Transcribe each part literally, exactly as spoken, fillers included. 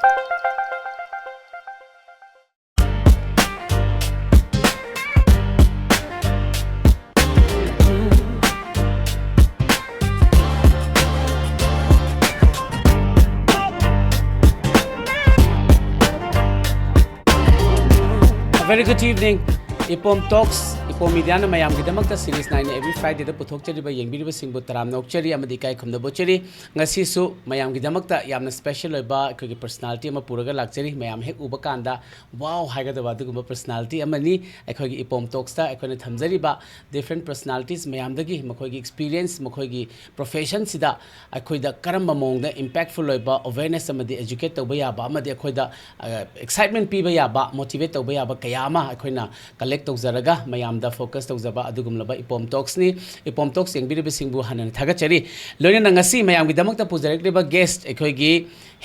A very good evening. ꯏꯄꯣꯝ Talks, ꯏꯄꯣꯝ Mediaꯅ ꯃꯌꯥꯝꯒꯤꯗꯃꯛꯇ series nine every Fridayꯗ ꯄꯨꯊꯣꯛꯆꯔꯤꯕ ꯌꯦꯡꯕꯤꯔꯤꯕꯁꯤꯡꯕꯨ ꯇꯔꯥꯝꯅ ꯑꯣꯛꯆꯔꯤ ꯑꯃꯗꯤ ꯏꯀꯥꯏ ꯈꯨꯝꯅꯕ ꯎꯠꯆꯔꯤ꯫ ꯉꯁꯤꯁꯨ ꯃꯌꯥꯝꯒꯤꯗꯃꯛꯇ ꯌꯥꯝꯅ special ꯑꯣꯏꯕ ꯑꯩꯈꯣꯏꯒꯤ personality ꯑꯃ ꯄꯨꯔꯒ ꯂꯥꯛꯆꯔꯤ꯫ ꯃꯌꯥꯝ ꯍꯦꯛ ꯎꯕ ꯀꯥꯟꯗ wow ꯍꯥꯏꯒꯗꯕ ꯑꯗꯨꯒꯨꯝꯕ personality ꯑꯃꯅꯤ꯫ ꯑꯩꯈꯣꯏꯒꯤ ꯏꯄꯣꯝ Talksꯇ ꯑꯩꯈꯣꯏꯅ ꯊꯝꯖꯔꯤꯕ different personalities ꯃꯌꯥꯝꯗꯒꯤ ꯃꯈꯣꯏꯒꯤ experience, ꯃꯈꯣꯏꯒꯤ professionꯁꯤꯗ ꯑꯩꯈꯣꯏꯗ ꯀꯔꯝꯕ ꯃꯑꯣꯡꯗ impactful ꯑꯣꯏꯕ awareness ꯑꯃꯗꯤ educate ꯇꯧꯕ ꯌꯥꯕ ꯑꯃꯗꯤ ꯑꯩꯈꯣꯏꯗ, ꯑ, excitement ꯄꯤꯕ ꯌꯥꯕ, motivate ꯇꯧꯕ ꯌꯥꯕ ꯀꯌꯥ ꯑꯃ ꯑꯩꯈꯣꯏꯅ collect ꯇꯧꯖꯔꯒ ꯃꯌꯥꯝꯗ focus ꯇꯧꯖꯕ ꯑꯗꯨꯒꯨꯝꯂꯕ ꯏꯄꯣꯝ Talksꯅꯤ꯫ ꯏꯄꯣꯝ Talks ꯌꯦꯡꯕꯤꯔꯤꯕꯁꯤꯡꯕꯨ ꯍꯟꯅ ꯊꯥꯒꯠꯆꯔꯤ꯫ ꯂꯣꯏꯅꯅ ꯉꯁꯤ ꯃꯌꯥꯝꯒꯤꯗꯃꯛꯇ ꯄꯨꯖꯔꯛꯂꯤꯕ guest ꯑꯩꯈꯣꯏꯒꯤ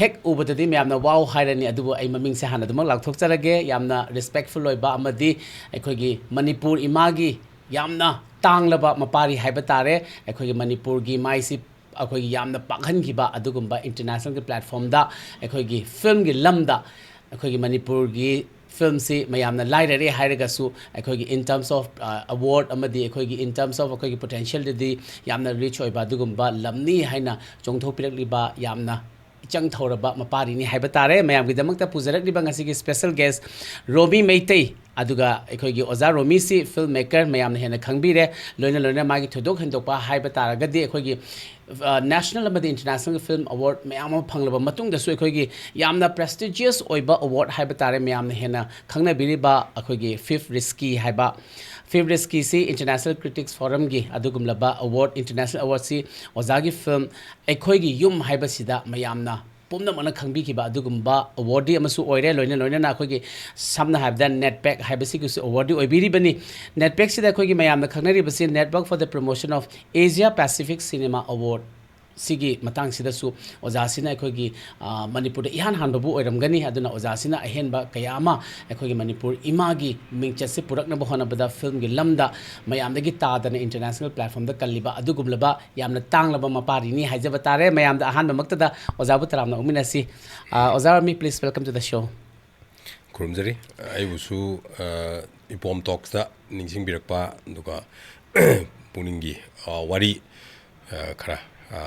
ꯍꯦꯛ ꯎꯕꯗꯗꯤ ꯃꯌꯥꯝꯅ wow ꯍꯥꯏꯔꯅꯤ, ꯑꯗꯨꯕꯨ ꯑꯩ ꯃꯃꯤꯡꯁꯦ ꯍꯥꯟꯅ ꯑꯗꯨꯃꯛ ꯂꯥꯎꯊꯣꯛꯆꯔꯒꯦ꯫ ꯌꯥꯝꯅ respectful ꯑꯣꯏꯕ ꯑꯃꯗꯤ ꯑꯩꯈꯣꯏꯒꯤ ꯃꯅꯤꯄꯨꯔ ꯏꯃꯥꯒꯤ ꯌꯥꯝꯅ ꯇꯥꯡꯂꯕ ꯃꯄꯥꯔꯤ ꯍꯥꯏꯕ ꯇꯥꯔꯦ꯫ ꯑꯩꯈꯣꯏꯒꯤ ꯃꯅꯤꯄꯨꯔꯒꯤ ꯃꯥꯏꯁꯤ ꯑꯩꯈꯣꯏꯒꯤ ꯌꯥꯝꯅ ꯄꯥꯛꯍꯟꯈꯤꯕ ꯑꯗꯨꯒꯨꯝꯕ internationalꯒꯤ platformꯗ ꯑꯩꯈꯣꯏꯒꯤ filmꯒꯤ ꯂꯝꯗ ꯑꯩꯈꯣꯏꯒꯤ ꯃꯅꯤꯄꯨꯔꯒꯤ filmꯁꯤ ꯃꯌꯥꯝꯅ ꯂꯥꯏꯔꯔꯦ ꯍꯥꯏꯔꯒꯁꯨ ꯑꯩꯈꯣꯏꯒꯤ in terms of, ꯑ, award ꯑꯃꯗꯤ ꯑꯩꯈꯣꯏꯒꯤ in terms of ꯑꯩꯈꯣꯏꯒꯤ potentialꯗꯗꯤ ꯌꯥꯝꯅ rich ꯑꯣꯏꯕ ꯑꯗꯨꯒꯨꯝꯕ ꯂꯝꯅꯤ ꯍꯥꯏꯅ ꯆꯣꯡꯊꯣꯛꯄꯤꯔꯛꯂꯤꯕ ꯌꯥꯝꯅ ꯏꯆꯪ ꯊꯧꯔꯕ ꯃꯄꯥꯔꯤꯅꯤ ꯍꯥꯏꯕ ꯇꯥꯔꯦ꯫ ꯃꯌꯥꯝꯒꯤꯗꯃꯛꯇ ꯄꯨꯖꯔꯛꯂꯤꯕ ꯉꯁꯤꯒꯤ special guest ꯔꯣꯃꯤ ꯃꯩꯇꯩ, ꯑꯗꯨꯒ ꯑꯩꯈꯣꯏꯒꯤ ꯑꯣꯖꯥ ꯔꯣꯃꯤꯁꯤ film maker ꯃꯌꯥꯝꯅ ꯍꯦꯟꯅ ꯈꯪꯕꯤꯔꯦ꯫ ꯂꯣꯏꯅ ꯂꯣꯏꯅꯅ ꯃꯥꯒꯤ ꯊꯣꯏꯗꯣꯛ ꯍꯦꯟꯗꯣꯛꯄ ꯍꯥꯏꯕ ꯇꯥꯔꯒꯗꯤ ꯑꯩꯈꯣꯏꯒꯤ, ꯑ, national ꯑꯃꯗꯤ international film award ꯃꯌꯥꯝ ꯑꯃ ꯐꯪꯂꯕ ꯃꯇꯨꯡꯗꯁꯨ ꯑꯩꯈꯣꯏꯒꯤ ꯌꯥꯝꯅ prestigious ꯑꯣꯏꯕ award ꯍꯥꯏꯕ ꯇꯥꯔꯦ, ꯃꯌꯥꯝꯅ ꯍꯦꯟꯅ ꯈꯪꯅꯕꯤꯔꯤꯕ ꯑꯩꯈꯣꯏꯒꯤ Fifth Risky ꯍꯥꯏꯕ, Fifth Riskyꯁꯤ International Critics Forumꯒꯤ ꯑꯗꯨꯒꯨꯝꯂꯕ award, international awardꯁꯤ ꯑꯣꯖꯥꯒꯤ film ꯑꯩꯈꯣꯏꯒꯤ ꯌꯨꯝ ꯍꯥꯏꯕꯁꯤꯗ ꯃꯌꯥꯝꯅ ꯄꯨꯝꯅꯃꯛꯅ ꯈꯪꯕꯤꯈꯤꯕ ꯑꯗꯨꯒꯨꯝꯕ awardee ꯑꯃꯁꯨ ꯑꯣꯏꯔꯦ꯫ ꯂꯣꯏꯅ ꯂꯣꯏꯅꯅ ꯑꯩꯈꯣꯏꯒꯤ ꯁꯝꯅ ꯍꯥꯏꯔꯕꯗ NEDPAC ꯍꯥꯏꯕꯁꯤꯒꯤꯁꯨ awardee ꯑꯣꯏꯕꯤꯔꯤꯕꯅꯤ꯫ NEDPACꯁꯤꯗ ꯑꯩꯈꯣꯏꯒꯤ ꯃꯌꯥꯝꯅ ꯈꯪꯅꯔꯤꯕꯁꯤ Network for the Promotion of Asia Pacific Cinema Award ꯁꯤꯒꯤ ꯃꯇꯥꯡꯁꯤꯗꯁꯨ ꯑꯣꯖꯥꯁꯤꯅ ꯑꯩꯈꯣꯏꯒꯤ, ꯑ, ꯃꯅꯤꯄꯨꯔꯗ ꯏꯍꯥꯟ ꯍꯥꯟꯕꯕꯨ ꯑꯣꯏꯔꯝꯒꯅꯤ꯫ ꯑꯗꯨꯅ ꯑꯣꯖꯥꯁꯤꯅ ꯑꯍꯦꯟꯕ ꯀꯌꯥ ꯑꯃ ꯑꯩꯈꯣꯏꯒꯤ ꯃꯅꯤꯄꯨꯔ ꯏꯃꯥꯒꯤ ꯃꯤꯡꯆꯠꯁꯦ ꯄꯨꯔꯛꯅꯕ ꯍꯣꯠꯅꯕꯗ ꯐꯤꯂꯝꯒꯤ ꯂꯝꯗ ꯃꯌꯥꯝꯗꯒꯤ ꯇꯥꯗꯅ international platformꯗ ꯀꯜꯂꯤꯕ ꯑꯗꯨꯒꯨꯝꯂꯕ ꯌꯥꯝꯅ ꯇꯥꯡꯂꯕ ꯃꯄꯥꯔꯤꯅꯤ ꯍꯥꯏꯖꯕ ꯇꯥꯔꯦ꯫ ꯃꯌꯥꯝꯗ ꯑꯍꯥꯟꯕꯃꯛꯇꯗ ꯑꯣꯖꯥꯕꯨ ꯇꯔꯥꯝꯅ ꯑꯣꯛꯃꯤꯟꯅꯁꯤ꯫ ꯑ, ꯑꯣꯖꯥ ꯔꯣꯃꯤ, please welcome to the show. ꯈꯨꯔꯨꯝꯖꯔꯤ꯫ ꯑꯩꯕꯨꯁꯨ, ꯑ, ꯏꯄꯣꯝ ꯇꯣꯛꯁꯇ ꯅꯤꯡꯁꯤꯡꯕꯤꯔꯛꯄ, ꯑꯗꯨꯒ ꯄꯨꯛꯅꯤꯡꯒꯤ, ꯑ, ꯋꯥꯔꯤ, ꯑ, ꯈꯔ, ꯑ,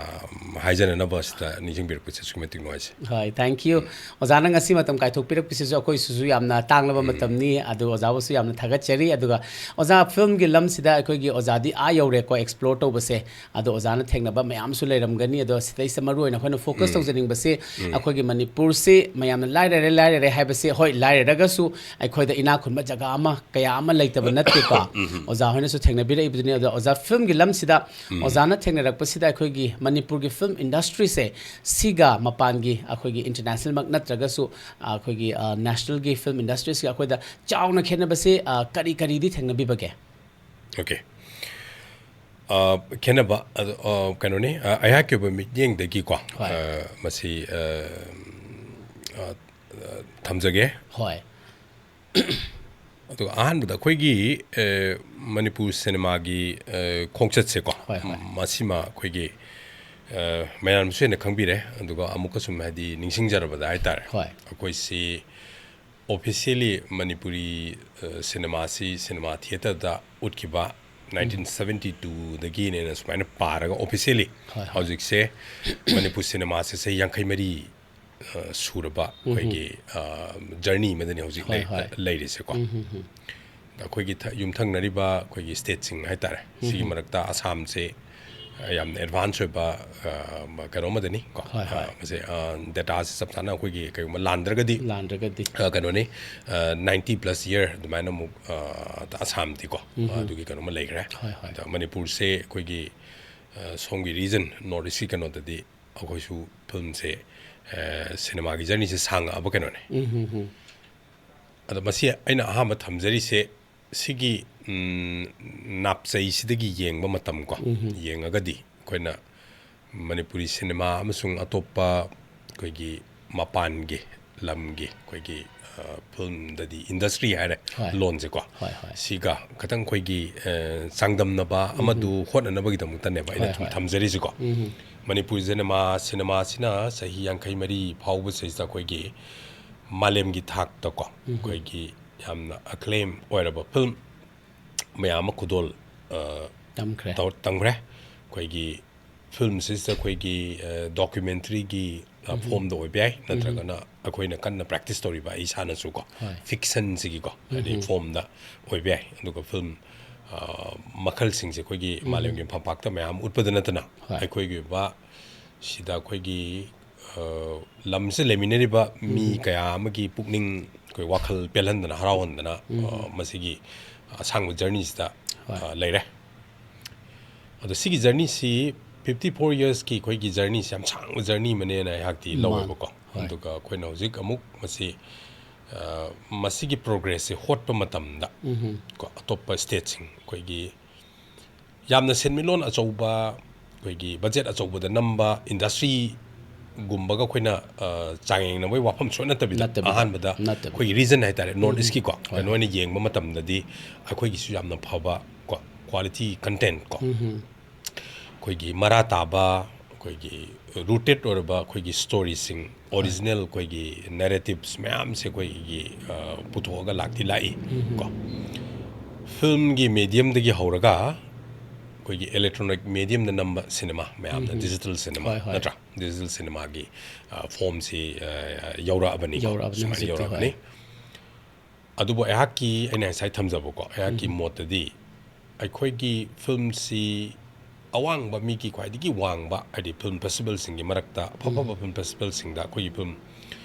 ꯍꯥꯏꯖꯅꯅꯕ ꯁꯤꯗ ꯅꯤꯡꯁꯤꯡꯕꯤꯔꯛꯄꯁꯦ ꯑꯁꯨꯛꯀꯤ ꯃꯇꯤꯛ ꯅꯨꯡꯉꯥꯏꯖꯩ꯫ ꯍꯣꯏ, thank you. ꯑꯣꯖꯥꯅ ꯉꯁꯤ ꯃꯇꯝ ꯀꯥꯏꯊꯣꯛꯄꯤꯔꯛꯄꯁꯤꯁꯨ ꯑꯩꯈꯣꯏꯁꯤꯁꯨ ꯌꯥꯝꯅ ꯇꯥꯡꯂꯕ ꯎꯝ꯫ ꯃꯇꯝꯅꯤ꯫ ꯑꯗꯨ ꯑꯣꯖꯥꯕꯨꯁꯨ ꯌꯥꯝꯅ ꯊꯥꯒꯠꯆꯔꯤ꯫ ꯑꯗꯨꯒ ꯑꯣꯖꯥ, ꯐꯤꯂꯝꯒꯤ ꯂꯝꯁꯤꯗ ꯑꯩꯈꯣꯏꯒꯤ ꯑꯣꯖꯥꯗꯤ ꯑꯥ ꯌꯧꯔꯦꯀꯣ, explore ꯇꯧꯕꯁꯦ꯫ ꯑꯗꯣ ꯑꯣꯖꯥꯅ ꯊꯦꯡꯅꯕ ꯃꯌꯥꯝꯁꯨ ꯂꯩꯔꯝꯒꯅꯤ꯫ ꯑꯗꯣ ꯁꯤꯗꯩꯁꯤꯗ ꯃꯔꯨ ꯑꯣꯏꯅ ꯑꯩꯈꯣꯏꯅ focus ꯎꯝ꯫ ꯇꯧꯖꯅꯤꯡꯕꯁꯤ ꯎꯝ꯫ ꯑꯩꯈꯣꯏꯒꯤ ꯃꯅꯤꯄꯨꯔꯁꯤ ꯃꯌꯥꯝꯅ ꯂꯥꯏꯔꯔꯦ, ꯂꯥꯏꯔꯔꯦ ꯍꯥꯏꯕꯁꯤ, ꯍꯣꯏ, ꯂꯥꯏꯔꯔꯒꯁꯨ ꯑꯩꯈꯣꯏꯗ ꯏꯅꯥꯛ ꯈꯨꯟꯕ ꯖꯒꯥ ꯑꯃ ꯀꯌꯥ ꯑꯃ ꯂꯩꯇꯕ ꯅꯠꯇꯦꯀꯣ꯫ ꯎꯝ꯫ ꯑꯣꯖꯥ ꯍꯣꯏꯅꯁꯨ ꯊꯦꯡꯅꯕꯤꯔꯛꯏꯕꯗꯨꯅꯤ꯫ ꯑꯗꯣ ꯑꯣꯖꯥ, ꯐꯤꯂꯝꯒꯤ ꯂꯝꯁꯤꯗ ꯎꯝ꯫ ꯑꯣꯖꯥꯅ ꯊꯦꯡꯅꯔꯛꯄꯁꯤꯗ ꯑꯩꯈꯣꯏꯒꯤ ꯃꯅꯤꯄꯨꯔꯒꯤ ꯐꯤꯂꯝ industryꯁꯦ ꯁꯤꯒ ꯃꯄꯥꯟꯒꯤ ꯑꯩꯈꯣꯏꯒꯤ internationalꯃꯛ ꯅꯠꯇ꯭ꯔꯒꯁꯨ ꯑꯩꯈꯣꯏꯒꯤ, ꯑ, nationalꯒꯤ ꯐꯤꯂꯝ industryꯁꯤꯒ ꯑꯩꯈꯣꯏꯗ ꯆꯥꯎꯅ ꯈꯦꯠꯅꯕꯁꯤ, ꯑ, ꯀꯔꯤ ꯀꯔꯤꯗꯤ ꯊꯦꯡꯅꯕꯤꯕꯒꯦ? Okay꯫ ꯑ, ꯈꯦꯠꯅꯕ, ꯑꯗꯣ, ꯑ, ꯀꯩꯅꯣꯅꯤ, ꯑ, ꯑꯩꯍꯥꯛꯀꯤ ꯑꯣꯏꯕ ꯃꯤꯠꯌꯦꯡꯗꯒꯤꯀꯣ, ꯍꯣꯏ꯫ ꯑ, ꯃꯁꯤ, ꯑ, ꯑ, ꯑ, ꯊꯝꯖꯒꯦ꯫ ꯍꯣꯏ꯫ ꯑꯗꯨꯒ ꯑꯍꯥꯟꯕꯗ ꯑꯩꯈꯣꯏꯒꯤ, ꯑ, ꯃꯅꯤꯄꯨꯔ ꯁꯤꯅꯦꯃꯥꯒꯤ, ꯑ, ꯈꯣꯡꯆꯠꯁꯦꯀꯣ, ꯍꯣꯏ, ꯍꯣꯏ꯫ ꯃꯁꯤꯃ ꯑꯩꯈꯣꯏꯒꯤ, ꯑ, ꯃꯌꯥꯝꯁꯨ ꯍꯦꯟꯅ ꯈꯪꯕꯤꯔꯦ꯫ ꯑꯗꯨꯒ ꯑꯃꯨꯛꯀ ꯁꯨꯝ, ꯍꯥꯏꯗꯤ, ꯅꯤꯡꯁꯤꯡꯖꯔꯕꯗ ꯍꯥꯏꯇꯥꯔꯦ, ꯍꯣꯏ꯫ ꯑꯩꯈꯣꯏꯁꯤ officially ꯃꯅꯤꯄꯨꯔꯤ, ꯑ, ꯁꯤꯅꯦꯃꯥꯁꯤ ꯁꯤꯅꯦꯃꯥ theatreꯗ ꯎꯠꯈꯤꯕ ꯎꯝ꯫ nineteen seventy twoꯗꯒꯤꯅꯦꯅ ꯁꯨꯃꯥꯏꯅ ꯄꯥꯔꯒ officially ꯍꯣꯏ, ꯍꯣꯏ꯫ ꯍꯧꯖꯤꯛꯁꯦ ꯃꯅꯤꯄꯨꯔ ꯁꯤꯅꯦꯃꯥꯁꯦ ꯆꯍꯤ ꯌꯥꯡꯈꯩ ꯃꯔꯤ, ꯑ, ꯁꯨꯔꯕ ꯎꯝ꯫ ꯑꯩꯈꯣꯏꯒꯤ, ꯑ, journey ꯑꯃꯗꯅꯤ ꯍꯧꯖꯤꯛ ꯍꯣꯏ, ꯂꯩ-, ꯍꯣꯏ꯫ ꯂꯩꯔꯤꯁꯦꯀꯣ꯫ ꯎꯝ, ꯎꯝ, ꯎꯝ꯫ ꯑꯩꯈꯣꯏꯒꯤ ꯊ-, ꯌꯨꯝꯊꯪꯅꯔꯤꯕ ꯑꯩꯈꯣꯏꯒꯤ stateꯁꯤꯡ ꯍꯥꯏꯇꯥꯔꯦ, ꯁꯤꯒꯤ ꯎꯝ꯫ ꯃꯔꯛꯇ ꯑꯁꯥꯝꯁꯦ, ꯑ, ꯌꯥꯝꯅ advance ꯑꯣꯏꯕ, ꯑ, ꯀꯩꯅꯣ ꯑꯃꯗꯅꯤ ꯀꯣ꯫ ꯍꯣꯏ, ꯍꯣꯏ꯫ ꯑ, ꯃꯁꯦ, ꯑ, dataꯁꯦ ꯆꯞ ꯆꯥꯅ ꯑꯩꯈꯣꯏꯒꯤ ꯀꯩꯒꯨꯝꯕ ꯂꯥꯟꯗ꯭ꯔꯒꯗꯤ, ꯂꯥꯟꯗ꯭ꯔꯒꯗꯤ꯫ ꯑ, ꯀꯩꯅꯣꯅꯤ, ꯑ, ninety plus year ꯑꯗꯨꯃꯥꯏꯅ ꯑꯃꯨꯛ, ꯑ, ꯑꯁꯥꯝꯗꯤꯀꯣ, ꯎꯝ, ꯎꯝ꯫ ꯑꯗꯨꯒꯤ ꯀꯩꯅꯣ ꯑꯃ ꯂꯩꯈ꯭ꯔꯦ꯫ ꯍꯣꯏ, ꯍꯣꯏ꯫ ꯑꯗ ꯃꯅꯤꯄꯨꯔꯁꯦ ꯑꯩꯈꯣꯏꯒꯤ, ꯑ, ꯁꯣꯝꯒꯤ region, North Eastꯀꯤ ꯀꯩꯅꯣꯗꯗꯤ ꯑꯩꯈꯣꯏꯁꯨ ꯐꯤꯂꯝꯁꯦ, ꯑ, ꯁꯤꯅꯦꯃꯥꯒꯤ journeyꯁꯦ ꯁꯥꯡꯉꯛꯑꯕ ꯀꯩꯅꯣꯅꯦ꯫ ꯎꯝ, ꯎꯝ, ꯎꯝ꯫ ꯑꯗꯣ ꯃꯁꯤ ꯑꯩꯅ ꯑꯍꯥꯟꯕ ꯊꯝꯖꯔꯤꯁꯦ, ꯁꯤꯒꯤ, ꯎꯝ, ꯅꯥꯞꯆꯩꯁꯤꯗꯒꯤ ꯌꯦꯡꯕ ꯃꯇꯝ ꯀꯣ, ꯎꯝ꯫ ꯌꯦꯡꯉꯒꯗꯤ ꯑꯩꯈꯣꯏꯅ ꯃꯅꯤꯄꯨꯔꯤ ꯁꯤꯅꯦꯃꯥ ꯑꯃꯁꯨꯡ ꯑꯇꯣꯞꯄ ꯑꯩꯈꯣꯏꯒꯤ ꯃꯄꯥꯟꯒꯤ ꯂꯝꯒꯤ ꯑꯩꯈꯣꯏꯒꯤ ꯐꯤꯂꯝꯗꯗꯤ ꯏꯟꯗꯁꯇ꯭ꯔꯤ ꯍꯥꯏꯔꯦ, ꯍꯣꯏ꯫ ꯂꯣꯟꯁꯦꯀꯣ, ꯍꯣꯏ, ꯍꯣꯏ꯫ ꯁꯤꯒ ꯈꯇꯪ ꯑꯩꯈꯣꯏꯒꯤ ꯑ, ꯆꯥꯡꯗꯝꯅꯕ ꯑꯃꯗꯨ ꯍꯣꯠꯅꯅꯕꯒꯤꯗꯃꯛꯇꯅꯦꯕ ꯑꯩꯅ ꯍꯣꯏ, ꯁꯨꯝ ꯍꯣꯏ꯫ ꯊꯝꯖꯔꯤꯁꯤꯀꯣ꯫ ꯎꯝ꯫ ꯃꯅꯤꯄꯨꯔ ꯁꯤꯅꯦꯃꯥ ꯁꯤꯅꯦꯃꯥꯁꯤꯅ ꯆꯍꯤ ꯌꯥꯡꯈꯩ ꯃꯔꯤ ꯐꯥꯎꯕꯁꯤꯗ ꯑꯩꯈꯣꯏꯒꯤ ꯃꯥꯂꯦꯝꯒꯤ ꯊꯥꯛꯇꯀꯣ, ꯑꯩꯈꯣꯏꯒꯤ ꯌꯥꯝꯅ ꯑꯦꯀ꯭ꯂꯦꯝ ꯑꯣꯏꯔꯕ ꯐꯤꯂꯝ ꯃꯌꯥꯝ ꯑꯃ ꯈꯨꯗꯣꯜ ꯑ, ꯇꯝꯈ꯭ꯔꯦ꯫ ꯇꯧ- ꯇꯝꯈ꯭ꯔꯦ꯫ ꯑꯩꯈꯣꯏꯒꯤ ꯐꯤꯂꯝꯁꯤꯗ ꯑꯩꯈꯣꯏꯒꯤ ꯗꯣꯀꯨꯃꯦꯟꯇꯔꯤꯒꯤ ꯐꯣꯝꯗ ꯑꯣꯏꯕ ꯌꯥꯏ, ꯅꯠꯇ꯭ꯔꯒꯅ ꯑꯩꯈꯣꯏꯅ ꯀꯟꯅ ꯄ꯭ꯔꯦꯛꯇꯤꯁ ꯇꯧꯔꯤꯕ ꯑꯩ ꯏꯁꯥꯅꯁꯨꯀꯣ, ꯍꯣꯏ꯫ ꯐꯤꯛꯁꯟꯁꯤꯒꯤꯀꯣ, ꯍꯥꯏꯗꯤ ꯐꯣꯝꯗ ꯑꯣꯏꯕ ꯌꯥꯏ꯫ ꯑꯗꯨꯒ ꯐꯤꯂꯝ ꯑ, ꯃꯈꯜꯁꯤꯡꯁꯦ ꯑꯩꯈꯣꯏꯒꯤ ꯃꯥꯂꯦꯝꯒꯤ ꯐꯝꯄꯥꯛꯇ ꯃꯌꯥꯝ ꯎꯠꯄꯗ ꯅꯠꯇꯅ, ꯍꯣꯏ꯫ ꯑꯩꯈꯣꯏꯒꯤ ꯑꯣꯏꯕ ꯁꯤꯗ ꯑꯩꯈꯣꯏꯒꯤ ꯑ, ꯂꯝꯁꯤꯗ ꯂꯩꯃꯤꯟꯅꯔꯤꯕ ꯃꯤ ꯀꯌꯥ ꯑꯃꯒꯤ ꯄꯨꯛꯅꯤꯡ ꯑꯩꯈꯣꯏ ꯋꯥꯈꯜ ꯄꯦꯜꯍꯟꯗꯅ, ꯍꯔꯥꯎꯍꯟꯗꯅ, ꯑ, ꯃꯁꯤꯒꯤ ꯑꯁꯥꯡꯕ ꯖꯔꯅꯤꯁꯤꯗ ꯍꯣꯏ꯫ ꯑ, ꯂꯩꯔꯦ꯫ ꯑꯗꯣ ꯁꯤꯒꯤ ꯖꯔꯅꯤꯁꯤ ꯐꯤꯐꯇꯤ ꯐꯣꯔ ꯌꯔꯁꯀꯤ ꯑꯩꯈꯣꯏꯒꯤ ꯖꯔꯅꯤꯁꯤ ꯌꯥꯝ ꯁꯥꯡꯕ ꯖꯔꯅꯤ ꯑꯃꯅꯦꯅ ꯑꯩꯍꯥꯛꯇꯤ ꯃꯥꯅꯤ꯫ ꯂꯧꯋꯦꯕꯀꯣ꯫ ꯍꯣꯏ꯫ ꯑꯗꯨꯒ ꯑꯩꯈꯣꯏꯅ ꯍꯧꯖꯤꯛ ꯑꯃꯨꯛ ꯃꯁꯤ ꯑ, ꯃꯁꯤꯒꯤ ꯄ꯭ꯔꯣꯒ꯭ꯔꯦꯁꯁꯦ ꯍꯣꯠꯄ ꯃꯇꯝꯗ ꯀꯣ, ꯑꯇꯣꯞꯄ ꯁ꯭ꯇꯦꯠꯁꯤꯡ, ꯑꯩꯈꯣꯏꯒꯤ ꯌꯥꯝꯅ ꯁꯦꯟꯃꯤꯠꯂꯣꯟ ꯑꯆꯧꯕ, ꯑꯩꯈꯣꯏꯒꯤ ꯕꯖꯦꯠ ꯑꯆꯧꯕꯗ ꯅꯝꯕ ꯏꯟꯗꯁꯇ꯭ꯔꯤꯒꯨꯝꯕꯒ ꯑꯩꯈꯣꯏꯅ ꯑ, ꯆꯥꯡꯌꯦꯡꯅꯕꯒꯤ ꯋꯥꯐꯝ ꯁꯨꯡꯅ ꯅꯠꯇꯕꯤꯗ, ꯅꯠꯇꯕꯤꯗ꯫ ꯑꯍꯥꯟꯕꯗ ꯅꯠꯇꯕꯤꯗ꯫ ꯑꯩꯈꯣꯏꯒꯤ ꯔꯤꯖꯟ ꯍꯥꯏꯇꯥꯔꯦ, ꯅꯣꯔꯠ ꯏꯁꯀꯤꯀꯣ, ꯍꯣꯏ꯫ ꯀꯩꯅꯣ ꯑꯣꯏꯅ ꯌꯦꯡꯕ ꯃꯇꯝꯗꯗꯤ ꯑꯩꯈꯣꯏꯒꯤꯁꯨ ꯌꯥꯝꯅ ꯐꯕ ꯀꯣ, ꯀ꯭ꯋꯥꯂꯤꯇꯤ ꯀꯟꯇꯦꯟꯠ ꯀꯣ, ꯑꯩꯈꯣꯏꯒꯤ ꯃꯔꯥ ꯇꯥꯕ, ꯑꯩꯈꯣꯏꯒꯤ ꯔꯨꯇꯦꯠ ꯑꯣꯏꯔꯕ ꯑꯩꯈꯣꯏꯒꯤ ꯁ꯭ꯇꯣꯔꯤꯁꯤꯡ, ꯑꯣꯔꯤꯖꯤꯅꯦꯜ ꯑꯩꯈꯣꯏꯒꯤ ꯅꯦꯔꯦꯇꯤꯞꯁ ꯃꯌꯥꯝꯁꯦ ꯑꯩꯈꯣꯏꯒꯤ ꯑ, ꯄꯨꯊꯣꯛꯑꯒ ꯂꯥꯛꯇꯤ ꯂꯥꯛꯏ ꯀꯣ꯫ ꯐꯤꯂꯝꯒꯤ ꯃꯦꯗꯤꯌꯝꯗꯒꯤ ꯍꯧꯔꯒ ꯑꯩꯈꯣꯏꯒꯤ ꯏꯂꯦꯛꯇ꯭ꯔꯣꯅꯤꯛ ꯃꯦꯗꯤꯌꯝꯗ ꯅꯝꯕ ꯁꯤꯅꯦꯃꯥ ꯃꯌꯥꯝꯅ, ꯗꯤꯖꯤꯇꯦꯜ ꯁꯤꯅꯦꯃꯥ ꯍꯣꯏ, ꯍꯣꯏ꯫ ꯅꯠꯇ꯭ꯔꯥ? ꯗꯤꯖꯤꯇꯦꯜ ꯁꯤꯅꯦꯃꯥꯒꯤ ꯑ, ꯐꯣꯝꯁꯤ ꯑ, ꯌꯧꯔꯛꯑꯕꯅꯤꯀꯣ꯫ ꯌꯧꯔꯛꯑꯕꯅꯤ ꯁꯨꯃꯥꯏꯅ ꯍꯧꯖꯤꯛꯇꯤ, ꯌꯧꯔꯛꯑꯕꯅꯤ꯫ ꯍꯣꯏ꯫ ꯑꯗꯨꯕꯨ ꯑꯩꯍꯥꯛꯀꯤ, ꯑꯩꯅ ꯉꯁꯥꯏ ꯊꯝꯖꯕꯀꯣ, ꯑꯩꯍꯥꯛꯀꯤ ꯃꯣꯠꯇꯗꯤ ꯑꯩꯈꯣꯏꯒꯤ ꯐꯤꯂꯝꯁꯤ ꯑꯋꯥꯡꯕ, ꯃꯤꯒꯤ ꯈ꯭ꯋꯥꯏꯗꯒꯤ ꯋꯥꯡꯕ, ꯍꯥꯏꯗꯤ ꯐꯤꯂꯝ ꯐꯦꯁꯇꯤꯚꯦꯜꯁꯤꯡꯒꯤ ꯃꯔꯛꯇ, ꯑꯐ ꯑꯐꯕ ꯐꯤꯂꯝ ꯐꯦꯁꯇꯤꯚꯦꯜꯁꯤꯡꯗ ꯑꯩꯈꯣꯏꯒꯤ ꯐꯤꯂꯝ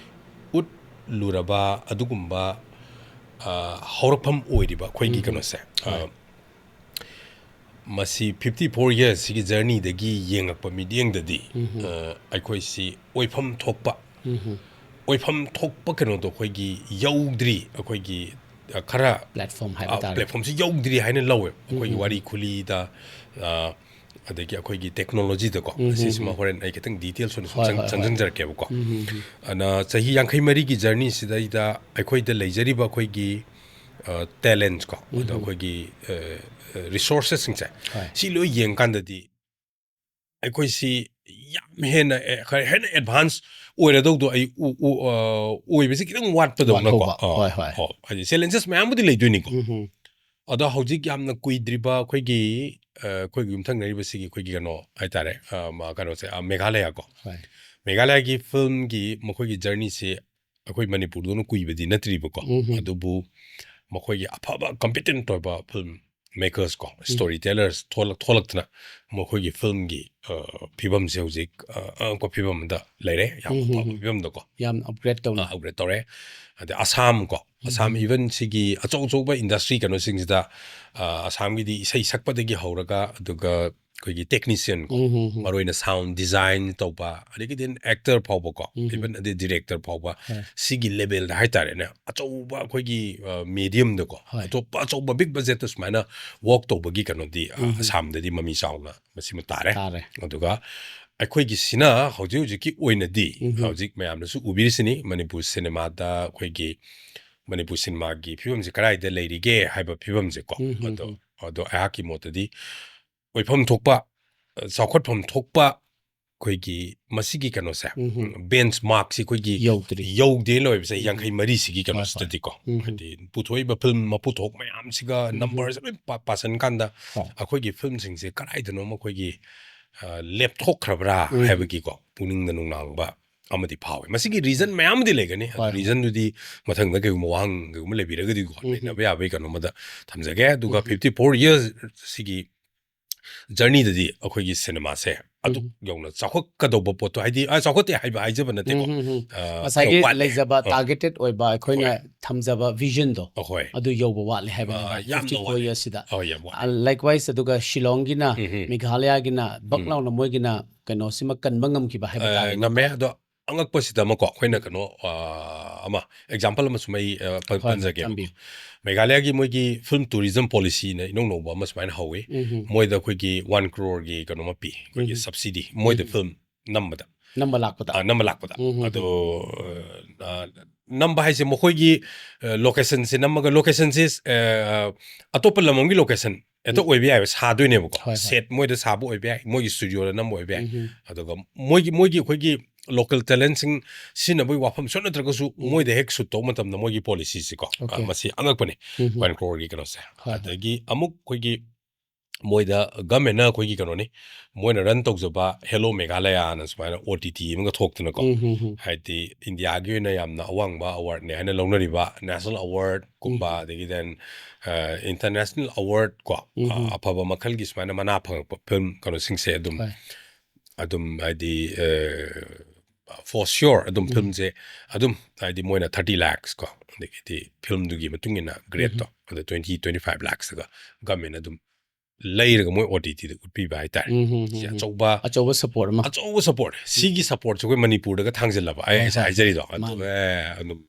ꯎꯠꯂꯨꯔꯕ ꯑꯗꯨꯒꯨꯝꯕ ꯑ, ꯍꯧꯔꯛꯐꯝ ꯑꯣꯏꯔꯤꯕ ꯑꯩꯈꯣꯏꯒꯤ ꯀꯩꯅꯣꯁꯦ, ꯑ, ꯍꯣꯏ꯫ ꯃꯁꯤ ꯐꯤꯐꯇꯤ ꯐꯣꯔ ꯌꯔꯁꯁꯤꯒꯤ ꯖꯔꯅꯤꯗꯒꯤ ꯌꯦꯡꯉꯛꯄ ꯃꯤꯠꯌꯦꯡꯗꯗꯤ, ꯑ, ꯑꯩꯈꯣꯏꯁꯤ ꯑꯣꯏꯐꯝ ꯊꯣꯛꯄ, ꯑꯣꯏꯐꯝ ꯊꯣꯛꯄ ꯀꯩꯅꯣꯗꯣ ꯑꯩꯈꯣꯏꯒꯤ ꯌꯧꯗ꯭ꯔꯤ, ꯑꯩꯈꯣꯏꯒꯤ, ꯑ, ꯈꯔ ꯄ꯭ꯂꯦꯠꯐꯣꯝ ꯍꯥꯏꯕ ꯑ, ꯇꯥꯔꯦ꯫ ꯄ꯭ꯂꯦꯠꯐꯣꯝꯁꯤ ꯌꯧꯗ꯭ꯔꯤ ꯍꯥꯏꯅ ꯂꯧꯋꯦ꯫ ꯑꯩꯈꯣꯏꯒꯤ ꯋꯥꯔꯤ ꯈꯨꯂꯤꯗ, ꯑ, ꯑꯗꯒꯤ ꯑꯩꯈꯣꯏꯒꯤ ꯇꯦꯛꯅꯣꯂꯣꯖꯤꯗꯀꯣ, ꯎꯝ, ꯎꯝ, ꯁꯤꯁꯤꯃ ꯎꯝ꯫ ꯍꯣꯔꯦꯟ ꯑꯩ ꯈꯤꯇꯪ ꯗꯤꯇꯦꯜꯁ ꯑꯣꯏꯅ ꯁꯨꯝ ꯍꯣꯏ, ꯆꯪ-, ꯍꯣꯏ, ꯍꯣꯏ꯫ ꯆꯪꯁꯤꯟꯖꯔꯛꯀꯦꯕꯀꯣ꯫ ꯎꯝ, ꯎꯝ, ꯎꯝ꯫ ꯑꯗꯨꯅ ꯆꯍꯤ ꯌꯥꯡꯈꯩ ꯃꯔꯤꯒꯤ ꯖꯔꯅꯤꯁꯤꯗꯩꯗ ꯑꯩꯈꯣꯏꯗ ꯂꯩꯖꯔꯤꯕ ꯑꯩꯈꯣꯏꯒꯤ, ꯑ, ꯇꯦꯂꯦꯟꯠꯀꯣ, ꯎꯝ, ꯑꯗꯣ ꯎꯝ꯫ ꯑꯩꯈꯣꯏꯒꯤ, ꯑ, ꯑ, ꯔꯤꯁꯣꯔꯁꯦꯁꯁꯤꯡꯁꯦ, ꯍꯣꯏ꯫ ꯁꯤ ꯂꯣꯏ ꯌꯦꯡꯀꯥꯟꯗꯗꯤ ꯑꯩꯈꯣꯏꯁꯤ ꯌꯥꯝ ꯍꯦꯟꯅ, ꯑꯦ, ꯈꯔ ꯍꯦꯟꯅ ꯑꯦꯗꯚꯥꯟꯁ ꯑꯣꯏꯔꯗꯧꯗꯣ ꯑꯩ ꯎ-, ꯎ-, ꯑ, ꯑꯣꯏꯕꯁꯤ ꯈꯤꯇꯪ ꯋꯥꯠꯄꯗꯧꯅꯀꯣ꯫ ꯋꯥꯠꯍꯧꯕ꯫ ꯑ, ꯍꯣꯏ, ꯍꯣꯏ꯫ ꯑꯣ, ꯍꯥꯏꯗꯤ ꯆꯦꯂꯦꯟꯖꯦꯁ ꯃꯌꯥꯝꯕꯨꯗꯤ ꯂꯩꯗꯣꯏꯅꯤꯀꯣ꯫ ꯎꯝ, ꯎꯝ꯫ ꯑꯗꯣ ꯍꯧꯖꯤꯛ ꯌꯥꯝꯅ ꯀꯨꯏꯗ꯭ꯔꯤꯕ ꯑꯩꯈꯣꯏꯒꯤ, ꯑ, ꯑꯩꯈꯣꯏꯒꯤ ꯌꯨꯝꯊꯪꯅꯔꯤꯕꯁꯤꯒꯤ ꯑꯩꯈꯣꯏꯒꯤ ꯀꯩꯅꯣ ꯍꯥꯏꯇꯥꯔꯦ, ꯑ, ꯃ-, ꯀꯩꯅꯣꯁꯦ, ꯑ, ꯃꯦꯘꯥꯂꯌꯥꯀꯣ꯫ ꯍꯣꯏ꯫ ꯃꯦꯘꯥꯂꯌꯥꯒꯤ ꯐꯤꯜꯝꯒꯤ ꯃꯈꯣꯏꯒꯤ ꯖꯔꯅꯤꯁꯤ ꯑꯩꯈꯣꯏ ꯃꯅꯤꯄꯨꯔꯗꯧꯅ ꯀꯨꯏꯕꯗꯤ ꯅꯠꯇ꯭ꯔꯤꯕꯀꯣ꯫ ꯎꯝ, ꯎꯝ꯫ ꯑꯗꯨꯕꯨ ꯃꯈꯣꯏꯒꯤ ꯑꯐꯕ ꯀꯝꯄꯤꯇꯦꯟꯠ ꯑꯣꯏꯕ ꯐꯤꯜꯝ ꯃꯦꯀꯔꯁ ꯀꯣ, ꯎꯝ꯫ ꯁ꯭ꯇꯣꯔꯤ ꯇꯦꯂꯔꯁ ꯊꯣꯛꯂꯛ-, ꯊꯣꯛꯂꯛꯇꯅ ꯃꯈꯣꯏꯒꯤ ꯐꯤꯜꯝꯒꯤ, ꯑ, ꯐꯤꯕꯝꯁꯦ ꯍꯧꯖꯤꯛ, ꯑ, ꯑꯉꯛꯄ ꯐꯤꯕꯝ ꯑꯃꯗ ꯂꯩꯔꯦ, ꯌꯥꯝ ꯎꯝ, ꯎꯝ, ꯑꯐꯕ ꯎꯝ꯫ ꯐꯤꯕꯝꯗꯀꯣ꯫ ꯌꯥꯝ ꯑꯞꯒ꯭ꯔꯦꯗ ꯇꯧꯅ꯫ ꯑ, ꯑꯞꯒ꯭ꯔꯦꯗ ꯇꯧꯔꯦ꯫ ꯑꯗꯩ ꯑꯁꯥꯝ ꯀꯣ, ꯎꯝ, ꯑꯁꯥꯝ ꯎꯝ꯫ ꯏꯚꯟ ꯁꯤꯒꯤ ꯑꯆꯧ ꯑꯆꯧꯕ ꯏꯟꯗꯁꯇ꯭ꯔꯤ ꯀꯩꯅꯣꯁꯤꯡꯁꯤꯗ, ꯑ, ꯑꯁꯥꯝꯒꯤꯗꯤ ꯏꯁꯩ ꯁꯛꯄꯗꯒꯤ ꯍꯧꯔꯒ, ꯑꯗꯨꯒ ꯑꯩꯈꯣꯏꯒꯤ ꯇꯦꯛꯅꯤꯁꯤꯌꯟ ꯀꯣ, ꯎꯝ, ꯎꯝ, ꯎꯝ꯫ ꯃꯔꯨꯑꯣꯏꯅ ꯁꯥꯎꯟ ꯗꯤꯖꯥꯏꯟ ꯇꯧꯕ, ꯑꯗꯒꯤꯗꯤ ꯑꯦꯛꯇꯔ ꯐꯥꯎꯕꯀꯣ, ꯎꯝ, ꯎꯝ꯫ ꯏꯚꯟ ꯑꯗꯩ ꯗꯤꯔꯦꯛꯇꯔ ꯐꯥꯎꯕ, ꯍꯣꯏ꯫ ꯁꯤꯒꯤ ꯂꯦꯚꯦꯜꯗ ꯍꯥꯏꯇꯥꯔꯦꯅꯦ, ꯑꯆꯧꯕ ꯑꯩꯈꯣꯏꯒꯤ, ꯑ, ꯃꯦꯗꯤꯌꯝꯗꯀꯣ, ꯍꯣꯏ꯫ ꯑꯇꯣꯞꯄ ꯑꯆꯧꯕ ꯕꯤꯛ ꯕꯖꯦꯠꯇ ꯁꯨꯃꯥꯏꯅ ꯋꯥꯔꯛ ꯇꯧꯕꯒꯤ ꯀꯩꯅꯣꯗꯤ, ꯑ, ꯎꯝ, ꯎꯝ꯫ ꯑꯁꯥꯝꯗꯗꯤ ꯃꯃꯤ ꯆꯥꯎꯅ ꯃꯁꯤꯃ ꯇꯥꯔꯦ꯫ ꯇꯥꯔꯦ꯫ ꯑꯗꯨꯒ ꯑꯩꯈꯣꯏꯒꯤꯁꯤꯅ ꯍꯧꯖꯤꯛ ꯍꯧꯖꯤꯛꯀꯤ ꯑꯣꯏꯅꯗꯤ, ꯎꯝ, ꯎꯝ꯫ ꯍꯧꯖꯤꯛ ꯃꯌꯥꯝꯅꯁꯨ ꯎꯕꯤꯔꯤꯁꯤꯅꯤ, ꯃꯅꯤꯄꯨꯔ ꯁꯤꯅꯦꯃꯥꯗ ꯑꯩꯈꯣꯏꯒꯤ ꯃꯅꯤꯄꯨꯔ ꯁꯤꯅꯦꯃꯥꯒꯤ ꯐꯤꯕꯝꯁꯦ ꯀꯗꯥꯏꯗ ꯂꯩꯔꯤꯒꯦ ꯍꯥꯏꯕ ꯐꯤꯕꯝꯁꯦꯀꯣ꯫ ꯎꯝ, ꯎꯝ, ꯑꯗꯣ, ꯎꯝ꯫ ꯑꯗꯣ ꯑꯩꯍꯥꯛꯀꯤ ꯃꯣꯠꯇꯗꯤ ꯑꯣꯏꯐꯝ ꯊꯣꯛꯄ, ꯑ, ꯆꯥꯎꯈꯠꯐꯝ ꯊꯣꯛꯄ ꯑꯩꯈꯣꯏꯒꯤ ꯃꯁꯤꯒꯤ ꯀꯩꯅꯣꯁꯦ, ꯎꯝ, ꯎꯝ꯫ ꯕꯦꯟꯆ ꯃꯥꯔꯛꯁꯤ ꯑꯩꯈꯣꯏꯒꯤ ꯌꯧꯗ꯭ꯔꯤ꯫ ꯌꯧꯗꯦꯅ ꯂꯣꯏꯕꯁꯦ, ꯎꯝ, ꯎꯝ꯫ ꯌꯥꯡꯈꯩ ꯃꯔꯤꯁꯤꯒꯤ ꯍꯣꯏ, ꯍꯣꯏ꯫ ꯀꯩꯅꯣꯁꯤꯗꯗꯤꯀꯣ꯫ ꯎꯝ, ꯎꯝ꯫ ꯍꯥꯏꯗꯤ ꯄꯨꯊꯣꯛꯏꯕ ꯐꯤꯜꯝ ꯃꯄꯨꯊꯣꯛ ꯃꯌꯥꯝꯁꯤꯒ ꯎꯝ, ꯎꯝ꯫ ꯅꯝꯕꯔꯁꯦ ꯂꯣꯏ ꯄꯥ-, ꯄꯥꯁꯟ ꯀꯥꯟꯗ ꯍꯣꯏ꯫ ꯑꯩꯈꯣꯏꯒꯤ ꯐꯤꯜꯝꯁꯤꯡꯁꯦ ꯀꯗꯥꯏꯗꯅꯣꯃ ꯑꯩꯈꯣꯏꯒꯤ, ꯑ, ꯂꯦꯞꯊꯣꯛꯈ꯭ꯔꯕ꯭ꯔꯥ ꯎꯝ꯫ ꯍꯥꯏꯕꯒꯤꯀꯣ, ꯄꯨꯛꯅꯤꯡꯗ ꯅꯨꯡꯅꯥꯡꯕ ꯑꯃꯗꯤ ꯐꯥꯎꯋꯦ꯫ ꯃꯁꯤꯒꯤ ꯔꯤꯖꯟ ꯃꯌꯥꯝ ꯑꯃꯗꯤ ꯂꯩꯒꯅꯤ꯫ ꯍꯣꯏ, ꯍꯣꯏ꯫ ꯔꯤꯖꯟꯗꯨꯗꯤ ꯃꯊꯪꯗ ꯀꯩꯒꯨꯝꯕ ꯋꯥꯍꯪ ꯀꯩꯒꯨꯝꯕ ꯂꯩꯕꯤꯔꯒꯗꯤꯀꯣ, ꯎꯝ, ꯎꯝ꯫ ꯅꯩꯅꯕ ꯌꯥꯕꯒꯤ ꯀꯩꯅꯣ ꯑꯃꯗ ꯊꯝꯖꯒꯦ꯫ ꯑꯗꯨꯒ ꯎꯝ, ꯎꯝ꯫ ꯐꯤꯐꯇꯤ ꯐꯣꯔ ꯌꯔꯁ ꯁꯤꯒꯤ ꯖꯔꯅꯤꯗꯗꯤ ꯑꯩꯈꯣꯏꯒꯤ ꯁꯤꯅꯦꯃꯥꯁꯦ ꯑꯗꯨꯛ ꯎꯝ꯫ ꯌꯧꯅ ꯆꯥꯎꯈꯠꯀꯗꯧꯕ ꯄꯣꯠꯇꯣ, ꯍꯥꯏꯗꯤ, ꯑ, ꯆꯥꯎꯈꯠꯇꯦ ꯍꯥꯏꯕ ꯍꯥꯏꯖꯕ ꯅꯠꯇꯦꯀꯣ꯫ ꯎꯝ, ꯎꯝ, ꯎꯝ꯫ ꯑ, ꯉꯁꯥꯏꯒꯤ ꯈꯔ ꯋꯥꯠꯂꯦ꯫ ꯂꯩꯖꯕ ꯑ꯫ ꯇꯥꯔꯒꯦꯇꯦꯠ ꯑꯣꯏꯕ ꯑꯩꯈꯣꯏꯅ ꯍꯣꯏ꯫ ꯊꯝꯖꯕ ꯚꯤꯖꯟꯗꯣ, ꯑꯍꯣꯏ꯫ ꯑꯗꯨ ꯌꯧꯕ ꯋꯥꯠꯂꯦ ꯍꯥꯏꯕꯅꯦꯕ, ꯑ, ꯌꯥꯝꯅ ꯐꯤꯐꯇꯤ ꯐꯣꯔ ꯋꯥꯠꯂꯦ꯫ ꯌꯔꯁꯁꯤꯗ꯫ ꯑ, ꯌꯥꯝ ꯋꯥꯠꯂꯦ꯫ ꯑ, ꯂꯥꯏꯛꯋꯥꯏꯁ, ꯑꯗꯨꯒ ꯁꯤꯂꯣꯡꯒꯤꯅ, ꯎꯝ, ꯎꯝ꯫ ꯃꯦꯘꯥꯂꯌꯥꯒꯤꯅ ꯕꯛ ꯎꯝ꯫ ꯂꯥꯎꯅ ꯃꯣꯏꯒꯤꯅ ꯀꯩꯅꯣꯁꯤꯃ ꯀꯟꯕ ꯉꯝꯈꯤꯕ ꯍꯥꯏꯕ ꯑ, ꯇꯥꯔꯦ꯫ ꯉꯝꯃꯦ꯫ ꯑꯗꯣ ꯑꯉꯛꯄꯁꯤꯗ ꯑꯃꯀꯣ, ꯑꯩꯈꯣꯏꯅ ꯎꯝ꯫ ꯀꯩꯅꯣ, ꯑ, ꯑꯃ ꯑꯦꯛꯖꯥꯝꯄꯜ ꯑꯃꯁꯨ ꯑꯩ ꯑ, ꯄꯟ- ꯍꯣꯏ, ꯄꯟꯖꯒꯦ꯫ ꯇꯝꯕꯤꯌꯨ꯫ ꯃꯦꯘꯥꯂꯌꯥꯒꯤ ꯃꯣꯏꯒꯤ ꯐꯤꯜꯝ ꯇꯨꯔꯤꯖꯝ ꯄꯣꯂꯤꯁꯤꯅ ꯏꯅꯧ ꯅꯧꯕ ꯑꯃ ꯁꯨꯃꯥꯏꯅ ꯍꯧꯋꯤ꯫ ꯎꯝ ꯍꯝ꯫ ꯃꯣꯏꯗ ꯑꯩꯈꯣꯏꯒꯤ ꯋꯥꯟ ꯀ꯭ꯔꯣꯔꯒꯤ ꯀꯩꯅꯣꯃ ꯄꯤ, ꯑꯩꯈꯣꯏꯒꯤ ꯎꯝ꯫ ꯁꯕꯁꯤꯗꯤ ꯃꯣꯏꯗ ꯎꯝ꯫ ꯐꯤꯜꯝ ꯅꯝꯕꯗ ꯅꯝꯕ ꯂꯥꯛꯄꯗ꯫ ꯑ, ꯅꯝꯕ ꯂꯥꯛꯄꯗ ꯎꯝ, ꯎꯝ, ꯑꯗꯣ ꯑ, ꯅꯝꯕ ꯍꯥꯏꯁꯦ ꯃꯈꯣꯏꯒꯤ ꯂꯣꯀꯦꯁꯟꯁꯦ ꯅꯝꯃꯒ, ꯂꯣꯀꯦꯁꯟꯁꯦ ꯑꯇꯣꯞꯄ ꯂꯝ ꯑꯃꯒꯤ ꯂꯣꯀꯦꯁꯟ ꯍꯦꯛꯇ ꯎꯝ꯫ ꯑꯣꯏꯕ ꯌꯥꯏꯕ, ꯁꯥꯗꯣꯏꯅꯦꯕꯀꯣ꯫ ꯍꯣꯏ, ꯍꯣꯏ꯫ ꯁꯦꯠ ꯃꯣꯏꯗ ꯁꯥꯕ ꯑꯣꯏꯕ ꯌꯥꯏ, ꯃꯣꯏꯒꯤ ꯁ꯭ꯇꯨꯗꯤꯑꯣꯗ ꯅꯝꯕ ꯑꯣꯏꯕ ꯌꯥꯏ꯫ ꯎꯝ, ꯎꯝ꯫ ꯑꯗꯨꯒ ꯃꯣꯏꯒꯤ ꯃꯣꯏꯒꯤ ꯑꯩꯈꯣꯏꯒꯤ ꯂꯣꯀꯦꯜ ꯇꯦꯂꯦꯟꯁꯤꯡ ꯁꯤꯖꯤꯟꯅꯕꯒꯤ ꯋꯥꯐꯝ ꯁꯨꯡꯅ ꯅꯠꯇ꯭ꯔꯒꯁꯨ ꯎꯝ꯫ ꯃꯣꯏꯗ ꯍꯦꯛ ꯁꯨꯠ ꯇꯧꯕ ꯃꯇꯝꯗ ꯃꯣꯏꯒꯤ ꯄꯣꯂꯤꯁꯤꯁꯤꯀꯣ, ꯑ, Okay. ꯃꯁꯤ ꯑꯉꯛꯄꯅꯤ꯫ ꯎꯝ, ꯎꯝ꯫ ꯋꯥꯟ ꯀ꯭ꯔꯣꯔꯒꯤ ꯀꯩꯅꯣꯁꯦ꯫ ꯍꯣꯏ, ꯍꯣꯏ꯫ ꯑꯗꯒꯤ ꯑꯃꯨꯛ ꯑꯩꯈꯣꯏꯒꯤ ꯃꯣꯏꯗ ꯒꯃꯦꯟꯅ ꯑꯩꯈꯣꯏꯒꯤ ꯀꯩꯅꯣꯅꯤ, ꯃꯣꯏꯅ ꯔꯟ ꯇꯧꯖꯕ ꯍꯦꯂꯣ ꯃꯦꯘꯥꯂꯌꯥꯅ ꯁꯨꯃꯥꯏꯅ ꯑꯣ ꯇꯤ ꯇꯤ ꯑꯃꯒ ꯊꯣꯛꯇꯅꯀꯣ꯫ ꯎꯝ, ꯎꯝ, ꯎꯝ꯫ ꯍꯥꯏꯗꯤ ꯏꯟꯗꯤꯌꯥꯒꯤ ꯑꯣꯏꯅ ꯌꯥꯝꯅ ꯑꯋꯥꯡꯕ ꯑꯋꯥꯔꯗꯅꯦ ꯍꯥꯏꯅ ꯂꯧꯅꯔꯤꯕ ꯅꯦꯁꯅꯦꯜ ꯑꯋꯥꯔꯗꯀꯨꯝꯕ, ꯎꯝ꯫ ꯑꯗꯒꯤ then ꯏꯟꯇꯔꯅꯦꯁꯅꯦꯜ ꯑꯋꯥꯔꯗ ꯀꯣ, ꯎꯝ, ꯑ, ꯎꯝ꯫ ꯑꯐꯕ ꯃꯈꯜꯒꯤ ꯁꯨꯃꯥꯏꯅ ꯃꯅꯥ ꯐꯪꯉꯛꯄ ꯐꯤꯂꯝ ꯀꯩꯅꯣꯁꯤꯡꯁꯦ ꯑꯗꯨꯝ ꯍꯣꯏ꯫ ꯑꯗꯨꯝ ꯍꯥꯏꯗꯤ for sure ꯑꯗꯨꯝ ꯎꯝ꯫ ꯐꯤꯂꯝꯁꯦ ꯑꯗꯨꯝ ꯍꯥꯏꯗꯤ ꯃꯣꯏꯅ ꯊꯥꯔꯇꯤ ꯂꯥꯛꯁ ꯀꯣ, ꯑꯗꯒꯤꯗꯤ ꯐꯤꯂꯝꯗꯨꯒꯤ ꯃꯇꯨꯡ ꯏꯟꯅ ꯒ꯭ꯔꯦꯠꯇꯣ, ꯎꯝ꯫ ꯑꯗ ꯇ꯭ꯋꯦꯟꯇꯤ ꯇ꯭ꯋꯦꯟꯇꯤ ꯐꯥꯏꯚ ꯂꯥꯛꯁꯇꯒ ꯒꯃꯦꯟ ꯑꯗꯨꯝ ꯂꯩꯔꯒ ꯃꯣꯏ ꯑꯣ ꯇꯤ ꯇꯤꯗ ꯎꯠꯄꯤꯕ ꯍꯥꯏꯇꯥꯔꯦ꯫ ꯎꯝ, ꯎꯝ, ꯁꯤ ꯎꯝ, ꯎꯝ꯫ ꯑꯆꯧꯕ ꯑꯆꯧꯕ ꯁꯄꯣꯔꯠ ꯑꯃ꯫ ꯑꯆꯧꯕ ꯁꯄꯣꯔꯠ꯫ ꯁꯤꯒꯤ ꯁꯄꯣꯔꯠꯁꯦ ꯑꯩꯈꯣoi ꯃꯅꯤꯄꯨꯔꯗꯒ ꯊꯥꯡꯖꯤꯜꯂꯕ ꯑꯩ ꯍꯣꯏ, ꯉꯁꯥꯏ ꯍꯣꯏ꯫ ꯍꯥꯏꯖꯔꯤꯗꯣ ꯑꯗꯨ ꯃꯥꯅꯤ꯫ ꯑꯦ, ꯑꯗꯨꯝ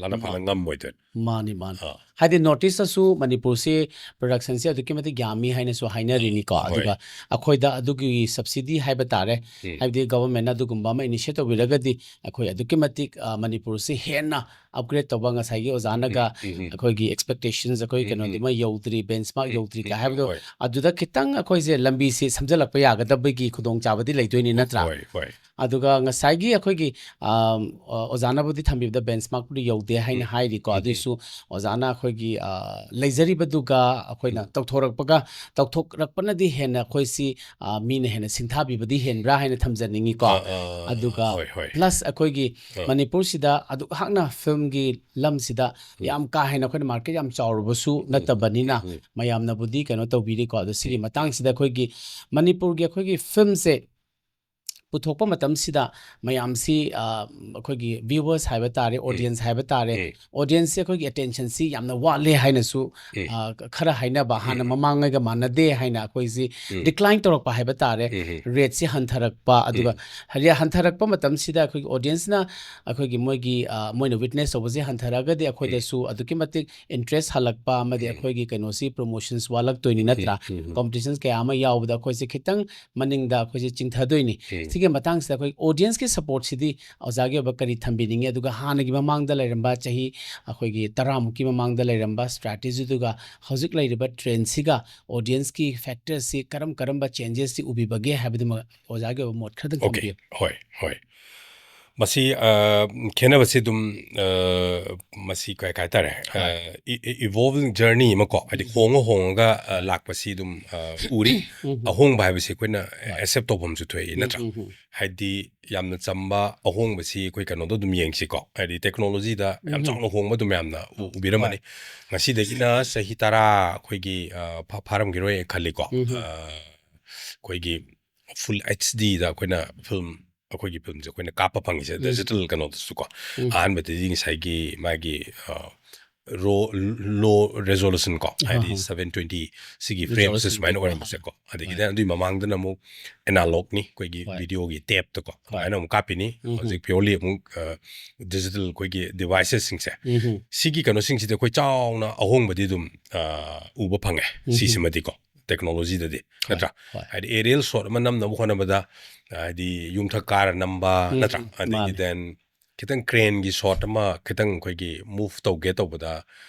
ꯂꯥꯟꯅ ꯃꯥ- ꯐꯥꯅ ꯉꯝꯃꯣꯏꯗꯣꯏꯅꯤ꯫ ꯃꯥꯅꯤ, ꯃꯥꯅꯤ꯫ ꯑꯥ꯫ ꯍꯥꯏꯗꯤ ꯅꯣꯔꯠ ꯏꯁꯇꯁꯨ ꯃꯅꯤꯄꯨꯔꯁꯤ ꯄ꯭ꯔꯗꯛꯁꯟꯁꯤ ꯑꯗꯨꯛꯀꯤ ꯃꯇꯤꯛ ꯌꯥꯝꯃꯤ ꯍꯥꯏꯅꯁꯨ ꯍꯥꯏꯅꯔꯤꯅꯤꯀꯣ꯫ ꯍꯣꯏ꯫ ꯑꯗꯨꯒ ꯑꯩꯈꯣꯏꯗ ꯑꯗꯨꯒꯤ ꯁꯕꯁꯤꯗꯤ ꯍꯥꯏꯕ ꯇꯥꯔꯦ, ꯎꯝ꯫ ꯍꯥꯏꯕꯗꯤ ꯒꯚꯔꯟꯃꯦꯟꯠꯅ ꯑꯗꯨꯒꯨꯝꯕ ꯑꯃ ꯏꯅꯤꯁꯤꯌꯦꯠ ꯇꯧꯕꯤꯔꯒꯗꯤ ꯑꯩꯈꯣꯏ ꯑꯗꯨꯛꯀꯤ ꯃꯇꯤꯛ, ꯑ, ꯃꯅꯤꯄꯨꯔꯁꯤ ꯍꯦꯟꯅ ꯑꯞꯒ꯭ꯔꯦꯗ ꯇꯧꯕ, ꯉꯁꯥꯏꯒꯤ ꯑꯣꯖꯥꯅꯒ ꯎꯝ, ꯎꯝ, ꯎꯝ꯫ ꯑꯩꯈꯣꯏꯒꯤ ꯑꯦꯛꯁꯄꯦꯛꯇꯦꯁꯟꯁ, ꯑꯩꯈꯣꯏ ꯎꯝ, ꯀꯩꯅꯣꯗꯤ ꯎꯝ꯫ ꯃꯣꯏ ꯌꯧꯗ꯭ꯔꯤ, ꯕꯦꯟꯆꯃꯥꯔꯛ ꯎꯝ, ꯌꯧꯗ꯭ꯔꯤ ꯎꯝ, ꯀꯥꯏ ꯎꯝ, ꯍꯥꯏꯕꯗꯣ, ꯍꯣꯏ꯫ ꯑꯗꯨꯗ ꯈꯤꯇꯪ ꯑꯩꯈꯣꯏꯁꯦ ꯂꯝꯕꯤꯁꯤ ꯁꯝꯖꯜꯂꯛꯄ ꯌꯥꯒꯗꯕꯒꯤ ꯈꯨꯗꯣꯡꯆꯥꯕꯗꯤ ꯂꯩꯗꯣꯏꯅꯤ, ꯅꯠꯇ꯭ꯔꯥ? ꯍꯣꯏ, ꯍꯣꯏ꯫ ꯑꯗꯨꯒ ꯉꯁꯥꯏꯒꯤ ꯑꯩꯈꯣꯏꯒꯤ, ꯑꯝ, ꯑ, ꯑꯣꯖꯥꯅꯕꯨꯗꯤ ꯊꯝꯕꯤꯕꯗ ꯕꯦꯟꯆꯃꯥꯔꯛꯄꯨꯗꯤ ꯌꯧꯗꯦ ꯍꯥꯏꯅ ꯎꯝ, ꯍꯥꯏꯔꯤꯀꯣ꯫ ꯎꯝ, ꯎꯝ꯫ ꯑꯗꯨꯏꯁꯨ ꯑꯣꯖꯥꯅ ꯑꯩꯈꯣꯏꯒꯤ, ꯑ, ꯂꯩꯖꯔꯤꯕꯗꯨꯒ ꯑꯩꯈꯣꯏꯅ ꯎꯝ꯫ ꯇꯧꯊꯣꯔꯛꯄꯒ, ꯇꯧꯊꯣꯔꯛꯄꯅꯗꯤ ꯍꯦꯟꯅ ꯑꯩꯈꯣꯏꯁꯤ, ꯑ, ꯃꯤꯅ ꯍꯦꯟꯅ ꯁꯤꯡꯊꯥꯕꯤꯕꯗꯤ ꯍꯦꯟꯕ꯭ꯔꯥ ꯍꯥꯏꯅ ꯊꯝꯖꯅꯤꯡꯉꯤꯀꯣ꯫ ꯑ, ꯑ, ꯑꯗꯨꯒ ꯍꯣꯏ, ꯍꯣꯏ꯫ ꯄ꯭ꯂꯁ ꯑꯩꯈꯣꯏꯒꯤ ꯑ꯫ ꯃꯅꯤꯄꯨꯔꯁꯤꯗ ꯑꯗꯨꯛ ꯍꯥꯛꯅ ꯐꯤꯂꯝꯒꯤ ꯂꯝꯁꯤꯗ ꯎꯝ꯫ ꯌꯥꯝ ꯀꯥ ꯍꯦꯟꯅ ꯑꯩꯈꯣꯏꯅ ꯃꯥꯔꯀꯦꯠ ꯌꯥꯝ ꯆꯥꯎꯔꯨꯕꯁꯨ ꯎꯝ, ꯅꯠꯇꯕꯅꯤꯅ ꯎꯝ, ꯎꯝ꯫ ꯃꯌꯥꯝꯅꯕꯨꯗꯤ ꯀꯩꯅꯣ ꯇꯧꯕꯤꯔꯤꯀꯣ꯫ ꯑꯗꯣ ꯁꯤꯒꯤ ꯎꯝ꯫ ꯃꯇꯥꯡꯁꯤꯗ ꯑꯩꯈꯣꯏꯒꯤ ꯃꯅꯤꯄꯨꯔꯒꯤ ꯑꯩꯈꯣꯏꯒꯤ ꯐꯤꯂꯝꯁꯦ ꯄꯨꯊꯣꯛꯄ ꯃꯇꯝꯁꯤꯗ ꯃꯌꯥꯝꯁꯤ ꯑ, ꯑꯩꯈꯣꯏꯒꯤ viewers ꯍꯥꯏꯕ ꯇꯥꯔꯦ, audience ꯍꯥꯏꯕ ꯇꯥꯔꯦ, ꯎꯝ. audienceꯁꯦ ꯑꯩꯈꯣꯏꯒꯤ attentionꯁꯤ ꯌꯥꯝꯅ ꯋꯥꯠꯂꯦ ꯍꯥꯏꯅꯁꯨ ꯎꯝ. ꯑ, ꯈꯔ ꯍꯥꯏꯅꯕ, ꯍꯥꯟꯅ ꯎꯝ. ꯃꯃꯥꯡꯉꯩꯒ ꯃꯥꯟꯅꯗꯦ ꯍꯥꯏꯅ ꯑꯩꯈꯣꯏꯁꯤ ꯎꯝ. decline ꯇꯧꯔꯛꯄ ꯍꯥꯏꯕ ꯇꯥꯔꯦ, ꯎꯝ. rateꯁꯤ ꯍꯟꯊꯔꯛꯄ, ꯑꯗꯨꯒ ꯍꯥꯏꯗꯤ ꯍꯟꯊꯔꯛꯄ ꯃꯇꯝꯁꯤꯗ ꯑꯩꯈꯣꯏꯒꯤ audienceꯅ ꯑꯩꯈꯣꯏꯒꯤ ꯃꯣꯏꯒꯤ ꯑ, ꯃꯣꯏꯅ witness ꯇꯧꯕꯁꯦ ꯍꯟꯊꯔꯛꯑꯒꯗꯤ ꯑꯩꯈꯣꯏꯗꯁꯨ ꯑꯗꯨꯛꯀꯤ ꯃꯇꯤꯛ interest ꯍꯜꯂꯛꯄ ꯑꯃꯗꯤ ꯎꯝ. ꯑꯩꯈꯣꯏꯒꯤ ꯀꯩꯅꯣꯁꯤ promotions ꯋꯥꯠꯂꯛꯇꯣꯏꯅꯤ ꯅꯠꯇ꯭ꯔꯥ? ꯎꯝ. Competitions ꯀꯌꯥ ꯑꯃ ꯌꯥꯎꯕꯗ ꯑꯩꯈꯣꯏꯁꯦ ꯈꯤꯇꯪ ꯃꯅꯤꯡꯗ ꯑꯩꯈꯣꯏꯁꯦ ꯆꯤꯡꯊꯗꯣꯏꯅꯤ꯫ ꯎꯝ. ꯁꯤꯒꯤ ꯃꯇꯥꯡꯁꯤꯗ ꯑꯩꯈꯣꯏ audienceꯀꯤ supportꯁꯤꯗꯤ ꯑꯣꯖꯥꯒꯤ ꯑꯣꯏꯕ ꯀꯔꯤ ꯊꯝꯕꯤꯅꯤꯡꯉꯤ? ꯑꯗꯨꯒ ꯍꯥꯟꯅꯒꯤ ꯃꯃꯥꯡꯗ ꯂꯩꯔꯝꯕ ꯆꯍꯤ ꯑꯩꯈꯣꯏꯒꯤ ꯇꯔꯥꯃꯨꯛꯀꯤ ꯃꯃꯥꯡꯗ ꯂꯩꯔꯝꯕ strategyꯗꯨꯒ ꯍꯧꯖꯤꯛ ꯂꯩꯔꯤꯕ trendꯁꯤꯒ audienceꯀꯤ factorꯁꯤ ꯀꯔꯝ ꯀꯔꯝꯕ changesꯁꯤ ꯎꯕꯤꯕꯒꯦ ꯍꯥꯏꯕꯗꯨꯃ ꯑꯣꯖꯥꯒꯤ ꯑꯣꯏꯕ ꯃꯣꯠ ꯈꯔꯗꯪ Okay. ꯊꯝꯕꯤꯌꯨ꯫ ꯍꯣꯏ, ꯍꯣꯏ꯫ ꯃꯁꯤ, ꯑ, ꯈꯦꯠꯅꯕꯁꯤ ꯑꯗꯨꯝ, ꯑ, ꯃꯁꯤ ꯀꯩ ꯍꯥꯏꯇꯥꯔꯦ, ꯑ, ꯍꯣꯏ. ꯏ-, ꯏ-, evolving journey ꯑꯃꯀꯣ, ꯍꯥꯏꯗꯤ ꯎꯝ. ꯍꯣꯡꯉ ꯍꯣꯡꯉꯒ, ꯑ, ꯂꯥꯛꯄꯁꯤ ꯑꯗꯨꯝ, ꯑ, ꯎꯔꯤ꯫ ꯎꯝ. ꯑꯍꯣꯡꯕ ꯍꯥꯏꯕꯁꯤ ꯑꯩꯈꯣꯏꯅ ꯍꯣꯏ. accept ꯇꯧꯐꯝꯁꯨ ꯊꯣꯛꯏ, ꯅꯠꯇ꯭ꯔꯥ? ꯎꯝ, ꯎꯝ, ꯎꯝ. ꯍꯥꯏꯗꯤ ꯌꯥꯝꯅ ꯆꯝꯕ ꯑꯍꯣꯡꯕꯁꯤ ꯑꯩꯈꯣꯏ ꯀꯩꯅꯣꯗ ꯑꯗꯨꯝ ꯌꯦꯡꯁꯤꯀꯣ, ꯍꯥꯏꯗꯤ technologyꯗ ꯌꯥꯝ ꯎꯝ. ꯆꯥꯎꯅ ꯍꯣꯡꯕ ꯑꯗꯨꯝ ꯃꯌꯥꯝꯅ ꯎ-, ꯎꯕꯤꯔꯝꯃꯅꯤ꯫ ꯍꯣꯏ. ꯉꯁꯤꯗꯒꯤꯅ ꯆꯍꯤ ꯇꯔꯥ ꯑꯩꯈꯣꯏꯒꯤ, ꯑ, ꯐꯥ-, ꯐꯥꯔꯝꯈꯤꯔꯣꯏ ꯈꯜꯂꯤꯀꯣ꯫ ꯎꯝ. ꯑ, ꯑꯩꯈꯣꯏꯒꯤ full HDꯗ ꯑꯩꯈꯣꯏꯅ film, ꯑꯩꯈꯣꯏꯒꯤ filmꯁꯦ ꯑꯩꯈꯣꯏꯅ ꯀꯥꯞꯄ ꯐꯪꯉꯤꯁꯦ ꯎꯝ. digital ꯀꯩꯅꯣꯗꯁꯨꯀꯣ꯫ ꯎꯝ. ꯑꯍꯥꯟꯕꯗꯗꯤ ꯉꯁꯥꯏꯒꯤ ꯃꯥꯒꯤ, ꯑ, ꯔꯣ-, low resolution ꯀꯣ, ꯑꯍꯥ, ꯍꯥꯏꯗꯤ ꯍꯥ. seven twenty ꯁꯤꯒꯤ Resolution. frameꯁꯦ ꯁꯨꯃꯥꯏꯅ ꯑꯍꯥ. ꯑꯣꯏꯔꯝꯕꯁꯦꯀꯣ꯫ ꯑꯗꯒꯤꯗꯤ ꯍꯣꯏ. ꯑꯗꯨꯒꯤ ꯃꯃꯥꯡꯗꯅ ꯑꯃꯨꯛ analogꯅꯤ, ꯑꯩꯈꯣꯏꯒꯤ ꯍꯣꯏ. videoꯒꯤ tapeꯇꯀꯣ, ꯍꯣꯏ. ꯑꯗꯨꯃꯥꯏꯅ ꯑꯃꯨꯛ ꯀꯥꯞꯄꯤꯅꯤ꯫ ꯎꯝ. ꯍꯧꯖꯤꯛ purely ꯑꯃꯨꯛ, ꯑ, digital ꯑꯩꯈꯣꯏꯒꯤ devicesꯁꯤꯡꯁꯦ꯫ ꯎꯝ. ꯁꯤꯒꯤ ꯀꯩꯅꯣꯁꯤꯡꯁꯤꯗꯤ ꯑꯩꯈꯣꯏ ꯆꯥꯎꯅ ꯑꯍꯣꯡꯕꯗꯤ ꯑꯗꯨꯝ, ꯑ, ꯎꯕ ꯐꯪꯉꯦ, ꯎꯝ. ꯁꯤꯁꯤꯃꯗꯤꯀꯣ, technologyꯗꯗꯤ, ꯍꯣꯏ, ꯅꯠꯇ꯭ꯔꯥ? ꯍꯣꯏ. ꯍꯥꯏꯗꯤ aerial shot ꯑꯃ ꯅꯝꯅꯕ ꯍꯣꯠꯅꯕꯗ, ꯍꯥꯏꯗꯤ ꯌꯨꯝꯊꯛ ꯀꯥꯔ ꯅꯝꯕ, ꯎꯝ, ꯅꯠꯇ꯭ꯔꯥ? ꯎꯝ, ꯑꯗꯒꯤ ꯃꯥꯅꯦ. Then ꯈꯤꯇꯪ craneꯒꯤ shot ꯑꯃ, ꯈꯤꯇꯪ ꯑꯩꯈꯣꯏꯒꯤ move ꯇꯧꯒꯦ ꯇꯧꯕꯗ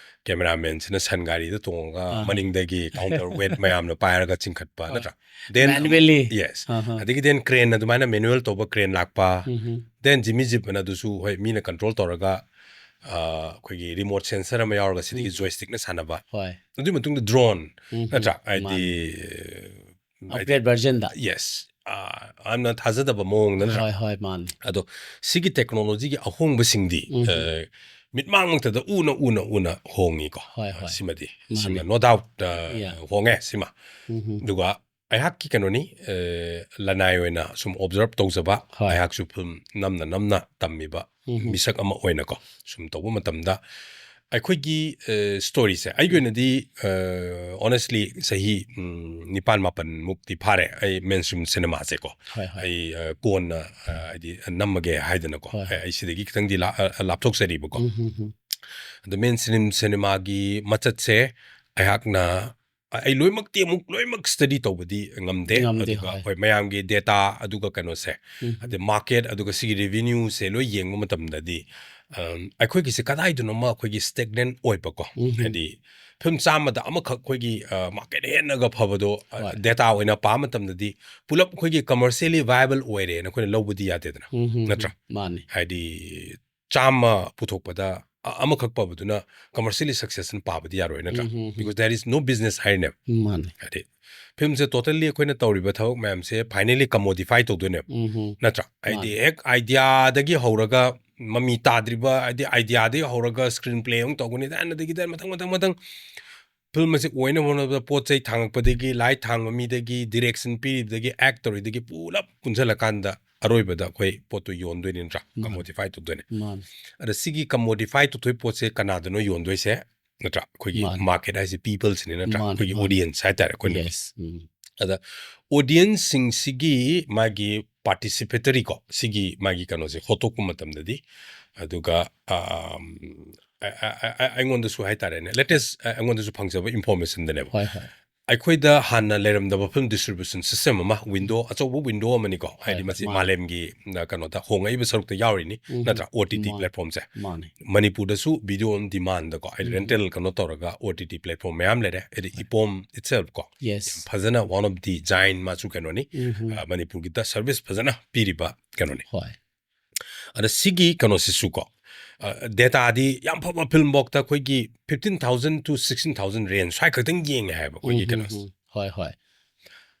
cameramanꯁꯤꯅ ꯁꯟ ꯒꯥꯔꯤꯗ ꯇꯣꯡꯉꯒ ꯑꯍꯥ. ꯃꯅꯤꯡꯗꯒꯤ counterweight ꯃꯌꯥꯝꯅ ꯄꯥꯏꯔꯒ ꯆꯤꯡꯈꯠꯄ, ꯍꯣꯏ. ꯅꯠꯇ꯭ꯔꯥ? Then Manually. Yes. ꯑꯍꯥ. ꯑꯗꯒꯤ then crane ꯑꯗꯨꯃꯥꯏꯅ manual ꯇꯧꯕ crane ꯂꯥꯛꯄ, ꯎꯝ. then Jimmy Jeep ꯑꯅ ꯑꯗꯨꯁꯨ, ꯍꯣꯏ, ꯃꯤꯅ control ꯇꯧꯔꯒ, ꯑ, ꯑꯩꯈꯣꯏꯒꯤ remote sensor ꯑꯃ ꯌꯥꯎꯔꯒ ꯁꯤꯗꯒꯤ ꯎꯝ. joystickꯅ ꯁꯥꯟꯅꯕ꯫ ꯍꯣꯏ. ꯑꯗꯨꯒꯤ ꯃꯇꯨꯡꯗ drone, ꯎꯝ. ꯅꯠꯇ꯭ꯔꯥ? ꯍꯥꯏꯗꯤ, ꯃꯥꯅꯦ. ꯍꯥꯏꯗꯤ, Upgrade versionꯗ. Yes. ꯑ, ꯌꯥꯝꯅ ꯊꯥꯖꯗꯕ ꯃꯑꯣꯡꯗ, ꯅꯠꯇ꯭ꯔꯥ? ꯍꯣꯏ, ꯍꯣꯏ, ꯃꯥꯅꯦ. ꯑꯗꯣ ꯁꯤꯒꯤ technologyꯒꯤ ꯑꯍꯣꯡꯕꯁꯤꯡꯗꯤ, ꯎꯝ. ꯑ, ꯃꯤꯠꯃꯥꯡꯃꯛꯇꯗ ꯎꯅ, ꯎꯅ, ꯎꯅ ꯍꯣꯡꯉꯤꯀꯣ꯫ ꯍꯣꯏ, ꯍꯣꯏ. ꯁꯤꯃꯗꯤ, ꯃꯥꯅꯦ. ꯁꯤꯃ no doubt, ꯑ, Yeah. ꯍꯣꯡꯉꯦ ꯁꯤꯃ꯫ ꯎꯝ. ꯑꯗꯨꯒ ꯑꯩꯍꯥꯛꯀꯤ ꯀꯩꯅꯣꯅꯤ, ꯑ, ꯂꯅꯥꯏ ꯑꯣꯏꯅ ꯁꯨꯝ observe ꯇꯧꯖꯕ, ꯍꯣꯏ꯫ ꯑꯩꯍꯥꯛꯁꯨ film ꯅꯝꯅ ꯅꯝꯅ ꯇꯝꯃꯤꯕ ꯎꯝ꯫ ꯃꯤꯁꯛ ꯑꯃ ꯑꯣꯏꯅꯀꯣ, ꯁꯨꯝ ꯇꯧꯕ ꯃꯇꯝꯗ ꯑꯩꯈꯣꯏꯒꯤ, ꯑ, storyꯁꯦ ꯑꯩꯒꯤ ꯑꯣꯏꯅꯗꯤ, ꯑ, honestly ꯆꯍꯤ, ꯎꯝ, ꯅꯤꯄꯥꯟ ꯃꯥꯄꯟ ꯃꯨꯛꯇꯤ ꯐꯥꯔꯦ ꯑꯩ mainstream cinemaꯁꯦꯀꯣ꯫ ꯍꯣꯏ, ꯍꯣꯏ꯫ ꯑꯩ, ꯑ, ꯀꯣꯟꯅ, ꯑ, ꯍꯥꯏꯗꯤ ꯅꯝꯃꯒꯦ ꯍꯥꯏꯗꯅꯀꯣ꯫ ꯍꯣꯏ, ꯍꯣꯏ꯫ ꯑꯩ ꯁꯤꯗꯒꯤ ꯈꯤꯇꯪꯗꯤ ꯂꯥ-, ꯑ, ꯂꯥꯞꯊꯣꯛꯆꯔꯤꯕꯀꯣ꯫ ꯎꯝ, ꯎꯝ, ꯎꯝ꯫ ꯑꯗꯣ mainstream cinemaꯒꯤ ꯃꯆꯠꯁꯦ ꯑꯩꯍꯥꯛꯅ, ꯑ, ꯑꯩ ꯂꯣꯏꯅꯃꯛꯇꯤ ꯑꯃꯨꯛ ꯂꯣꯏꯅꯃꯛ study ꯇꯧꯕꯗꯤ ꯉꯝꯗꯦ꯫ ꯉꯝꯗꯦ, ꯑꯗꯨꯒ ꯍꯣꯏ꯫ ꯍꯣꯏ, ꯃꯌꯥꯝꯒꯤ data, ꯑꯗꯨꯒ ꯀꯩꯅꯣꯁꯦ, ꯎꯝ꯫ ꯑꯗꯩ market, ꯑꯗꯨꯒ ꯁꯤꯒꯤ revenueꯁꯦ ꯂꯣꯏ ꯌꯦꯡꯕ ꯃꯇꯝꯗꯗꯤ, ꯑꯝ, ꯑꯩꯈꯣꯏꯒꯤꯁꯦ ꯀꯗꯥꯏꯗꯅꯣꯃ ꯑꯩꯈꯣꯏꯒꯤ stagnant ꯑꯣꯏꯕꯀꯣ꯫ ꯎꯝ꯫ ꯍꯥꯏꯗꯤ film ꯆꯥꯝꯃꯗ ꯑꯃꯈꯛ ꯑꯩꯈꯣꯏꯒꯤ, ꯑ, market ꯍꯦꯟꯅꯒ ꯐꯕꯗꯣ, ꯑ, ꯍꯣꯏ꯫ data ꯑꯣꯏꯅ ꯄꯥꯕ ꯃꯇꯝꯗꯗꯤ ꯄꯨꯂꯞ ꯑꯩꯈꯣꯏꯒꯤ commercially viable ꯑꯣꯏꯔꯦꯅ ꯑꯩꯈꯣꯏꯅ ꯂꯧꯕꯗꯤ ꯌꯥꯗꯦꯗꯅ꯫ ꯎꯝ, ꯎꯝ, ꯅꯠꯇ꯭ꯔꯥ? ꯎꯝ꯫ ꯃꯥꯅꯤ꯫ ꯍꯥꯏꯗꯤ ꯆꯥꯝꯃ ꯄꯨꯊꯣꯛꯄꯗ ꯑ-, ꯑꯃꯈꯛ ꯄꯥꯕꯗꯨꯅ commercially successful ꯄꯥꯕꯗꯤ ꯌꯥꯔꯣꯏ ꯅꯠꯇ꯭ꯔꯥ? ꯎꯝ, ꯎꯝ, ꯎꯝ꯫ Because there is no business ꯍꯥꯏꯔꯤꯅꯦꯕ꯫ ꯃꯥꯅꯤ꯫ ꯍꯥꯏꯗꯤ filmꯁꯦ totally ꯑꯩꯈꯣꯏꯅ ꯇꯧꯔꯤꯕ ꯊꯕꯛ ꯃꯌꯥꯝꯁꯦ finally commodify ꯇꯧꯗꯣꯏꯅꯦꯕ꯫ ꯎꯝ, ꯎꯝ꯫ ꯅꯠꯇ꯭ꯔꯥ? ꯍꯥꯏꯗꯤ ꯃꯥꯅꯤ꯫ ꯍꯦꯛ ideaꯗꯒꯤ ꯍꯧꯔꯒ ꯃꯃꯤ ꯇꯥꯗ꯭ꯔꯤꯕ, ꯍꯥꯏꯗꯤ ideaꯗꯒꯤ ꯍꯧꯔꯒ screenplay ꯑꯃꯨꯛ ꯇꯧꯒꯅꯤ, then ꯑꯗꯒꯤ then ꯃꯊꯪ, ꯃꯊꯪ, ꯃꯊꯪ film ꯑꯁꯤ ꯑꯣꯏꯅꯕ ꯍꯣꯠꯅꯕꯗ ꯄꯣꯠ ꯆꯩ ꯊꯥꯡꯉꯛꯄꯗꯒꯤ, light ꯊꯥꯡꯕ ꯃꯤꯗꯒꯤ, direction ꯄꯤꯔꯤꯕꯗꯒꯤ, act ꯇꯧꯔꯤꯗꯒꯤ ꯄꯨꯂꯞ ꯄꯨꯟꯁꯤꯜꯂꯀꯥꯟꯗ ꯑꯔꯣꯏꯕꯗ ꯑꯩꯈꯣꯏ ꯄꯣꯠꯇꯣ ꯌꯣꯟꯗꯣꯏꯅꯤ ꯅꯠꯇ꯭ꯔꯥ? ꯃꯥꯅꯤ꯫ Commodify ꯇꯧꯗꯣꯏꯅꯦ꯫ ꯃꯥꯅꯤ꯫ ꯑꯗ ꯁꯤꯒꯤ commodify ꯇꯧꯊꯣꯛꯏ ꯄꯣꯠꯁꯦ ꯀꯅꯥꯗꯅꯣ ꯌꯣꯟꯗꯣꯏꯁꯦ ꯅꯠꯇ꯭ꯔꯥ? ꯑꯩꯈꯣꯏꯒꯤ ꯃꯥꯅꯤ꯫ market ꯍꯥꯏꯁꯦ peopleꯁꯤꯅꯤ ꯅꯠꯇ꯭ꯔꯥ? ꯃꯥꯅꯤ, ꯑꯩꯈꯣꯏꯒꯤ ꯃꯥꯅꯤ꯫ Audience ꯍꯥꯏꯇꯥꯔꯦ ꯑꯩꯈꯣꯏꯅ꯫ Yes. ꯎꯝ꯫ ꯑꯗ audienceꯁꯤꯡꯁꯤꯒꯤ ꯃꯥꯒꯤ participatory ꯀꯣ, ꯁꯤꯒꯤ ꯃꯥꯒꯤ ꯀꯩꯅꯣꯁꯦ ꯍꯣꯠꯇꯣꯛꯄ ꯃꯇꯝꯗꯗꯤ, ꯑꯗꯨꯒ, ꯑꯝ, ꯑ-, ꯑ-, ꯑ-, ꯑꯩꯉꯣꯟꯗꯁꯨ ꯍꯥꯏꯇꯥꯔꯦꯅꯦ, latest, ꯑ, ꯑꯩꯉꯣꯟꯗꯁꯨ ꯐꯪꯖꯕ informationꯗꯅꯦꯕ꯫ ꯍꯣꯏ, ꯍꯣꯏ꯫ ꯑꯩꯈꯣꯏꯗ ꯍꯥꯟꯅ ꯂꯩꯔꯝꯗꯕ film distribution system ꯑꯃ, window, ꯑꯆꯧꯕ window ꯑꯃꯅꯤꯀꯣ, ꯍꯥꯏꯗꯤ ꯍꯣꯏ, ꯃꯁꯤ ꯃꯥꯅꯤ꯫ ꯃꯥꯂꯦꯝꯒꯤ, ꯑ, ꯀꯩꯅꯣꯗ ꯍꯣꯡꯉꯛꯏꯕ ꯁꯔꯨꯛꯇ ꯌꯥꯎꯔꯤꯅꯤ, ꯎꯝ, ꯅꯠꯇ꯭ꯔꯥ? OTT ꯃꯥꯅꯤ꯫ platformꯁꯦ꯫ ꯃꯥꯅꯤ꯫ ꯃꯅꯤꯄꯨꯔꯗꯁꯨ video on demandꯗꯀꯣ, ꯍꯥꯏꯗꯤ ꯎꯝ꯫ rental ꯀꯩꯅꯣ ꯇꯧꯔꯒ OTT platform ꯃꯌꯥꯝ ꯂꯩꯔꯦ, ꯍꯥꯏꯗꯤ ꯍꯣꯏ꯫ ꯏꯄꯣꯝ itself ꯀꯣ꯫ Yes. ꯌꯥꯝ ꯐꯖꯅ one of the giant ꯃꯥꯁꯨ ꯀꯩꯅꯣꯅꯤ, ꯎꯝ, ꯎꯝ꯫ ꯑ, ꯃꯅꯤꯄꯨꯔꯒꯤꯗ service ꯐꯖꯅ ꯄꯤꯔꯤꯕ ꯀꯩꯅꯣꯅꯤ꯫ ꯍꯣꯏ꯫ ꯑꯗ ꯁꯤꯒꯤ ꯀꯩꯅꯣꯁꯤꯁꯨ ꯀꯣ, ꯑ, dataꯗꯤ ꯌꯥꯝ ꯐꯕ filmꯐꯥꯎꯗ ꯑꯩꯈꯣꯏꯒꯤ fifteen thousand to sixteen thousand range ꯁ꯭ꯋꯥꯏ ꯈꯛꯇꯪ ꯌꯦꯡꯉꯦ ꯍꯥꯏꯕ ꯑꯩꯈꯣꯏꯒꯤ ꯎꯝ, ꯀꯩꯅꯣ꯫ ꯎꯝ, ꯎꯝ꯫ ꯍꯣꯏ, ꯍꯣꯏ꯫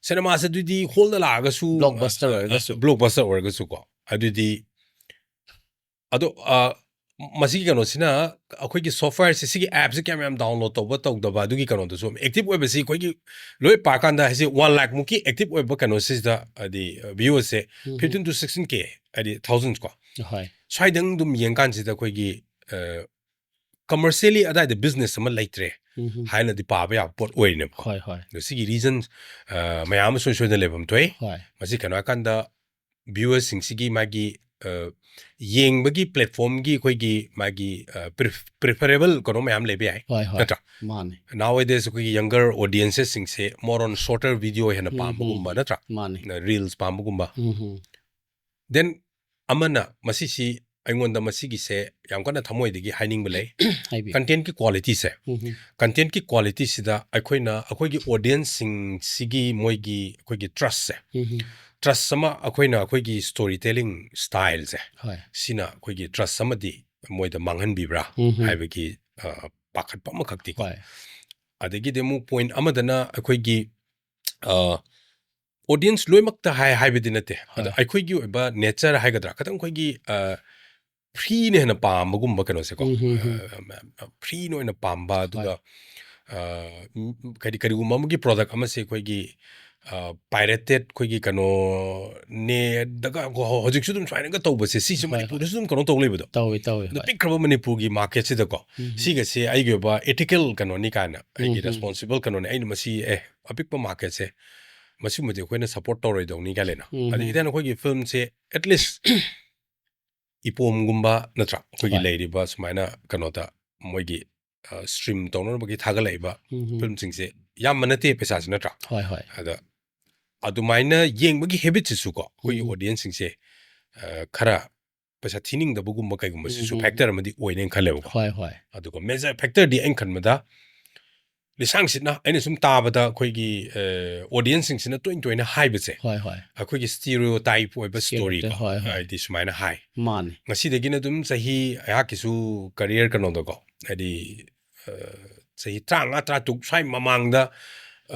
Cinemaꯁꯦ ꯑꯗꯨꯗꯤ hallꯗ ꯂꯥꯛꯑꯒꯁꯨ, Blockbuster ꯑ, ꯑꯣꯏꯔꯒꯁꯨ꯫ blockbuster ꯑꯣꯏꯔꯒꯁꯨ ꯀꯣ꯫ ꯑꯗꯨꯗꯤ, ꯑꯗꯣ, ꯑ, ꯃꯁꯤꯒꯤ ꯀꯩꯅꯣꯁꯤꯅ ꯑꯩꯈꯣꯏꯒꯤ ꯁꯣꯐꯋꯦꯌꯔꯁꯤ, ꯁꯤꯒꯤ ꯑꯦꯞꯁꯤ ꯀꯌꯥꯝ ꯌꯥꯝ ꯗꯥꯎꯟꯂꯣꯗ ꯇꯧꯕ ꯇꯧꯗꯕ ꯑꯗꯨꯒꯤ ꯀꯩꯅꯣꯗꯨꯁꯨ, ꯑꯦꯛꯇꯤꯚ ꯑꯣꯏꯕꯁꯤ ꯑꯩꯈꯣꯏꯒꯤ ꯂꯣꯏ ꯄꯥꯔꯀꯥꯟꯗ ꯍꯥꯏꯁꯦ ꯋꯥꯟ ꯂꯥꯛꯃꯨꯛꯀꯤ ꯑꯦꯛꯇꯤꯚ ꯑꯣꯏꯕ ꯀꯩꯅꯣꯁꯤꯗ ꯍꯥꯏꯗꯤ ꯚ꯭ꯌꯨꯁꯦ ꯎꯝ꯫ ꯐꯤꯐꯇꯤꯟ ꯇꯨ ꯁꯤꯛꯁꯇꯤꯟ ꯀꯦ ꯍꯥꯏꯗꯤ ꯊꯥꯎꯖꯟꯁ ꯀꯣ, ꯍꯣꯏ꯫ ꯁ꯭ꯋꯥꯏꯗꯪ ꯑꯗꯨꯝ ꯌꯦꯡꯀꯥꯟꯁꯤꯗ ꯑꯩꯈꯣꯏꯒꯤ ꯀꯃꯔꯁꯤꯌꯦꯜꯂꯤ ꯑꯗꯥꯏꯗ ꯕꯤꯖꯤꯅꯦꯁ ꯑꯃ ꯂꯩꯇ꯭ꯔꯦ ꯎꯝ꯫ ꯍꯥꯏꯅꯗꯤ ꯄꯥꯕ ꯌꯥꯕ ꯄꯣꯠ ꯑꯣꯏꯔꯤꯅꯦꯕ꯫ ꯍꯣꯏ ꯍꯣꯏ꯫ ꯑꯗꯣ ꯁꯤꯒꯤ ꯔꯤꯖꯟ ꯃꯌꯥꯝ ꯑꯃ ꯁꯣꯏ ꯁꯣꯏꯗꯅ ꯂꯩꯐꯝ ꯊꯣꯛꯏ꯫ ꯍꯣꯏ꯫ ꯃꯁꯤ ꯀꯩꯅꯣ ꯍꯥꯏꯀꯥꯟꯗ ꯚ꯭ꯌꯨꯋꯔꯁꯤꯡꯁꯤꯒꯤ ꯃꯥꯒꯤ ꯑ, ꯌꯦꯡꯕꯒꯤ ꯄ꯭ꯂꯦꯠꯐꯣꯝꯒꯤ ꯑꯩꯈꯣꯏꯒꯤ ꯃꯥꯒꯤ ꯄ꯭ꯔꯤꯐꯔꯦꯕꯜ ꯀꯩꯅꯣ ꯃꯌꯥꯝ ꯂꯩꯕ ꯌꯥꯏ꯫ ꯍꯣꯏ ꯍꯣꯏ꯫ ꯅꯠꯇ꯭ꯔꯥ? ꯃꯥꯅꯦ꯫ Nowadays ꯑꯩꯈꯣꯏꯒꯤ ꯌꯪꯒꯔ ꯑꯣꯗꯤꯌꯦꯟꯁꯦꯁꯁꯤꯡꯁꯦ ꯃꯣꯔ ꯑꯣꯟ ꯁꯣꯔꯇꯔ ꯚꯤꯗꯤꯑꯣ ꯍꯦꯟꯅ ꯎꯝ, ꯄꯥꯝꯕꯒꯨꯝꯕ, ꯅꯠꯇ꯭ꯔꯥ? ꯃꯥꯅꯦ꯫ ꯔꯤꯜꯁ ꯄꯥꯝꯕꯒꯨꯝꯕ꯫ ꯎꯝ꯫ ꯗꯦꯟ ꯑꯃꯅ ꯃꯁꯤꯁꯤ ꯑꯩꯉꯣꯟꯗ ꯃꯁꯤꯒꯤꯁꯦ ꯌꯥꯝ ꯀꯟꯅ ꯊꯃꯣꯏꯗꯒꯤ ꯍꯥꯏꯅꯤꯡꯕ ꯂꯩ꯫ ꯍꯥꯏꯕꯤꯌꯨ꯫ ꯀꯟꯇꯦꯟꯠꯀꯤ ꯀ꯭ꯋꯥꯂꯤꯇꯤꯁꯦ, ꯎꯝ꯫ ꯀꯟꯇꯦꯟꯠꯀꯤ ꯀ꯭ꯋꯥꯂꯤꯇꯤꯁꯤꯗ ꯑꯩꯈꯣꯏꯅ ꯑꯩꯈꯣꯏꯒꯤ ꯑꯣꯗꯤꯌꯦꯟꯁꯁꯤꯡꯁꯤꯒꯤ ꯃꯣꯏꯒꯤ ꯑꯩꯈꯣꯏꯒꯤ ꯇ꯭ꯔꯁꯁꯦ, ꯎꯝ꯫ ꯇ꯭ꯔꯁ ꯑꯃ ꯑꯩꯈꯣꯏꯅ ꯑꯩꯈꯣꯏꯒꯤ ꯁ꯭ꯇꯣꯔꯤ ꯇꯦꯂꯤꯡ ꯁ꯭ꯇꯥꯏꯜꯁꯦ, ꯍꯣꯏ꯫ ꯁꯤꯅ ꯑꯩꯈꯣꯏꯒꯤ ꯇ꯭ꯔꯁ ꯑꯃꯗꯤ ꯃꯣꯏꯗ ꯃꯥꯡꯍꯟꯕꯤꯕ꯭ꯔꯥ ꯎꯝ꯫ ꯍꯥꯏꯕꯒꯤ ꯑ, ꯄꯥꯈꯠꯄ ꯑꯃꯈꯛꯇꯤꯀꯣ꯫ ꯍꯣꯏ꯫ ꯑꯗꯒꯤꯗꯤ ꯑꯃꯨꯛ ꯄꯣꯏꯟꯠ ꯑꯃꯗꯅ ꯑꯩꯈꯣꯏꯒꯤ ꯑ, ꯑꯣꯗꯤꯌꯦꯟꯁ ꯂꯣꯏꯅꯃꯛꯇ ꯍꯥꯏ ꯍꯥꯏꯕꯗꯤ ꯅꯠꯇꯦ, ꯑꯗꯣ ꯍꯣꯏ꯫ ꯑꯩꯈꯣꯏꯒꯤ ꯑꯣꯏꯕ ꯅꯦꯆꯔ ꯍꯥꯏꯒꯗ꯭ꯔꯥ, ꯈꯤꯇꯪ ꯑꯩꯈꯣꯏꯒꯤ ꯑ, ꯐ꯭ꯔꯤꯅ ꯍꯦꯟꯅ ꯄꯥꯝꯕꯒꯨꯝꯕ ꯀꯩꯅꯣꯁꯦꯀꯣ꯫ ꯎꯝ, ꯎꯝ, ꯎꯝ꯫ ꯑ, ꯃ-, ꯃ-, ꯐ꯭ꯔꯤꯅ ꯑꯣꯏꯅ ꯄꯥꯝꯕ, ꯑꯗꯨꯒ ꯑ, ꯎꯝ, ꯀꯔꯤ-, ꯀꯔꯤꯒꯨꯝꯕ ꯑꯃꯒꯤ ꯄ꯭ꯔꯣꯗꯛ ꯑꯃꯁꯦ ꯑꯩꯈꯣꯏꯒꯤ ꯑ, ꯄꯥꯏꯔꯦꯇꯦꯠ ꯑꯩꯈꯣꯏꯒꯤ ꯀꯩꯅꯣ ꯅꯦꯗꯒ ꯍꯧ-, ꯍꯧꯖꯤꯛꯁꯨ ꯑꯗꯨꯝ ꯁꯨꯃꯥꯏꯅꯒ ꯇꯧꯕꯁꯦ, ꯁꯤꯁꯨ ꯍꯣꯏ, ꯍꯣꯏ꯫ ꯃꯅꯤꯄꯨꯔꯗꯁꯨ ꯑꯗꯨꯝ ꯀꯩꯅꯣ ꯇꯧ ꯂꯩꯕꯗꯣ꯫ ꯇꯧꯏ, ꯇꯧꯏ, ꯑꯗꯣ ꯍꯣꯏ꯫ ꯄꯤꯛꯈ꯭ꯔꯕ ꯃꯅꯤꯄꯨꯔꯒꯤ ꯃꯥꯔꯀꯦꯠꯁꯤꯗꯀꯣ, ꯎꯝ꯫ ꯁꯤꯒꯁꯦ ꯑꯩꯒꯤ ꯑꯣꯏꯕ ꯑꯦꯊꯤꯀꯦꯜ ꯀꯩꯅꯣꯅꯤ ꯀꯥꯏꯅ, ꯑꯩꯒꯤ ꯎꯝ꯫ ꯔꯦꯁꯄꯣꯟꯁꯤꯕꯜ ꯀꯩꯅꯣꯅꯤ, ꯑꯩꯅ ꯃꯁꯤ, ꯑꯦ, ꯑꯄꯤꯛꯄ ꯃꯥꯔꯀꯦꯠꯁꯦ ꯃꯁꯤꯒꯨꯝꯕꯗꯤ ꯑꯩꯈꯣꯏꯅ ꯁꯞꯄꯣꯔꯠ ꯇꯧꯔꯣꯏꯗꯧꯅꯤ ꯀꯥꯏꯅ꯫ ꯎꯝ꯫ ꯑꯗꯒꯤ then ꯑꯩꯈꯣꯏꯒꯤ ꯐꯤꯂꯝꯁꯦ ꯑꯦꯠꯂꯤꯁ ꯏꯄꯣꯝꯒꯨꯝꯕ, ꯅꯠꯇ꯭ꯔꯥ? ꯑꯩꯈꯣꯏꯒꯤ ꯍꯣꯏ꯫ ꯂꯩꯔꯤꯕ ꯁꯨꯃꯥꯏꯅ ꯀꯩꯅꯣꯗ ꯃꯣꯏꯒꯤ, ꯑ, ꯁ꯭ꯇ꯭ꯔꯤꯝ ꯇꯧꯅꯅꯕꯒꯤ ꯊꯥꯒꯠꯂꯛꯏꯕ ꯎꯝ꯫ ꯐꯤꯂꯝꯁꯤꯡꯁꯦ ꯌꯥꯝꯕ ꯅꯠꯇꯦ ꯄꯩꯁꯥꯁꯤ, ꯅꯠꯇ꯭ꯔꯥ? ꯍꯣꯏ, ꯍꯣꯏ꯫ ꯑꯗ ꯑꯗꯨꯃꯥꯏꯅ ꯌꯦꯡꯕꯒꯤ ꯍꯦꯕꯤꯠꯁꯤꯁꯨ ꯀꯣ, ꯑꯩꯈꯣꯏꯒꯤ ꯎꯝ꯫ ꯑꯣꯗꯤꯌꯦꯟꯁꯁꯤꯡꯁꯦ, ꯑ, ꯈꯔ ꯄꯩꯁꯥ ꯊꯤꯅꯤꯡꯗꯕꯒꯨꯝꯕ ꯀꯩꯒꯨꯝꯕꯁꯤꯁꯨ ꯎꯝ꯫ ꯐꯦꯛꯇꯔ ꯑꯃꯗꯤ ꯑꯣꯏꯅꯦꯅ ꯈꯜꯂꯦꯕꯀꯣ꯫ ꯍꯣꯏ, ꯍꯣꯏ꯫ ꯑꯗꯨꯒ ꯃꯦꯖꯔ ꯐꯦꯛꯇꯔꯗꯤ ꯑꯩꯅ ꯈꯟꯕꯗ ꯂꯤꯁꯥꯡ ꯁꯤꯠꯅ ꯑꯩꯅ ꯁꯨꯝ ꯇꯥꯕꯗ ꯑꯩꯈꯣꯏꯒꯤ, ꯑ, ꯑꯣꯗꯤꯌꯦꯟꯁꯁꯤꯡꯁꯤꯅ ꯇꯣꯏꯅ ꯇꯣꯏꯅ ꯍꯥꯏꯕꯁꯦ, ꯍꯣꯏ, ꯍꯣꯏ꯫ ꯑꯩꯈꯣꯏꯒꯤ ꯁ꯭ꯇꯤꯔꯤꯑꯣ ꯇꯥꯏꯞ ꯑꯣꯏꯕ ꯁ꯭ꯇꯤꯔꯤꯑꯣ ꯇꯥꯏꯞ, ꯁ꯭ꯇꯣꯔꯤꯀꯣ, ꯍꯣꯏ, ꯍꯣꯏ꯫ ꯍꯥꯏꯗꯤ ꯁꯨꯃꯥꯏꯅ ꯍꯥꯏ꯫ ꯃꯥꯅꯤ꯫ ꯉꯁꯤꯗꯒꯤꯅ ꯑꯗꯨꯝ ꯆꯍꯤ ꯑꯩꯍꯥꯛꯀꯤꯁꯨ ꯀꯔꯤꯌꯔ ꯀꯩꯅꯣꯗꯀꯣ, ꯍꯥꯏꯗꯤ, ꯑ, ꯆꯍꯤ ꯇꯔꯥꯃꯉꯥ, ꯇꯔꯥꯇꯔꯨꯛ ꯁ꯭ꯋꯥꯏ ꯃꯃꯥꯡꯗ,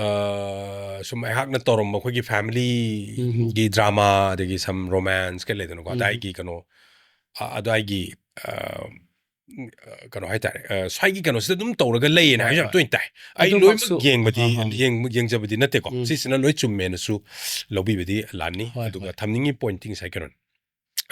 ꯑ, ꯁꯨꯝ ꯑꯩꯍꯥꯛꯅ ꯇꯧꯔꯝꯕ ꯑꯩꯈꯣꯏꯒꯤ ꯐꯦꯃꯤꯂꯤꯒꯤ ꯎꯝ꯫ ꯗ꯭ꯔꯃꯥ, ꯑꯗꯒꯤ ꯁꯝ ꯔꯣꯃꯥꯟꯁ ꯀꯩ ꯂꯩꯗꯅꯀꯣ, ꯎꯝ꯫ ꯑꯗꯥꯏꯒꯤ ꯀꯩꯅꯣ, ꯑ-, ꯑꯗꯥꯏꯒꯤ ꯑ, ꯎꯝ, ꯑ, ꯀꯩꯅꯣ ꯍꯥꯏꯇꯥꯔꯦ, ꯑ, ꯁ꯭ꯋꯥꯏꯒꯤ ꯀꯩꯅꯣꯁꯤꯗ ꯑꯗꯨꯝ ꯇꯧꯔꯒ ꯂꯩꯌꯦꯅ ꯍꯣꯏ, ꯍꯥꯏꯁꯦ ꯌꯥꯝ ꯍꯣꯏ꯫ ꯇꯣꯏꯅ ꯇꯥꯏ꯫ ꯑꯩ ꯑꯗꯨꯃꯛꯁꯨ ꯂꯣꯏꯅꯃꯛ ꯌꯦꯡꯕꯗꯤ ꯑꯥ, ꯑꯥ꯫ ꯌꯦꯡ- ꯌꯦꯡꯖꯕꯗꯤ ꯅꯠꯇꯦꯀꯣ꯫ ꯎꯝ꯫ ꯁꯤꯁꯤꯅ ꯂꯣꯏ ꯆꯨꯝꯃꯦꯅꯁꯨ ꯂꯧꯕꯤꯕꯗꯤ ꯂꯥꯟꯅꯤ꯫ ꯍꯣꯏ, ꯑꯗꯨꯒ ꯍꯣꯏ꯫ ꯊꯝꯅꯤꯡꯉꯤ ꯄꯣꯏꯟꯠꯇꯤ ꯉꯁꯥꯏ ꯀꯩꯅꯣꯅꯤ꯫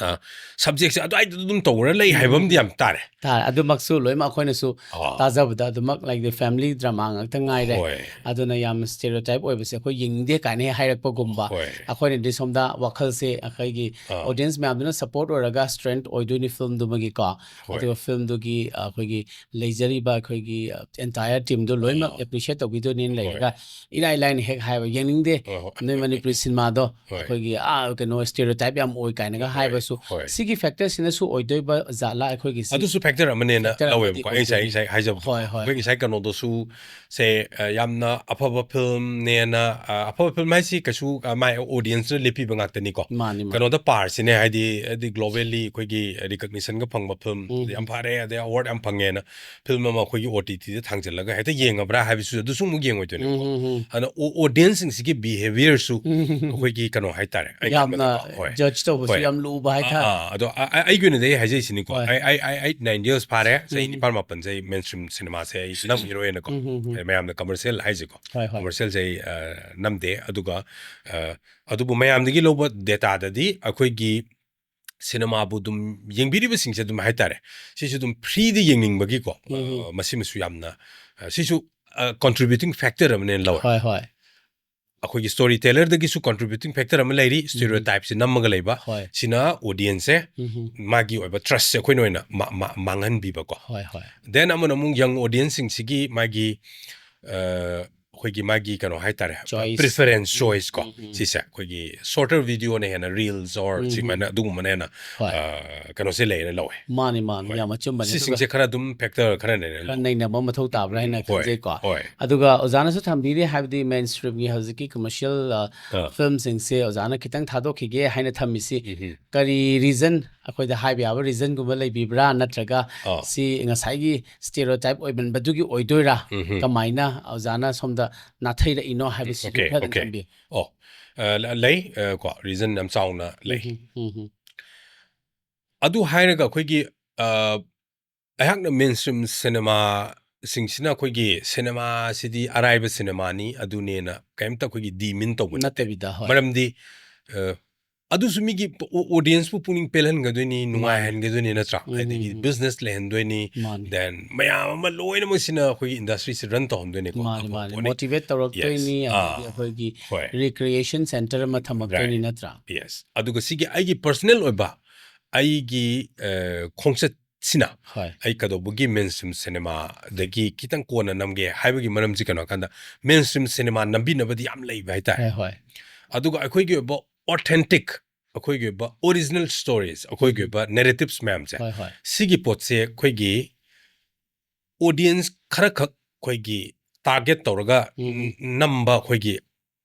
ꯑ, ꯁꯕꯖꯦꯛꯁꯦ ꯑꯗꯨꯋꯥꯏꯗ ꯑꯗꯨꯝ ꯇꯧꯔ ꯂꯩ ꯎꯝ, ꯍꯥꯏꯕ ꯎꯝ, ꯑꯃꯗꯤ ꯎꯝ꯫ ꯌꯥꯝ ꯇꯥꯔꯦ꯫ ꯇꯥꯔꯦ꯫ ꯑꯗꯨꯃꯛꯁꯨ ꯂꯣꯏꯅꯃꯛ ꯑꯩꯈꯣꯏꯅꯁꯨ ꯑꯥ꯫ ꯇꯥꯖꯕꯗ ꯑꯗꯨꯃꯛ, like, the family drama ꯉꯥꯛꯇ ꯉꯥꯏꯔꯦ꯫ ꯍꯣꯏ꯫ ꯑꯗꯨꯅ ꯌꯥꯝ stereotype ꯑꯣꯏꯕꯁꯦ ꯑꯩꯈꯣꯏ ꯌꯦꯡꯅꯤꯡꯗꯦ ꯀꯥꯏꯅ ꯍꯦꯛ ꯍꯥꯏꯔꯛꯄꯒꯨꯝꯕ꯫ ꯍꯣꯏ꯫ ꯑꯩꯈꯣꯏꯅꯗꯤ ꯁꯣꯝꯗ ꯋꯥꯈꯜꯁꯦ ꯑꯩꯈꯣꯏꯒꯤ ꯑꯥ꯫ audience ꯃꯌꯥꯝꯗꯨꯅ support ꯑꯣꯏꯔꯒ strength ꯑꯣꯏꯗꯣꯏꯅꯤ film ꯗꯨꯃꯒꯤꯀꯣ꯫ ꯍꯣꯏ꯫ ꯑꯗꯨꯒ film ꯗꯨꯒꯤ, ꯑ, ꯑꯩꯈꯣꯏꯒꯤ ꯂꯩꯖꯔꯤꯕ ꯑꯩꯈꯣꯏꯒꯤ, ꯑ, entire team ꯗꯣ ꯂꯣꯏꯅꯃꯛ ꯑꯥ꯫ appreciate ꯇꯧꯕꯤꯗꯣꯏꯅꯤꯅ ꯍꯣꯏ꯫ ꯂꯩꯔꯒ ꯏꯔꯥꯏ ꯂꯥꯏꯅ ꯍꯦꯛ ꯍꯥꯏꯕ, "ꯌꯦꯡꯅꯤꯡꯗꯦ, ꯍꯣꯏ, ꯍꯣꯏ꯫ ꯅꯣꯏ ꯃꯅꯤꯄꯨꯔꯤ ꯁꯤꯅꯦꯃꯥꯗꯣ ꯍꯣꯏ꯫ ꯑꯩꯈꯣꯏꯒꯤ, ꯑꯥ, ꯀꯩꯅꯣ, stereotype ꯌꯥꯝ ꯑꯣꯏ" ꯀꯥꯏꯅꯒ ꯍꯣꯏ, ꯍꯥꯏꯕꯁꯨ, ꯍꯣꯏ꯫ ꯁꯤꯒꯤ factor ꯁꯤꯅꯁꯨ ꯑꯣꯏꯗꯣꯏꯕ ꯖꯥꯠꯂꯥ ꯑꯩꯈꯣꯏꯒꯤꯁꯤ? ꯑꯗꯨꯁꯨ factor ꯑꯃꯅꯦꯅ Factor ꯂꯧꯋꯦꯕꯀꯣ꯫ ꯑꯃꯗꯤ ꯑꯩ ꯉꯁꯥꯏ, ꯑꯣꯏꯗꯣꯏꯅꯤ꯫ ꯉꯁꯥꯏ ꯍꯥꯏꯖꯕꯗꯣ꯫ ꯍꯣꯏ, ꯍꯣꯏ, ꯑꯩꯈꯣꯏ ꯍꯣꯏ꯫ ꯉꯁꯥꯏ ꯀꯩꯅꯣꯗꯁꯨ ꯁꯦ, ꯑ, ꯌꯥꯝꯅ ꯑꯐꯕ film ꯅꯦꯅ, ꯑ, ꯑꯐꯕ film ꯍꯥꯏꯁꯤ ꯀꯩꯁꯨ, ꯑ, ꯃꯥꯏ audience ꯅ ꯂꯦꯞꯄꯤꯕ ꯉꯥꯛꯇꯅꯤꯀꯣ꯫ ꯃꯥꯅꯤ, ꯃꯥꯅꯤ꯫ ꯀꯩꯅꯣꯗ ꯄꯥꯔꯁꯤꯅꯦ, ꯍꯥꯏꯗꯤ, ꯍꯥꯏꯗꯤ globally ꯑꯩꯈꯣꯏꯒꯤ recognition ꯒ ꯐꯪꯕ film, ꯎꯝ, ꯌꯥꯝ ꯎꯝ꯫ ꯐꯔꯦ, ꯑꯗꯩ award ꯌꯥꯝ ꯐꯪꯉꯦꯅ film ꯑꯃ ꯑꯩꯈꯣꯏꯒꯤ O T T ꯗ ꯊꯥꯡꯖꯜꯂꯒ ꯍꯦꯛꯇ ꯌꯦꯡꯉꯕ꯭ꯔꯥ ꯍꯥꯏꯕꯁꯨ ꯑꯗꯨꯁꯨ ꯑꯃꯨꯛ ꯌꯦꯡꯉꯣꯏꯗꯣꯏꯅꯦꯕꯀꯣ꯫ ꯎꯝ, ꯎꯝ, ꯎꯝ꯫ ꯑꯗꯨꯅ ꯑꯣ-, audience ꯁꯤꯡꯁꯤꯒꯤ behaviour ꯁꯨ ꯎꯝ, ꯎꯝ, ꯎꯝ꯫ ꯑꯩꯈꯣꯏꯒꯤ ꯀꯩꯅꯣ ꯍꯥꯏꯇꯥꯔꯦ, ꯑꯩ ꯌꯥꯝꯅ ꯈꯟꯕꯗꯀꯣ꯫ ꯍꯣꯏ꯫ judge ꯇꯧꯕꯁꯨ ꯍꯣꯏ꯫ ꯌꯥꯝ ꯂꯨꯕ ꯑꯥ, ꯍꯥꯏꯇꯥꯔꯦ꯫ ꯑꯥ, ꯑꯗꯣ ꯑ-, ꯑ-, ꯑꯩꯒꯤ ꯑꯣꯏꯅꯗꯤ ꯑꯩ ꯍꯥꯏꯖꯩꯁꯤꯅꯤꯀꯣ꯫ ꯍꯣꯏ꯫ ꯑꯩ, ꯑꯩ, ꯑꯩ, ꯑꯩ nine years ꯐꯥꯔꯦ, ꯆꯍꯤ ꯎꯝ꯫ ꯅꯤꯄꯥꯟ ꯃꯥꯄꯟꯁꯦ ꯑꯩ mainstream ꯁꯤꯅꯦꯃꯥꯁꯦ ꯑꯩ ꯅꯝꯈꯤꯔꯣꯏꯅꯀꯣ꯫ ꯎꯝ, ꯎꯝ, ꯎꯝ꯫ ꯑꯦ, ꯃꯌꯥꯝꯅ commercial ꯍꯥꯏꯁꯦꯀꯣ꯫ ꯍꯣꯏ, ꯍꯣꯏ꯫ Commercial ꯁꯦ ꯑꯩ, ꯑ, ꯅꯝꯗꯦ꯫ ꯑꯗꯨꯒ, ꯑ, ꯑꯗꯨꯕꯨ ꯃꯌꯥꯝꯗꯒꯤ ꯂꯧꯕ data ꯗꯗꯤ ꯑꯩꯈꯣꯏꯒꯤ ꯁꯤꯅꯦꯃꯥꯕꯨ ꯑꯗꯨꯝ ꯌꯦꯡꯕꯤꯔꯤꯕꯁꯤꯡꯁꯦ ꯑꯗꯨꯝ ꯍꯥꯏꯇꯥꯔꯦ, ꯁꯤꯁꯨ ꯑꯗꯨꯝ free ꯗ ꯌꯦꯡꯅꯤꯡꯕꯒꯤꯀꯣ, ꯎꯝ, ꯎꯝ꯫ ꯑ, ꯃꯁꯤꯃꯁꯨ ꯌꯥꯝꯅ, ꯑ, ꯁꯤꯁꯨ, ꯑ, contributing factor ꯑꯃꯅꯦꯅ ꯂꯧꯋꯦ꯫ ꯍꯣꯏ, ꯍꯣꯏ꯫ ꯑꯩꯈꯣꯏꯒꯤ story teller ꯗꯒꯤꯁꯨ contributing factor ꯑꯃ ꯂꯩꯔꯤ, ꯎꯝ꯫ stereotype ꯁꯦ ꯅꯝꯃꯒ ꯂꯩꯕ꯫ ꯍꯣꯏ꯫ ꯁꯤꯅ audience ꯁꯦ ꯎꯝ, ꯎꯝ꯫ ꯃꯥꯒꯤ ꯑꯣꯏꯕ trust ꯁꯦ ꯑꯩꯈꯣꯏꯅ ꯑꯣꯏꯅ ꯃꯥ-, ꯃꯥ-, ꯃꯥꯡꯍꯟꯕꯤꯕꯀꯣ꯫ ꯍꯣꯏ, ꯍꯣꯏ꯫ Then ꯑꯃꯅ ꯑꯃꯨꯛ young audience ꯁꯤꯡꯁꯤꯒꯤ ꯃꯥꯒꯤ, ꯑ, ꯑꯩꯈꯣꯏꯒꯤ ꯃꯥꯒꯤ ꯀꯩꯅꯣ ꯍꯥꯏꯇꯥꯔꯦ, Choice. preference, choice ꯀꯣ꯫ ꯎꯝ, ꯎꯝ꯫ ꯁꯤꯁꯦ ꯑꯩꯈꯣꯏꯒꯤ shorter video ꯅ ꯍꯦꯟꯅ reels or ꯎꯝ, ꯎꯝ꯫ ꯁꯤꯃꯥꯏꯅ ꯑꯗꯨꯒꯨꯝꯕꯅ ꯍꯦꯟꯅ, ꯍꯣꯏ꯫ ꯑ, ꯀꯩꯅꯣꯁꯦ ꯂꯩꯌꯦꯅ ꯂꯧꯋꯦ꯫ ꯃꯥꯅꯤ, ꯃꯥꯅꯤ, ꯍꯣꯏ꯫ ꯌꯥꯝ ꯑꯆꯨꯝꯕꯅꯤ꯫ ꯑꯗꯨꯒ ꯁꯤꯁꯤꯡꯁꯦ ꯈꯔ ꯑꯗꯨꯝ factor ꯈꯔ ꯂꯩꯔꯦ꯫ ꯈꯔ ꯅꯩꯅꯕ ꯃꯊꯧ ꯇꯥꯕ꯭ꯔꯥ ꯍꯥꯏꯅ ꯍꯣꯏ, ꯈꯟꯖꯩꯀꯣ꯫ ꯍꯣꯏ꯫ ꯑꯗꯨꯒ ꯑꯣꯖꯥꯅꯁꯨ ꯊꯝꯕꯤꯔꯤ, ꯍꯥꯏꯕꯗꯤ mainstream ꯒꯤ ꯍꯧꯖꯤꯛꯀꯤ commercial, ꯑ, ꯑꯥ꯫ film ꯁꯤꯡꯁꯦ ꯑꯣꯖꯥꯅ ꯈꯤꯇꯪ ꯊꯥꯗꯣꯛꯈꯤꯒꯦ ꯍꯥꯏꯅ ꯊꯝꯃꯤꯁꯤ ꯎꯝ꯫ ꯀꯔꯤ reason, ꯑꯩꯈꯣꯏꯗ ꯍꯥꯏꯕ ꯌꯥꯕ reason ꯒꯨꯝꯕ ꯂꯩꯕꯤꯕ꯭ꯔꯥ, ꯅꯠꯇ꯭ꯔꯒ ꯑꯥ꯫ ꯁꯤ ꯉꯁꯥꯏꯒꯤ stereotype ꯑꯣꯏꯃꯟꯕꯗꯨꯒꯤ ꯑꯣꯏꯗꯣꯏꯔꯥ? ꯎꯝ꯫ ꯀꯃꯥꯏꯅ ꯑꯣꯖꯥꯅ ꯁꯣꯝꯗ ꯅꯥꯊꯩꯔꯛꯏꯅꯣ ꯍꯥꯏꯕꯁꯤꯁꯨ Okay, ꯈꯔ okay꯫ ꯊꯝꯕꯤꯌꯨ꯫ ꯑꯣ, ꯑ, ꯂ-, ꯂꯩ, ꯑ, ꯀꯣ, reason ꯌꯥꯝ ꯆꯥꯎꯅ ꯂꯩ꯫ ꯎꯝ, ꯎꯝ, ꯎꯝ꯫ ꯑꯗꯨ ꯍꯥꯏꯔꯒ ꯑꯩꯈꯣꯏꯒꯤ ꯑ, ꯑꯩꯍꯥꯛꯅ ꯃꯦꯟ ꯁ꯭ꯇ꯭ꯔꯤꯝ ꯁꯤꯅꯦꯃꯥꯁꯤꯡꯁꯤꯅ ꯑꯩꯈꯣꯏꯒꯤ ꯁꯤꯅꯦꯃꯥꯁꯤꯗꯤ ꯑꯔꯥꯏꯕ ꯁꯤꯅꯦꯃꯥꯅꯤ ꯑꯗꯨꯅꯦꯅ ꯀꯩꯝꯇ ꯑꯩꯈꯣꯏꯒꯤ ꯗꯤꯃꯤꯟ ꯇꯧꯕ ꯅꯠꯇꯦ꯫ ꯅꯠꯇꯕꯤꯗ, ꯍꯣꯏ꯫ ꯃꯔꯝꯗꯤ ꯑ, ꯑꯗꯨꯁꯨ ꯃꯤꯒꯤ ꯑꯣꯗꯤꯌꯦꯟꯁꯄꯨ ꯄꯨꯛꯅꯤꯡ ꯄꯦꯜꯍꯟꯒꯗꯣꯏꯅꯤ, ꯃꯥꯅꯤ꯫ ꯅꯨꯡꯉꯥꯏꯍꯟꯒꯗꯣꯏꯅꯤ, ꯅꯠꯇ꯭ꯔꯥ? ꯎꯝ, ꯑꯗꯒꯤ ꯎꯝ, ꯎꯝ꯫ ꯕꯤꯖꯤꯅꯦꯁ ꯂꯩꯍꯟꯗꯣꯏꯅꯤ, ꯃꯥꯅꯤ꯫ ꯗꯦꯟ ꯃꯌꯥꯝ ꯑꯃ ꯂꯣꯏꯅꯃꯛꯁꯤꯅ ꯑꯩꯈꯣꯏꯒꯤ ꯏꯟꯗꯁꯇ꯭ꯔꯤꯁꯤ ꯔꯟ ꯇꯧꯍꯟꯗꯣꯏꯅꯤꯀꯣ꯫ ꯃꯥꯅꯤ, ꯑꯐꯕ ꯃꯥꯅꯤ꯫ ꯄꯣꯠꯅꯤ꯫ ꯃꯣꯇꯤꯚꯦꯠ ꯇꯧꯔꯛꯇꯣꯏꯅꯤ, Yes. ꯑꯗꯒꯤ ꯑꯥ, ꯑꯩꯈꯣꯏꯒꯤ ꯍꯣꯏ꯫ ꯔꯤꯀ꯭ꯔꯤꯌꯦꯁꯟ ꯁꯦꯟꯇꯔ ꯑꯃ ꯊꯝꯃꯛꯇꯣꯏꯅꯤ, Right. ꯅꯠꯇ꯭ꯔꯥ? Yes. ꯑꯗꯨꯒ ꯁꯤꯒꯤ ꯑꯩꯒꯤ ꯄꯔꯁꯅꯦꯜ ꯑꯣꯏꯕ ꯑꯩꯒꯤ, ꯑ, ꯈꯣꯡꯆꯠꯁꯤꯅ ꯍꯣꯏ꯫ ꯑꯩ ꯀꯩꯗꯧꯕꯒꯤ ꯃꯦꯟ ꯁ꯭ꯇ꯭ꯔꯤꯝ ꯁꯤꯅꯦꯃꯥꯗꯒꯤ ꯈꯤꯇꯪ ꯀꯣꯟꯅ ꯅꯝꯒꯦ ꯍꯥꯏꯕꯒꯤ ꯃꯔꯝꯁꯤ ꯀꯩꯅꯣ ꯍꯥꯏ ꯀꯥꯟꯗ, ꯃꯦꯟ ꯁ꯭ꯇ꯭ꯔꯤꯝ ꯁꯤꯅꯦꯃꯥ ꯅꯝꯕꯤꯅꯕꯗꯤ ꯌꯥꯝ ꯂꯩꯕ ꯍꯥꯏꯇꯥꯔꯦ꯫ ꯍꯣꯏ, ꯍꯣꯏ꯫ ꯑꯗꯨꯒ ꯑꯩꯈꯣꯏꯒꯤ ꯑꯣꯏꯕ ꯑꯣꯊꯦꯟꯇꯤꯛ, ꯑꯩꯈꯣꯏꯒꯤ ꯑꯣꯏꯕ ꯑꯣꯔꯤꯖꯤꯅꯦꯜ ꯁ꯭ꯇꯣꯔꯤꯁ, ꯑꯩꯈꯣꯏꯒꯤ ꯎꯝ꯫ ꯑꯣꯏꯕ ꯅꯦꯔꯦꯇꯤꯚꯁ ꯃꯌꯥꯝꯁꯦ, ꯍꯣꯏ, ꯍꯣꯏ꯫ ꯁꯤꯒꯤ ꯄꯣꯠꯁꯦ ꯑꯩꯈꯣꯏꯒꯤ ꯑꯣꯗꯤꯌꯦꯟꯁ ꯈꯔꯈꯛ ꯑꯩꯈꯣꯏꯒꯤ ꯇꯥꯔꯒꯦꯠ ꯇꯧꯔꯒ ꯎꯝ꯫ ꯅꯝꯕ ꯑꯩꯈꯣꯏꯒꯤ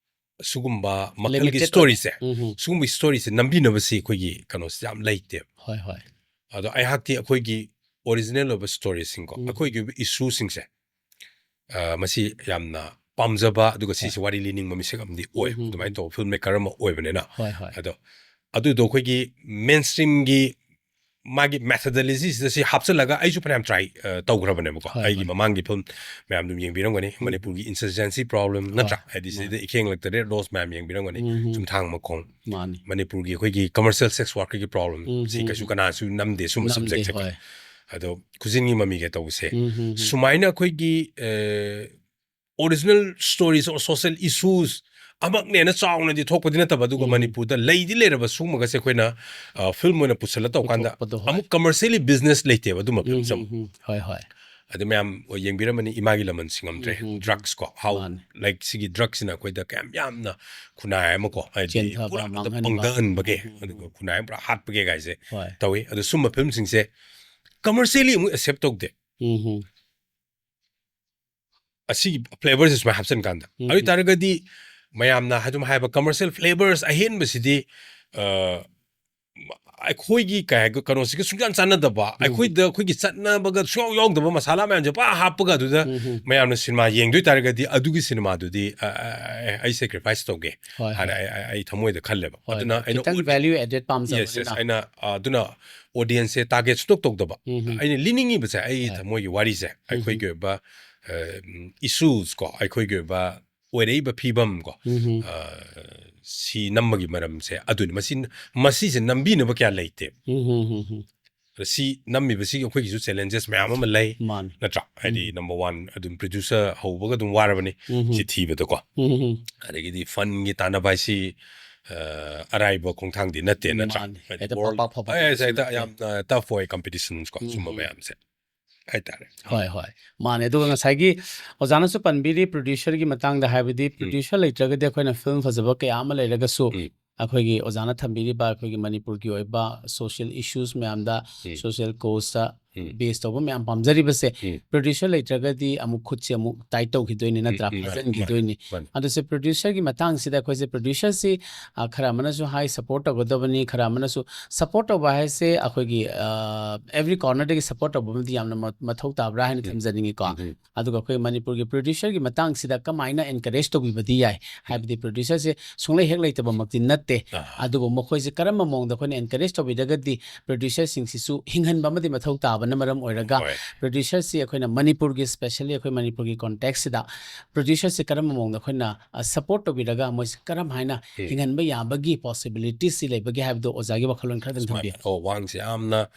ꯁꯤꯒꯨꯝꯕ ꯃꯈꯜꯒꯤ Limited ꯁ꯭ꯇꯣꯔꯤꯁꯦ, ꯑꯣꯏꯕ꯫ ꯎꯝ, ꯎꯝ꯫ ꯁꯤꯒꯨꯝꯕ ꯁ꯭ꯇꯣꯔꯤꯁꯦ ꯅꯝꯕꯤꯅꯕꯁꯤ ꯑꯩꯈꯣꯏꯒꯤ ꯀꯩꯅꯣꯁꯦ ꯌꯥꯝ ꯂꯩꯇꯦꯕ꯫ ꯍꯣꯏ, ꯍꯣꯏ꯫ ꯑꯗꯣ ꯑꯩꯍꯥꯛꯇꯤ ꯑꯩꯈꯣꯏꯒꯤ ꯑꯣꯔꯤꯖꯤꯅꯦꯜ ꯑꯣꯏꯕ ꯁ꯭ꯇꯣꯔꯤꯁꯤꯡꯀꯣ, ꯎꯝ꯫ ꯑꯩꯈꯣꯏꯒꯤ ꯑꯣꯏꯕ ꯏꯁꯨꯁꯤꯡꯁꯦ, ꯑ, ꯃꯁꯤ ꯌꯥꯝꯅ ꯄꯥꯝꯖꯕ, ꯑꯗꯨꯒ ꯁꯤꯁꯦ ꯍꯣꯏ꯫ ꯋꯥꯔꯤ ꯂꯤꯅꯤꯡꯕ ꯃꯤꯁꯛ ꯑꯃꯗꯤ ꯑꯣꯏ꯫ ꯎꯝ, ꯎꯝ, ꯑꯗꯨꯃꯥꯏꯅ ꯎꯝ꯫ ꯇꯧꯕ ꯐꯤꯜꯝ ꯃꯦꯀꯔ ꯑꯃ ꯑꯣꯏꯕꯅꯤꯅ꯫ ꯍꯣꯏ, ꯍꯣꯏ꯫ ꯑꯗꯣ ꯑꯗꯨꯗꯣ ꯑꯩꯈꯣꯏꯒꯤ ꯃꯦꯟ ꯁ꯭ꯇ꯭ꯔꯤꯝꯒꯤ ꯃꯥꯒꯤ ꯃꯦꯊꯗꯣꯂꯣꯖꯤꯁꯤꯗ ꯁꯤ ꯍꯥꯞꯆꯤꯜꯂꯒ ꯑꯩꯁꯨ ꯐꯅꯌꯥꯝ ꯇ꯭ꯔꯥꯏ, ꯑ, ꯇꯧꯈ꯭ꯔꯕꯅꯦꯕꯀꯣ꯫ ꯍꯣꯏ, ꯑꯩꯒꯤ ꯍꯣꯏ꯫ ꯃꯃꯥꯡꯒꯤ ꯐꯤꯜꯝ ꯃꯌꯥꯝ ꯑꯗꯨꯝ ꯌꯦꯡꯕꯤꯔꯝꯒꯅꯤ꯫ ꯎꯝ꯫ ꯃꯅꯤꯄꯨꯔꯒꯤ ꯏꯟꯁꯔꯖꯦꯟꯁꯤ ꯄ꯭ꯔꯣꯕ꯭ꯂꯦꯝ, ꯍꯣꯏ, ꯅꯠꯇ꯭ꯔꯥ? ꯍꯥꯏꯗꯤ ꯃꯥꯅꯤ꯫ ꯁꯤꯗ ꯏꯈꯦꯡꯂꯛꯇ ꯔꯦꯗ ꯔꯣꯁ ꯃꯌꯥꯝ ꯌꯦꯡꯕꯤꯔꯝꯒꯅꯤ꯫ ꯎꯝ, ꯎꯝ꯫ ꯆꯨꯝꯊꯥꯡ ꯃꯈꯣꯡ꯫ ꯃꯥꯅꯤ꯫ ꯃꯅꯤꯄꯨꯔꯒꯤ ꯑꯩꯈꯣꯏꯒꯤ ꯀꯃꯔꯁꯤꯌꯦꯜ ꯁꯦꯛꯁ ꯋꯥꯔꯛꯀꯔꯒꯤ ꯄ꯭ꯔꯣꯕ꯭ꯂꯦꯝ, ꯎꯝ, ꯁꯤ ꯎꯝ, ꯀꯩꯁꯨ ꯎꯝ꯫ ꯀꯅꯥꯁꯨ ꯅꯝꯗꯦ ꯁꯨꯝꯕ ꯅꯝꯗꯦ, ꯁꯕꯖꯦꯛꯁꯦꯀꯣ꯫ ꯍꯣꯏ꯫ ꯑꯗꯣ ꯈꯨꯖꯤꯟꯒꯤ ꯃꯃꯤꯒ ꯇꯧꯕꯁꯦ꯫ ꯎꯝ, ꯎꯝ, ꯎꯝ꯫ ꯁꯨꯃꯥꯏꯅ ꯑꯩꯈꯣꯏꯒꯤ, ꯑ, ꯑꯣꯔꯤꯖꯤꯅꯦꯜ ꯁ꯭ꯇꯣꯔꯤꯁ ꯑꯣꯔ ꯁꯣꯁꯤꯌꯦꯜ ꯏꯁꯨꯁ ꯑꯃꯛꯅꯦꯅ ꯆꯥꯎꯅꯗꯤ ꯊꯣꯛꯄꯗꯤ ꯅꯠꯇꯕ, ꯑꯗꯨꯒ ꯎꯝ꯫ ꯃꯅꯤꯄꯨꯔꯗ ꯂꯩꯗꯤ ꯂꯩꯔꯕ ꯁꯤꯒꯨꯝꯕꯒꯁꯦ ꯑꯩꯈꯣꯏꯅ, ꯑ, ꯐꯤꯜꯝ ꯑꯣꯏꯅ ꯄꯨꯁꯜꯂ ꯇꯧꯀꯥꯟꯗ ꯄꯨꯊꯣꯛꯄꯗꯣ, ꯍꯣꯏ꯫ ꯑꯃꯨꯛ ꯀꯃꯔꯁꯤꯌꯦꯜꯂꯤ ꯕꯤꯖꯤꯅꯦꯁ ꯂꯩꯇꯦꯕ ꯑꯗꯨꯝꯕ ꯎꯝ, ꯐꯤꯜꯝꯁꯦ ꯎꯝ, ꯑꯃꯨꯛ꯫ ꯎꯝ꯫ ꯍꯣꯏ, ꯍꯣꯏ꯫ ꯑꯗꯨ ꯃꯌꯥꯝ ꯌꯦꯡꯕꯤꯔꯝꯃꯅꯤ, ꯏꯃꯥꯒꯤ ꯂꯃꯟ ꯁꯤꯡꯉꯝꯗ꯭ꯔꯦ, ꯎꯝ, ꯎꯝ꯫ ꯗ꯭ꯔꯛꯁ ꯀꯣ, how, ꯃꯥꯅꯤ꯫ like, ꯁꯤꯒꯤ ꯗ꯭ꯔꯛꯁꯤꯅ ꯑꯩꯈꯣꯏꯗ ꯀꯌꯥꯝ ꯌꯥꯝꯅ ꯈꯨꯟꯅꯥꯏ ꯑꯃ ꯀꯣ, ꯍꯥꯏꯗꯤ ꯆꯦꯟꯊꯕ, ꯄꯨꯔꯥ ꯑꯝꯇ ꯃꯥꯡꯍꯟꯕ꯫ ꯄꯪꯊꯍꯟꯕꯒꯦ, ꯎꯝ, ꯎꯝ, ꯑꯗꯨꯒ ꯎꯝ꯫ ꯈꯨꯟꯅꯥꯏ ꯑꯃ ꯄꯨꯔꯥ ꯍꯥꯠꯄꯒꯦ ꯀꯥꯏꯁꯦ ꯍꯣꯏ꯫ ꯇꯧꯏ꯫ ꯑꯗꯣ ꯁꯨꯝꯕ ꯐꯤꯜꯝꯁꯤꯡꯁꯦ ꯀꯃꯔꯁꯤꯌꯦꯜꯂꯤ ꯑꯃꯨꯛ ꯑꯦꯛꯁꯦꯞ ꯇꯧꯗꯦ꯫ ꯎꯝ, ꯎꯝ꯫ ꯑꯁꯤꯒꯤ ꯐ꯭ꯂꯦꯕꯔꯁꯦ ꯁꯨꯃꯥꯏꯅ ꯍꯥꯞꯆꯤꯟ ꯀꯥꯟꯗ꯫ ꯎꯝ, ꯑꯗꯨ ꯎꯝ꯫ ꯑꯣꯏꯇꯥꯔꯒꯗꯤ ꯃꯌꯥꯝꯅ ꯑꯗꯨꯝ ꯍꯥꯏꯕ ꯀꯃꯔꯁꯤꯌꯦꯜ ꯐ꯭ꯂꯦꯕꯔꯁ ꯑꯍꯦꯟꯕꯁꯤꯗꯤ, ꯑ, ꯑꯩꯈꯣꯏꯒꯤ ꯀꯩ ꯍꯥꯏ ꯀꯩꯅꯣꯁꯤꯒ ꯁꯨꯡꯆꯥꯟ ꯆꯥꯟꯅꯗꯕ, ꯑꯩꯈꯣꯏꯗ ꯑꯩꯈꯣꯏꯒꯤ ꯆꯠꯅꯕꯒ ꯁꯨꯡꯌꯥꯎ ꯌꯥꯎꯗꯕ ꯃꯁꯥꯂꯥ ꯃꯌꯥꯝꯁꯦ ꯄꯨꯔꯥ ꯍꯥꯞꯄꯒ ꯑꯗꯨꯗ ꯃꯌꯥꯝꯅ ꯁꯤꯅꯦꯃꯥ ꯌꯦꯡꯗꯣꯏ ꯇꯥꯔꯒꯗꯤ ꯑꯗꯨꯒꯤ ꯁꯤꯅꯦꯃꯥꯗꯨꯗꯤ ꯑ, ꯑ, ꯑ, ꯑꯩ ꯁꯦꯀ꯭ꯔꯤꯐꯥꯏꯁ ꯇꯧꯒꯦ ꯍꯣꯏ, ꯍꯥꯏꯅ ꯍꯣꯏ꯫ ꯑꯩ ꯑꯩ- ꯑꯩ ꯊꯃꯣꯏꯗ ꯈꯜꯂꯦꯕ꯫ ꯍꯣꯏ, ꯑꯗꯨꯅ ꯍꯣꯏ꯫ ꯑꯩꯅ ꯈꯤꯇꯪ ꯑꯣꯗꯤ- ꯚꯦꯂ꯭ꯌꯨ ꯑꯦꯗꯦꯠ ꯌꯦꯁ ꯌꯦꯁ ꯄꯥꯝꯖꯕꯅꯤꯅ꯫ ꯑꯩꯅ ꯑ, ꯑꯗꯨꯅ ꯑꯣꯗꯤꯌꯟꯁꯁꯦ ꯇꯥꯔꯒꯦꯠ ꯁꯨꯡꯇꯧ ꯇꯧꯗꯕ꯫ ꯎꯝ, ꯎꯝ꯫ ꯑꯩꯅ ꯂꯤꯅꯤꯡꯉꯤꯕꯁꯦ ꯑꯩꯒꯤ ꯍꯣꯏ꯫ ꯊꯃꯣꯏꯒꯤ ꯋꯥꯔꯤꯁꯦ ꯑꯩꯈꯣꯏꯒꯤ ꯑꯣꯏꯕ ꯏꯁꯨꯁ ꯀꯣ, ꯑꯩꯈꯣꯏꯒꯤ ꯑꯣꯏꯕ ꯑꯣꯏꯔꯛꯏꯕ ꯐꯤꯕꯝ ꯀꯣ, ꯎꯝ, ꯎꯝ꯫ ꯑ, ꯁꯤ ꯅꯝꯕꯒꯤ ꯃꯔꯝꯁꯦ ꯑꯗꯨꯅꯤ꯫ ꯃꯁꯤ ꯃꯁꯤꯁꯦ ꯅꯝꯕꯤꯅꯕ ꯀꯌꯥ ꯂꯩꯇꯦ꯫ ꯎꯝ, ꯎꯝ, ꯎꯝ, ꯎꯝ꯫ ꯑꯗ ꯁꯤ ꯅꯝꯃꯤꯕꯁꯤꯒꯤ ꯑꯩꯈꯣꯏꯒꯤꯁꯨ ꯆꯦꯂꯦꯟꯖꯦꯁ ꯃꯌꯥꯝ ꯑꯃ ꯂꯩ, ꯃꯥꯅꯤ꯫ ꯅꯠꯇ꯭ꯔꯥ? ꯍꯥꯏꯗꯤ ꯎꯝ꯫ ꯅꯝꯕꯔ ꯋꯥꯟ ꯑꯗꯨꯝ ꯄ꯭ꯔꯣꯗ꯭ꯌꯨꯁꯔ ꯍꯧꯕꯒ ꯑꯗꯨꯝ ꯋꯥꯔꯕꯅꯤ ꯎꯝ, ꯎꯝ꯫ ꯁꯤ ꯊꯤꯕꯗꯀꯣ꯫ ꯎꯝ, ꯎꯝ, ꯎꯝ꯫ ꯑꯗꯒꯤꯗꯤ ꯐꯟꯒꯤ ꯇꯥꯟꯅꯕ ꯍꯥꯏꯁꯤ ꯑ, ꯑꯔꯥꯏꯕ ꯈꯣꯡꯊꯥꯡꯗꯤ ꯅꯠꯇꯦ, ꯅꯠꯇ꯭ꯔꯥ? ꯃꯥꯅꯤ꯫ ꯍꯥꯏꯗꯤ ꯍꯦꯛꯇ ꯋꯥꯔꯜ- ꯄꯥꯛ ꯄꯥꯛ ꯐꯕ ꯑꯦ, ꯄꯣꯠꯁꯨ ꯍꯦꯛꯇ ꯅꯠꯇꯦ꯫ ꯌꯥꯝꯅ ꯇꯐ ꯑꯣꯏ ꯀꯝꯄꯤꯇꯤꯁꯟꯁ ꯀꯣ, ꯎꯝ, ꯁꯨꯝꯕ ꯎꯝ꯫ ꯃꯌꯥꯝꯁꯦ ꯍꯥꯏꯇꯥꯔꯦ꯫ ꯍꯣꯏ, ꯍꯣꯏ꯫ ꯃꯥꯅꯦ꯫ ꯑꯗꯨꯒ ꯉꯁꯥꯏꯒꯤ ꯑꯣꯖꯥꯅꯁꯨ ꯄꯟꯕꯤꯔꯤ ꯄ꯭ꯔꯣꯗ꯭ꯌꯨꯁꯔꯒꯤ ꯃꯇꯥꯡꯗ, ꯍꯥꯏꯕꯗꯤ ꯄ꯭ꯔꯣꯗ꯭ꯌꯨꯁꯔ ꯂꯩꯇ꯭ꯔꯒꯗꯤ ꯑꯩꯈꯣꯏꯅ ꯐꯤꯂꯝ ꯐꯖꯕ ꯀꯌꯥ ꯑꯃ ꯂꯩꯔꯒꯁꯨ ꯎꯝ꯫ ꯑꯩꯈꯣꯏꯒꯤ ꯑꯣꯖꯥꯅ ꯊꯝꯕꯤꯔꯤꯕ ꯑꯩꯈꯣꯏꯒꯤ ꯃꯅꯤꯄꯨꯔꯒꯤ ꯑꯣꯏꯕ ꯁꯣꯁꯤꯌꯦꯜ ꯏꯁꯨꯁ ꯃꯌꯥꯝꯗ, ꯎꯝ꯫ ꯁꯣꯁꯤꯌꯦꯜ ꯀꯣꯁꯇ ꯎꯝ꯫ ꯕꯦꯁ ꯇꯧꯕ ꯃꯌꯥꯝ ꯄꯥꯝꯖꯔꯤꯕꯁꯦ, ꯎꯝ꯫ ꯄ꯭ꯔꯣꯗ꯭ꯌꯨꯁꯔ ꯂꯩꯇ꯭ꯔꯒꯗꯤ ꯑꯃꯨꯛ ꯈꯨꯠꯁꯦ ꯑꯃꯨꯛ ꯇꯥꯏꯠ ꯇꯧꯈꯤꯗꯣꯏꯅꯤ, ꯅꯠꯇ꯭ꯔꯥ? ꯎꯝ, ꯎꯝ, ꯃꯥꯅꯤ, ꯐꯥꯖꯤꯟꯈꯤꯗꯣꯏꯅꯤ꯫ ꯃꯥꯅꯤ꯫ ꯑꯗꯨꯁꯦ ꯄ꯭ꯔꯣꯗ꯭ꯌꯨꯁꯔꯒꯤ ꯃꯇꯥꯡꯁꯤꯗ ꯑꯩꯈꯣꯏꯁꯦ ꯄ꯭ꯔꯣꯗ꯭ꯌꯨꯁꯔꯁꯤ, ꯑ, ꯈꯔ ꯑꯃꯅꯁꯨ ꯍꯥꯏ ꯁꯞꯄꯣꯔꯠ ꯇꯧꯒꯗꯕꯅꯤ, ꯈꯔ ꯑꯃꯅꯁꯨ ꯁꯞꯄꯣꯔꯠ ꯇꯧꯕ ꯍꯥꯏꯁꯦ ꯑꯩꯈꯣꯏꯒꯤ, ꯑ, ꯑꯦꯚ꯭ꯔꯤ ꯀꯣꯔꯅꯔꯗꯒꯤ ꯁꯞꯄꯣꯔꯠ ꯇꯧꯕ ꯑꯃꯗꯤ ꯌꯥꯝꯅ ꯃ-, ꯃꯊꯧ ꯇꯥꯕ꯭ꯔꯥ ꯍꯥꯏꯅ ꯎꯝ꯫ ꯊꯝꯖꯅꯤꯡꯉꯤꯀꯣ꯫ ꯎꯝ, ꯎꯝ꯫ ꯑꯗꯨꯒ ꯑꯩꯈꯣꯏ ꯃꯅꯤꯄꯨꯔꯒꯤ ꯄ꯭ꯔꯣꯗ꯭ꯌꯨꯁꯔꯒꯤ ꯃꯇꯥꯡꯁꯤꯗ ꯀꯃꯥꯏꯅ ꯑꯦꯟꯀꯔꯦꯖ ꯇꯧꯕꯤꯕꯗꯤ ꯌꯥꯏ? ꯍꯥꯏꯕꯗꯤ ꯄ꯭ꯔꯣꯗ꯭ꯌꯨꯁꯔꯁꯦ ꯁꯨꯡꯂꯩ ꯍꯦꯛ ꯂꯩꯇꯕꯃꯛꯇꯤ ꯅꯠꯇꯦ꯫ ꯑꯥ꯫ ꯑꯗꯨꯕꯨ ꯃꯈꯣꯏꯁꯦ ꯀꯔꯝꯕ ꯃꯑꯣꯡꯗ ꯑꯩꯈꯣꯏꯅ ꯑꯦꯟꯀꯔꯦꯖ ꯇꯧꯕꯤꯔꯒꯗꯤ ꯄ꯭ꯔꯣꯗ꯭ꯌꯨꯁꯔꯁꯤꯡꯁꯤꯁꯨ ꯍꯤꯡꯍꯟꯕ ꯑꯃꯗꯤ ꯃꯊꯧ ꯇꯥꯕꯅ ꯃꯔꯝ ꯑꯣꯏꯔꯒ ꯍꯣꯏ꯫ ꯄ꯭ꯔꯣꯗ꯭ꯌꯨꯁꯔꯁꯤ ꯑꯩꯈꯣꯏꯅ ꯃꯅꯤꯄꯨꯔꯒꯤ, ꯁ꯭ꯄꯦꯁꯦꯜꯂꯤ ꯑꯩꯈꯣꯏ ꯃꯅꯤꯄꯨꯔꯒꯤ ꯀꯣꯟꯇꯦꯛꯁꯁꯤꯗ ꯄ꯭ꯔꯣꯗ꯭ꯌꯨꯁꯔꯁꯤ ꯀꯔꯝꯕ ꯃꯑꯣꯡꯗ ꯑꯩꯈꯣꯏꯅ, ꯑ, ꯁꯞꯄꯣꯔꯠ ꯇꯧꯕꯤꯔꯒ ꯃꯣꯏꯁꯤ ꯀꯔꯝ ꯍꯥꯏꯅ ꯎꯝ꯫ ꯍꯤꯡꯍꯟꯕ ꯌꯥꯕꯒꯤ ꯄꯣꯁꯤꯕꯤꯂꯤꯇꯤꯁꯁꯤ ꯂꯩꯕꯒꯦ ꯍꯥꯏꯕꯗꯣ ꯑꯣꯖꯥꯒꯤ ꯋꯥꯈꯜꯂꯣꯟ ꯈꯔꯗꯪ ꯁꯨꯃꯥꯏꯅ, ꯊꯝꯕꯤꯌꯨ꯫ ꯑꯣ, ꯋꯥꯍꯪꯁꯦ ꯌꯥꯝꯅ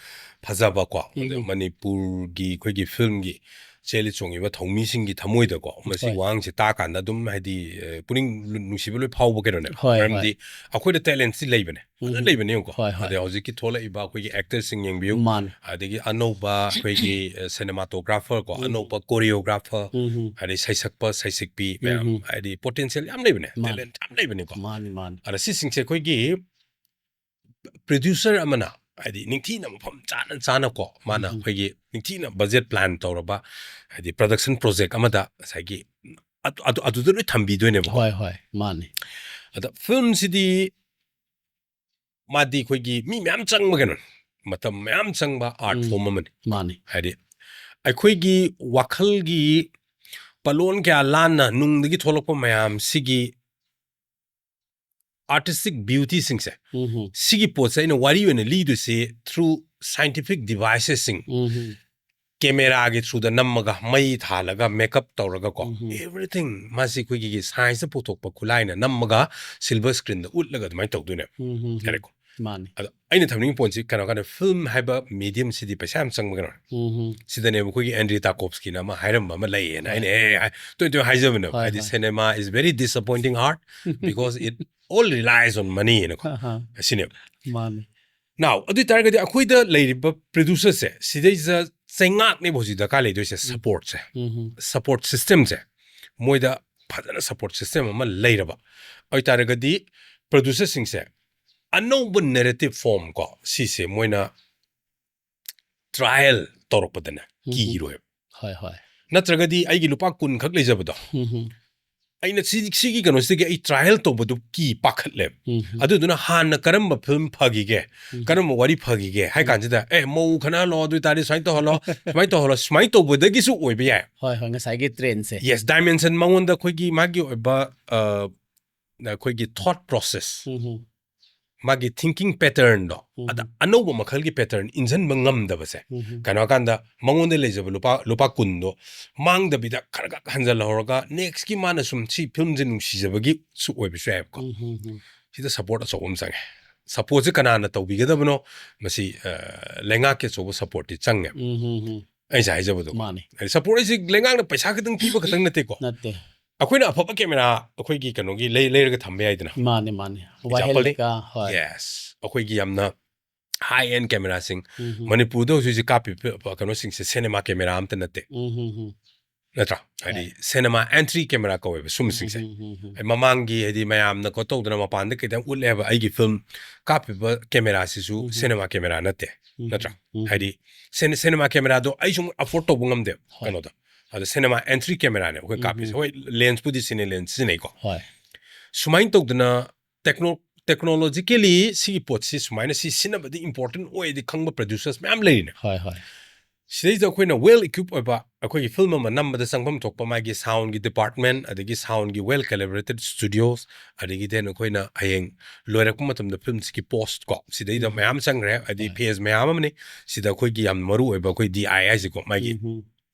ꯐꯖꯕꯀꯣ꯫ ꯎꯝ, ꯑꯗꯣ ꯎꯝ꯫ ꯃꯅꯤꯄꯨꯔꯒꯤ ꯑꯩꯈꯣꯏꯒꯤ ꯐꯤꯂꯝꯒꯤ ꯆꯦꯜꯂꯤ ꯆꯣꯡꯉꯤꯕ ꯊꯧꯃꯤꯁꯤꯡꯒꯤ ꯊꯃꯣꯏꯗꯀꯣ, ꯃꯁꯤ ꯍꯣꯏ꯫ ꯋꯥꯍꯪꯁꯦ ꯇꯥꯀꯥꯟꯗ ꯑꯗꯨꯝ ꯍꯥꯏꯗꯤ, ꯑ, ꯄꯨꯛꯅꯤꯡ ꯅꯨꯡꯁꯤꯕ ꯂꯣꯏ ꯐꯥꯎꯕ ꯀꯩꯅꯣꯅꯦꯕ꯫ ꯍꯣꯏ, ꯃꯔꯝꯗꯤ ꯑꯩꯈꯣꯏꯗ ꯇꯦꯂꯦꯟꯁꯤ ꯂꯩꯕꯅꯦ, ꯐꯖꯅ ꯎꯝ꯫ ꯂꯩꯕꯅꯦꯕꯀꯣ꯫ ꯍꯣꯏ, ꯍꯣꯏ꯫ ꯑꯗꯩ ꯍꯧꯖꯤꯛꯀꯤ ꯊꯣꯛꯂꯛꯏꯕ ꯑꯩꯈꯣꯏꯒꯤ ꯑꯦꯛꯇꯔꯁꯤꯡ ꯌꯦꯡꯕꯤꯌꯨ, ꯃꯥꯅꯤ꯫ ꯑꯗꯒꯤ ꯑꯅꯧꯕ ꯑꯩꯈꯣꯏꯒꯤ, ꯑ, ꯁꯤꯅꯦꯃꯥꯇꯣꯒ꯭ꯔꯥꯐꯔ ꯀꯣ, ꯎꯝ꯫ ꯑꯅꯧꯕ ꯀꯣꯔꯤꯌꯣꯒ꯭ꯔꯥꯐꯔ, ꯎꯝ, ꯎꯝ꯫ ꯑꯗꯩ ꯁꯩꯁꯛꯄ ꯁꯩꯁꯛꯄꯤ ꯃꯌꯥꯝ, ꯎꯝ꯫ ꯍꯥꯏꯗꯤ ꯄꯣꯇꯦꯟꯁꯤꯌꯦꯜ ꯌꯥꯝ ꯂꯩꯕꯅꯦ, ꯃꯥꯅꯤ꯫ ꯇꯦꯂꯦꯟ ꯌꯥꯝ ꯂꯩꯕꯅꯦꯀꯣ꯫ ꯃꯥꯅꯤ, ꯃꯥꯅꯤ꯫ ꯑꯗ ꯁꯤꯁꯤꯡꯁꯦ ꯑꯩꯈꯣꯏꯒꯤ ꯄ꯭ꯔꯣꯗ꯭ꯌꯨꯁꯔ ꯑꯃꯅ ꯍꯥꯏꯗꯤ ꯅꯤꯡꯊꯤꯅ ꯃꯐꯝ ꯆꯥꯅ ꯆꯥꯅꯀꯣ, ꯃꯥꯅ ꯎꯝ꯫ ꯑꯩꯈꯣꯏꯒꯤ ꯅꯤꯡꯊꯤꯅ ꯕꯖꯦꯠ ꯄ꯭ꯂꯥꯟ ꯇꯧꯔꯕ, ꯍꯥꯏꯗꯤ ꯄ꯭ꯔꯗꯛꯁꯟ ꯄ꯭ꯔꯣꯖꯦꯛ ꯑꯃꯗ ꯉꯁꯥꯏꯒꯤ ꯑꯗꯨ, ꯑꯗꯨ, ꯑꯗꯨꯗ ꯂꯣꯏ ꯊꯝꯕꯤꯗꯣꯏꯅꯦꯕꯀꯣ꯫ ꯍꯣꯏ, ꯍꯣꯏ, ꯃꯥꯅꯤ꯫ ꯑꯗ ꯐꯤꯂꯝꯁꯤꯗꯤ ꯃꯥꯗꯤ ꯑꯩꯈꯣꯏꯒꯤ ꯃꯤ ꯃꯌꯥꯝ ꯆꯪꯕ ꯀꯩꯅꯣꯅꯤ, ꯃꯇꯝ ꯃꯌꯥꯝ ꯆꯪꯕ art ꯎꯝ. form ꯑꯃꯅꯤ꯫ ꯃꯥꯅꯤ. ꯍꯥꯏꯗꯤ ꯑꯩꯈꯣꯏꯒꯤ ꯋꯥꯈꯜꯒꯤ ꯄꯂꯣꯟ ꯀꯌꯥ ꯂꯥꯟꯅ ꯅꯨꯡꯗꯒꯤ ꯊꯣꯛꯂꯛꯄ ꯃꯌꯥꯝꯁꯤꯒꯤ artistic beautyꯁꯤꯡꯁꯦ, ꯎꯝ. ꯁꯤꯒꯤ ꯄꯣꯠꯁꯦ ꯑꯩꯅ ꯋꯥꯔꯤ ꯑꯣꯏꯅ ꯂꯤꯗꯣꯏꯁꯤ through scientific devicesꯁꯤꯡ, ꯎꯝ. cameraꯒꯤ throughꯗ ꯅꯝꯃꯒ, ꯃꯩ ꯊꯥꯜꯂꯒ, makeup ꯇꯧꯔꯒꯀꯣ, ꯎꯝ. everything ꯃꯥꯁꯤ ꯑꯩꯈꯣꯏꯒꯤ scienceꯇ ꯄꯨꯊꯣꯛꯄ ꯈꯨꯠꯂꯥꯏꯅ ꯅꯝꯃꯒ silver screenꯗ ꯎꯠꯂꯒ ꯑꯗꯨꯃꯥꯏꯅ ꯇꯧꯗꯣꯏꯅꯦ꯫ ꯎꯝ. ꯌꯥꯔꯦꯀꯣ? ꯃꯥꯅꯤ. ꯑꯗꯣ ꯑꯩꯅ ꯊꯝꯅꯤꯡꯕ ꯄꯣꯏꯟꯠꯁꯤ ꯀꯩꯅꯣ ꯍꯥꯏꯀꯥꯟꯗ, film ꯍꯥꯏꯕ mediumꯁꯤꯗꯤ ꯄꯩꯁꯥ ꯌꯥꯝ ꯆꯪꯕ ꯀꯩꯅꯣ꯫ ꯎꯝ. ꯁꯤꯗꯅꯦꯕ ꯑꯩꯈꯣꯏꯒꯤ Andrei Tarkovskyꯅ ꯑꯃ ꯍꯥꯏꯔꯝꯕ ꯑꯃ ꯂꯩꯌꯦꯅ ꯍꯣꯏ. ꯑꯩꯅ ꯑꯦ ꯑꯦ ꯇꯣꯏ ꯇꯣꯏ ꯍꯥꯏꯖꯕꯅꯦꯕ꯫ ꯍꯣꯏ, ꯍꯥꯏꯗꯤ ꯍꯣꯏ. Cinema is very disappointing art because it all relies on money ꯍꯥꯏꯅꯀꯣ꯫ ꯑꯍꯥ. ꯑꯁꯤꯅꯦꯕ꯫ ꯃꯥꯅꯤ. Now ꯑꯗꯨ ꯑꯣꯏꯇꯥꯔꯒꯗꯤ ꯑꯩꯈꯣꯏꯗ ꯂꯩꯔꯤꯕ producerꯁꯦ ꯁꯤꯗꯩꯁꯤꯗ ꯆꯩꯉꯥꯛꯅꯦꯕ ꯍꯧꯖꯤꯛ ꯗꯔꯀꯥꯔ ꯂꯩꯗꯣꯏꯁꯦ꯫ supportꯁꯦ, ꯎꯝ. support systemꯁꯦ ꯃꯣꯏꯗ ꯐꯖꯅ support system ꯑꯃ ꯂꯩꯔꯕ ꯑꯣꯏꯇꯥꯔꯒꯗꯤ producerꯁꯤꯡꯁꯦ ꯑꯅꯧꯕ narrative form ꯀꯣ ꯁꯤꯁꯦ ꯃꯣꯏꯅ trial ꯇꯧꯔꯛꯄꯗꯅꯦ ꯎꯝ. ꯀꯤꯔꯣꯏꯕ꯫ ꯍꯣꯏ, ꯍꯣꯏ. ꯅꯠꯇ꯭ꯔꯒꯗꯤ ꯑꯩꯒꯤ ꯂꯨꯄꯥ ꯀꯨꯟ ꯈꯛ ꯂꯩꯖꯕꯗꯣ, ꯎꯝ. ꯑꯩꯅ ꯁꯤ ꯁꯤꯒꯤ ꯀꯩꯅꯣꯁꯤꯗꯒꯤ ꯑꯩ trial ꯇꯧꯕꯗꯨ ꯀꯤ ꯄꯥꯈꯠꯂꯦꯕ꯫ ꯎꯝ. ꯑꯗꯨꯗꯨꯅ ꯍꯥꯟꯅ ꯀꯔꯝꯕ film ꯐꯈꯤꯒꯦ, ꯎꯝ. ꯀꯔꯝꯕ ꯋꯥꯔꯤ ꯐꯈꯤꯒꯦ ꯍꯥꯏ ꯀꯥꯟꯁꯤꯗ, ꯑꯦ ꯃꯧ ꯈꯠꯅꯍꯜꯂꯣ, ꯑꯗꯨ ꯑꯣꯏꯇꯥꯔꯗꯤ ꯁꯨꯃꯥꯏꯅ ꯇꯧꯍꯜꯂꯣ, ꯁꯨꯃꯥꯏꯅ ꯇꯧꯍꯜꯂꯣ, ꯁꯨꯃꯥꯏꯅ ꯇꯧꯕꯗꯒꯤꯁꯨ ꯑꯣꯏꯕ ꯌꯥꯏ꯫ ꯍꯣꯏ, ꯍꯣꯏ, ꯉꯁꯥꯏꯒꯤ trendꯁꯦ. Yes, dimension ꯃꯉꯣꯟꯗ ꯑꯩꯈꯣꯏꯒꯤ ꯃꯥꯒꯤ ꯑꯣꯏꯕ ꯑ, ꯑꯩꯈꯣꯏꯒꯤ thought process, ꯎꯝ. ꯃꯥꯒꯤ thinking patternꯗꯣ ꯎꯝ. ꯑꯗ ꯑꯅꯧꯕ ꯃꯈꯜꯒꯤ pattern ꯏꯟꯁꯤꯟꯕ ꯉꯝꯗꯕꯁꯦ꯫ ꯎꯝ. ꯀꯩꯅꯣ ꯍꯥꯏꯀꯥꯟꯗ ꯃꯉꯣꯟꯗ ꯂꯩꯖꯕ ꯂꯨꯄꯥ ꯂꯨꯄꯥ ꯀꯨꯟꯗꯣ ꯃꯥꯡꯗꯕꯤꯗ ꯈꯔ ꯈꯛ ꯍꯟꯖꯜꯍꯧꯔꯒ nextꯀꯤ ꯃꯥꯅ ꯁꯨꯝ ꯁꯤ filmꯁꯦ ꯅꯨꯡꯁꯤꯖꯕꯒꯤꯁꯨ ꯑꯣꯏꯕꯁꯨ ꯌꯥꯏꯕꯀꯣ꯫ ꯎꯝ. ꯁꯤꯗ support ꯑꯆꯧꯕ ꯑꯃ ꯆꯪꯉꯦ꯫ supportꯁꯦ ꯀꯅꯥꯅ ꯇꯧꯕꯤꯒꯗꯕꯅꯣ? ꯃꯁꯤ ꯑ, ꯂꯩꯉꯥꯛꯀꯤ ꯑꯆꯧꯕ supportꯇꯤ ꯆꯪꯉꯦ꯫ ꯎꯝ. ꯑꯩ ꯉꯁꯥꯏ ꯍꯥꯏꯖꯕꯗꯣ꯫ ꯃꯥꯅꯤ. support ꯍꯥꯏꯁꯤ ꯂꯩꯉꯥꯛꯅ ꯄꯩꯁꯥ ꯈꯛꯇꯪ ꯄꯤꯕ ꯈꯛꯇꯪ ꯅꯠꯇꯦꯀꯣ꯫ ꯅꯠꯇꯦ. ꯑꯩꯈꯣꯏꯅ ꯑꯐꯕ camera ꯑꯩꯈꯣꯏꯒꯤ ꯀꯩꯅꯣꯒꯤ ꯂꯩ ꯂꯩꯔꯒ ꯊꯝꯕ ꯌꯥꯏꯗꯅ꯫ ꯃꯥꯅꯤ, ꯃꯥꯅꯤ. Example ꯋꯥꯍꯦꯜꯀꯥ, ꯍꯣꯏ. Yes, ꯑꯩꯈꯣꯏꯒꯤ ꯌꯥꯝꯅ high end cameraꯁꯤꯡ ꯎꯝ. ꯃꯅꯤꯄꯨꯔꯗ ꯍꯧꯖꯤꯛ ꯍꯧꯖꯤꯛ ꯀꯥꯞꯄꯤꯕ ꯀꯩꯅꯣꯁꯤꯡꯁꯦ cinema camera ꯑꯝꯇ ꯅꯠꯇꯦ, ꯎꯝ. ꯅꯠꯇ꯭ꯔꯥ? ꯍꯥꯏꯗꯤ cinema entry camera ꯀꯧꯋꯦꯕ ꯁꯨꯝꯕꯁꯤꯡꯁꯦ꯫ ꯎꯝ. ꯑꯩ ꯃꯃꯥꯡꯒꯤ ꯍꯥꯏꯗꯤ ꯃꯌꯥꯝꯅ ꯀꯩꯅꯣ ꯇꯧꯗꯅ ꯃꯄꯥꯟꯗ ꯈꯤꯇꯪ ꯎꯠꯂꯦꯕ ꯑꯩꯒꯤ film ꯀꯥꯞꯄꯤꯕ cameraꯁꯤꯁꯨ ꯎꯝ. cinema camera ꯅꯠꯇꯦ, ꯎꯝ. ꯅꯠꯇ꯭ꯔꯥ? ꯎꯝ. ꯍꯥꯏꯗꯤ cin- cinema cameraꯗꯣ ꯑꯩ ꯁꯨꯝ afford ꯇꯧꯕ ꯉꯝꯗꯦꯕ ꯍꯣꯏ. ꯀꯩꯅꯣꯗ꯫ ꯑꯗꯣ cinema entry cameraꯅꯦ ꯑꯩꯈꯣꯏ ꯎꯝ. ꯀꯥꯞꯄꯤꯁꯦ꯫ ꯍꯣꯏ, lensꯄꯨꯗꯤ cine lens ꯁꯤꯖꯤꯟꯅꯩꯀꯣ꯫ ꯍꯣꯏ. ꯁꯨꯃꯥꯏꯅ ꯇꯧꯗꯅ techno technologically ꯁꯤꯒꯤ ꯄꯣꯠꯁꯤ ꯁꯨꯃꯥꯏꯅ ꯁꯤ ꯁꯤꯖꯤꯟꯅꯕꯗꯤ important ꯑꯣꯏꯗꯤ ꯈꯪꯕ producers ꯃꯌꯥꯝ ꯂꯩꯔꯤꯅꯦ꯫ ꯍꯣꯏ ꯍꯣꯏ ꯁꯤꯗꯩꯁꯤꯗ ꯑꯩꯈꯣꯏꯅ well equipped ꯑꯣꯏꯕ, ꯑꯩꯈꯣꯏꯒꯤ film ꯑꯃ ꯅꯝꯕꯗ ꯆꯪꯐꯝ ꯊꯣꯛꯄ ꯃꯥꯒꯤ soundꯒꯤ department, ꯑꯗꯒꯤ soundꯒꯤ well calibrated studios, ꯑꯗꯒꯤ then ꯑꯩꯈꯣꯏꯅ ꯍꯌꯦꯡ ꯂꯣꯏꯔꯛꯄ ꯃꯇꯝꯗ filmꯁꯤꯒꯤ post ꯀꯣ, ꯁꯤꯗꯩꯗ ꯎꯝ꯫ ꯃꯌꯥꯝ ꯆꯪꯈ꯭ꯔꯦ, ꯍꯥꯏꯗꯤ ꯍꯣꯏ꯫ phase ꯃꯌꯥꯝ ꯑꯃꯅꯤ꯫ ꯁꯤꯗ ꯑꯩꯈꯣꯏꯒꯤ ꯌꯥꯝ ꯃꯔꯨ ꯑꯣꯏꯕ ꯑꯩꯈꯣꯏ D I ꯍꯥꯏꯁꯤꯀꯣ, ꯃꯥꯒꯤ ꯎꯝ꯫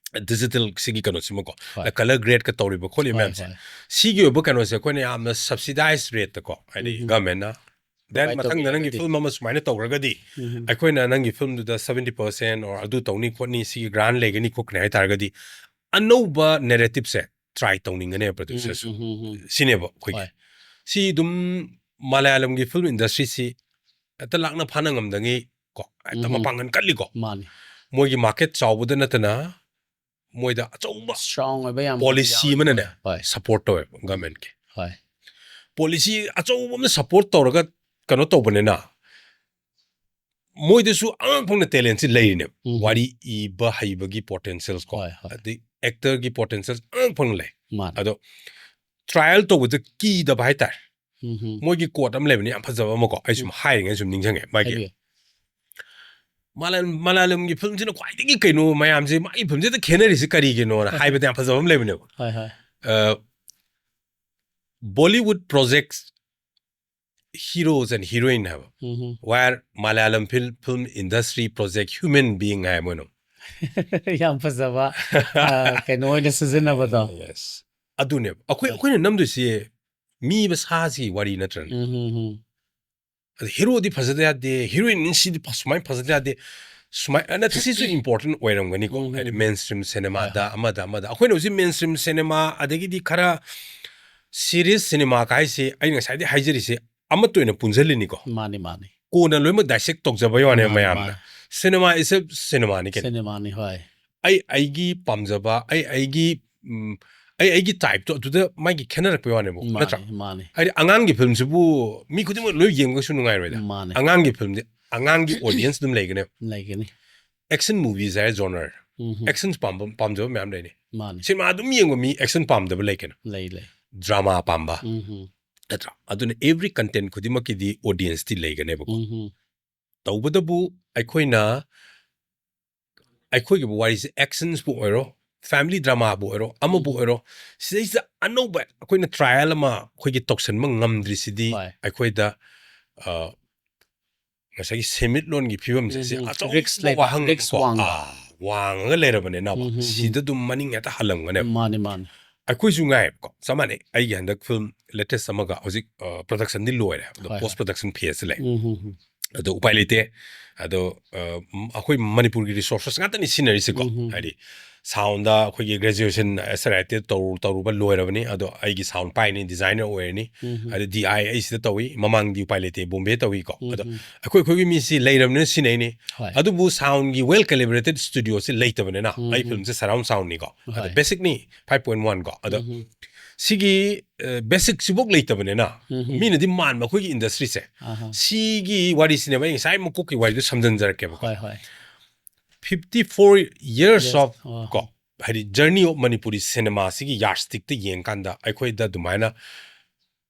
digital ꯁꯤꯒꯤ ꯀꯩꯅꯣꯁꯤꯃꯀꯣ, ꯍꯣꯏ꯫ color grade ꯀ ꯇꯧꯔꯤꯕ ꯈꯣꯠꯂꯤꯕ ꯍꯣꯏ, ꯃꯌꯥꯝꯁꯦ, ꯍꯣꯏ꯫ ꯁꯤꯒꯤ ꯑꯣꯏꯕ ꯀꯩꯅꯣꯁꯦ ꯑꯩꯈꯣꯏꯅ ꯌꯥꯝꯅ subsidized rate ꯀꯣ, ꯍꯥꯏꯗꯤ ꯎꯝ꯫ governmentꯅ then Provide ꯃꯊꯪꯗ ꯅꯪꯒꯤ ꯇꯧꯕꯤꯔꯒꯗꯤ꯫ film ꯑꯃ ꯁꯨꯃꯥꯏꯅ ꯇꯧꯔꯒꯗꯤ ꯎꯝ꯫ ꯑꯩꯈꯣꯏꯅꯏ ꯅꯪꯒꯤ filmꯗꯨꯗ seventy percent or ꯑꯗꯨ ꯇꯧꯅꯤ ꯈꯣꯠꯅꯤ, ꯁꯤꯒꯤ grant ꯂꯩꯒꯅꯤ ꯈꯣꯠꯀꯅꯤ ꯍꯥꯏꯇꯥꯔꯒꯗꯤ, ꯑꯅꯧꯕ narrativeꯁꯦ try ꯇꯧꯅꯤꯡꯒꯅꯦꯕ producerꯁꯨ꯫ ꯎꯝ, ꯎꯝ, ꯎꯝ, ꯎꯝ꯫ ꯁꯤꯅꯦꯕ ꯑꯩꯈꯣꯏꯒꯤ ꯍꯣꯏ꯫ ꯁꯤ ꯑꯗꯨꯝ ꯃꯂꯌꯥꯂꯝꯒꯤ film industryꯁꯤ ꯍꯦꯛꯇ ꯂꯥꯛꯅ ꯐꯥꯅ ꯉꯝꯗꯉꯩ ꯀꯣ, ꯍꯦꯛꯇ ꯎꯝ꯫ ꯃꯄꯥꯡꯒꯜ ꯀꯜꯂꯤꯀꯣ꯫ ꯃꯥꯅꯤ꯫ ꯃꯣꯏꯒꯤ market ꯆꯥꯎꯕꯗ ꯅꯠꯇꯅ ꯃꯣꯏꯗ ꯑꯆꯧꯕ strong ꯑꯣꯏꯕ ꯌꯥꯝ policy ꯌꯥꯎꯋꯦ꯫ ꯑꯃꯅꯅꯦ ꯍꯣꯏ꯫ support ꯇꯧꯋꯦꯕ governmentꯀꯤ꯫ ꯍꯣꯏ꯫ Policy ꯑꯆꯧꯕ ꯑꯃꯅ support ꯇꯧꯔꯒ ꯀꯩꯅꯣ ꯇꯧꯕꯅꯤꯅ ꯃꯣꯏꯗꯁꯨ ꯑꯉꯥꯡ ꯐꯪꯅ talentꯁꯤ ꯂꯩꯔꯤꯅꯦꯕ꯫ ꯎꯝ꯫ ꯋꯥꯔꯤ ꯏꯕ ꯍꯩꯕꯒꯤ potentials ꯀꯣ꯫ ꯍꯣꯏ, ꯍꯣꯏ꯫ ꯑꯗꯩ actorꯒꯤ potentials ꯑꯉꯥꯡ ꯐꯪꯅ ꯂꯩ꯫ ꯃꯥꯅꯤ꯫ ꯑꯗꯣ trial ꯇꯧꯕꯗ ꯀꯤꯗꯕ ꯍꯥꯏꯇꯥꯔꯦ꯫ ꯎꯝ꯫ ꯃꯣꯏꯒꯤ quote ꯑꯃ ꯂꯩꯕꯅꯤ ꯌꯥꯝ ꯐꯖꯕ ꯑꯃꯀꯣ, ꯑꯩ ꯁꯨꯝ ꯍꯥꯏꯔꯤꯉꯩ ꯁꯨꯝ ꯅꯤꯡꯁꯤꯡꯉꯦ ꯃꯥꯒꯤ꯫ ꯍꯥꯏꯕꯤꯌꯨ꯫ ꯃꯂꯥ-, ꯃꯂꯥꯂꯝꯒꯤ filmꯁꯤꯅ ꯈ꯭ꯋꯥꯏꯗꯒꯤ ꯀꯩꯅꯣ ꯃꯌꯥꯝꯁꯦ ꯃꯥꯒꯤ filmꯁꯤꯗ ꯈꯦꯠꯅꯔꯤꯁꯦ ꯀꯔꯤꯒꯤꯅꯣꯅ ꯍꯥꯏꯕꯗ ꯌꯥꯝ ꯐꯖꯕ ꯑꯃ ꯂꯩꯕꯅꯦꯕ꯫ ꯍꯣꯏ, ꯍꯣꯏ꯫ ꯑ, Bollywood projects heroes and heroine ꯍꯥꯏꯕ꯫ ꯎꯝ꯫ Where Malayalam film, film industry project human being ꯍꯥꯏ ꯃꯣꯏꯅ꯫ ꯌꯥꯝ ꯐꯖꯕ, ꯑ, ꯀꯩꯅꯣ ꯑꯣꯏꯅ ꯁꯤꯖꯤꯟꯅꯕꯗꯣ꯫ Yes. ꯑꯗꯨꯅꯦꯕ꯫ ꯑꯩꯈꯣꯏ, ꯍꯣꯏ꯫ ꯑꯩꯈꯣꯏꯅ ꯅꯝꯗꯣꯏꯁꯦ ꯃꯤ ꯃꯁꯥꯁꯤꯒꯤ ꯋꯥꯔꯤ ꯅꯠꯇ꯭ꯔꯅꯦ꯫ ꯎꯝ, ꯎꯝ, ꯎꯝ꯫ ꯑꯗ heroꯗꯤ ꯐꯖꯗ ꯌꯥꯗꯦ, heroineꯁꯤꯗꯤ ꯐ-, ꯁꯨꯃꯥꯏꯅ ꯐꯖꯗ ꯌꯥꯗꯦ, ꯁꯨꯃꯥꯏꯅ, ꯅꯠꯇꯦ, ꯁꯤꯁꯨ important ꯑꯣꯏꯔꯝꯒꯅꯤꯀꯣ꯫ ꯎꯝ, ꯍꯥꯏꯗꯤ ꯎꯝ, mainstream cinemaꯗ, ꯍꯣꯏ, ꯍꯣꯏ꯫ ꯑꯃꯗ, ꯑꯃꯗ꯫ ꯑꯩꯈꯣꯏꯅ ꯍꯧꯖꯤꯛ mainstream cinema, ꯑꯗꯒꯤꯗꯤ ꯈꯔ serious cinema ꯀꯥꯏꯁꯦ, ꯑꯩ ꯉꯁꯥꯏꯗꯩ ꯍꯥꯏꯖꯔꯤꯁꯦ, ꯑꯃꯠꯇ ꯑꯣꯏꯅ ꯄꯨꯟꯁꯤꯜꯂꯤꯅꯤꯀꯣ꯫ ꯃꯥꯅꯤ, ꯃꯥꯅꯤ꯫ ꯀꯣꯟꯅ ꯂꯣꯏꯅꯃꯛ dissect ꯇꯧꯖꯕ ꯌꯥꯅꯦ ꯃꯥꯅꯤ, ꯃꯌꯥꯝꯅ꯫ ꯃꯥꯅꯤ꯫ Cinema is a cinemaꯅꯤ ꯀꯩꯅꯣ꯫ Cinemaꯅꯤ, ꯍꯣꯏ꯫ ꯑꯩ, ꯑꯩꯒꯤ ꯄꯥꯝꯖꯕ, ꯑꯩ, ꯑꯩꯒꯤ, ꯎꯝ, ꯑꯩ, ꯑꯩꯒꯤ typeꯇꯣ ꯑꯗꯨꯗ ꯃꯥꯒꯤ ꯈꯦꯠꯅꯔꯛꯄ ꯋꯥꯅꯦꯕ, ꯅꯠꯇ꯭ꯔꯥ? ꯃꯥꯅꯤ, ꯃꯥꯅꯤ꯫ ꯍꯥꯏꯗꯤ ꯑꯉꯥꯡꯒꯤ filmꯁꯤꯕꯨ ꯃꯤ ꯈꯨꯗꯤꯡꯃꯛ ꯂꯣꯏ ꯌꯦꯡꯕꯁꯨ ꯅꯨꯡꯉꯥꯏꯔꯣꯏꯗ꯫ ꯃꯥꯅꯤ꯫ ꯑꯉꯥꯡꯒꯤ filmꯗꯤ ꯑꯉꯥꯡꯒꯤ audience ꯑꯗꯨꯝ ꯂꯩꯒꯅꯦꯕ꯫ ꯂꯩꯒꯅꯤ꯫ Action movies ꯍꯥꯏꯔ genre꯫ ꯎꯝ꯫ Actions ꯄꯥꯝꯕ, ꯄꯥꯝꯖꯕ ꯃꯌꯥꯝ ꯂꯩꯅꯤ꯫ ꯃꯥꯅꯤ꯫ Cinema ꯑꯗꯨꯝ ꯌꯦꯡꯕ ꯃꯤ action ꯄꯥꯝꯗꯕ ꯂꯩ ꯀꯩꯅꯣ꯫ ꯂꯩ, ꯂꯩ꯫ Drama ꯄꯥꯝꯕ꯫ ꯎꯝ꯫ ꯅꯠꯇ꯭ꯔꯥ? ꯑꯗꯨꯅ every content ꯈꯨꯗꯤꯡꯃꯛꯀꯤꯗꯤ audienceꯇꯤ ꯂꯩꯒꯅꯦꯕꯀꯣ꯫ ꯎꯝ, ꯎꯝ. ꯇꯧꯕꯇꯕꯨ ꯑꯩꯈꯣꯏꯅ ꯑꯩꯈꯣꯏꯒꯤ ꯋꯥꯔꯤꯁꯦ actionsꯄꯨ ꯑꯣꯏꯔꯣ, family dramaꯕꯨ ꯑꯣꯏꯔꯣ, ꯑꯃꯕꯨ ꯎꯝ. ꯑꯣꯏꯔꯣ, ꯁꯤꯗꯩꯁꯤꯗ ꯑꯅꯧꯕ ꯑꯩꯈꯣꯏꯅ trial ꯑꯃ ꯑꯩꯈꯣꯏꯒꯤ ꯇꯧꯁꯟꯕ ꯉꯝꯗ꯭ꯔꯤꯁꯤꯗꯤ ꯍꯣꯏ. ꯑꯩꯈꯣꯏꯗ ꯑ, ꯉꯁꯥꯏꯒꯤ ꯁꯦꯟꯃꯤꯠꯂꯣꯟꯒꯤ ꯐꯤꯕꯝꯁꯦ ꯁꯤ ꯎꯝ, ꯎꯝ. ꯑꯆꯧꯕ Risk ꯂꯩꯕ, ꯋꯥꯍꯪ risk ꯀꯣ, ꯋꯥꯡꯕ. ꯑꯥ, ꯋꯥꯡꯉꯒ ꯂꯩꯔꯕꯅꯤꯅ ꯎꯝ, ꯎꯝ, ꯎꯝ. ꯁꯤꯗ ꯑꯗꯨꯝ ꯃꯅꯤꯡ ꯍꯦꯛꯇ ꯍꯜꯂꯝꯒꯅꯦꯕ꯫ ꯃꯥꯅꯤ, ꯃꯥꯅꯤ. ꯑꯩꯈꯣꯏꯁꯨ ꯉꯥꯏꯕꯀꯣ, ꯆꯞ ꯃꯥꯟꯅꯩ꯫ ꯑꯩꯒꯤ ꯍꯟꯗꯛ film latest ꯑꯃꯒ ꯍꯧꯖꯤꯛ, ꯑ, productionꯗꯤ ꯂꯣꯏꯔꯦ, ꯑꯗꯣ ꯍꯣꯏ, post ꯍꯣꯏ. Production phaseꯇ ꯂꯩ꯫ ꯎꯝ, ꯎꯝ, ꯎꯝ. ꯑꯗꯣ ꯎꯄꯥꯏ ꯂꯩꯇꯦ꯫ ꯑꯗꯣ, ꯑ, ꯎꯝ, ꯑꯩꯈꯣꯏ ꯃꯅꯤꯄꯨꯔꯒꯤ resources ꯉꯥꯛꯇꯅꯤ ꯁꯤꯖꯤꯟꯅꯔꯤꯁꯦꯀꯣ꯫ ꯎꯝ, ꯎꯝ. ꯍꯥꯏꯗꯤ soundꯗ ꯑꯩꯈꯣꯏꯒꯤ graduation SRITꯗ ꯇꯧꯔꯨ-, ꯇꯧꯔꯨꯕ ꯂꯣꯏꯔꯕꯅꯤ꯫ ꯑꯗꯣ ꯑꯩꯒꯤ sound ꯄꯥꯏꯅꯤ, designer ꯑꯣꯏꯔꯅꯤ꯫ ꯎꯝ, ꯎꯝ. ꯑꯗ DI ꯑꯩ ꯁꯤꯗ ꯇꯧꯏ, ꯃꯃꯥꯡꯗꯤ ꯎꯄꯥꯏ ꯂꯩꯇꯦ, ꯕꯣꯝꯕꯦ ꯇꯧꯏꯀꯣ꯫ ꯎꯝ, ꯑꯗꯣ ꯎꯝ. ꯑꯩꯈꯣꯏ ꯑꯩꯈꯣꯏꯒꯤ ꯃꯤꯁꯤ ꯂꯩꯔꯕꯅꯤꯅ ꯁꯤꯟꯅꯩꯅꯤ꯫ ꯍꯣꯏ. ꯑꯗꯨꯕꯨ soundꯒꯤ well calibrated studioꯁꯤ ꯂꯩꯇꯕꯅꯤꯅ ꯎꯝ, ꯑꯩ ꯎꯝ. filmꯁꯦ surround soundꯅꯤꯀꯣ꯫ ꯑꯗꯣ ꯍꯣꯏ. basicꯅꯤ, five point one ꯀꯣ꯫ ꯑꯗꯣ ꯎꯝ, ꯎꯝ. ꯁꯤꯒꯤ, ꯑ, basicꯁꯤꯐꯧ ꯂꯩꯇꯕꯅꯤꯅ ꯎꯝ, ꯎꯝ. ꯃꯤꯅꯗꯤ ꯃꯥꯟꯕ ꯑꯩꯈꯣꯏꯒꯤ industryꯁꯦ꯫ ꯑꯍꯥ. ꯁꯤꯒꯤ ꯋꯥꯔꯤꯁꯤꯅꯦꯕ ꯑꯩ ꯉꯁꯥꯏ ꯃꯀꯣꯛꯀꯤ ꯋꯥꯔꯤꯗꯣ ꯁꯝꯖꯤꯟꯖꯔꯛꯀꯦꯕꯀꯣ꯫ ꯍꯣꯏ, ꯍꯣꯏ. fifty four years Yes. of ꯑꯣ. ꯀꯣ, ꯍꯥꯏꯗꯤ journey of Manipuri cinemaꯁꯤꯒꯤ yardstickꯇ ꯌꯦꯡꯀꯥꯟꯗ ꯑꯩꯈꯣꯏꯗ ꯑꯗꯨꯃꯥꯏꯅ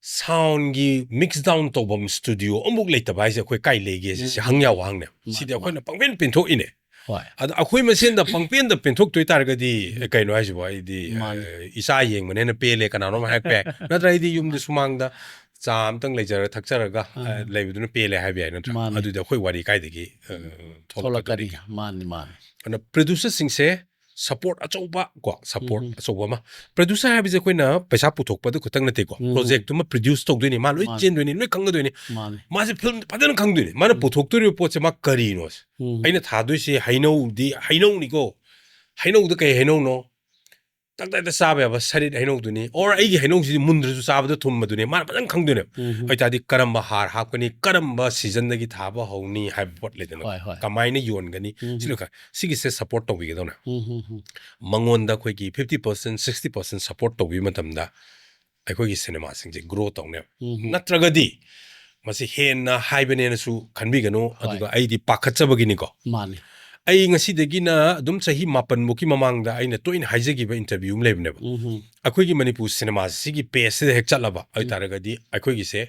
soundꯒꯤ mix down ꯇꯧꯐꯝ studio ꯑꯃꯨꯛ ꯂꯩꯇꯕ ꯍꯥꯏꯁꯦ ꯑꯩꯈꯣꯏ ꯀꯥꯏ ꯂꯩꯒꯦ ꯁꯤ ꯎꯝ. ꯍꯪ ꯌꯥꯕ ꯋꯥꯍꯪꯅꯦ꯫ ꯃꯥꯅꯤ, ꯁꯤꯗꯤ ꯃꯥꯅꯤ. ꯑꯩꯈꯣꯏꯅ ꯄꯪꯄꯦꯟ ꯄꯦꯟꯊꯣꯛꯏꯅꯦ꯫ ꯍꯣꯏ. ꯑꯗ ꯑꯩꯈꯣꯏ ꯃꯁꯦꯟꯗ ꯄꯪꯄꯦꯟꯗ ꯄꯦꯟꯊꯣꯛꯇꯣꯏ ꯇꯥꯔꯒꯗꯤ, ꯑꯦ, ꯀꯩꯅꯣ ꯍꯥꯏꯁꯤꯕꯣ, ꯑꯩꯗꯤ, ꯃꯥꯅꯤ. ꯑꯦ, ꯏꯆꯥ ꯌꯦꯡꯕꯅꯦꯅ ꯄꯦꯜꯂꯦ ꯀꯅꯥꯅꯣꯝ ꯍꯥꯏꯔꯛꯄ ꯌꯥꯏ꯫ ꯅꯠꯇ꯭ꯔ ꯑꯩꯗꯤ ꯌꯨꯝꯗ ꯁꯨꯃꯥꯡꯗ ꯆꯥ ꯑꯝꯇꯪ ꯂꯩꯖꯔ ꯊꯛꯆꯔꯒ, ꯑꯥ. ꯑꯦ, ꯂꯩꯕꯗꯨꯅ ꯄꯦꯜꯂꯦ ꯍꯥꯏꯕ ꯌꯥꯏ, ꯅꯠꯇ꯭ꯔꯥ? ꯃꯥꯅꯤ. ꯑꯗꯨꯗꯤ ꯑꯩꯈꯣꯏ ꯋꯥꯔꯤ ꯀꯥꯏꯗꯒꯤ, ꯑꯦ, ꯊꯣꯛꯂꯛꯀꯅꯤ꯫ ꯊꯣꯛꯂꯛꯀꯗꯣꯔꯤꯒꯦ? ꯃꯥꯅꯤ, ꯃꯥꯅꯤ. ꯑꯗꯨꯅ producerꯁꯤꯡꯁꯦ support ꯑꯆꯧꯕ ꯀꯣ, support ꯎꯝ. ꯑꯆꯧꯕ ꯑꯃ꯫ Producer ꯍꯥꯏꯕꯁꯦ ꯑꯩꯈꯣꯏꯅ ꯄꯩꯁꯥ ꯄꯨꯊꯣꯛꯄꯗꯨ ꯈꯛꯇꯪ ꯅꯠꯇꯦꯀꯣ꯫ ꯎꯝ. Projectꯇꯨꯃ produce ꯇꯧꯗꯣꯏꯅꯤ, ꯃꯥ ꯂꯣꯏ ꯃꯥꯅꯤ. ꯆꯦꯟꯗꯣꯏꯅꯤ, ꯂꯣꯏ ꯈꯪꯒꯗꯣꯏꯅꯤ꯫ ꯃꯥꯅꯤ. ꯃꯥꯁꯦ film ꯐꯖꯅ ꯈꯪꯗꯣꯏꯅꯤ꯫ ꯃꯥꯅ ꯎꯝ. ꯄꯨꯊꯣꯛꯇꯣꯔꯤꯕ ꯄꯣꯠꯁꯦ ꯃꯥ ꯀꯔꯤꯅꯣ? ꯎꯝ. ꯑꯩꯅ ꯊꯥꯗꯣꯏꯁꯦ ꯍꯩꯅꯧꯗꯤ ꯍꯩꯅꯧꯅꯤꯀꯣ꯫ ꯍꯩꯅꯧꯗ ꯀꯩ ꯍꯩꯅꯧꯅꯣ? ꯇꯛ ꯇꯛ ꯍꯦꯛꯇ ꯆꯥꯕ ꯌꯥꯕ ꯁꯔꯤꯠ ꯍꯩꯅꯧꯗꯨꯅꯤ, or ꯑꯩꯒꯤ ꯍꯩꯅꯧꯁꯤꯗꯤ ꯃꯨꯟꯗ꯭ꯔꯁꯨ ꯆꯥꯕꯗ ꯊꯨꯝꯕꯗꯨꯅꯤ, ꯃꯥꯅ ꯐꯖꯅ ꯈꯪꯗꯣꯏꯅꯦꯕ꯫ ꯎꯝ. ꯑꯗꯨ ꯑꯣꯏꯇꯥꯔꯗꯤ ꯀꯔꯝꯕ ꯍꯥꯔ ꯍꯥꯞꯀꯅꯤ, ꯀꯔꯝꯕ seasonꯗꯒꯤ ꯊꯥꯕ ꯍꯧꯅꯤ ꯍꯥꯏꯕ ꯄꯣꯠ ꯂꯩꯗꯅ, ꯍꯣꯏ, ꯍꯣꯏ. ꯀꯃꯥꯏꯅ ꯌꯣꯟꯒꯅꯤ, ꯎꯝ. ꯁꯤꯅ ꯈ-, ꯁꯤꯒꯤꯁꯦ support ꯇꯧꯕꯤꯒꯗꯧꯅꯦ꯫ ꯎꯝ, ꯎꯝ, ꯎꯝ. ꯃꯉꯣꯟꯗ ꯑꯩꯈꯣꯏꯒꯤ fifty percent, sixty percent support ꯇꯧꯕꯤꯕ ꯃꯇꯝꯗ ꯑꯩꯈꯣꯏꯒꯤ cinemaꯁꯤꯡꯁꯦ grow ꯇꯧꯅꯦꯕ꯫ ꯎꯝ. ꯅꯠꯇ꯭ꯔꯒꯗꯤ ꯃꯁꯤ ꯍꯦꯟꯅ ꯍꯥꯏꯕꯅꯦꯅꯁꯨ ꯈꯟꯕꯤꯒꯅꯨ, ꯍꯣꯏ. ꯑꯗꯨꯒ ꯑꯩꯗꯤ ꯄꯥꯈꯠꯆꯕꯒꯤꯅꯤꯀꯣ꯫ ꯃꯥꯅꯤ. ꯑꯩ ꯉꯁꯤꯗꯒꯤꯅ ꯑꯗꯨꯝ ꯆꯍꯤ ꯃꯥꯄꯟꯃꯨꯛꯀꯤ ꯃꯃꯥꯡꯗ ꯑꯩꯅ ꯇꯣꯏꯅ ꯍꯥꯏꯖꯈꯤꯕ interview ꯑꯃ ꯂꯩꯕꯅꯦꯕ꯫ ꯎꯝ ꯑꯩꯈꯣꯏꯒꯤ ꯃꯅꯤꯄꯨꯔ ꯁꯤꯅꯦꯃꯥꯁꯤꯒꯤ pageꯁꯤꯗ ꯍꯦꯛ ꯆꯠꯂꯕ ꯑꯣꯏꯇꯥꯔꯒꯗꯤ ꯑꯩꯈꯣꯏꯒꯤꯁꯦ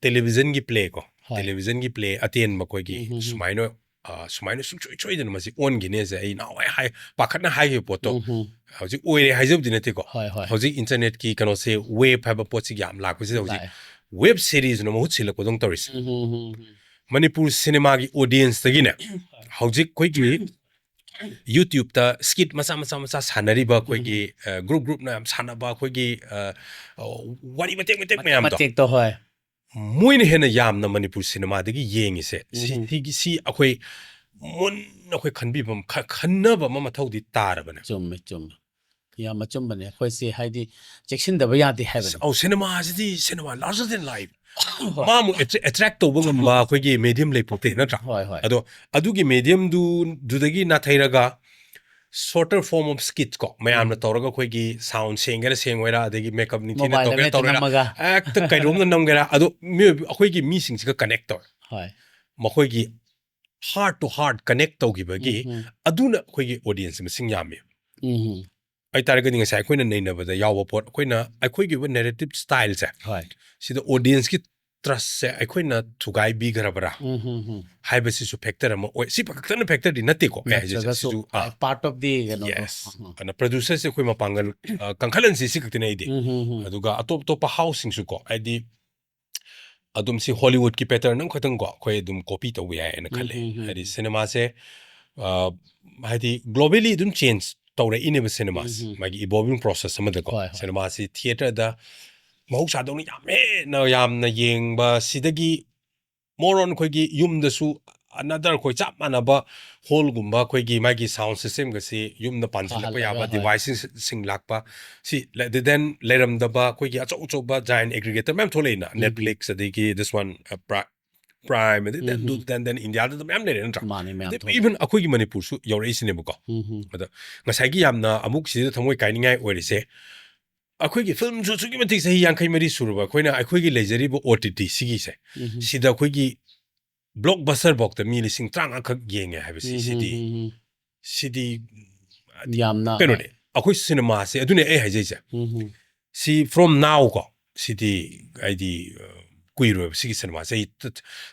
televisionꯒꯤ play ꯀꯣ, ꯍꯣꯏ꯫ televisionꯒꯤ play ꯑꯇꯦꯟꯕ ꯑꯩꯈꯣꯏꯒꯤ ꯎꯝ, ꯎꯝ, ꯎꯝ꯫ ꯁꯨꯃꯥꯏꯅ ꯑ, ꯁꯨꯃꯥꯏꯅ ꯁꯨꯡꯁꯣꯏ ꯁꯣꯏꯗꯅ ꯃꯁꯤ ꯑꯣꯟꯈꯤꯅꯦꯁꯦ ꯑꯩ ꯅꯍꯥꯟꯋꯥꯏ ꯍꯥꯏ ꯄꯥꯈꯠꯅ ꯍꯥꯏꯈꯤꯕ ꯄꯣꯠꯇꯣ ꯎꯝ ꯎꯝ꯫ ꯍꯧꯖꯤꯛ ꯑꯣꯏꯔꯦ ꯍꯥꯏꯖꯕꯗꯤ ꯅꯠꯇꯦꯀꯣ꯫ ꯍꯣꯏ ꯍꯣꯏ꯫ ꯍꯧꯖꯤꯛ internetꯀꯤ ꯀꯩꯅꯣꯁꯦ wave ꯍꯥꯏꯕ ꯄꯣꯠꯁꯤꯒꯤ ꯌꯥꯝ ꯂꯥꯛꯄꯁꯤꯗ ꯍꯧꯖꯤꯛ ꯂꯥꯛꯑꯦ꯫ web seriesꯅ ꯃꯍꯨꯠ ꯁꯤꯜꯂꯛꯄꯗꯧꯅ ꯇꯧꯔꯤꯁꯦ꯫ ꯎꯝ ꯎꯝ ꯎꯝ ꯎꯝ꯫ ꯃꯅꯤꯄꯨꯔ ꯁꯤꯅꯦꯃꯥꯒꯤ audienceꯇꯒꯤꯅꯦ ꯍꯧꯖꯤꯛ ꯑꯩꯈꯣꯏꯒꯤ YouTubeꯇ skit ꯃꯆꯥ ꯃꯆꯥ ꯃꯆꯥ ꯁꯥꯟꯅꯔꯤꯕ ꯑꯩꯈꯣꯏꯒꯤ group groupꯅ ꯌꯥꯝ ꯁꯥꯟꯅꯕ ꯑꯩꯈꯣꯏꯒꯤ ꯑ, ꯑ, ꯋꯥꯔꯤ ꯃꯇꯦꯛ ꯃꯇꯦꯛ ꯃꯌꯥꯝꯗꯣ ꯃꯇꯦꯛꯇꯣ ꯍꯣꯏ꯫ ꯃꯣꯏꯅ ꯍꯦꯟꯅ ꯌꯥꯝꯅ ꯃꯅꯤꯄꯨꯔ ꯁꯤꯅꯦꯃꯥꯗꯒꯤ ꯌꯦꯡꯉꯤꯁꯦ ꯁꯤ ꯎꯝ꯫ ꯁꯤꯒꯤ ꯁꯤ ꯑꯩꯈꯣꯏ ꯃꯨꯟꯅ ꯑꯩꯈꯣꯏ ꯈꯟꯕꯤꯕ ꯑꯃ- ꯈ- ꯈꯟꯅꯕ ꯑꯃ ꯃꯊꯧꯗꯤ ꯇꯥꯔꯕꯅꯦ꯫ ꯆꯨꯝꯃꯦ ꯆꯨꯝꯃꯦ꯫ ꯌꯥꯝ ꯑꯆꯨꯝꯕꯅꯦ ꯑꯩꯈꯣꯏꯁꯦ ꯍꯥꯏꯗꯤ ꯆꯦꯛꯁꯤꯟꯗꯕ ꯌꯥꯗꯦ ꯍꯥꯏꯕꯅꯦ꯫ ꯑꯧ ꯁꯤꯅꯦꯃꯥꯁꯤꯗꯤ ꯁꯤꯅꯦꯃꯥ larger than life ꯍꯣꯏ꯫ ꯃꯥ ꯑꯃꯨꯛ attract ꯇꯧꯕ ꯉꯝꯕ ꯑꯩꯈꯣꯏꯒꯤ medium ꯂꯩꯄꯣꯛꯇꯦ ꯅꯠꯇ꯭ꯔꯥ? ꯍꯣꯏ ꯍꯣꯏ꯫ ꯑꯗꯣ ꯑꯗꯨꯒꯤ mediumꯗꯨꯗꯒꯤ ꯅꯥꯊꯩꯔꯒ shorter form of skit ꯀꯣ ꯃꯌꯥꯝꯅ ꯇꯧꯔꯒ ꯑꯩꯈꯣꯏꯒꯤ sound ꯁꯦꯡꯒꯦꯔꯥ ꯁꯦꯡꯉꯣꯏꯔꯥ ꯑꯗꯒꯤ makeup ꯅꯤꯡꯊꯤꯅ Mobileꯗ ꯇꯧꯒꯦꯔꯥ ꯍꯦꯛꯇ ꯇꯧꯔꯣꯏꯔꯥ ꯅꯝꯃꯒ꯫ ꯍꯦꯛꯇ ꯀꯩꯅꯣꯝꯅ ꯅꯝꯒꯦꯔꯥ ꯑꯗꯣ ꯃꯤꯑꯣꯏꯕ ꯑꯩꯈꯣꯏꯒꯤ ꯃꯤꯁꯤꯡꯁꯤꯒ connect ꯇꯧꯔꯦ꯫ ꯍꯣꯏ꯫ ꯃꯈꯣꯏꯒꯤ heart to heart connect ꯇꯧꯈꯤꯕꯒꯤ ꯎꯝ ꯑꯗꯨꯅ ꯑꯩꯈꯣꯏꯒꯤ audience ꯃꯁꯤꯡ ꯌꯥꯝꯃꯤ꯫ ꯎꯝ ꯑꯣꯏꯇꯥꯔꯒꯗꯤ ꯉꯁꯥꯏ ꯑꯩꯈꯣꯏꯅ ꯅꯩꯅꯕꯗ ꯌꯥꯎꯕ ꯄꯣꯠ ꯑꯩꯈꯣꯏꯅ ꯑꯩꯈꯣꯏꯒꯤ ꯑꯣꯏꯕ narrative styleꯁꯦ ꯍꯣꯏ꯫ ꯁꯤꯗ audienceꯀꯤ trustꯁꯦ ꯑꯩꯈꯣꯏꯅ ꯊꯨꯒꯥꯏꯕꯤꯈ꯭ꯔꯕ꯭ꯔꯥ ꯎꯝ ꯎꯝ ꯎꯝ꯫ ꯍꯥꯏꯕꯁꯤꯁꯨ factor ꯑꯃ ꯑꯣꯏ꯫ ꯁꯤ ꯈꯛꯇꯅ factorꯗꯤ ꯅꯠꯇꯦꯀꯣ ꯑꯩ ꯍꯥꯏꯁꯦ ꯅꯠꯇ꯭ꯔꯒꯁꯨ ꯁꯤꯁꯨ ꯑꯥ, part of the ꯀꯩꯅꯣꯗꯣ꯫ yes. ꯑꯗꯨꯅ producerꯁꯦ ꯑꯩꯈꯣꯏ ꯃꯄꯥꯡꯒꯜ ꯑ, ꯀꯟꯈꯠꯍꯟꯁꯤ ꯁꯤ ꯈꯛꯇꯅꯦ ꯑꯩꯗꯤ꯫ ꯎꯝ ꯎꯝ ꯎꯝ꯫ ꯑꯗꯨꯒ ꯑꯇꯣꯞ ꯑꯇꯣꯞꯄ houseꯁꯤꯡꯁꯨꯀꯣ ꯍꯥꯏꯗꯤ ꯑꯗꯨꯝ ꯁꯤ Hollywoodꯀꯤ pattern ꯑꯃꯈꯛꯇꯪꯀꯣ ꯑꯩꯈꯣꯏ ꯑꯗꯨꯝ copy ꯇꯧꯕ ꯌꯥꯏ ꯍꯥꯏꯅ ꯈꯜꯂꯦ꯫ ꯎꯝ, ꯎꯝ, ꯎꯝ, ꯍꯥꯏꯗꯤ ꯎꯝ꯫ ꯁꯤꯅꯦꯃꯥꯁꯦ ꯑ, ꯍꯥꯏꯗꯤ globally ꯑꯗꯨꯝ change ꯇꯧꯔꯛꯏꯅꯦꯕ ꯁꯤꯅꯦꯃꯥꯁꯦ ꯎꯝ, ꯎꯝ꯫ ꯃꯥꯒꯤ evolving process ꯑꯃꯗꯀꯣ꯫ ꯍꯣꯏ, ꯍꯣꯏ꯫ ꯁꯤꯅꯦꯃꯥꯁꯤ theatreꯗ ꯃꯍꯧꯁꯥꯗꯧꯅ ꯌꯥꯝ ꯍꯦꯟꯅ ꯌꯥꯝꯅ ꯌꯦꯡꯕ ꯁꯤꯗꯒꯤ more on ꯑꯩꯈꯣꯏꯒꯤ ꯌꯨꯝꯗꯁꯨ another ꯑꯩꯈꯣꯏ ꯆꯞ ꯃꯥꯟꯅꯕ hallꯒꯨꯝꯕ ꯑꯩꯈꯣꯏꯒꯤ ꯃꯥꯒꯤ sound systemꯒꯁꯤ ꯌꯨꯝꯗ ꯄꯥꯟꯁꯤꯜꯂꯛꯄ ꯐꯍꯜꯂꯒ, ꯌꯥꯕ ꯍꯣꯏ꯫ Devicesꯁꯤꯡ ꯂꯥꯛꯄ ꯁꯤ rather than ꯂꯩꯔꯝꯗꯕ ꯑꯩꯈꯣꯏꯒꯤ ꯑꯆꯧ ꯑꯆꯧꯕ giant aggregator ꯃꯌꯥꯝ ꯊꯣꯛꯂꯛꯏꯅ ꯎꯝ, ꯎꯝ꯫ Netflix ꯑꯗꯒꯤ this one uh, Pri- Prime ꯑꯗꯩ then um, do um. then then Indiaꯗ ꯃꯌꯥꯝ ꯂꯩꯔꯦ ꯅꯠꯇ꯭ꯔꯥ? ꯃꯥꯅꯦ ꯃꯌꯥꯝ ꯑꯗꯩ ꯊꯣꯛꯂꯛꯑꯦ꯫ Even ꯑꯩꯈꯣꯏꯒꯤ ꯃꯅꯤꯄꯨꯔꯁꯨ ꯌꯧꯔꯛꯏꯁꯤꯅꯦꯕꯀꯣ꯫ ꯎꯝ ꯎꯝ꯫ ꯑꯗ ꯉꯁꯥꯏꯒꯤ ꯌꯥꯝꯅ ꯑꯃꯨꯛ ꯁꯤꯗ ꯊꯃꯣꯏ ꯀꯥꯏꯅꯤꯡꯉꯥꯏ ꯑꯣꯏꯔꯤꯁꯦ ꯑꯩꯈꯣꯏꯒꯤ filmꯁꯨ ꯑꯁꯨꯛꯀꯤ ꯃꯇꯤꯛ ꯆꯍꯤ ꯌꯥꯡꯈꯩ ꯃꯔꯤ ꯁꯨꯔꯕ ꯑꯩꯈꯣꯏꯅ ꯑꯩꯈꯣꯏꯒꯤ ꯂꯩꯖꯔꯤꯕ OTT ꯁꯤꯒꯤꯁꯦ ꯎꯝ ꯎꯝ꯫ ꯁꯤꯗ ꯑꯩꯈꯣꯏꯒꯤ ꯕ꯭ꯂꯣꯛꯕꯁꯇꯔ ꯐꯥꯎꯗ ꯃꯤ ꯂꯤꯁꯤꯡ ꯇꯔꯥꯃꯉꯥ ꯈꯛ ꯌꯦꯡꯉꯦ ꯍꯥꯏꯕꯁꯤ, ꯁꯤꯗꯤ, ꯁꯤꯗꯤ ꯌꯥꯝꯅ ꯀꯩꯅꯣꯅꯦ, ꯑꯩꯈꯣꯏ ꯁꯤꯅꯦꯃꯥꯁꯦ, ꯑꯗꯨꯅꯦ ꯑꯩ ꯍꯥꯏꯖꯩꯁꯦ, ꯎꯝ, ꯎꯝ. ꯁꯤ from now ꯀꯣ, ꯁꯤꯗꯤ ꯍꯥꯏꯗꯤ, ꯑ, ꯀꯨꯏꯔꯣꯏꯕ ꯁꯤꯒꯤ ꯁꯤꯅꯦꯃꯥꯁꯦ, ꯑꯩ ꯇ-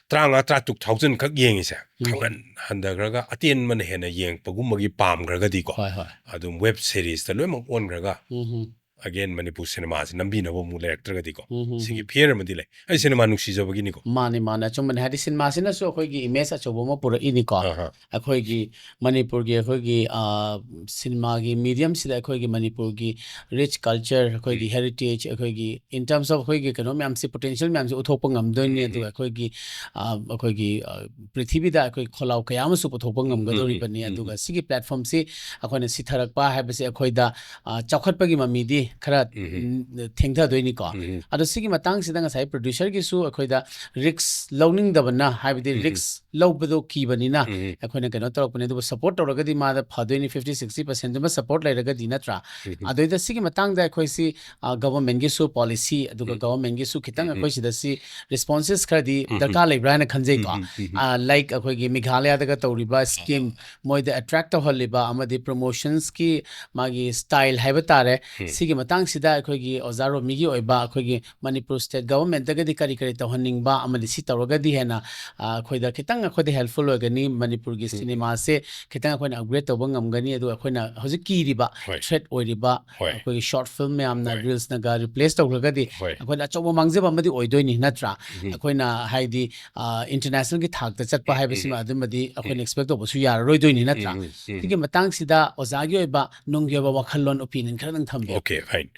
ꯇꯔꯥꯃꯉꯥ, ꯇꯔꯥꯇꯔꯨꯛ ꯊꯥꯎꯖꯟ ꯈꯛ ꯌꯦꯡꯉꯤꯁꯦ, ꯎꯝ. ꯈꯪꯍꯟ ꯍꯟꯊꯈ꯭ꯔꯒ ꯑꯇꯦꯟꯕꯅ ꯍꯦꯟꯅ ꯌꯦꯡꯉꯛꯄꯒꯨꯝꯕꯒꯤ ꯄꯥꯝꯈ꯭ꯔꯒꯗꯤꯀꯣ, ꯍꯣꯏ, ꯍꯣꯏ. ꯑꯗꯨꯝ ꯋꯦꯕ ꯁꯦꯔꯤꯁꯇ ꯂꯣꯏꯅꯃꯛ ꯑꯣꯟꯈ꯭ꯔꯒ, ꯎꯝ, ꯎꯝ. ꯑꯒꯦꯟ ꯃꯅꯤꯄꯨꯔ ꯁꯤꯅꯦꯃꯥꯁꯤ ꯅꯝꯕꯤꯅꯕ ꯑꯃꯨꯛ ꯂꯩꯔꯛꯇ꯭ꯔꯒꯗꯤꯀꯣ, ꯎꯝ, ꯎꯝ, ꯁꯤꯒꯤ ꯎꯝ. ꯐꯤꯌꯔ ꯑꯃꯗꯤ ꯂꯩ꯫ ꯑꯩ ꯁꯤꯅꯦꯃꯥ ꯅꯨꯡꯁꯤꯖꯕꯒꯤꯅꯤꯀꯣ. ꯃꯥꯅꯦ, ꯃꯥꯅꯦ, ꯑꯆꯨꯝꯕꯅꯦ. ꯍꯥꯏꯗꯤ ꯁꯤꯅꯦꯃꯥꯁꯤꯅꯁꯨ ꯑꯩꯈꯣꯏꯒꯤ ꯏꯃꯦꯖ ꯑꯆꯧꯕ ꯑꯃ ꯄꯨꯔꯛꯏꯅꯤꯀꯣ. ꯑꯍ. ꯑꯩꯈꯣꯏꯒꯤ ꯃꯅꯤꯄꯨꯔꯒꯤ ꯑꯩꯈꯣꯏꯒꯤ, ꯑ, ꯁꯤꯅꯦꯃꯥꯒꯤ ꯃꯤꯗꯤꯌꯝꯁꯤꯗ ꯑꯩꯈꯣꯏꯒꯤ ꯃꯅꯤꯄꯨꯔꯒꯤ ꯔꯤꯆ ꯀꯜꯆꯔ, ꯑꯩꯈꯣꯏꯒꯤ ꯎꯝ. ꯍꯦꯔꯤꯇꯦꯖ, ꯑꯩꯈꯣꯏꯒꯤ in terms of ꯑꯩꯈꯣꯏꯒꯤ ꯀꯩꯅꯣ ꯃꯌꯥꯝꯁꯤ, ꯄꯣꯇꯦꯟꯁꯤꯌꯦꯜ ꯃꯌꯥꯝꯁꯤ ꯎꯠꯊꯣꯛꯄ ꯉꯝꯗꯣꯏꯅꯤ. ꯎꯝ. ꯑꯗꯨꯒ ꯑꯩꯈꯣꯏꯒꯤ, ꯑ, ꯑꯩꯈꯣꯏꯒꯤ, ꯑ, ꯄ꯭ꯔꯤꯊꯤꯕꯤꯗ ꯑꯩꯈꯣꯏ ꯈꯣꯜꯂꯥꯎ ꯀꯌꯥ ꯑꯃꯁꯨ ꯄꯨꯊꯣꯛꯄ ꯉꯝꯒꯗꯧꯔꯤꯕꯅꯤ. ꯎꯝ. ꯑꯗꯨꯒ ꯁꯤꯒꯤ ꯄ꯭ꯂꯦꯠꯐꯣꯝꯁꯤ ꯑꯩꯈꯣꯏꯅ ꯁꯤꯊꯔꯛꯄ ꯍꯥꯏꯕꯁꯤ ꯑꯩꯈꯣꯏꯗ, ꯑ, ꯆꯥꯎꯈꯠꯄꯒꯤ ꯃꯃꯤꯗꯤ ꯈꯔ ꯎꯝ. ꯎꯝ, ꯊꯦꯡꯊꯗꯣꯏꯅꯤꯀꯣ. ꯎꯝ. ꯑꯗꯣ ꯁꯤꯒꯤ ꯃꯇꯥꯡꯁꯤꯗ ꯉꯁꯥꯏ ꯄ꯭ꯔꯣꯗ꯭ꯌꯨꯁꯔꯒꯤꯁꯨ ꯑꯩꯈꯣꯏꯗ ꯔꯤꯛꯁ ꯂꯧꯅꯤꯡꯗꯕꯅ, ꯍꯥꯏꯕꯗꯤ ꯎꯝ. ꯔꯤꯛꯁ ꯂꯧꯕꯗꯣ ꯀꯤꯕꯅꯤꯅ ꯎꯝ. ꯑꯩꯈꯣꯏꯅ ꯀꯩꯅꯣ ꯇꯧꯔꯛꯄꯅꯦ. ꯑꯗꯨꯕꯨ ꯁꯞꯄꯣꯔꯠ ꯇꯧꯔꯒꯗꯤ ꯃꯥꯗ ꯐꯗꯣꯏꯅꯤ, ꯐꯤꯐꯇꯤ ꯁꯤꯛꯁꯇꯤ ꯄꯥꯔꯁꯦꯟꯗꯨꯃ ꯁꯞꯄꯣꯔꯠ ꯂꯩꯔꯒꯗꯤ, ꯅꯠꯇ꯭ꯔꯥ? ꯎꯝ. ꯑꯗꯨꯏꯗ ꯁꯤꯒꯤ ꯃꯇꯥꯡꯗ ꯑꯩꯈꯣꯏꯁꯤ, ꯑ, ꯒꯚꯔꯟꯃꯦꯟꯒꯤꯁꯨ ꯄꯣꯂꯤꯁꯤ, ꯑꯗꯨꯒ ꯎꯝ. ꯒꯚꯔꯟꯃꯦꯟꯒꯤꯁꯨ ꯈꯤꯇꯪ ꯎꯝ. ꯑꯩꯈꯣꯏ ꯁꯤꯗ ꯁꯤ ꯔꯦꯁꯄꯣꯟꯁꯦꯁ ꯈꯔꯗꯤ ꯎꯝ. ꯗꯔꯀꯥꯔ ꯂꯩꯕ꯭ꯔꯥ ꯍꯥꯏꯅ ꯈꯟꯖꯩꯀꯣ. ꯎꯝ. ꯎꯝ. ꯑ, ꯂꯥꯏꯛ ꯑꯩꯈꯣꯏꯒꯤ ꯃꯦꯘꯥꯂꯌꯥꯗꯒ ꯇꯧꯔꯤꯕ ꯁ꯭ꯀꯤꯝ, ꯃꯣꯏꯗ ꯑꯦꯇ꯭ꯔꯦꯛ ꯇꯧꯍꯜꯂꯤꯕ ꯑꯃꯗꯤ ꯄ꯭ꯔꯣꯃꯣꯁꯟꯁꯀꯤ ꯃꯥꯒꯤ ꯁ꯭ꯇꯥꯏꯜ ꯍꯥꯏꯕ ꯇꯥꯔꯦ, ꯎꯝ. ꯁꯤꯒꯤ ꯃꯇꯥꯡꯁꯤꯗ ꯑꯩꯈꯣꯏꯒꯤ ꯑꯣꯖꯥ ꯔꯣꯃꯤꯒꯤ ꯑꯣꯏꯕ ꯑꯩꯈꯣꯏꯒꯤ ꯃꯅꯤꯄꯨꯔ ꯁ꯭ꯇꯦꯠ ꯒꯚꯔꯟꯃꯦꯟꯠꯇꯒꯗꯤ ꯀꯔꯤ ꯀꯔꯤ ꯇꯧꯍꯟꯅꯤꯡꯕ, ꯑꯃꯗꯤ ꯁꯤ ꯇꯧꯔꯒꯗꯤ ꯍꯦꯟꯅ, ꯑ, ꯑꯩꯈꯣꯏꯗ ꯈꯤꯇꯪ ꯑꯩꯈꯣꯏꯗ ꯍꯦꯜꯞꯐꯨꯜ ꯑꯣꯏꯒꯅꯤ, ꯃꯅꯤꯄꯨꯔꯒꯤ ꯎꯝ. ꯁꯤꯅꯦꯃꯥꯁꯦ ꯈꯤꯇꯪ ꯑꯩꯈꯣꯏꯅ ꯑꯞꯒ꯭ꯔꯦꯗ ꯇꯧꯕ ꯉꯝꯒꯅꯤ, ꯑꯗꯨꯒ ꯑꯩꯈꯣꯏꯅ ꯍꯧꯖꯤꯛ ꯀꯤꯔꯤꯕ ꯍꯣꯏ. ꯊ꯭ꯔꯦꯠ ꯑꯣꯏꯔꯤꯕ ꯍꯣꯏ. ꯑꯩꯈꯣꯏꯒꯤ ꯁꯣꯔꯠ ꯐꯤꯂꯝ ꯃꯌꯥꯝꯅ ꯍꯣꯏ. ꯔꯤꯜꯁꯅꯒ ꯔꯤꯄ꯭ꯂꯦꯁ ꯇꯧꯈ꯭ꯔꯒꯗꯤ ꯍꯣꯏ. ꯑꯩꯈꯣꯏꯗ ꯑꯆꯧꯕ ꯃꯥꯡꯖꯕ ꯑꯃꯗꯤ ꯑꯣꯏꯗꯣꯏꯅꯤ, ꯅꯠꯇ꯭ꯔꯥ? ꯎꯝ. ꯑꯩꯈꯣꯏꯅ ꯍꯥꯏꯗꯤ, ꯑ, ꯏꯟꯇꯔꯅꯦꯁꯅꯦꯜꯒꯤ ꯊꯥꯛꯇ ꯆꯠꯄ ꯎꯝ, ꯍꯥꯏꯕꯁꯤꯃ ꯎꯝ. ꯑꯗꯨꯃꯗꯤ ꯑꯩꯈꯣꯏꯅ ꯎꯝ. ꯑꯦꯛꯁꯄꯦꯛ ꯇꯧꯕꯁꯨ ꯌꯥꯔꯔꯣꯏꯗꯣꯏꯅꯤ, ꯅꯠꯇ꯭ꯔꯥ? ꯎꯝ, ꯎꯝ. ꯁꯤꯒꯤ ꯃꯇꯥꯡꯁꯤꯗ ꯑꯣꯖꯥꯒꯤ ꯑꯣꯏꯕ ꯅꯨꯡꯒꯤ ꯑꯣꯏꯕ ꯋꯥꯈꯜꯂꯣꯟ, ꯑꯣꯄꯤꯅꯤꯌꯟ ꯈꯔꯗꯪ ꯊꯝꯕꯤꯌꯨ꯫ ꯑꯣꯀꯦ, ꯐꯥꯏꯟ.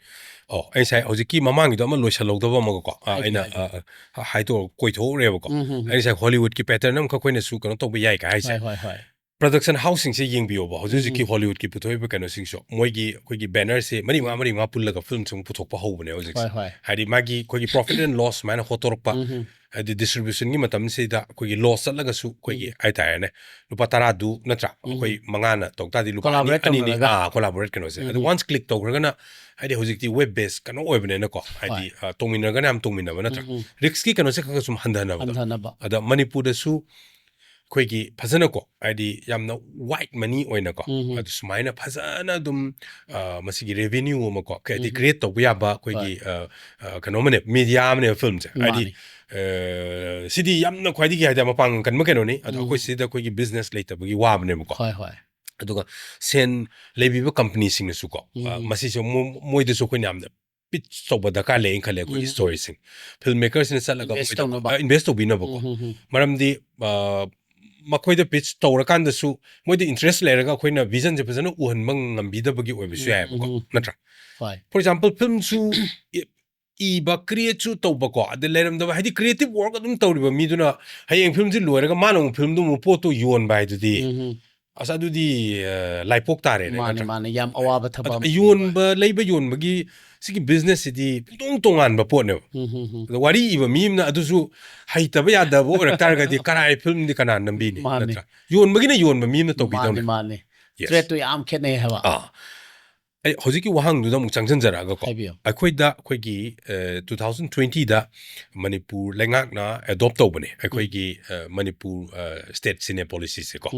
ꯑꯣ, ꯑꯩ ꯉꯁꯥꯏ ꯍꯧꯖꯤꯛꯀꯤ ꯃꯃꯥꯡꯒꯤꯗꯣ ꯑꯃ ꯂꯣꯏꯁꯜꯍꯧꯗꯕ ꯑꯃꯒꯀꯣ, ꯑ, ꯍꯥꯏꯕꯤꯌꯨ, ꯑꯩꯅ, ꯍꯥꯏꯕꯤꯌꯨ. ꯑ, ꯑ, ꯍꯥꯏꯗꯣꯛ ꯀꯣꯏꯊꯣꯛꯎꯔꯦꯕꯀꯣ. ꯎꯝ, ꯎꯝ, ꯎꯝ. ꯑꯩ ꯉꯁꯥꯏ ꯍꯣꯂꯤꯋꯨꯗꯀꯤ ꯄꯦꯇꯔꯟ ꯑꯃꯈꯛ ꯑꯩꯈꯣꯏꯅꯁꯨ ꯀꯩꯅꯣ ꯇꯧꯕ ꯌꯥꯏ ꯀ ꯍꯥꯏꯁꯦ. ꯍꯣꯏ, ꯍꯣꯏ, ꯍꯣꯏ. production house ꯁꯤꯡꯁꯦ ꯌꯦꯡꯕꯤꯌꯣꯕ, ꯍꯧꯖꯤꯛ ꯍꯧꯖꯤꯛꯀꯤ ꯍꯣꯂꯤꯋꯨꯗꯀꯤ ꯄꯨꯊꯣꯛꯏꯕ ꯀꯩꯅꯣꯁꯤꯡꯁꯨ, ꯃꯣꯏꯒꯤ ꯑꯩꯈꯣꯏꯒꯤ banner ꯁꯦ ꯃꯔꯤ ꯃꯉꯥ ꯃꯔꯤ ꯃꯉꯥ ꯄꯨꯜꯂꯒ ꯐꯤꯂꯝꯁꯦ ꯑꯃꯨꯛ ꯄꯨꯊꯣꯛꯄ ꯍꯧꯕꯅꯦ ꯍꯧꯖꯤꯛꯁꯦ꯫ ꯍꯣꯏ, ꯍꯣꯏ꯫ ꯍꯥꯏꯗꯤ ꯃꯥꯒꯤ ꯑꯩꯈꯣꯏꯒꯤ profit and loss ꯁꯨꯃꯥꯏꯅ ꯍꯣꯠꯇꯣꯔꯛꯄ, ꯍꯥꯏꯗꯤ distribution ꯒꯤ ꯃꯇꯝꯁꯤꯗ ꯑꯩꯈꯣꯏꯒꯤ loss ꯆꯠꯂꯒꯁꯨ ꯑꯩꯈꯣꯏꯒꯤ ꯍꯥꯏꯇꯥꯔꯦꯅꯦ, ꯂꯨꯄꯥ ꯇꯔꯥꯗꯨ ꯅꯠꯇ꯭ꯔꯥ, ꯑꯩꯈꯣꯏ ꯃꯉꯥꯅ ꯇꯧ ꯇꯥꯔꯗꯤ ꯂꯨꯄꯥ ꯑꯅꯤ, Collaborate ꯑꯅꯤꯅꯤ, ꯇꯧꯅꯔꯒ꯫ ꯑꯥ, collaborate ꯀꯩꯅꯣꯁꯦ꯫ ꯑꯗꯨ once click ꯇꯧꯈ꯭ꯔꯒꯅ, ꯍꯥꯏꯗꯤ ꯍꯧꯖꯤꯛꯇꯤ web base ꯀꯩꯅꯣ ꯑꯣꯏꯕꯅꯤꯅꯀꯣ, ꯍꯥꯏꯗꯤ ꯑ, ꯇꯧꯃꯤꯟꯅꯔꯒꯅ ꯌꯥꯝ ꯇꯧꯃꯤꯟꯅꯕ ꯅꯠꯇ꯭ꯔꯥ, risk ꯀꯤ ꯀꯩꯅꯣꯁꯦ ꯈꯔ ꯈꯔ ꯁꯨꯝ ꯍꯟꯊꯅꯕꯗꯣ꯫ ꯍꯟꯊꯅꯕ꯫ ꯑꯗ ꯃꯅꯤꯄꯨꯔꯗꯁꯨ ꯑꯩꯈꯣꯏꯒꯤ ꯐꯖꯅꯀꯣ, ꯍꯥꯏꯗꯤ ꯌꯥꯝꯅ white money ꯑꯣꯏꯅꯀꯣ, ꯑꯗꯨ ꯁꯨꯃꯥꯏꯅ ꯐꯖꯅ ꯑꯗꯨꯝ ꯑ, ꯃꯁꯤꯒꯤ revenue ꯑꯃꯀꯣ, ꯍꯥꯏꯗꯤ create ꯇꯧꯕ ꯌꯥꯕ ꯑꯩꯈꯣꯏꯒꯤ ꯑ, ꯑ, ꯀꯩꯅꯣ ꯑꯃꯅꯦ, media ꯑꯃꯅꯦ ꯐꯤꯂꯝꯁꯦ꯫ ꯍꯥꯏꯗꯤ ꯃꯥꯅꯤ꯫ ꯑ, ꯁꯤꯗꯤ ꯌꯥꯝꯅ ꯈ꯭ꯋꯥꯏꯗꯒꯤ ꯍꯥꯏꯗꯤ ꯃꯄꯥꯡꯒꯜ ꯀꯟꯕ ꯀꯩꯅꯣꯅꯤ꯫ ꯑꯗꯣ ꯑꯩꯈꯣꯏ ꯁꯤꯗ ꯑꯩꯈꯣꯏꯒꯤ business ꯂꯩꯇꯕꯒꯤ ꯋꯥꯕꯅꯦꯕꯀꯣ꯫ ꯍꯣꯏ, ꯍꯣꯏ꯫ ꯑꯗꯨꯒ ꯁꯦꯟ ꯂꯩꯕꯤꯕ company ꯁꯤꯡꯅꯁꯨꯀꯣ, ꯑ, ꯃꯁꯤꯁꯨ ꯃꯣ-, ꯃꯣꯏꯗꯁꯨ ꯑꯩꯈꯣꯏꯅ ꯌꯥꯝꯅ pitch ꯇꯧꯕ ꯗꯔꯀꯥꯔ ꯂꯩ ꯈꯜꯂꯦ, ꯑꯩꯈꯣꯏꯒꯤ story ꯁꯤꯡ꯫ Film maker ꯁꯤꯡꯅ ꯆꯠꯂꯒ Invest ꯃꯣꯏꯗ, ꯇꯧꯅꯕ꯫ ꯑ, invest ꯇꯧꯕꯤꯅꯕꯀꯣ꯫ ꯃꯔꯝꯗꯤ ꯑ, ꯃꯈꯣꯏꯗ pitch ꯇꯧꯔꯀꯥꯟꯗꯁꯨ ꯃꯣꯏꯗ interest ꯂꯩꯔꯒ ꯑꯩꯈꯣꯏꯅ vision ꯁꯦ ꯐꯖꯅ ꯎꯍꯟꯕ ꯉꯝꯕꯤꯗꯕꯒꯤ ꯑꯣꯏꯕꯁꯨ ꯌꯥꯏꯑꯕꯀꯣ, ꯅꯠꯇ꯭ꯔꯥ? ꯍꯣꯏ꯫ For example, ꯐꯤꯂꯝꯁꯨ ꯏ-, ꯏꯕ, create ꯁꯨ ꯇꯧꯕꯀꯣ, ꯑꯗ ꯂꯩꯔꯝꯗꯕ, ꯍꯥꯏꯗꯤ creative work ꯑꯗꯨꯝ ꯇꯧꯔꯤꯕ ꯃꯤꯗꯨꯅ ꯍꯌꯦꯡ ꯐꯤꯂꯝꯁꯤ ꯂꯣꯏꯔꯒ ꯃꯥꯅ ꯑꯃꯨꯛ ꯐꯤꯂꯝꯗꯨ ꯑꯃꯨꯛ ꯄꯣꯠꯇꯨ ꯌꯣꯟꯕ ꯍꯥꯏꯗꯨꯗꯤ, ꯑꯁ, ꯑꯗꯨꯗꯤ ꯑ, ꯂꯥꯏꯄꯣꯛ ꯇꯥꯔꯦꯅꯦ, ꯃꯥꯅꯦ, ꯅꯠꯇ꯭ꯔꯥ? ꯃꯥꯅꯦ, ꯌꯥꯝ ꯑꯋꯥꯕ ꯊꯕꯛ ꯑꯗ ꯑꯃ꯫ ꯌꯣꯟꯕ, ꯂꯩꯕ ꯌꯣꯟꯕꯒꯤ ꯁꯤꯒꯤ business ꯁꯤꯗꯤ ꯄꯨꯡꯇꯣꯡ ꯇꯣꯉꯥꯟꯕ ꯄꯣꯠꯅꯦꯕ꯫ ꯑꯗ ꯋꯥꯔꯤ ꯏꯕ ꯃꯤ ꯑꯃꯅ ꯑꯗꯨꯁꯨ ꯍꯩꯇꯕ ꯌꯥꯗꯕ ꯑꯣꯏꯔꯛ ꯇꯥꯔꯒꯗꯤ ꯀꯔꯥꯏ ꯐꯤꯂꯝꯗꯤ ꯀꯅꯥ ꯅꯝꯕꯤꯅꯤ, ꯃꯥꯅꯦ꯫ ꯅꯠꯇ꯭ꯔꯥ? ꯌꯣꯟꯕꯒꯤꯅ ꯌꯣꯟꯕ ꯃꯤ ꯑꯃꯅ ꯃꯥꯅꯦ, ꯇꯧꯕꯤꯗꯧꯅꯦ꯫ ꯃꯥꯅꯦ꯫ Yes. Threat ꯇꯨ ꯌꯥꯝ ꯈꯦꯠꯅꯩ ꯍꯥꯏꯕ꯫ ꯑꯥ꯫ ꯑꯩ ꯍꯧꯖꯤꯛꯀꯤ ꯋꯥꯍꯪꯗꯨꯗ ꯑꯃꯨꯛ ꯆꯪꯁꯤꯟꯖꯔꯛꯑꯒꯀꯣ, ꯍꯥꯏꯕꯤꯌꯨ꯫ ꯑꯩꯈꯣꯏꯗ ꯑꯩꯈꯣꯏꯒꯤ ꯑ, two thousand twenty ꯗ ꯃꯅꯤꯄꯨꯔ ꯂꯩꯉꯥꯛꯅ adopt ꯇꯧꯕꯅꯦ ꯑꯩꯈꯣꯏꯒꯤ ꯑ, ꯃꯅꯤꯄꯨꯔ ꯑ, state cine policy ꯁꯦꯀꯣ,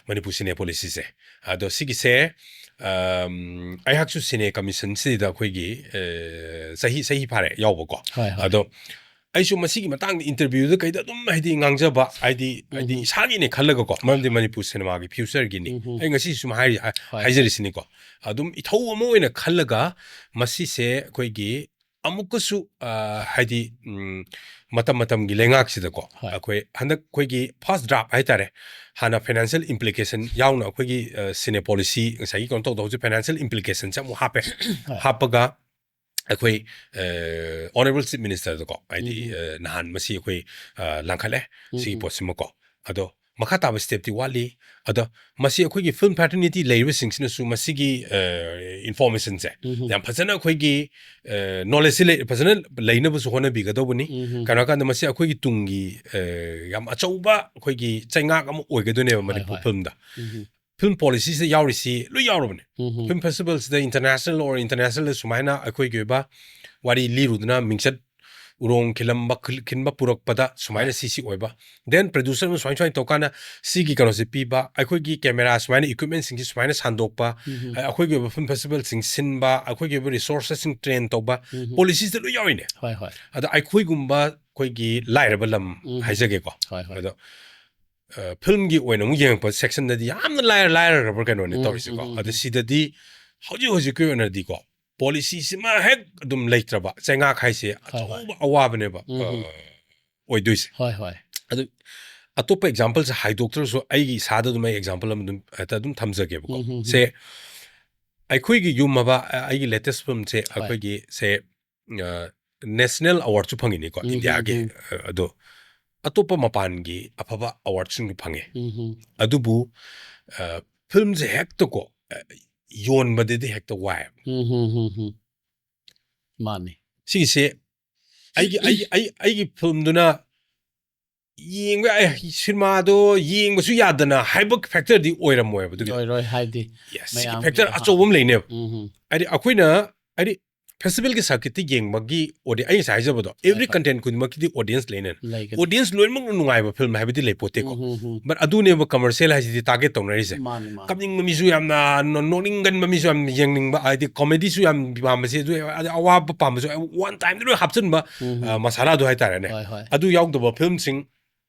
Manipur cine policy ꯁꯦ꯫ ꯑꯗꯣ ꯁꯤꯒꯤꯁꯦ ꯑꯝ, ꯑꯩꯍꯥꯛꯁꯨ cine commission ꯁꯤꯗ ꯑꯩꯈꯣꯏꯒꯤ ꯑ, ꯆꯍꯤ ꯆꯍꯤ ꯐꯥꯔꯦ ꯌꯥꯎꯕꯀꯣ꯫ ꯍꯣꯏ, ꯍꯣꯏ꯫ ꯑꯗꯣ ꯑꯩꯁꯨ ꯃꯁꯤꯒꯤ ꯃꯇꯥꯡꯗ interview ꯗ ꯀꯩꯗ ꯑꯗꯨꯝ ꯍꯥꯏꯗꯤ ꯉꯥꯡꯖꯕ, ꯍꯥꯏꯗꯤ ꯍꯥꯏꯗꯤ ꯏꯁꯥꯒꯤꯅꯦ ꯈꯜꯂꯒꯀꯣ, ꯃꯔꯝꯗꯤ ꯃꯅꯤꯄꯨꯔ cinema ꯒꯤ future ꯒꯤꯅꯤ꯫ ꯑꯩ ꯉꯁꯤ ꯁꯨꯝ ꯍꯥꯏꯔꯤ, ꯍꯥꯏ-, ꯍꯣꯏ꯫ ꯍꯥꯏꯖꯔꯤꯁꯤꯅꯤꯀꯣ꯫ ꯑꯗꯨꯝ ꯏꯊꯧ ꯑꯃ ꯑꯣꯏꯅ ꯈꯜꯂꯒ ꯃꯁꯤꯁꯦ ꯑꯩꯈꯣꯏꯒꯤ ꯑꯃꯨꯛꯀꯁꯨ ꯑ, ꯍꯥꯏꯗꯤ ꯎꯝ, ꯃꯇꯝ ꯃꯇꯝꯒꯤ ꯂꯩꯉꯥꯛꯁꯤꯗꯀꯣ, ꯍꯣꯏ꯫ ꯑꯩꯈꯣꯏ ꯍꯟꯗꯛ ꯑꯩꯈꯣꯏꯒꯤ first draft ꯍꯥꯏꯇꯥꯔꯦ, ꯍꯥꯟꯅ financial implication ꯌꯥꯎꯅ ꯑꯩꯈꯣꯏꯒꯤ ꯑ, cine policy ꯉꯁꯥꯏꯒꯤ ꯀꯩꯅꯣ ꯇꯧꯗ ꯍꯧꯖꯤꯛ financial implication ꯁꯦ ꯑꯃꯨꯛ ꯍꯥꯞꯄꯦ꯫ ꯍꯥꯞꯄꯒ ꯑꯩꯈꯣꯏ ꯑ, honourable chief minister ꯗꯀꯣ, ꯍꯥꯏꯗꯤ ꯑ, ꯅꯍꯥꯟ ꯃꯁꯤ ꯑꯩꯈꯣꯏ ꯑ, ꯂꯪꯈꯠꯂꯦ ꯁꯤꯒꯤ ꯄꯣꯠꯁꯤꯃꯀꯣ꯫ ꯑꯗꯣ ꯃꯈꯥ ꯇꯥꯕ step ꯇꯤ ꯋꯥꯠꯂꯤ꯫ ꯑꯗꯣ ꯃꯁꯤ ꯑꯩꯈꯣꯏꯒꯤ film fraternity ꯂꯩꯔꯤꯕꯁꯤꯡꯁꯤꯅꯁꯨ ꯃꯁꯤꯒꯤ information ꯁꯦ ꯌꯥꯝ ꯐꯖꯅ ꯑꯩꯈꯣꯏꯒꯤ knowledge ꯁꯤ ꯂꯩ, ꯐꯖꯅ ꯂꯩꯅꯕꯁꯨ ꯍꯣꯠꯅꯕꯤꯒꯗꯧꯕꯅꯤ꯫ ꯀꯩꯅꯣ ꯍꯥꯏꯀꯥꯟꯗ ꯃꯁꯤ ꯑꯩꯈꯣꯏꯒꯤ ꯇꯨꯡꯒꯤ ꯌꯥꯝ ꯑꯆꯧꯕ ꯑꯩꯈꯣꯏꯒꯤ ꯆꯩꯉꯥꯛ ꯑꯃ ꯑꯣꯏꯒꯗꯣꯏꯅꯦꯕ ꯃꯅꯤꯄꯨꯔ film ꯗ꯫ Film policy ꯁꯤꯗ ꯌꯥꯎꯔꯤꯁꯤ ꯂꯣꯏ ꯌꯥꯎꯔꯕꯅꯦ꯫ Film festival ꯁꯤꯗ international or international ꯗ ꯁꯨꯃꯥꯏꯅ ꯑꯩꯈꯣꯏꯒꯤ ꯑꯣꯏꯕ ꯋꯥꯔꯤ ꯂꯤꯔꯨꯗꯅ ꯃꯤꯡꯆꯠ ꯎꯔꯣꯡ ꯈꯤꯜꯂꯝꯕ, ꯈꯤꯜ-, ꯈꯤꯟꯕ ꯄꯨꯔꯛꯄꯗ ꯁꯨꯃꯥꯏꯅ ꯁꯤ ꯁꯤ ꯑꯣꯏꯕ꯫ Then producer ꯑꯃ ꯁꯨꯃꯥꯏ ꯁꯨꯃꯥꯏꯅ ꯇꯧꯀꯥꯟꯗ ꯁꯤꯒꯤ ꯀꯩꯅꯣꯁꯦ ꯄꯤꯕ, ꯑꯩꯈꯣꯏꯒꯤ camera ꯁꯨꯃꯥꯏꯅ equipment ꯁꯤꯡꯁꯤ ꯁꯨꯃꯥꯏꯅ ꯁꯥꯟꯗꯣꯛꯄ, ꯑ-, ꯑꯩꯈꯣꯏꯒꯤ ꯑꯣꯏꯕ film festival ꯁꯤꯡ ꯁꯤꯟꯕ, ꯑꯩꯈꯣꯏꯒꯤ ꯑꯣꯏꯕ resources ꯁꯤꯡ train ꯇꯧꯕ, policy ꯁꯤꯗ ꯂꯣꯏ ꯌꯥꯎꯔꯤꯅꯦ꯫ ꯍꯣꯏ, ꯍꯣꯏ꯫ ꯑꯗ ꯑꯩꯈꯣꯏꯒꯨꯝꯕ ꯑꯩꯈꯣꯏꯒꯤ ꯂꯥꯏꯔꯕ ꯂꯝ ꯍꯥꯏꯖꯒꯦꯀꯣ꯫ ꯍꯣꯏ, ꯍꯣꯏ꯫ ꯑꯗꯣ, ꯑ, film ꯒꯤ ꯑꯣꯏꯅ ꯑꯃꯨꯛ ꯌꯦꯡꯉꯛꯄ section ꯗꯗꯤ ꯌꯥꯝꯅ ꯂꯥꯏꯔ-, ꯂꯥꯏꯔꯔꯕ ꯀꯩꯅꯣꯅꯦ ꯇꯧꯔꯤꯁꯦꯀꯣ꯫ ꯑꯗ ꯁꯤꯗꯗꯤ ꯍꯧꯖꯤꯛ ꯍꯧꯖꯤꯛꯀꯤ ꯑꯣꯏꯅꯗꯤꯀꯣ, policy ꯁꯤꯃ ꯍꯦꯛ ꯑꯗꯨꯝ ꯂꯩꯇ꯭ꯔꯕ ꯆꯩꯉꯥꯛ ꯍꯥꯏꯁꯦ ꯍꯣꯏ, ꯍꯣꯏ꯫ ꯑꯆꯧꯕ ꯑꯋꯥꯕꯅꯦꯕ, ꯑ, ꯑꯣꯏꯗꯣꯏꯁꯦ꯫ ꯍꯣꯏ, ꯍꯣꯏ꯫ ꯑꯗꯨ ꯑꯇꯣꯞꯄ example ꯁꯦ ꯍꯥꯏꯗꯣꯛꯇ꯭ꯔꯁꯨ ꯑꯩꯒꯤ ꯏꯁꯥꯗ ꯑꯗꯨꯝ ꯑꯩ example ꯑꯃ ꯑꯗꯨꯝ ꯍꯦꯛꯇ ꯑꯗꯨꯝ ꯊꯝꯖꯒꯦꯕꯀꯣ꯫ ꯁꯦ, ꯑꯩꯈꯣꯏꯒꯤ ꯌꯨꯝ ꯑꯃ, ꯑ-, ꯑꯩꯒꯤ latest film ꯁꯦ ꯍꯣꯏ꯫ ꯑꯩꯈꯣꯏꯒꯤ ꯁꯦ, ꯑ, national award ꯁꯨ ꯐꯪꯉꯤꯅꯤꯀꯣ, ꯎꯝ, ꯏꯟꯗꯤꯌꯥꯒꯤ, ꯎꯝ, ꯎꯝ꯫ ꯑ, ꯑꯗꯣ ꯑꯇꯣꯞꯄ ꯃꯄꯥꯟꯒꯤ ꯑꯐꯕ award ꯁꯤꯡꯁꯨ ꯐꯪꯉꯦ꯫ ꯎꯝ, ꯎꯝ꯫ ꯑꯗꯨꯕꯨ, ꯑ, film ꯁꯦ ꯍꯦꯛꯇꯀꯣ, ꯑ, ꯌꯣꯟꯕꯗꯗꯤ ꯍꯦꯛꯇ ꯋꯥꯏ꯫ ꯎꯝ, ꯎꯝ, ꯎꯝ, ꯎꯝ꯫ ꯃꯥꯅꯤ꯫ ꯁꯤꯒꯤꯁꯦ ꯑꯩꯒꯤ, ꯑꯩꯒꯤ, ꯑꯩ, ꯑꯩꯒꯤ film ꯗꯨꯅ ꯌꯦꯡꯕ, ꯑꯦ, cinema ꯗꯣ ꯌꯦꯡꯕꯁꯨ ꯌꯥꯗꯅ ꯍꯥꯏꯕ factor ꯗꯤ ꯑꯣꯏꯔꯝꯃꯣꯏꯕ ꯑꯗꯨꯒꯤ꯫ ꯑꯣꯏꯔꯣꯏ, ꯍꯥꯏꯗꯤ yes, ꯁꯤꯒꯤ ꯃꯌꯥꯝꯒꯤ, factor ꯑꯍꯥ꯫ ꯑꯆꯧꯕ ꯑꯃ ꯂꯩꯅꯦꯕ꯫ ꯎꯝ, ꯎꯝ꯫ ꯍꯥꯏꯗꯤ ꯑꯩꯈꯣꯏꯅ, ꯍꯥꯏꯗꯤ festival ꯒꯤ circuit ꯇ ꯌꯦꯡꯕꯒꯤ ꯑꯣꯗꯤ-, ꯑꯩ ꯉꯁꯥꯏ ꯍꯥꯏꯖꯕꯗꯣ, every ꯍꯣꯏ, ꯍꯣꯏ꯫ Content ꯈꯨꯗꯤꯡꯃꯛꯀꯤꯗꯤ audience ꯂꯩꯅꯦ꯫ ꯂꯩꯒꯅꯤ꯫ Audience ꯂꯣꯏꯅꯃꯛ ꯅꯨꯡꯉꯥꯏꯕ film ꯍꯥꯏꯕꯗꯤ ꯂꯩꯄꯣꯠꯇꯦꯀꯣ꯫ ꯎꯝ, ꯎꯝ, ꯎꯝ꯫ But ꯑꯗꯨꯅꯦꯕ commercial ꯍꯥꯏꯁꯤꯗꯤ target ꯇꯧꯅꯔꯤꯁꯦ꯫ ꯃꯥꯅꯤ, ꯃꯥꯅꯤ꯫ ꯀꯞꯅꯤꯡꯕ ꯃꯤꯁꯨ ꯌꯥꯝꯅ, ꯅꯣ-, ꯅꯣꯛꯅꯤꯡꯒꯟꯕ ꯃꯤꯁꯨ ꯌꯥꯝ ꯌꯦꯡꯅꯤꯡꯕ, ꯍꯥꯏꯗꯤ comedy ꯁꯨ ꯌꯥꯝ ꯄꯥꯝꯕꯁꯦ, ꯑꯗꯨ, ꯑꯗ ꯑꯋꯥꯕ ꯄꯥꯝꯕꯁꯨ one time ꯗ ꯂꯣꯏ ꯍꯥꯞꯆꯤꯟꯕ, ꯎꯝ, ꯎꯝ꯫ ꯑ, ꯃꯁꯥꯂꯥꯗꯣ ꯍꯥꯏꯇꯥꯔꯦꯅꯦ꯫ ꯍꯣꯏ, ꯍꯣꯏ꯫ ꯑꯗꯨ ꯌꯥꯎꯗꯕ film ꯁꯤꯡ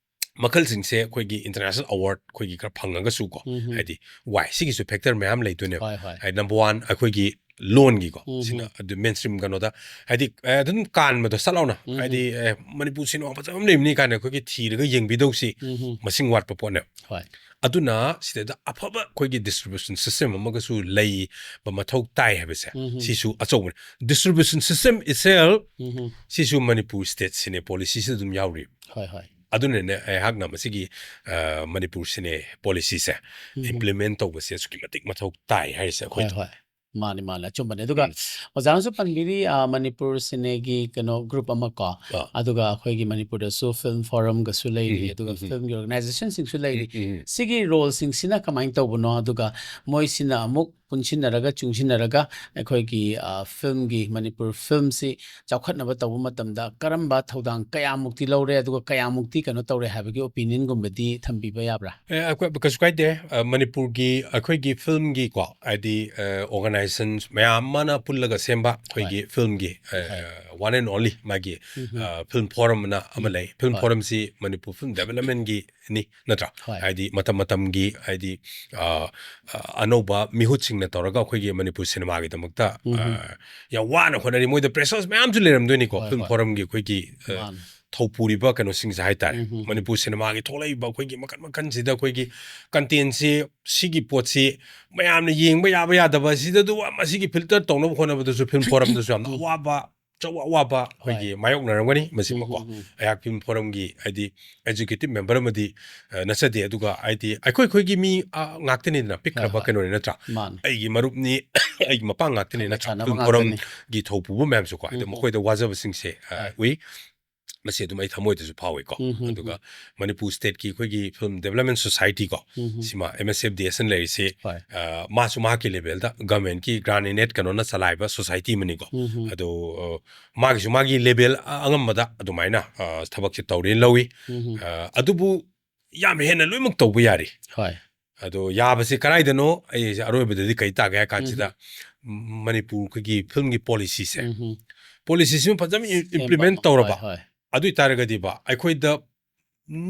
ꯃꯈꯜꯁꯤꯡꯁꯦ ꯑꯩꯈꯣꯏꯒꯤ international award ꯑꯩꯈꯣꯏꯒꯤ ꯈꯔ ꯐꯪꯉꯒꯁꯨ ꯀꯣ, ꯎꯝ, ꯎꯝ꯫ ꯍꯥꯏꯗꯤ ꯋꯥꯏ, ꯁꯤꯒꯤꯁꯨ factor ꯃꯌꯥꯝ ꯂꯩꯗꯣꯏꯅꯦꯕ꯫ ꯍꯣꯏ, ꯍꯣꯏ꯫ ꯍꯥꯏꯗꯤ number one ꯑꯩꯈꯣꯏꯒꯤ ꯂꯣꯟꯒꯤꯀꯣ, ꯎꯝ, ꯁꯤꯅ ꯎꯝ꯫ ꯑꯗꯨ mainstream ꯀꯩꯅꯣꯗ, ꯍꯥꯏꯗꯤ, ꯑ, ꯑꯗꯨꯝ ꯀꯥꯟꯕꯗꯣ ꯁꯠ ꯂꯥꯎꯅ, ꯎꯝ, ꯎꯝ꯫ ꯍꯥꯏꯗꯤ, ꯑꯦ, ꯃꯅꯤꯄꯨꯔ cinema ꯐꯖꯕ ꯑꯃ ꯂꯩꯕꯅꯤ ꯀꯥꯏꯅ ꯑꯩꯈꯣꯏꯒꯤ ꯊꯤꯔꯒ ꯌꯦꯡꯕꯤꯗꯧꯁꯤ ꯎꯝ, ꯎꯝ꯫ ꯃꯁꯤꯡ ꯋꯥꯠꯄ ꯄꯣꯠꯅꯦꯕ꯫ ꯍꯣꯏ꯫ ꯑꯗꯨꯅ ꯁꯤꯗꯩꯗ ꯑꯐꯕ ꯑꯩꯈꯣꯏꯒꯤ distribution system ꯑꯃꯒꯁꯨ ꯂꯩꯕ ꯃꯊꯧ ꯇꯥꯏ ꯍꯥꯏꯕꯁꯦ, ꯎꯝ, ꯎꯝ꯫ ꯁꯤꯁꯨ ꯑꯆꯧꯕꯅꯤ꯫ Distribution system itself, ꯎꯝ, ꯎꯝ꯫ ꯁꯤꯁꯨ ꯃꯅꯤꯄꯨꯔ state ꯁꯤꯅꯦ policy ꯁꯤꯗ ꯑꯗꯨꯝ ꯌꯥꯎꯔꯤ꯫ ꯍꯣꯏ, ꯍꯣꯏ꯫ ꯑꯗꯨꯅꯅꯦ ꯑꯩꯍꯥꯛꯅ ꯃꯁꯤꯒꯤ ꯑ, ꯃꯅꯤꯄꯨꯔ ꯁꯤꯅꯦ ꯄꯣꯂꯤꯁꯤꯁꯦ ꯎꯝ. ꯏꯝꯄ꯭ꯂꯤꯃꯦꯟ ꯇꯧꯕꯁꯦ ꯑꯁꯨꯛꯀꯤ ꯃꯇꯤꯛ ꯃꯊꯧ ꯇꯥꯏ ꯍꯥꯏꯔꯤꯁꯦ ꯍꯣꯏ ꯑꯩꯈꯣꯏꯗ ꯍꯣꯏ, ꯃꯥꯅꯤ ꯃꯥꯅꯤ, ꯑꯆꯨꯝꯕꯅꯤ꯫ ꯑꯗꯨꯒ ꯎꯝ. ꯑꯣꯖꯥꯅꯁꯨ ꯄꯟꯕꯤꯔꯤ, ꯑ, ꯃꯅꯤꯄꯨꯔ ꯁꯤꯅꯦꯒꯤ ꯀꯩꯅꯣ ꯒ꯭ꯔꯨꯞ ꯑꯃ ꯀꯣ, ꯑꯥ. ꯑꯗꯨꯒ ꯑꯩꯈꯣꯏꯒꯤ ꯃꯅꯤꯄꯨꯔꯗꯁꯨ ꯐꯤꯜꯝ ꯐꯣꯔꯝꯒꯁꯨ ꯂꯩꯔꯤ, ꯎꯝ, ꯑꯗꯨꯒ ꯎꯝ, ꯎꯝ. ꯐꯤꯜꯝꯒꯤ ꯑꯣꯔꯒꯅꯥꯏꯖꯦꯁꯟꯁꯤꯡꯁꯨ ꯂꯩꯔꯤ꯫ ꯎꯝ, ꯎꯝ. ꯁꯤꯒꯤ ꯔꯣꯜꯁꯤꯡꯁꯤꯅ ꯀꯃꯥꯏꯅ ꯇꯧꯕꯅꯣ, ꯑꯗꯨꯒ ꯃꯣꯏꯁꯤꯅ ꯑꯃꯨꯛ ꯄꯨꯟꯁꯤꯟꯅꯔꯒ ꯆꯨꯡꯁꯤꯟꯅꯔꯒ ꯑꯩꯈꯣꯏꯒꯤ, ꯑ, ꯐꯤꯜꯝꯒꯤ, ꯃꯅꯤꯄꯨꯔ ꯐꯤꯜꯝꯁꯤ ꯆꯥꯎꯈꯠꯅꯕ ꯇꯧꯕ ꯃꯇꯝꯗ ꯀꯔꯝꯕ ꯊꯧꯗꯥꯡ ꯀꯌꯥꯃꯨꯛꯇꯤ ꯂꯧꯔꯦ, ꯑꯗꯨꯒ ꯀꯌꯥꯃꯨꯛꯇꯤ ꯀꯩꯅꯣ ꯇꯧꯔꯦ ꯍꯥꯏꯕꯒꯤ ꯑꯣꯄꯤꯅꯤꯌꯟꯒꯨꯝꯕꯗꯤ ꯊꯝꯕꯤꯕ ꯌꯥꯕ꯭ꯔꯥ? ꯑꯦ, ꯑꯩꯈꯣꯏ ꯀꯩꯁꯨ ꯀꯥꯏꯗꯦ꯫ ꯑ, ꯃꯅꯤꯄꯨꯔꯒꯤ ꯑꯩꯈꯣꯏꯒꯤ ꯐꯤꯜꯝꯒꯤꯀꯣ, ꯍꯥꯏꯗꯤ ꯑꯣꯔꯒꯅꯥꯏꯖꯦꯁꯟ ꯃꯌꯥꯝ ꯑꯃꯅ ꯄꯨꯜꯂꯒ ꯁꯦꯝꯕ ꯑꯩꯈꯣꯏꯒꯤ ꯐꯤꯜꯝꯒꯤ ꯍꯣꯏ. ꯋꯥꯟ ꯑꯦꯟ ꯑꯣꯟꯂꯤ ꯃꯥꯒꯤ ꯎꯝ. ꯐꯤꯜꯝ ꯐꯣꯔꯝ ꯑꯅ ꯑꯃ ꯎꯝ. ꯂꯩ꯫ ꯐꯤꯜꯝ ꯍꯣꯏ. ꯐꯣꯔꯝꯁꯤ ꯃꯅꯤꯄꯨꯔ ꯐꯤꯜꯝ ꯗꯦꯕꯂꯞꯃꯦꯟꯒꯤꯅꯤ, ꯅꯠꯇ꯭ꯔꯥ? ꯍꯣꯏ. ꯍꯥꯏꯗꯤ ꯃꯇꯝ ꯃꯇꯝꯒꯤ, ꯍꯥꯏꯗꯤ ꯑ, ꯑ, ꯑꯅꯧꯕ ꯃꯤꯍꯨꯠꯁꯤꯡꯅ ꯇꯧꯔꯒ ꯑꯩꯈꯣꯏꯒꯤ ꯃꯅꯤꯄꯨꯔ ꯁꯤꯅꯦꯃꯥꯒꯤꯗꯃꯛꯇ ꯎꯝ. ꯑ, ꯌꯥꯝ ꯋꯥꯅ ꯍꯣꯠꯅꯔꯤ꯫ ꯃꯣꯏꯗ ꯄ꯭ꯔꯦꯁꯔꯁ ꯃꯌꯥꯝꯁꯨ ꯂꯩꯔꯝꯗꯣꯏꯅꯤꯀꯣ, ꯍꯣꯏ, ꯐꯤꯜꯝ ꯍꯣꯏ. ꯐꯣꯔꯝꯒꯤ ꯑꯩꯈꯣꯏꯒꯤ ꯑ, ꯃꯥꯅꯤ. ꯊꯧꯄꯨꯔꯤꯕ ꯀꯩꯅꯣꯁꯤꯡꯁꯦ ꯍꯥꯏꯇꯥꯔꯦ꯫ ꯎꯝ. ꯃꯅꯤꯄꯨꯔ ꯁꯤꯅꯦꯃꯥꯒꯤ ꯊꯣꯛꯂꯛꯏꯕ ꯑꯩꯈꯣꯏꯒꯤ ꯃꯈꯟ ꯃꯈꯟꯁꯤꯗ ꯑꯩꯈꯣꯏꯒꯤ ꯀꯟꯇꯦꯟꯁꯤ, ꯁꯤꯒꯤ ꯄꯣꯠꯁꯤ ꯃꯌꯥꯝꯅ ꯌꯦꯡꯕ ꯌꯥꯕ ꯌꯥꯗꯕ ꯁꯤꯗ ꯑꯗꯨ ꯃꯁꯤꯒꯤ ꯐꯤꯜꯇꯔ ꯇꯧꯅꯕ ꯍꯣꯠꯅꯕꯗꯁꯨ ꯐꯤꯜꯝ ꯐꯣꯔꯝꯗꯁꯨ ꯌꯥꯝꯅ ꯎꯝ. ꯑꯋꯥꯕ, ꯑꯆꯧ ꯑꯋꯥꯕ ꯑꯩꯈꯣꯏꯒꯤ ꯍꯣꯏ. ꯃꯥꯌꯣꯛꯅꯔꯝꯒꯅꯤ ꯎꯝ, ꯃꯁꯤꯃꯀꯣ꯫ ꯎꯝ, ꯎꯝ. ꯑꯩꯍꯥꯛ ꯐꯤꯜꯝ ꯐꯣꯔꯝꯒꯤ ꯍꯥꯏꯗꯤ ꯑꯦꯛꯖꯤꯀ꯭ꯌꯨꯇꯤꯚ ꯃꯦꯝꯕꯔ ꯑꯃꯗꯤ ꯑ, ꯅꯠꯆꯗꯦ꯫ ꯑꯗꯨꯒ ꯍꯥꯏꯗꯤ ꯑꯩꯈꯣꯏ ꯑꯩꯈꯣꯏꯒꯤ ꯃꯤ ꯑ, ꯉꯥꯛꯇꯅꯤꯗꯅ, ꯄꯤꯛꯈ꯭ꯔꯕ ꯍꯣꯏ, ꯍꯣꯏ. ꯀꯩꯅꯣꯅꯤ ꯅꯠꯇ꯭ꯔꯥ? ꯃꯥꯅꯤ. ꯑꯩꯒꯤ ꯃꯔꯨꯞꯅꯤ, ꯑꯩꯒꯤ ꯃꯄꯥꯡ ꯉꯥꯛꯇꯅꯤ ꯈꯪꯅ ꯅꯠꯇ꯭ꯔꯥ? ꯆꯥꯟꯅꯕ ꯐꯤꯜꯝ ꯉꯥꯛꯇꯅꯤ. ꯐꯣꯔꯝꯒꯤ ꯊꯧꯄꯨꯕ ꯃꯌꯥꯝꯁꯨꯀꯣ, ꯑꯗ ꯎꯝ, ꯎꯝ. ꯃꯈꯣꯏꯗ ꯋꯥꯖꯕꯁꯤꯡꯁꯦ ꯑ, ꯍꯣꯏ. ꯎꯏ꯫ ꯃꯁꯤ ꯑꯗꯨꯝ ꯑꯩ ꯊꯃꯣꯏꯗꯁꯨ ꯐꯥꯎꯏꯀꯣ꯫ ꯎꯝ, ꯎꯝ, ꯑꯗꯨꯒ ꯃꯅꯤꯄꯨꯔ ꯁ꯭ꯇꯦꯠꯀꯤ ꯑꯩꯈꯣꯏꯒꯤ ꯐꯤꯜꯝ ꯗꯦꯕꯂꯞꯃꯦꯟ ꯁꯣꯁꯥꯏꯇꯤꯀꯣ, ꯎꯝ, ꯎꯝ. ꯁꯤꯃ ꯑꯦꯝ ꯑꯦꯁ ꯑꯦꯐ ꯗꯤ ꯑꯦꯁ ꯑꯅ ꯂꯩꯔꯤꯁꯤ, ꯍꯣꯏ. ꯑ, ꯃꯥꯁꯨ ꯃꯍꯥꯛꯀꯤ ꯂꯦꯚꯦꯜꯗ ꯒꯚꯔꯟꯃꯦꯟꯠꯀꯤ ꯒ꯭ꯔꯥꯟ ꯑꯦꯟ ꯑꯦꯗ ꯀꯩꯅꯣꯅ ꯆꯂꯥꯏꯕ ꯁꯣꯁꯥꯏꯇꯤ ꯑꯃꯅꯤꯀꯣ꯫ ꯎꯝ, ꯎꯝ. ꯑꯗꯣ ꯑ, ꯃꯥꯒꯤꯁꯨ ꯃꯥꯒꯤ ꯂꯦꯚꯦꯜ ꯑ, ꯑꯉꯝꯕꯗ ꯑꯗꯨꯃꯥꯏꯅ ꯑ, ꯊꯕꯛꯁꯦ ꯇꯧꯔꯦꯅ ꯂꯧꯏ꯫ ꯎꯝ, ꯎꯝ. ꯑ, ꯑꯗꯨꯕꯨ ꯌꯥꯝ ꯍꯦꯟꯅ ꯂꯣꯏꯅꯃꯛ ꯇꯧꯕ ꯌꯥꯔꯤ꯫ ꯍꯣꯏ. ꯑꯗꯣ ꯌꯥꯕꯁꯤ ꯀꯗꯥꯏꯗꯅꯣ? ꯑꯩꯁꯦ ꯑꯔꯣꯏꯕꯗꯗꯤ ꯀꯩ ꯇꯥꯒꯦ ꯍꯥꯏ ꯀꯥꯟꯁꯤꯗ, ꯃꯅꯤꯄꯨꯔ ꯑꯩꯈꯣꯏꯒꯤ ꯐꯤꯜꯝꯒꯤ ꯄꯣꯂꯤꯁꯤꯁꯦ, ꯎꯝ, ꯎꯝ. ꯄꯣꯂꯤꯁꯤꯁꯤꯃ ꯐꯖꯅ ꯏꯝ- ꯁꯦꯝꯕ ꯏꯝꯄ꯭ꯂꯤꯃꯦꯟ ꯑꯃ. ꯇꯧꯔꯕ, ꯍꯣꯏ, ꯍꯣꯏ. ꯑꯗꯨ ꯑꯣꯏꯇꯥꯔꯒꯗꯤꯕ ꯑꯩꯈꯣꯏꯗ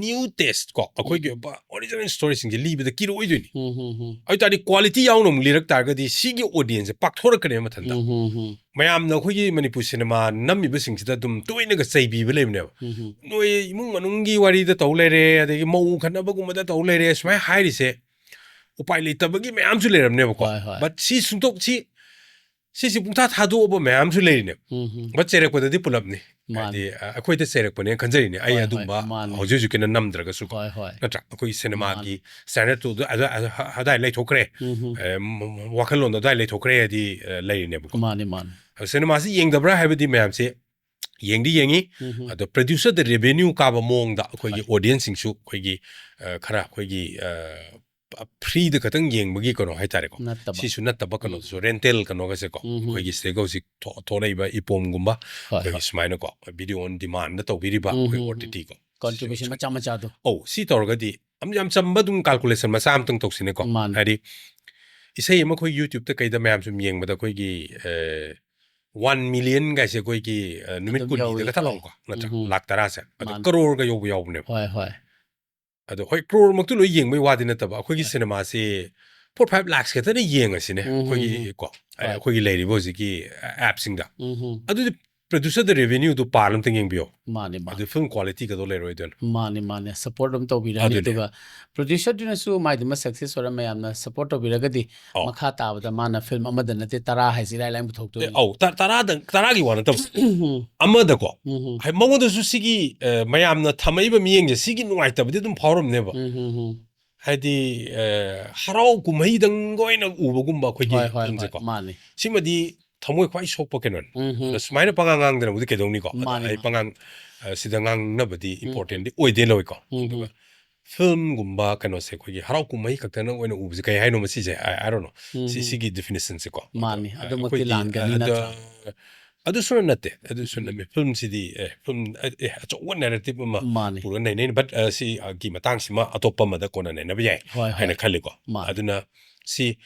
ꯅ꯭ꯌꯨ ꯇꯦꯁ ꯀꯣ, ꯑꯩꯈꯣꯏꯒꯤ ꯑꯣꯏꯕ ꯑꯣꯔꯤꯖꯤꯅꯦꯜ ꯁ꯭ꯇꯣꯔꯤꯁꯤꯡꯁꯦ ꯂꯤꯕꯗ ꯀꯤꯔꯛꯑꯣꯏꯗꯣꯏꯅꯤ꯫ ꯎꯝ, ꯎꯝ, ꯎꯝ. ꯑꯗꯨ ꯇꯥꯔꯗꯤ ꯀ꯭ꯋꯥꯂꯤꯇꯤ ꯌꯥꯎꯅ ꯑꯃꯨꯛ ꯂꯤꯔꯛ ꯇꯥꯔꯒꯗꯤ ꯁꯤꯒꯤ ꯑꯣꯗꯤꯌꯦꯟꯁꯁꯦ ꯄꯥꯛꯊꯣꯔꯛꯀꯅꯦꯕ ꯃꯊꯟꯇ꯫ ꯎꯝ, ꯎꯝ, ꯎꯝ. ꯃꯌꯥꯝꯅ ꯑꯩꯈꯣꯏꯒꯤ ꯃꯅꯤꯄꯨꯔ ꯁꯤꯅꯦꯃꯥ ꯅꯝꯃꯤꯕꯁꯤꯡꯁꯤꯗ ꯑꯗꯨꯝ ꯇꯣꯏꯅꯒ ꯆꯩꯕꯤꯕ ꯂꯩꯕꯅꯦꯕ꯫ ꯎꯝ, ꯎꯝ. "ꯅꯣꯏ ꯏꯃꯨꯡ ꯃꯅꯨꯡꯒꯤ ꯋꯥꯔꯤꯗ ꯇꯧ ꯂꯩꯔꯦ, ꯑꯗꯒꯤ ꯃꯧ ꯈꯠꯅꯕꯒꯨꯝꯕꯗ ꯇꯧ ꯂꯩꯔꯦ", ꯁꯨꯃꯥꯏꯅ ꯍꯥꯏꯔꯤꯁꯦ ꯎꯄꯥꯏ ꯂꯩꯇꯕꯒꯤ ꯃꯌꯥꯝꯁꯨ ꯂꯩꯔꯝꯅꯦꯕꯀꯣ꯫ ꯍꯣꯏ, ꯍꯣꯏ. But ꯁꯤ ꯁꯨꯡꯇꯣꯛ ꯁꯤ ꯁꯤꯁꯤ ꯄꯨꯡꯊꯥ ꯊꯥꯗꯣꯛꯑꯕ ꯃꯌꯥꯝꯁꯨ ꯂꯩꯔꯤꯅꯦ꯫ ꯎꯝ ꯍꯝ꯫ ꯕꯠ ꯆꯩꯔꯛꯄꯗꯗꯤ ꯄꯨꯂꯞꯅꯤ꯫ ꯃꯥꯅꯤ꯫ ꯍꯥꯏꯗꯤ ꯑ, ꯑꯩꯈꯣꯏꯗ ꯆꯩꯔꯛꯄꯅꯦꯅ ꯈꯟꯖꯔꯤꯅꯦ, ꯑꯩ ꯍꯣꯏ, ꯍꯣꯏ, ꯑꯗꯨꯝꯕ ꯃꯥꯅꯤ꯫ ꯍꯧꯖꯤꯛ ꯍꯧꯖꯤꯛꯀꯤꯅ ꯅꯝꯗ꯭ꯔꯒꯁꯨꯀꯣ꯫ ꯍꯣꯏ ꯍꯣꯏ꯫ ꯅꯠꯇ꯭ꯔꯥ? ꯑꯩꯈꯣꯏꯒꯤ ꯃꯥꯅꯤ꯫ ꯁꯤꯅꯦꯃꯥꯒꯤ ꯁ꯭ꯇꯦꯟꯗꯔꯠꯇꯨ ꯑꯗꯨ- ꯑꯗꯨ- ꯑꯗꯨ- ꯑꯗꯨꯋꯥꯏ ꯂꯩꯊꯣꯛꯈ꯭ꯔꯦ꯫ ꯎꯝ ꯍꯝ꯫ ꯑꯦ, ꯃ- ꯃ- ꯋꯥꯈꯜꯂꯣꯟꯗꯣ ꯑꯗꯨꯋꯥꯏ ꯂꯩꯊꯣꯛꯈ꯭ꯔꯦ ꯍꯥꯏꯗꯤ ꯑ, ꯂꯩꯔꯤꯅꯦꯕꯀꯣ꯫ ꯃꯥꯅꯤ ꯃꯥꯅꯤ꯫ ꯑꯗꯣ ꯁꯤꯅꯦꯃꯥꯁꯤ ꯌꯦꯡꯗꯕ꯭ꯔꯥ ꯍꯥꯏꯕꯗꯤ ꯃꯌꯥꯝꯁꯦ ꯌꯦꯡꯗꯤ ꯌꯦꯡꯉꯤ꯫ ꯎꯝ ꯍꯝ꯫ ꯑꯗꯣ ꯄ꯭ꯔꯗ꯭ꯌꯨꯁꯔꯗ ꯔꯦꯚꯦꯅ꯭ꯌꯨ ꯀꯥꯕ ꯃꯑꯣꯡꯗ ꯑꯩꯈꯣꯏꯒꯤ ꯍꯣꯏ꯫ ꯑꯣꯗꯤꯌꯦꯟꯁꯁꯤꯡꯁꯨ ꯑꯩꯈꯣꯏꯒꯤ ꯑ, ꯈꯔ ꯑꯩꯈꯣꯏꯒꯤ ꯐ꯭ꯔꯤꯗ ꯈꯛꯇꯪ ꯌꯦꯡꯕꯒꯤ ꯀꯩꯅꯣ ꯍꯥꯏꯇꯥꯔꯦꯀꯣ꯫ ꯅꯠꯇꯕ꯫ ꯁꯤꯁꯨ ꯅꯠꯇꯕ ꯎꯝ꯫ ꯀꯩꯅꯣꯗꯁꯨ ꯔꯦꯟꯇꯦꯜ ꯀꯩꯅꯣꯒꯁꯦꯀꯣ꯫ ꯎꯝ ꯍꯝ꯫ ꯑꯩꯈꯣꯏꯒꯤ ꯁꯤꯗꯩꯒ ꯍꯧꯖꯤꯛ ꯊꯣꯛ- ꯊꯣꯛꯂꯛꯏꯕ ꯏꯄꯣꯝꯒꯨꯝꯕ ꯍꯣꯏ ꯑꯩꯈꯣꯏꯒꯤ ꯍꯣꯏ꯫ ꯁꯨꯃꯥꯏꯅꯀꯣ ꯚꯤꯗꯤꯑꯣ ꯑꯣꯟ ꯗꯤꯃꯥꯟꯗ ꯇꯧꯕꯤꯔꯤꯕ ꯎꯝ ꯑꯩꯈꯣꯏ ꯍꯝ꯫ O T ꯇꯤꯀꯣ꯫ ꯀꯣꯟꯇ꯭ꯔꯤꯕ꯭ꯌꯨꯁꯟ ꯃꯆꯥ ꯃꯆꯥꯗꯣ꯫ ꯑꯧ, ꯁꯤ ꯇꯧꯔꯒꯗꯤ ꯌꯥꯝ ꯌꯥꯝ ꯆꯝꯕ ꯑꯗꯨꯝ ꯀꯥꯜꯀꯨꯂꯦꯁꯟ ꯃꯆꯥ ꯑꯃꯇꯪ ꯇꯧꯁꯤꯅꯦꯀꯣ꯫ ꯃꯥꯅꯤ꯫ ꯍꯥꯏꯗꯤ ꯏꯁꯩ ꯑꯃ ꯑꯩꯈꯣꯏ ꯌꯨꯇ꯭ꯌꯨꯕꯇ ꯀꯩꯗ ꯃꯌꯥꯝ ꯁꯨꯝ ꯌꯦꯡꯕꯗ ꯑꯩꯈꯣꯏꯒꯤ ꯋꯥꯟ ꯃꯤꯂꯤꯌꯟ ꯀꯥꯏꯁꯦ ꯑꯩꯈꯣꯏꯒꯤ ꯑ, ꯅꯨꯃꯤꯠ ꯑꯗꯨꯝ ꯀꯨꯟꯅꯤꯗ ꯌꯧꯔꯤ꯫ ꯈꯛꯇ ꯂꯥꯛꯎꯀꯣ, ꯅꯠꯇ꯭ꯔꯥ? ꯎꯝ ꯍꯝ꯫ ꯂꯥꯛ ꯇꯔꯥꯁꯦ ꯑꯗꯣ ꯃꯥꯅꯤ꯫ ꯀꯔꯣꯔꯒ ꯌꯧꯕ ꯌꯥꯎꯕꯅꯦꯕ꯫ ꯍꯣꯏ ꯍꯣꯏ꯫ ꯑꯗꯣ ꯍꯣꯏ, ꯀ꯭ꯔꯣꯔꯃꯛꯇꯨ ꯂꯣꯏ ꯌꯦꯡꯕꯩ ꯋꯥꯗꯤ ꯅꯠꯇꯕ ꯑꯩꯈꯣꯏꯒꯤ ꯍꯣꯏ꯫ ꯁꯤꯅꯦꯃꯥꯁꯤ ꯐꯣꯔ ꯐꯥꯏꯚ ꯂꯥꯛꯁ ꯈꯛꯇꯅ ꯌꯦꯡꯉꯁꯤꯅꯦ꯫ ꯎꯝ ꯍꯝ ꯑꯩꯈꯣꯏꯒꯤ ꯍꯝ꯫ ꯀꯣ ꯍꯣꯏ꯫ ꯑꯩꯈꯣꯏꯒꯤ ꯂꯩꯔꯤꯕ ꯍꯧꯖꯤꯛꯀꯤ ꯑꯦꯞꯁꯤꯡꯗ꯫ ꯎꯝ ꯍꯝ꯫ ꯑꯗꯨꯗꯤ ꯄ꯭ꯔꯗ꯭ꯌꯨꯁꯔꯗ ꯔꯦꯚꯦꯅ꯭ꯌꯨꯗꯨ ꯄꯥꯜ ꯑꯝꯇꯪ ꯌꯦꯡꯕꯤꯌꯣ꯫ ꯃꯥꯅꯤ ꯃꯥꯅꯤ꯫ ꯑꯗꯨ ꯐꯤꯂꯝ ꯀ꯭ꯋꯥꯂꯤꯇꯤ ꯀꯗꯣ ꯂꯩꯔꯣꯏꯗꯣꯏꯅꯣ꯫ ꯃꯥꯅꯤ ꯃꯥꯅꯤ꯫ ꯁꯞꯄꯣꯔꯠ ꯑꯗꯨꯝ ꯇꯧꯕꯤꯔꯅꯤ꯫ ꯑꯗꯨꯅꯦ꯫ ꯑꯗꯨꯒ ꯄ꯭ꯔꯗ꯭ꯌꯨꯁꯔꯗꯨꯅꯁꯨ ꯃꯥꯏꯗꯨꯃ ꯁꯛꯁꯦꯁ ꯑꯣꯏꯔ ꯃꯌꯥꯝꯅ ꯁꯞꯄꯣꯔꯠ ꯇꯧꯕꯤꯔꯒꯗꯤ ꯑꯧ꯫ ꯃꯈꯥ ꯇꯥꯕꯗ ꯃꯥꯅ ꯐꯤꯂꯝ ꯑꯃꯗ ꯅꯠꯇꯦ ꯇꯔꯥ ꯍꯥꯏꯁꯤ ꯏꯔꯥꯏ ꯂꯥꯏꯅ ꯄꯨꯊꯣꯛꯇꯣꯏꯅꯤ꯫ ꯑꯧ, ꯇ- ꯇꯔꯥꯗꯪ, ꯇꯔꯥꯒꯤ ꯋꯥ ꯅꯠꯇꯕ꯫ ꯎꯝ ꯑꯃꯗꯀꯣ ꯎꯝ ꯍꯥꯏ, ꯃꯉꯣꯟꯗꯁꯨ ꯁꯤꯒꯤ ꯑ, ꯃꯌꯥꯝꯅ ꯊꯝꯃꯛꯏꯕ ꯃꯤꯠꯌꯦꯡꯁꯦ ꯁꯤꯒꯤ ꯅꯨꯡꯉꯥꯏꯇꯕꯗꯤ ꯑꯗꯨꯝ ꯐꯥꯎꯔꯝꯅꯦꯕ꯫ ꯎꯝ ꯎꯝ ꯎꯝ꯫ ꯍꯥꯏꯗꯤ ꯑ, ꯍꯔꯥꯎ ꯀꯨꯝꯍꯩꯗꯪꯒ ꯑꯣꯏꯅ ꯎꯕꯒꯨꯝꯕ ꯑꯩꯈꯣꯏꯒꯤ ꯍꯣꯏ ꯍꯣꯏ ꯐꯤꯂꯝꯁꯦꯀꯣ꯫ ꯍꯣꯏ꯫ ꯃꯥꯅꯤ꯫ ꯁꯤꯃꯗꯤ ꯊꯃꯣꯏ ꯈ꯭ꯋꯥꯏ ꯁꯣꯛꯄ ꯀꯩꯅꯣꯅꯤ꯫ ꯎꯝ ꯎꯝ꯫ ꯑꯗꯣ ꯁꯨꯃꯥꯏꯅ ꯄꯉꯥꯡ ꯉꯥꯡꯗꯅꯕꯨꯗꯤ ꯀꯩꯗꯧꯅꯤꯀꯣ꯫ ꯃꯥꯅꯤ, ꯑꯩ ꯃꯥꯅꯤ꯫ ꯄꯉꯥꯡ ꯑ, ꯁꯤꯗ ꯉꯥꯡꯅꯕꯗꯤ ꯎꯝ꯫ ꯏꯝꯄꯣꯔꯇꯦꯟꯗꯤ ꯑꯣꯏꯗꯦ ꯂꯧꯏꯀꯣ꯫ ꯎꯝ ꯎꯝ꯫ ꯑꯗꯨꯒ ꯐꯤꯂꯝꯒꯨꯝꯕ ꯀꯩꯅꯣꯁꯦ ꯑꯩꯈꯣꯏꯒꯤ ꯍꯔꯥꯎ ꯀꯨꯝꯍꯩ ꯈꯛꯇꯅ ꯑꯣꯏꯅ ꯎꯕꯁꯦ ꯀꯩ ꯍꯥꯏꯅꯣ ꯃꯁꯤꯁꯦ? I, I don't know꯫ ꯎꯝ ꯁꯤ ꯎꯝ꯫ ꯁꯤꯒꯤ ꯗꯤꯐꯤꯅꯤꯁꯟꯁꯦꯀꯣ꯫ ꯃꯥꯅꯤ꯫ ꯑꯗꯣ, ꯑꯗꯨꯃꯛꯇꯤ ꯑꯩꯈꯣꯏꯗꯤ, ꯂꯥꯟꯒꯅꯤ ꯑꯗ- ꯅꯠꯇ꯭ꯔꯥ? ꯑꯗꯨꯁꯨ ꯅꯠꯇꯦ, ꯑꯗꯨꯁꯨ ꯎꯝ꯫ ꯅꯠꯇꯦ꯫ ꯐꯤꯂꯝꯁꯤꯗꯤ ꯑꯦ ꯐꯤꯂꯝ ꯑꯦ ꯑꯆꯧꯕ ꯅꯦꯔꯦꯇꯤꯞ ꯑꯃ ꯃꯥꯅꯤ꯫ ꯄꯨꯔꯒ ꯅꯩꯅꯩ꯫ ꯕꯠ ꯑ, ꯁꯤꯒꯤ ꯃꯇꯥꯡꯁꯤꯃ ꯑꯇꯣꯞꯄ ꯑꯃꯗ ꯀꯣꯟꯅ ꯅꯩꯅꯕ ꯌꯥꯏ ꯍꯣꯏ ꯍꯣꯏ꯫ ꯍꯥꯏꯅ ꯈꯜꯂꯤꯀꯣ꯫ ꯃꯥꯅꯤ꯫ ꯑꯗꯨꯅ ꯁꯤ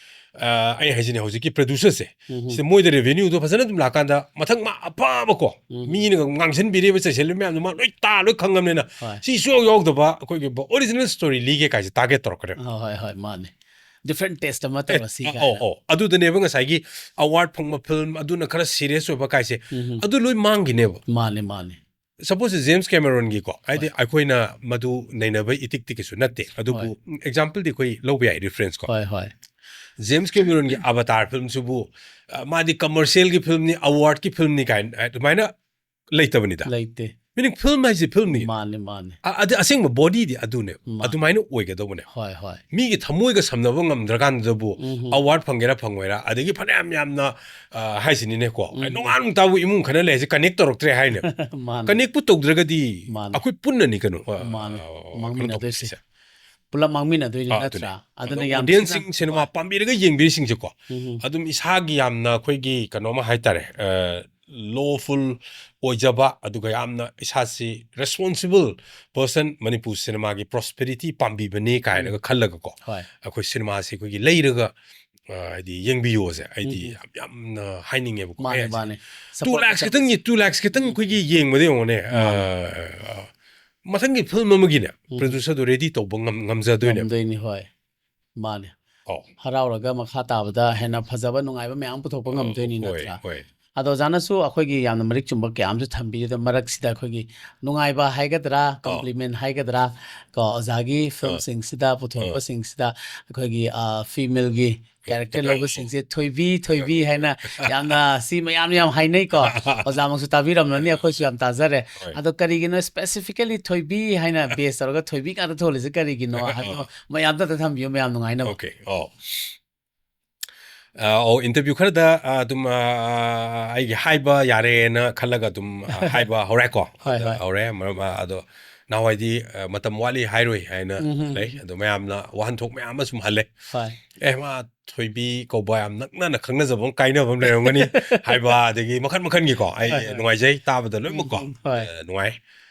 ꯑ, ꯑꯩ ꯍꯥꯏꯁꯤꯅꯦ ꯍꯧꯖꯤꯛꯀꯤ ꯄ꯭ꯔꯗ꯭ꯌꯨꯁꯔꯁꯦ ꯎꯝ ꯎꯝ꯫ ꯁꯤꯗ ꯃꯣꯏꯗ ꯔꯦꯚꯦꯅ꯭ꯌꯨꯗꯣ ꯐꯖꯅ ꯑꯗꯨꯝ ꯂꯥꯛꯀꯥꯟꯗ ꯃꯊꯪ ꯃꯥ ꯑꯐꯕꯀꯣ ꯎꯝ꯫ ꯃꯤꯅ ꯉꯥꯡꯁꯤꯟꯕꯤꯔꯤꯕ ꯆꯩꯁꯤꯜꯂꯤꯕ ꯃꯌꯥꯝꯗꯣ ꯃꯥ ꯂꯣꯏ ꯇꯥ ꯂꯣꯏ ꯈꯪꯉꯕꯅꯤꯅ ꯍꯣꯏ꯫ ꯁꯤ ꯁꯨꯡꯌꯥꯎ ꯌꯥꯎꯗꯕ ꯑꯩꯈꯣꯏꯒꯤ ꯑꯣꯔꯤꯖꯤꯅꯦꯜ ꯁ꯭ꯇꯣꯔꯤ ꯂꯤꯒꯦ ꯀꯥꯏꯁꯦ ꯇꯥꯔꯒꯦꯠ ꯇꯧꯔꯛꯀꯅꯦꯕ꯫ ꯍꯣꯏ ꯍꯣꯏ ꯍꯣꯏ꯫ ꯃꯥꯅꯤ꯫ ꯗꯤꯐ꯭ꯔꯦꯟ ꯇꯦꯁ ꯑꯃ ꯑꯦ, ꯇꯧꯔꯁꯤ ꯑ- ꯀꯥꯏꯅ꯫ ꯑꯧ ꯑꯧ ꯑꯗꯨꯗꯅꯦꯕ ꯉꯁꯥꯏꯒꯤ ꯑꯋꯥꯔꯗ ꯐꯪꯕ ꯐꯤꯂꯝ ꯑꯗꯨꯅ ꯈꯔ ꯁꯤꯔꯤꯌꯁ ꯑꯣꯏꯕ ꯀꯥꯏꯁꯦ ꯎꯝ ꯎꯝ꯫ ꯑꯗꯨ ꯂꯣꯏ ꯃꯥꯡꯈꯤꯅꯦꯕ꯫ ꯃꯥꯅꯤ ꯃꯥꯅꯤ꯫ ꯁꯄꯣꯁ ꯖꯦꯝꯁ ꯀꯦꯃꯦꯔꯣꯟꯒꯤꯀꯣ ꯍꯥꯏꯗꯤ ꯍꯣꯏ꯫ ꯑꯩꯈꯣꯏꯅ ꯃꯗꯨ ꯅꯩꯅꯕ ꯏꯇꯤꯛꯇꯤ ꯀꯩꯁꯨ ꯅꯠꯇꯦ, ꯑꯗꯨꯕꯨ ꯍꯣꯏ꯫ ꯑꯦꯛꯖꯥꯝꯄꯜꯗꯤ ꯑꯩꯈꯣꯏ ꯂꯧꯕ ꯌꯥꯏ ꯔꯤꯐꯔꯦꯟꯁꯀꯣ꯫ ꯍꯣꯏ ꯍꯣꯏ꯫ ꯖꯦꯝꯁ ꯀꯦꯃꯦꯔꯣꯟꯒꯤ ꯑꯕꯇꯥꯔ ꯐꯤꯂꯝꯁꯤꯕꯨ, ꯑ, ꯃꯥꯗꯤ ꯀꯃꯔꯁꯤꯌꯦꯜꯒꯤ ꯐꯤꯂꯝꯅꯤ, ꯑꯋꯥꯔꯗꯀꯤ ꯐꯤꯂꯝꯅꯤ ꯀꯥꯏꯅ ꯑꯗꯨꯃꯥꯏꯅ ꯂꯩꯇꯕꯅꯤꯗ꯫ ꯂꯩꯇꯦ꯫ ꯃꯤꯅꯤꯡ ꯐꯤꯂꯝ ꯍꯥꯏꯁꯦ ꯐꯤꯂꯝꯅꯤ꯫ ꯃꯥꯅꯤ, ꯃꯥꯅꯤ꯫ ꯑ- ꯑꯗꯨ ꯑꯁꯦꯡꯕ ꯕꯣꯗꯤꯗꯤ ꯑꯗꯨꯅꯦ꯫ ꯃꯥꯅꯤ꯫ ꯑꯗꯨꯃꯥꯏꯅ ꯑꯣꯏꯒꯗꯧꯕꯅꯦ꯫ ꯍꯣꯏ, ꯍꯣꯏ꯫ ꯃꯤꯒꯤ ꯊꯃꯣꯏꯒ ꯁꯝꯅꯕ ꯉꯝꯗ꯭ꯔꯀꯥꯟꯗꯕꯨ ꯎꯝ꯫ ꯑꯋꯥꯔꯗ ꯐꯪꯒꯦꯔꯥ ꯐꯪꯉꯣꯏꯔꯥ, ꯑꯗꯒꯤ ꯐꯅꯌꯥꯝ ꯌꯥꯝꯅ, ꯑ, ꯍꯥꯏꯁꯤꯅꯤꯅꯦꯀꯣ, ꯎꯝ꯫ ꯅꯣꯡꯉꯥꯟ ꯅꯨꯡꯇꯥꯕꯨ ꯏꯃꯨꯡ ꯈꯠꯅ ꯂꯩ ꯍꯥꯏꯁꯦ ꯀꯅꯦꯛ ꯇꯧꯔꯛꯇ꯭ꯔꯦ ꯍꯥꯏꯅꯦ꯫ ꯃꯥꯅꯤ꯫ ꯀꯅꯦꯛꯄꯨ ꯇꯧꯗ꯭ꯔꯒꯗꯤ ꯃꯥꯅꯤ꯫ ꯑꯩꯈꯣꯏ ꯄꯨꯟꯅꯅꯤ ꯀꯩꯅꯣ, ꯑ, ꯃꯥꯅꯤ꯫ ꯑ, ꯀꯩꯅꯣ ꯃꯥꯡꯃꯤꯟꯅꯗꯣꯏꯁꯦ꯫ ꯇꯧꯗꯣꯏꯁꯦ꯫ ꯄꯨꯂꯞ ꯃꯥꯡꯃꯤꯟꯅꯗꯣꯏꯅꯤ ꯑ, ꯅꯠꯇ꯭ꯔꯥ? ꯑꯗꯨꯅꯦ꯫ ꯑꯗꯨꯅ ꯑꯗꯣ ꯌꯥꯝ ꯑꯣꯗꯤꯌꯟꯁꯁꯤꯡ ꯊꯤꯅ ꯁꯤꯅꯦꯃꯥ ꯄꯥꯝꯕꯤꯔꯒ ꯌꯦꯡꯕꯤꯔꯤꯁꯤꯡꯁꯦꯀꯣ, ꯎꯝ꯫ ꯑꯗꯨꯝ ꯏꯁꯥꯒꯤ ꯌꯥꯝꯅ ꯑꯩꯈꯣꯏꯒꯤ ꯀꯩꯅꯣꯝꯃ ꯍꯥꯏꯇꯥꯔꯦ, ꯑ, ꯂꯣꯐꯨꯜ ꯑꯣꯏꯖꯕ, ꯑꯗꯨꯒ ꯌꯥꯝꯅ ꯏꯁꯥꯁꯤ ꯔꯦꯁꯄꯣꯟꯁꯤꯕꯜ ꯄꯔꯁꯟ, ꯃꯅꯤꯄꯨꯔ ꯁꯤꯅꯦꯃꯥꯒꯤ ꯄ꯭ꯔꯣꯁꯄꯦꯔꯤꯇꯤ ꯄꯥꯝꯕꯤꯕꯅꯤ ꯀꯥꯏꯅꯒ ꯈꯜꯂꯒꯀꯣ, ꯍꯣꯏ꯫ ꯑꯩꯈꯣꯏ ꯁꯤꯅꯦꯃꯥꯁꯤ ꯑꯩꯈꯣꯏꯒꯤ ꯂꯩꯔꯒ, ꯑ, ꯍꯥꯏꯗꯤ ꯌꯦꯡꯕꯤꯌꯣꯁꯦ ꯑꯩꯗꯤ ꯎꯝ꯫ ꯌꯥꯝ ꯌꯥꯝꯅ ꯍꯥꯏꯅꯤꯡꯉꯦꯕꯀꯣ꯫ ꯃꯥꯅꯦ, ꯑꯩ ꯍꯥꯏꯁꯦ ꯃꯥꯅꯦ꯫ ꯇꯨ Support ꯂꯥꯛꯁ ꯈꯤꯇꯪ, ꯇꯨ ꯂꯥꯛꯁ ꯈꯤꯇꯪ ꯑꯩꯈꯣꯏꯒꯤ ꯌꯦꯡꯕꯗ ꯌꯦꯡꯉꯣꯅꯦ, ꯑ, ꯃꯥꯅꯦ꯫ ꯑ, ꯃꯊꯪꯒꯤ ꯐꯤꯂꯝ ꯑꯃꯒꯤꯅꯦ ꯎꯝ꯫ ꯄ꯭ꯔꯗ꯭ꯌꯨꯁꯔꯗꯣ ꯔꯦꯗꯤ ꯇꯧꯕ ꯉꯝ- ꯉꯝꯖꯗꯣꯏꯅꯦ꯫ ꯉꯝꯗꯣꯏꯅꯤ, ꯍꯣꯏ꯫ ꯃꯥꯅꯦ꯫ ꯑꯧ꯫ ꯍꯔꯥꯎꯔꯒ ꯃꯈꯥ ꯇꯥꯕꯗ ꯍꯦꯟꯅ ꯐꯖꯕ ꯅꯨꯡꯉꯥꯏꯕ ꯃꯌꯥꯝ ꯄꯨꯊꯣꯛꯄ ꯉꯝꯗꯣꯏꯅꯤ ꯍꯣꯏ, ꯅꯠꯇ꯭ꯔꯥ? ꯍꯣꯏ꯫ ꯑꯗꯣ ꯑꯣꯖꯥꯅꯁꯨ ꯑꯩꯈꯣꯏꯒꯤ ꯌꯥꯝꯅ ꯃꯔꯤꯛ ꯆꯨꯝꯕ ꯀꯌꯥ ꯑꯃꯁꯨ ꯊꯝꯕꯤꯔꯦ꯫ ꯑꯗꯣ ꯃꯔꯛꯁꯤꯗ ꯑꯩꯈꯣꯏꯒꯤ ꯅꯨꯡꯉꯥꯏꯕ ꯍꯥꯏꯒꯗ꯭ꯔꯥ, ꯀꯝꯄ꯭ꯂꯤꯃꯦꯟ ꯍꯥꯏꯒꯗ꯭ꯔꯥ, ꯀꯣ, ꯑꯣꯖꯥꯒꯤ ꯐꯤꯂꯝꯁꯤꯡꯁꯤꯗ ꯄꯨꯊꯣꯛꯄꯁꯤꯡꯁꯤꯗ ꯑꯩꯈꯣꯏꯒꯤ, ꯑ, ꯐꯤꯃꯦꯜꯒꯤ ꯀꯦꯔꯦꯛꯇꯔ ꯂꯧꯕꯁꯤꯡꯁꯦ ꯊꯣꯏꯕꯤ, ꯊꯣꯏꯕꯤ ꯍꯥꯏꯅ ꯌꯥꯝꯅ ꯁꯤ ꯃꯌꯥꯝ ꯌꯥꯝ ꯍꯥꯏꯅꯩꯀꯣ꯫ ꯑꯣꯖꯥꯃꯛꯁꯨ ꯇꯥꯕꯤꯔꯝꯂꯅꯤ, ꯑꯩꯈꯣꯏꯁꯨ ꯌꯥꯝ ꯇꯥꯖꯔꯦ꯫ ꯍꯣꯏ꯫ ꯑꯗꯣ ꯀꯔꯤꯒꯤꯅꯣ specifically ꯊꯣꯏꯕꯤ ꯍꯥꯏꯅ ꯕꯦꯁ ꯇꯧꯔꯒ ꯊꯣꯏꯕꯤ ꯉꯥꯛꯇ ꯊꯣꯜꯂꯤꯁꯦ ꯀꯔꯤꯒꯤꯅꯣ ꯍꯥꯏꯕꯗꯣ ꯃꯌꯥꯝꯗ ꯑꯝꯇ ꯊꯝꯕꯤꯌꯨ, ꯃꯌꯥꯝ ꯅꯨꯡꯉꯥꯏꯅꯕ꯫ Okay, ꯑꯣ꯫ ꯑ, ꯑꯣ, ꯏꯟꯇꯔꯚ꯭ꯌꯨ ꯈꯔꯗ, ꯑ, ꯑꯗꯨꯝ, ꯑ, ꯑꯩꯒꯤ ꯍꯥꯏꯕ ꯌꯥꯔꯦꯅ ꯈꯜꯂꯒ ꯑꯗꯨꯝ, ꯑ, ꯍꯥꯏꯕ ꯍꯧꯔꯦꯀꯣ꯫ ꯍꯣꯏ, ꯑꯗ ꯍꯣꯏ꯫ ꯍꯧꯔꯦ꯫ ꯃꯔꯝ, ꯑ, ꯑꯗꯣ ꯅꯍꯥꯟꯋꯥꯏꯗꯤ, ꯑ, ꯃꯇꯝ ꯋꯥꯠꯂꯤ ꯍꯥꯏꯔꯣꯏ ꯍꯥꯏꯅ ꯎꯝ꯫ ꯂꯩ꯫ ꯑꯗꯣ ꯃꯌꯥꯝꯅ ꯋꯥꯍꯟꯊꯣꯛ ꯃꯌꯥꯝ ꯑꯃ ꯁꯨꯝ ꯍꯜꯂꯦ꯫ ꯍꯣꯏ꯫ "ꯑꯦ, ꯃꯥ ꯊꯣꯏꯕꯤ ꯀꯧꯕ ꯌꯥꯝ ꯅꯛꯅꯅ ꯈꯪꯅꯖꯕ ꯑꯃ, ꯀꯥꯏꯅꯕ ꯑꯃ ꯂꯩꯔꯝꯒꯅꯤ" ꯍꯥꯏꯕ, ꯑꯗꯒꯤ ꯃꯈꯟ ꯃꯈꯟꯒꯤꯀꯣ꯫ ꯑꯩ ꯍꯣꯏ, ꯍꯣꯏ꯫ ꯅꯨꯡꯉꯥꯏꯖꯩ ꯇꯥꯕꯗ ꯂꯣꯏꯅꯃꯛꯀꯣ꯫ ꯎꯝ, ꯍꯣꯏ꯫ ꯑ, ꯅꯨꯡꯉꯥꯏ꯫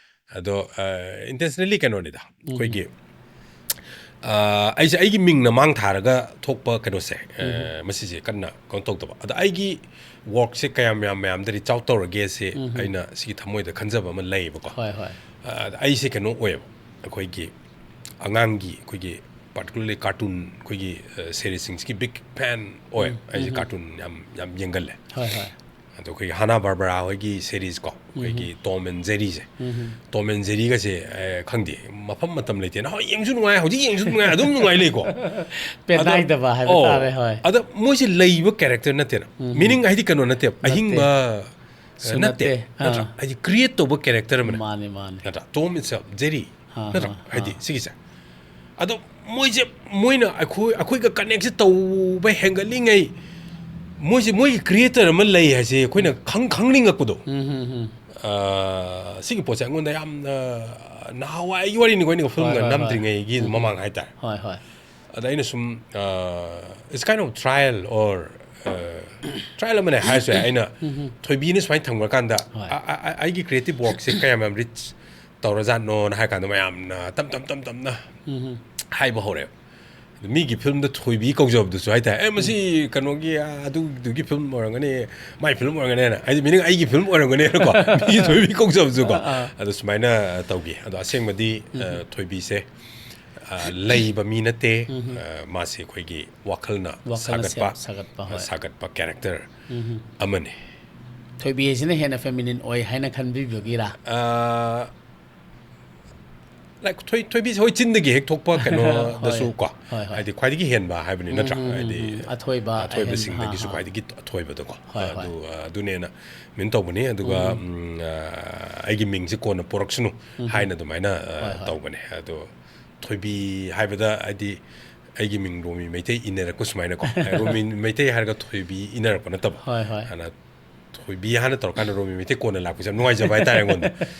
ꯑꯗꯣ, ꯑ, intentionally ꯀꯩꯅꯣꯅꯤꯗ, ꯑꯩꯈꯣꯏꯒꯤ, ꯑ, ꯑꯩꯁꯦ ꯑꯩꯒꯤ ꯃꯤꯡꯅ ꯃꯥꯡ ꯊꯥꯔꯒ ꯊꯣꯛꯄ ꯀꯩꯅꯣꯁꯦ, ꯑ, ꯃꯁꯤꯁꯦ ꯀꯟꯅ ꯀꯩꯅꯣ ꯇꯧꯗꯕ꯫ ꯑꯗ ꯑꯩꯒꯤ ꯋꯥꯔꯛꯁꯦ ꯀꯌꯥꯝ ꯌꯥꯝ ꯃꯌꯥꯝꯗ reach out ꯇꯧꯔꯒꯦ ꯁꯤ ꯑꯩꯅ ꯁꯤꯒꯤ ꯊꯃꯣꯏꯗ ꯈꯟꯖꯕ ꯑꯃ ꯂꯩꯌꯦꯕꯀꯣ꯫ ꯍꯣꯏ, ꯍꯣꯏ꯫ ꯑ, ꯑꯩꯁꯦ ꯀꯩꯅꯣ ꯑꯣꯏꯌꯦꯕ, ꯑꯩꯈꯣꯏꯒꯤ ꯑꯉꯥꯡꯒꯤ, ꯑꯩꯈꯣꯏꯒꯤ particularly cartoon, ꯑꯩꯈꯣꯏꯒꯤ, ꯑ, seriesꯁꯤꯡꯁꯤꯒꯤ big fan ꯑꯣꯏ꯫ ꯑꯩꯁꯦ cartoon ꯌꯥꯝ, ꯌꯥꯝ ꯌꯦꯡꯒꯜꯂꯦ꯫ ꯍꯣꯏ, ꯍꯣꯏ꯫ ꯑꯗꯣ ꯑꯩꯈꯣꯏꯒꯤ ꯍꯥꯅꯥ ꯕꯥꯔꯕꯔꯥ ꯍꯣꯏꯒꯤ ꯁꯦꯔꯤꯁꯀꯣ, ꯑꯩꯈꯣꯏꯒꯤ ꯇꯣꯝ ꯑꯦꯟ ꯖꯦꯔꯤꯁꯦ, ꯇꯣꯝ ꯑꯦꯟ ꯖꯦꯔꯤꯒꯁꯦ, ꯑꯦ, ꯈꯪꯗꯦ, ꯃꯐꯝ ꯃꯇꯝ ꯂꯩꯇꯦ꯫ ꯅꯍꯥꯟ ꯌꯦꯡꯁꯨ ꯅꯨꯡꯉꯥꯏ, ꯍꯧꯖꯤꯛ ꯌꯦꯡꯁꯨ ꯅꯨꯡꯉꯥꯏ, ꯑꯗꯨꯝ ꯅꯨꯡꯉꯥꯏ ꯂꯩꯀꯣ꯫ ꯄꯦꯟꯅꯥꯏꯗꯕ ꯍꯥꯏꯕ ꯑꯣ, ꯇꯥꯔꯦ꯫ ꯍꯣꯏ꯫ ꯑꯗ ꯃꯣꯏꯁꯦ ꯂꯩꯕ ꯀꯦꯔꯦꯛꯇꯔ ꯅꯠꯇꯦꯅ, ꯃꯤꯅꯤꯡ ꯍꯥꯏꯗꯤ ꯀꯩꯅꯣ ꯅꯠꯇꯦꯕ, ꯁꯨ ꯑꯍꯤꯡꯕ ꯅꯠꯇꯦ꯫ ꯑ, ꯅꯠꯇꯦ, ꯅꯠꯇꯦ꯫ ꯅꯠꯇ꯭ꯔꯥ? ꯑꯥ꯫ ꯍꯥꯏꯗꯤ ꯀ꯭ꯔꯤꯌꯦꯠ ꯇꯧꯕ ꯀꯦꯔꯦꯛꯇꯔ ꯑꯃꯅꯦ, ꯃꯥꯅꯦ, ꯃꯥꯅꯦ꯫ ꯅꯠꯇ꯭ꯔꯥ? ꯇꯣꯝ ꯏꯠꯁꯦꯜꯐ, ꯖꯦꯔꯤ, ꯑꯥ, ꯅꯠꯇ꯭ꯔꯥ? ꯑꯥ, ꯍꯥꯏꯗꯤ ꯑꯥ꯫ ꯁꯤꯒꯤꯁꯦ꯫ ꯑꯗꯣ ꯃꯣꯏꯁꯦ, ꯃꯣꯏꯅ ꯑꯩꯈꯣꯏ, ꯑꯩꯈꯣꯏꯒ ꯀꯅꯦꯛꯁꯦ ꯇꯧꯕ ꯍꯦꯟꯒꯠꯂꯤꯉꯩ, ꯃꯣꯏꯁꯦ, ꯃꯣꯏꯒꯤ ꯀ꯭ꯔꯤꯌꯦꯇꯔ ꯑꯃ ꯂꯩ ꯍꯥꯏꯁꯦ ꯑꯩꯈꯣꯏꯅ ꯈꯪ ꯈꯪꯅꯤꯡꯉꯛꯄꯗꯣ꯫ ꯎꯝ, ꯎꯝ, ꯎꯝ꯫ ꯑ, ꯁꯤꯒꯤ ꯄꯣꯠꯁꯦ ꯑꯩꯉꯣꯟꯗ ꯌꯥꯝꯅ ꯅꯍꯥꯟꯋꯥꯏꯒꯤ ꯋꯥꯔꯤꯅꯤꯀꯣ, ꯑꯩꯅ ꯐꯤꯂꯝꯒ ꯍꯣꯏ, ꯍꯣꯏ, ꯍꯣꯏ꯫ ꯅꯝꯗ꯭ꯔꯤꯉꯩꯒꯤ ꯃꯃꯥꯡ ꯍꯥꯏꯇꯥꯔꯦ꯫ ꯍꯣꯏ, ꯍꯣꯏ꯫ ꯑꯗ ꯑꯩꯅ ꯁꯨꯝ, ꯑ, it's kind of trial or, ꯑ, trial ꯑꯃꯅꯦ ꯍꯥꯏꯔꯁꯨ ꯌꯥꯏ꯫ ꯑꯩꯅ ꯊꯣꯏꯕꯤꯅ ꯁꯨꯃꯥꯏꯅ ꯊꯝꯈ꯭ꯔꯀꯥꯟꯗ, ꯍꯣꯏ꯫ ꯑ, ꯑ, ꯑ, ꯑꯩꯒꯤ ꯀ꯭ꯔꯤꯌꯦꯇꯤꯞ ꯋꯥꯔꯛꯁꯦ ꯀꯌꯥꯝ ꯌꯥꯝ ꯔꯤꯆ ꯇꯧꯔꯖꯥꯠꯅꯣꯅ ꯍꯥꯏ ꯀꯥꯟꯗ ꯃꯌꯥꯝꯅ ꯇꯞ ꯇꯞ ꯇꯞ ꯇꯞꯅ ꯍꯥꯏꯕ ꯍꯧꯔꯛꯑꯦꯕ꯫ ꯑꯗ ꯃꯤꯒꯤ ꯐꯤꯂꯝꯗ ꯊꯣꯏꯕꯤ ꯀꯧꯖꯕꯗꯨꯁꯨ ꯍꯥꯏꯇꯥꯔꯦ, "ꯑꯦ, ꯃꯁꯤ ꯀꯩꯅꯣꯒꯤ, ꯑ, ꯑꯗꯨꯗꯨꯒꯤ ꯐꯤꯂꯝ ꯑꯣꯏꯔꯝꯒꯅꯤ, ꯃꯥꯏ ꯐꯤꯂꯝ ꯑꯣꯏꯔꯝꯒꯅꯤꯅ", ꯍꯥꯏꯗꯤ ꯃꯤꯅꯤꯡ ꯑꯩꯒꯤ ꯐꯤꯂꯝ ꯑꯣꯏꯔꯝꯒꯅꯤꯅꯀꯣ, ꯃꯤꯒꯤ ꯊꯣꯏꯕꯤ ꯀꯧꯖꯕꯁꯨꯀꯣ꯫ ꯑꯗꯣ ꯁꯨꯃꯥꯏꯅ ꯇꯧꯈꯤ꯫ ꯑꯗꯣ ꯑꯁꯦꯡꯕꯗꯤ, ꯑ, ꯊꯣꯏꯕꯤꯁꯦ, ꯑ, ꯂꯩꯕ ꯃꯤ ꯅꯠꯇꯦ꯫ ꯑ, ꯃꯥꯁꯤ ꯑꯩꯈꯣꯏꯒꯤ ꯋꯥꯈꯜꯅ ꯋꯥꯈꯜꯅ ꯁꯥꯒꯠꯄ, ꯁꯦꯝ-, ꯁꯥꯒꯠꯄ, ꯍꯣꯏ꯫ ꯁꯥꯒꯠꯄ ꯀꯦꯔꯦꯛꯇꯔ ꯑꯃꯅꯤ꯫ ꯊꯣꯏꯕꯤ ꯍꯥꯏꯁꯤꯅ ꯍꯦꯟꯅ ꯐꯦꯃꯤꯅꯤꯟ ꯑꯣꯏ ꯍꯥꯏꯅ ꯈꯟꯕꯤꯕꯒꯤꯔꯥ? ꯑ, like, ꯊꯣꯏ-, ꯊꯣꯏꯕꯤꯁꯦ ꯍꯣꯏ ꯆꯤꯟꯗꯒꯤ ꯍꯦꯛ ꯊꯣꯛꯄ ꯀꯩꯅꯣꯗꯁꯨ ꯍꯣꯏ, ꯀꯣ, ꯍꯣꯏ, ꯍꯣꯏ꯫ ꯍꯥꯏꯗꯤ ꯈ꯭ꯋꯥꯏꯗꯒꯤ ꯍꯦꯟꯕ ꯍꯥꯏꯕꯅꯤ, ꯅꯠꯇ꯭ꯔꯥ? ꯎꯝ, ꯎꯝ, ꯍꯥꯏꯗꯤ ꯎꯝ, ꯎꯝ꯫ ꯑꯊꯣꯏꯕ, ꯑꯊꯣꯏꯕꯁꯤꯡꯗꯒꯤꯁꯨ ꯑꯍꯦꯟ-, ꯑꯍꯥ꯫ ꯈ꯭ꯋꯥꯏꯗꯒꯤ ꯑꯊꯣꯏꯕꯗꯣꯀꯣ꯫ ꯍꯣꯏ, ꯍꯣꯏ꯫ ꯑꯗꯨ, ꯑꯗꯨꯅꯦꯅ ꯃꯤꯟ ꯇꯧꯕꯅꯤ꯫ ꯑꯗꯨꯒ, ꯎꯝ, ꯑ, ꯑꯩꯒꯤ ꯃꯤꯡꯁꯦ ꯀꯣꯟꯅ ꯄꯣꯔꯛꯁꯅꯨ ꯍꯥꯏꯅ ꯑꯗꯨꯃꯥꯏꯅ, ꯑ, ꯍꯣꯏ, ꯍꯣꯏ꯫ ꯇꯧꯕꯅꯦ꯫ ꯑꯗꯣ ꯊꯣꯏꯕꯤ ꯍꯥꯏꯕꯗ ꯍꯥꯏꯗꯤ ꯑꯩꯒꯤ ꯃꯤꯡ ꯔꯣꯃꯤ ꯃꯩꯇꯩ ꯏꯟꯅꯔꯛꯄ ꯁꯨꯃꯥꯏꯅꯀꯣ꯫ ꯔꯣꯃꯤ ꯃꯩꯇꯩ ꯍꯥꯏꯔꯒ ꯊꯣꯏꯕꯤ ꯏꯟꯅꯔꯛꯄ ꯅꯠꯇꯕ꯫ ꯍꯣꯏ, ꯍꯣꯏ꯫ ꯍꯥꯟꯅ ꯊꯣꯏꯕꯤ ꯍꯥꯟꯅ ꯇꯧꯔꯀꯥꯟꯗ ꯔꯣꯃꯤ ꯃꯩꯇꯩ ꯀꯣꯟꯅ ꯂꯥꯛꯄꯁꯦ ꯌꯥꯝ ꯅꯨꯡꯉꯥꯏꯖꯕ ꯍꯥꯏꯇꯥꯔꯦ ꯑꯩꯉꯣꯟꯗ꯫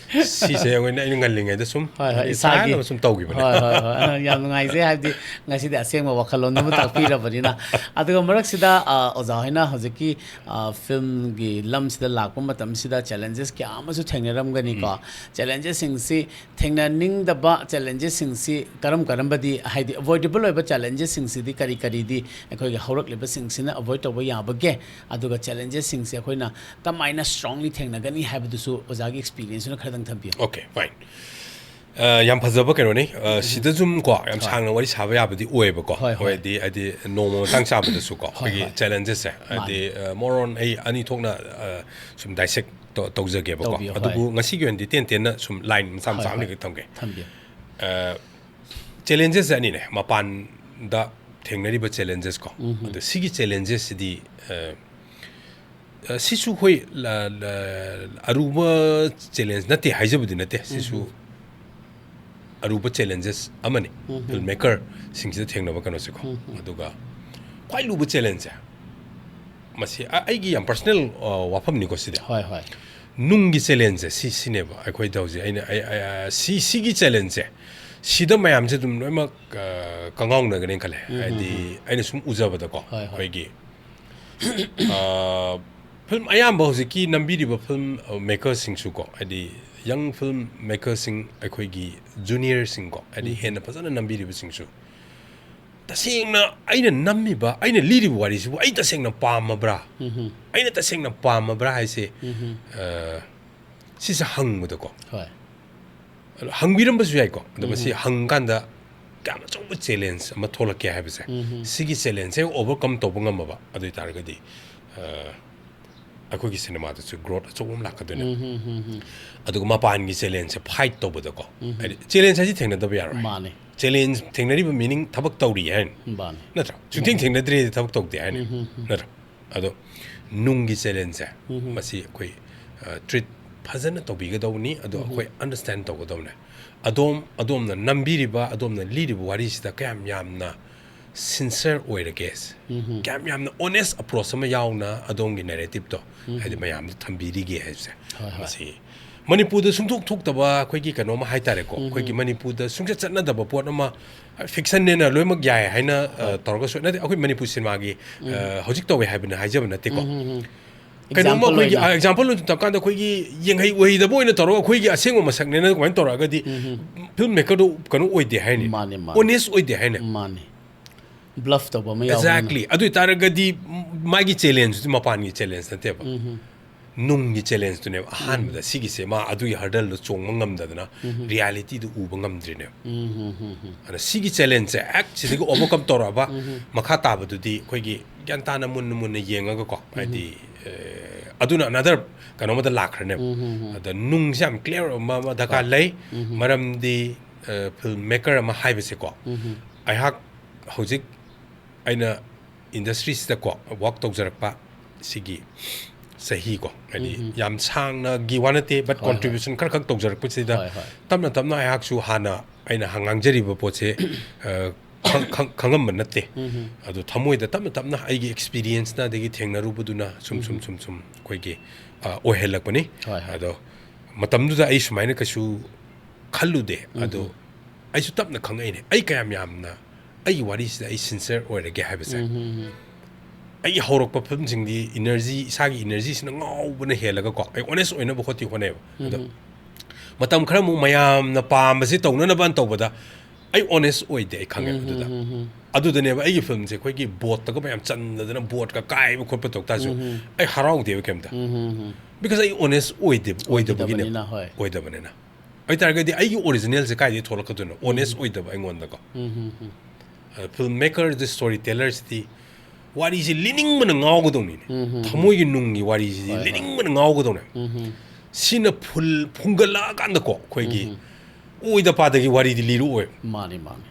ꯁꯤꯁꯦ ꯑꯩꯉꯣꯟꯗ, ꯑꯩꯅ ꯉꯜꯂꯤꯉꯩꯗ ꯁꯨꯝ ꯍꯣꯏ, ꯍꯣꯏ, ꯍꯥꯏꯗꯤ ꯏꯁꯥꯒꯤ꯫ ꯁꯥꯟꯅꯕ ꯁꯨꯝ ꯇꯧꯈꯤꯕꯅꯦ꯫ ꯍꯣꯏ, ꯍꯣꯏ, ꯍꯣꯏ꯫ ꯑ, ꯌꯥꯝ ꯅꯨꯡꯉꯥꯏꯖꯩ, ꯍꯥꯏꯕꯗꯤ ꯉꯁꯤꯗꯤ ꯑꯁꯦꯡꯕ ꯋꯥꯈꯜꯂꯣꯟ ꯑꯃ ꯇꯥꯛꯄꯤꯔꯕꯅꯤꯅ꯫ ꯑꯗꯨꯒ ꯃꯔꯛꯁꯤꯗ, ꯑ, ꯑꯣꯖꯥ ꯍꯣꯏꯅ ꯍꯧꯖꯤꯛꯀꯤ, ꯑ, ꯐꯤꯂꯝꯒꯤ ꯂꯝꯁꯤꯗ ꯂꯥꯛꯄ ꯃꯇꯝꯁꯤꯗ ꯆꯦꯂꯦꯟꯖꯦꯁ ꯀꯌꯥ ꯑꯃꯁꯨ ꯊꯦꯡꯅꯔꯝꯒꯅꯤꯀꯣ꯫ ꯆꯦꯂꯦꯟꯖꯦꯁꯁꯤꯡꯁꯤ ꯊꯦꯡꯅꯅꯤꯡꯗꯕ ꯆꯦꯂꯦꯟꯖꯦꯁꯁꯤꯡꯁꯤ ꯀꯔꯝ ꯀꯔꯝꯕꯗꯤ, ꯍꯥꯏꯗꯤ ꯑꯦꯚꯣꯏꯗꯦꯕꯜ ꯑꯣꯏꯕ ꯆꯦꯂꯦꯟꯖꯦꯁꯁꯤꯡꯁꯤꯗꯤ ꯀꯔꯤ ꯀꯔꯤꯗꯤ ꯑꯩꯈꯣꯏꯒꯤ ꯍꯧꯔꯛꯂꯤꯕꯁꯤꯡꯁꯤꯅ ꯑꯦꯚꯣꯏꯗ ꯇꯧꯕ ꯌꯥꯕꯒꯦ? ꯑꯗꯨꯒ ꯆꯦꯂꯦꯟꯖꯦꯁꯁꯤꯡꯁꯤ ꯑꯩꯈꯣꯏꯅ ꯀꯃꯥꯏꯅ ꯁ꯭ꯇꯔꯣꯡꯂꯤ ꯊꯦꯡꯅꯒꯅꯤ ꯍꯥꯏꯕꯗꯨꯁꯨ ꯑꯣꯖꯥꯒꯤ ꯑꯦꯛꯁꯄꯤꯔꯤꯌꯦꯟꯁꯇꯨꯅ ꯈꯔꯗꯪ ꯊꯝꯕꯤꯌꯨ꯫ Okay, fine. ꯑ, ꯌꯥꯝ ꯐꯖꯕ ꯀꯩꯅꯣꯅꯤ꯫ ꯑ, ꯁꯤꯗ ꯁꯨꯝ ꯀꯣ, ꯌꯥꯝ ꯍꯣꯏ꯫ ꯁꯥꯡꯅ ꯋꯥꯔꯤ ꯁꯥꯕ ꯌꯥꯕꯗꯤ ꯑꯣꯏꯌꯦꯕꯀꯣ꯫ ꯍꯣꯏ, ꯍꯣꯏ꯫ ꯍꯥꯏꯗꯤ, ꯍꯥꯏꯗꯤ ꯅꯣꯡꯃ ꯃꯇꯥꯡ ꯆꯥꯕꯗꯁꯨ ꯀꯣ, ꯍꯣꯏ, ꯑꯩꯈꯣꯏꯒꯤ ꯍꯣꯏ꯫ Challenges ꯁꯦ, ꯍꯥꯏꯗꯤ, ꯃꯥꯅꯤ꯫ ꯑ, more on ꯑꯩ ꯑꯅꯤ ꯊꯣꯛꯅ, ꯑ, ꯁꯨꯝ dissect ꯇꯧ-, ꯇꯧꯖꯒꯦꯕꯀꯣ꯫ ꯇꯧꯕꯤꯌꯣ, ꯑꯗꯨꯕꯨ ꯍꯣꯏ꯫ ꯉꯁꯤꯒꯤ ꯑꯣꯏꯅꯗꯤ ꯇꯦꯟ ꯇꯦꯟꯅ ꯁꯨꯝ line ꯃꯆꯥ ꯍꯣꯏ, ꯃꯆꯥ ꯍꯣꯏ꯫ ꯑꯃꯅꯤꯈꯛ ꯊꯝꯒꯦ꯫ ꯊꯝꯕꯤꯌꯨ꯫ ꯑ, Challenges ꯁꯦ ꯑꯅꯤꯅꯦ, ꯃꯄꯥꯟꯗ ꯊꯦꯡꯅꯔꯤꯕ challenges ꯀꯣ꯫ ꯎꯝ꯫ ꯑꯗꯣ ꯁꯤꯒꯤ challenges ꯁꯤꯗꯤ, ꯑ, ꯑ, ꯁꯤꯁꯨ ꯑꯩꯈꯣꯏ ꯂ-, ꯂ-, ꯑꯔꯨꯕ challenge ꯅꯠꯇꯦ ꯍꯥꯏꯖꯕꯗꯤ ꯅꯠꯇꯦ꯫ ꯁꯤꯁꯨ ꯎꯝ꯫ ꯑꯔꯨꯕ challenges ꯑꯃꯅꯤ꯫ ꯎꯝ꯫ Filmmaker ꯁꯤꯡꯁꯤꯗ ꯊꯦꯡꯅꯕ ꯀꯩꯅꯣꯁꯦꯀꯣ꯫ ꯎꯝ꯫ ꯑꯗꯨꯒ ꯈ꯭ꯋꯥꯏ ꯂꯨꯕ challenge ꯁꯦ, ꯃꯁꯤ ꯑ-, ꯑꯩꯒꯤ ꯌꯥꯝ personal, ꯑ, ꯋꯥꯐꯝꯅꯤꯀꯣ ꯁꯤꯗꯤ꯫ ꯍꯣꯏ, ꯍꯣꯏ꯫ ꯅꯨꯡꯒꯤ challenge ꯁꯦ ꯁꯤ, ꯁꯤꯅꯦꯕ ꯑꯩꯈꯣꯏꯗ ꯍꯧꯖꯤꯛ ꯑꯩꯅ, ꯑꯩ, ꯑꯩ, ꯑ, ꯁꯤ, ꯁꯤꯒꯤ challenge ꯁꯦ, ꯁꯤꯗ ꯃꯌꯥꯝꯁꯦ ꯑꯗꯨꯝ ꯂꯣꯏꯅꯃꯛ, ꯑ, ꯀꯉꯥꯎꯅꯒꯅꯤ ꯈꯜꯂꯦ꯫ ꯎꯝ, ꯍꯥꯏꯗꯤ ꯎꯝ, ꯎꯝ꯫ ꯑꯩꯅ ꯁꯨꯝ ꯎꯖꯕꯗꯀꯣ, ꯍꯣꯏ, ꯍꯣꯏ꯫ ꯑꯩꯈꯣꯏꯒꯤ, ꯑ, film ꯑꯌꯥꯝꯕ ꯍꯧꯖꯤꯛꯀꯤ ꯅꯝꯕꯤꯔꯤꯕ film maker ꯁꯤꯡꯁꯨꯀꯣ, ꯍꯥꯏꯗꯤ young film maker ꯁꯤꯡ ꯑꯩꯈꯣꯏꯒꯤ junior ꯁꯤꯡꯀꯣ, ꯍꯥꯏꯗꯤ ꯎꯝ꯫ ꯍꯦꯟꯅ ꯐꯖꯅ ꯅꯝꯕꯤꯔꯤꯕꯁꯤꯡꯁꯨ, ꯇꯁꯦꯡꯅ ꯑꯩꯅ ꯅꯝꯃꯤꯕ, ꯑꯩꯅ ꯂꯤꯔꯤꯕ ꯋꯥꯔꯤꯁꯤꯕꯨ ꯑꯩ ꯇꯁꯦꯡꯅ ꯄꯥꯝꯃꯕ꯭ꯔꯥ? ꯎꯝ꯫ ꯑꯩꯅ ꯇꯁꯦꯡꯅ ꯄꯥꯝꯃꯕ꯭ꯔꯥ ꯍꯥꯏꯁꯦ, ꯎꯝ꯫ ꯑ, ꯁꯤꯁꯦ ꯍꯪꯕꯗꯀꯣ꯫ ꯍꯣꯏ꯫ ꯑꯗꯣ ꯍꯪꯕꯤꯔꯝꯕꯁꯨ ꯌꯥꯏꯀꯣ꯫ ꯑꯗꯣ ꯃꯁꯤ ꯎꯝ꯫ ꯍꯪꯀꯥꯟꯗ ꯀꯌꯥꯝ ꯑꯆꯧꯕ challenge ꯑꯃ ꯊꯣꯛꯂꯛꯀꯦ ꯍꯥꯏꯕꯁꯦ꯫ ꯎꯝ꯫ ꯁꯤꯒꯤ challenge ꯁꯦ overcome ꯇꯧꯕ ꯉꯝꯃꯕ ꯑꯗꯨ ꯑꯣꯏꯇꯥꯔꯒꯗꯤ, ꯑ, ꯑꯩꯈꯣꯏꯒꯤ ꯁꯤꯅꯦꯃꯥꯗꯁꯨ growth ꯑꯆꯧꯕ ꯑꯃ ꯂꯥꯛꯀꯗꯣꯏꯅꯦ꯫ ꯎꯝ, ꯎꯝ, ꯎꯝ, ꯎꯝ꯫ ꯑꯗꯨꯒ ꯃꯄꯥꯟꯒꯤ challenge ꯁꯦ fight ꯇꯧꯕꯗꯀꯣ꯫ ꯎꯝ꯫ ꯍꯥꯏꯗꯤ challenge ꯍꯥꯏꯁꯤ ꯊꯦꯡꯅꯗꯕ ꯌꯥꯔꯣꯏ꯫ ꯃꯥꯅꯦ꯫ Challenge ꯊꯦꯡꯅꯔꯤꯕ meaning ꯊꯕꯛ ꯇꯧꯔꯤ ꯍꯥꯏꯅꯤ꯫ ꯃꯥꯅꯦ꯫ ꯅꯠꯇ꯭ꯔꯥ? ꯁꯨꯡꯊꯦꯡ ꯎꯝ꯫ ꯊꯦꯡꯅꯗ꯭ꯔꯤꯗꯤ ꯊꯕꯛ ꯇꯧꯗꯦ ꯍꯥꯏꯅꯤ꯫ ꯎꯝ, ꯎꯝ, ꯎꯝ꯫ ꯅꯠꯇ꯭ꯔꯥ? ꯑꯗꯣ ꯅꯨꯡꯒꯤ challenge ꯁꯦ, ꯎꯝ꯫ ꯃꯁꯤ ꯑꯩꯈꯣꯏ, ꯑ, treat ꯐꯖꯅ ꯇꯧꯕꯤꯒꯗꯧꯕꯅꯤ, ꯑꯗꯣ ꯎꯝ꯫ ꯑꯩꯈꯣꯏ understand ꯇꯧꯒꯗꯧꯕꯅꯦ꯫ ꯑꯗꯣꯝ, ꯑꯗꯣꯝꯅ ꯅꯝꯕꯤꯔꯤꯕ, ꯑꯗꯣꯝꯅ ꯂꯤꯔꯤꯕ ꯋꯥꯔꯤꯁꯤꯗ ꯀꯌꯥꯝ ꯌꯥꯝꯅ sincere ꯑꯣꯏꯔꯒꯦ, ꯎꯝ꯫ ꯀꯌꯥꯝ ꯌꯥꯝꯅ honest approach ꯑꯃ ꯌꯥꯎꯅ ꯑꯗꯣꯝꯒꯤ narrative ꯇꯣ, ꯎꯝ꯫ ꯍꯥꯏꯗꯤ ꯃꯌꯥꯝꯗ ꯊꯝꯕꯤꯔꯤꯒꯦ ꯍꯥꯏꯕꯁꯦ, ꯍꯣꯏ, ꯍꯣꯏ꯫ ꯃꯁꯤ ꯃꯅꯤꯄꯨꯔꯗ ꯁꯨꯡꯊꯣꯛ ꯊꯣꯛꯇꯕ ꯑꯩꯈꯣꯏꯒꯤ ꯀꯩꯅꯣꯝꯃ ꯍꯥꯏꯇꯥꯔꯦꯀꯣ, ꯎꯝ꯫ ꯑꯩꯈꯣꯏꯒꯤ ꯃꯅꯤꯄꯨꯔꯗ ꯁꯨꯡꯆꯠ ꯆꯠꯅꯗꯕ ꯄꯣꯠ ꯑꯃ, fictionꯅꯦꯅ ꯂꯣꯏꯅꯃꯛ ꯌꯥꯏ ꯍꯥꯏꯅ, ꯑ, ꯍꯣꯏ꯫ ꯇꯧꯔꯒꯁꯨ, ꯅꯠꯇꯦ, ꯑꯩꯈꯣꯏ ꯃꯅꯤꯄꯨꯔ ꯁꯤꯅꯦꯃꯥꯒꯤ, ꯎꯝ꯫ ꯑ, ꯍꯧꯖꯤꯛ ꯇꯧꯋꯦ ꯍꯥꯏꯕꯅ ꯍꯥꯏꯖꯕ ꯅꯠꯇꯦꯀꯣ꯫ ꯎꯝ, ꯎꯝ, ꯎꯝ꯫ ꯀꯩꯅꯣꯝꯃ Example ꯑꯩꯈꯣꯏꯒꯤ, ꯑꯣꯏꯅ꯫ ꯑ, example ꯑꯣꯏꯅ ꯇꯧꯔꯀꯥꯟꯗ ꯑꯩꯈꯣꯏꯒꯤ ꯌꯦꯡꯍꯩ ꯑꯣꯏꯍꯩꯗꯕ ꯑꯣꯏꯅ ꯇꯧꯔꯒ ꯑꯩꯈꯣꯏꯒꯤ ꯑꯁꯦꯡꯕ ꯃꯁꯛꯅꯦꯅ ꯑꯗꯨꯃꯥꯏꯅ ꯇꯧꯔꯛꯑꯒꯗꯤ ꯎꯝ, ꯎꯝ꯫ Filmmakerꯗꯣ ꯀꯩꯅꯣ ꯑꯣꯏꯗꯦ ꯍꯥꯏꯅꯤ꯫ ꯃꯥꯅꯦ, ꯃꯥꯅꯦ꯫ Honest ꯑꯣꯏꯗꯦ ꯍꯥꯏꯅꯤ꯫ ꯃꯥꯅꯦ꯫ Bluff ꯇꯧꯕ ꯑꯃ ꯌꯥꯎꯕꯅꯤꯅ꯫ Exactly꯫ ꯑꯗꯨ ꯑꯣꯏꯇꯥꯔꯒꯗꯤ ꯃꯥꯒꯤ challengeꯗꯨꯗꯤ ꯃꯄꯥꯟꯒꯤ challenge ꯅꯠꯇꯦꯕ꯫ ꯎꯝ, ꯎꯝ꯫ ꯅꯨꯡꯒꯤ ꯆꯦꯂꯦꯟꯖꯇꯨꯅꯦꯕ ꯑꯍꯥꯟꯕꯗ ꯁꯤꯒꯤꯁꯦ ꯃꯥ ꯑꯗꯨꯒꯤ ꯍꯔꯗꯜꯗꯣ ꯆꯣꯡꯕ ꯉꯝꯗꯗꯅ ꯔꯤꯌꯦꯂꯤꯇꯤꯗꯨ ꯎꯕ ꯉꯝꯗ꯭ꯔꯤꯅꯦꯕ꯫ ꯑꯗ ꯁꯤꯒꯤ ꯆꯦꯂꯦꯟꯖꯁꯦ ꯍꯦꯛ ꯁꯤꯗꯒꯤ ꯑꯣꯚꯔꯀꯝ ꯇꯧꯔꯛꯑꯕ ꯃꯈꯥ ꯇꯥꯕꯗꯨꯗꯤ ꯑꯩꯈꯣꯏꯒꯤ ꯒ꯭ꯌꯥꯟ ꯇꯥꯅ ꯃꯨꯟꯅ ꯃꯨꯟꯅ ꯌꯦꯡꯉꯒꯀꯣ, ꯍꯥꯏꯗꯤ ꯑꯗꯨꯅ ꯑꯅꯗꯔ ꯀꯩꯅꯣꯃꯗ ꯂꯥꯛꯈ꯭ꯔꯅꯦꯕ꯫ ꯑꯗ ꯅꯨꯡꯁꯦ ꯌꯥꯝ ꯀ꯭ꯂꯤꯌꯥꯔ ꯑꯣꯏꯕ ꯑꯃ ꯗꯔꯀꯥꯔ ꯂꯩ꯫ ꯃꯔꯝꯗꯤ ꯐꯤꯜꯝ ꯃꯦꯀꯔ ꯑꯃ ꯍꯥꯏꯕꯁꯦꯀꯣ, ꯑꯩꯍꯥꯛ ꯍꯧꯖꯤꯛ ꯑꯩꯅ ꯏꯟꯗꯁꯇ꯭ꯔꯤꯁꯤꯗꯀꯣ ꯋꯥꯛ ꯇꯧꯖꯔꯛꯄ ꯁꯤꯒꯤ ꯆꯍꯤꯀꯣ, ꯍꯥꯏꯗꯤ ꯌꯥꯝ ꯁꯥꯡꯅꯒꯤ ꯋꯥ ꯅꯠꯇꯦ, ꯕꯠ ꯍꯣꯏ, ꯍꯣꯏ꯫ ꯀꯣꯟꯇ꯭ꯔꯤꯕ꯭ꯌꯨꯁꯟ ꯈꯔ ꯈꯛ ꯇꯧꯖꯔꯛꯄꯁꯤꯗ ꯍꯣꯏ, ꯍꯣꯏ꯫ ꯇꯞꯅ ꯇꯞꯅ ꯑꯩꯍꯥꯛꯁꯨ ꯍꯥꯟꯅ ꯑꯩꯅ ꯉꯥꯡꯖꯔꯤꯕ ꯄꯣꯠꯁꯦ, ꯑ, ꯈꯪ-, ꯈꯪ-, ꯈꯪꯉꯝꯕ ꯅꯠꯇꯦ꯫ ꯑꯗꯣ ꯊꯃꯣꯏꯗ ꯇꯞꯅ ꯇꯞꯅ ꯑꯩꯒꯤ ꯑꯦꯛꯁꯄꯤꯔꯤꯌꯦꯟꯁꯅ ꯑꯗꯒꯤ ꯊꯦꯡꯅꯔꯨꯕꯗꯨꯅ ꯁꯨꯝ, ꯁꯨꯝ, ꯁꯨꯝ, ꯁꯨꯝ ꯑꯩꯈꯣꯏꯒꯤ, ꯑ, ꯑꯣꯏꯍꯜꯂꯛꯄꯅꯤ꯫ ꯍꯣꯏ, ꯍꯣꯏ꯫ ꯑꯗꯣ ꯃꯇꯝꯗꯨꯗ ꯑꯩ ꯁꯨꯃꯥꯏꯅ ꯀꯩꯁꯨ ꯈꯜꯂꯨꯗꯦ꯫ ꯑꯗꯣ ꯑꯩꯁꯨ ꯇꯞꯅ ꯈꯪꯉꯛꯏꯅꯦ꯫ ꯑꯩ ꯀꯌꯥꯝ ꯌꯥꯝꯅ ꯑꯩꯒꯤ ꯋꯥꯔꯤꯁꯤꯗ ꯑꯩ ꯁꯤꯟꯁꯤꯌꯔ ꯑꯣꯏꯔꯒꯦ ꯍꯥꯏꯕꯁꯦ꯫ ꯑꯩꯒꯤ ꯍꯧꯔꯛꯄ ꯐꯤꯂꯝꯁꯤꯡꯗꯤ ꯏꯅꯔꯖꯤ, ꯏꯁꯥꯒꯤ ꯏꯅꯔꯖꯤꯁꯤꯅ ꯉꯥꯎꯕꯅ ꯍꯦꯜꯂꯒꯀꯣ, ꯑꯩ ꯑꯣꯅꯦꯁ ꯑꯣꯏꯅꯕ ꯍꯣꯠꯇꯤ ꯍꯣꯠꯅꯩꯕ꯫ ꯑꯗꯣ ꯃꯇꯝ ꯈꯔ ꯑꯃꯨꯛ ꯃꯌꯥꯝꯅ ꯄꯥꯝꯕꯁꯤ ꯇꯧꯅꯅꯕꯅ ꯇꯧꯕꯗ ꯑꯩ ꯑꯣꯅꯦꯁ ꯑꯣꯏꯗꯦ, ꯑꯩ ꯈꯪꯉꯦ ꯑꯗꯨꯗ꯫ ꯑꯗꯨꯗꯅꯦꯕ ꯑꯩꯒꯤ ꯐꯤꯂꯝꯁꯦ ꯑꯩꯈꯣꯏꯒꯤ ꯕꯣꯠꯇꯒ ꯃꯌꯥꯝ ꯆꯟꯗꯗꯅ ꯕꯣꯠꯀ ꯀꯥꯏꯕ ꯈꯣꯠꯄ ꯇꯧ ꯇꯥꯔꯁꯨ ꯑꯩ ꯍꯔꯥꯎꯗꯦꯕ ꯀꯩꯝꯇ꯫ ꯕꯤꯀꯣꯁ ꯑꯩ ꯑꯣꯅꯦꯁ ꯑꯣꯏꯗꯦ, ꯑꯣꯏꯗꯕꯒꯤꯅꯦꯕ꯫ ꯑꯣꯏꯗꯕꯅꯤꯅ, ꯍꯣꯏ꯫ ꯑꯣꯏꯗꯕꯅꯤꯅ꯫ ꯑꯣꯏꯇꯥꯔꯒꯗꯤ ꯑꯩꯒꯤ ꯑꯣꯔꯤꯖꯤꯅꯦꯜꯁꯦ ꯀꯥꯏꯗꯒꯤ ꯊꯣꯛꯂꯛꯀꯗꯣꯏꯅꯣ? ꯑꯣꯅꯦꯁ ꯑꯣꯏꯗꯕ ꯑꯩꯉꯣꯟꯗꯀꯣ꯫ ꯐꯤꯜꯝ ꯃꯦꯀꯔ, ꯁ꯭ꯇꯣꯔꯤ ꯇꯦꯂꯔꯁꯤꯗꯤ ꯋꯥꯔꯤꯁꯦ ꯂꯤꯅꯤꯡꯕꯅ ꯉꯥꯎꯒꯗꯧꯅꯤꯅꯦ꯫ ꯊꯃꯣꯏꯒꯤ ꯅꯨꯡꯒꯤ ꯋꯥꯔꯤꯁꯤꯗꯤ ꯍꯣꯏ, ꯍꯣꯏ꯫ ꯂꯤꯅꯤꯡꯕꯅ ꯉꯥꯎꯒꯗꯧꯅꯦ꯫ ꯁꯤꯅ ꯐꯨꯜ ꯐꯨꯡꯒꯠꯂꯛꯑꯀꯥꯟꯗꯀꯣ ꯑꯩꯈꯣꯏꯒꯤ ꯑꯣꯏꯗ ꯄꯥꯗꯒꯤ ꯋꯥꯔꯤꯗꯤ ꯂꯤꯔꯛꯑꯣꯏ꯫ ꯃꯥꯅꯤ, ꯃꯥꯅꯤ꯫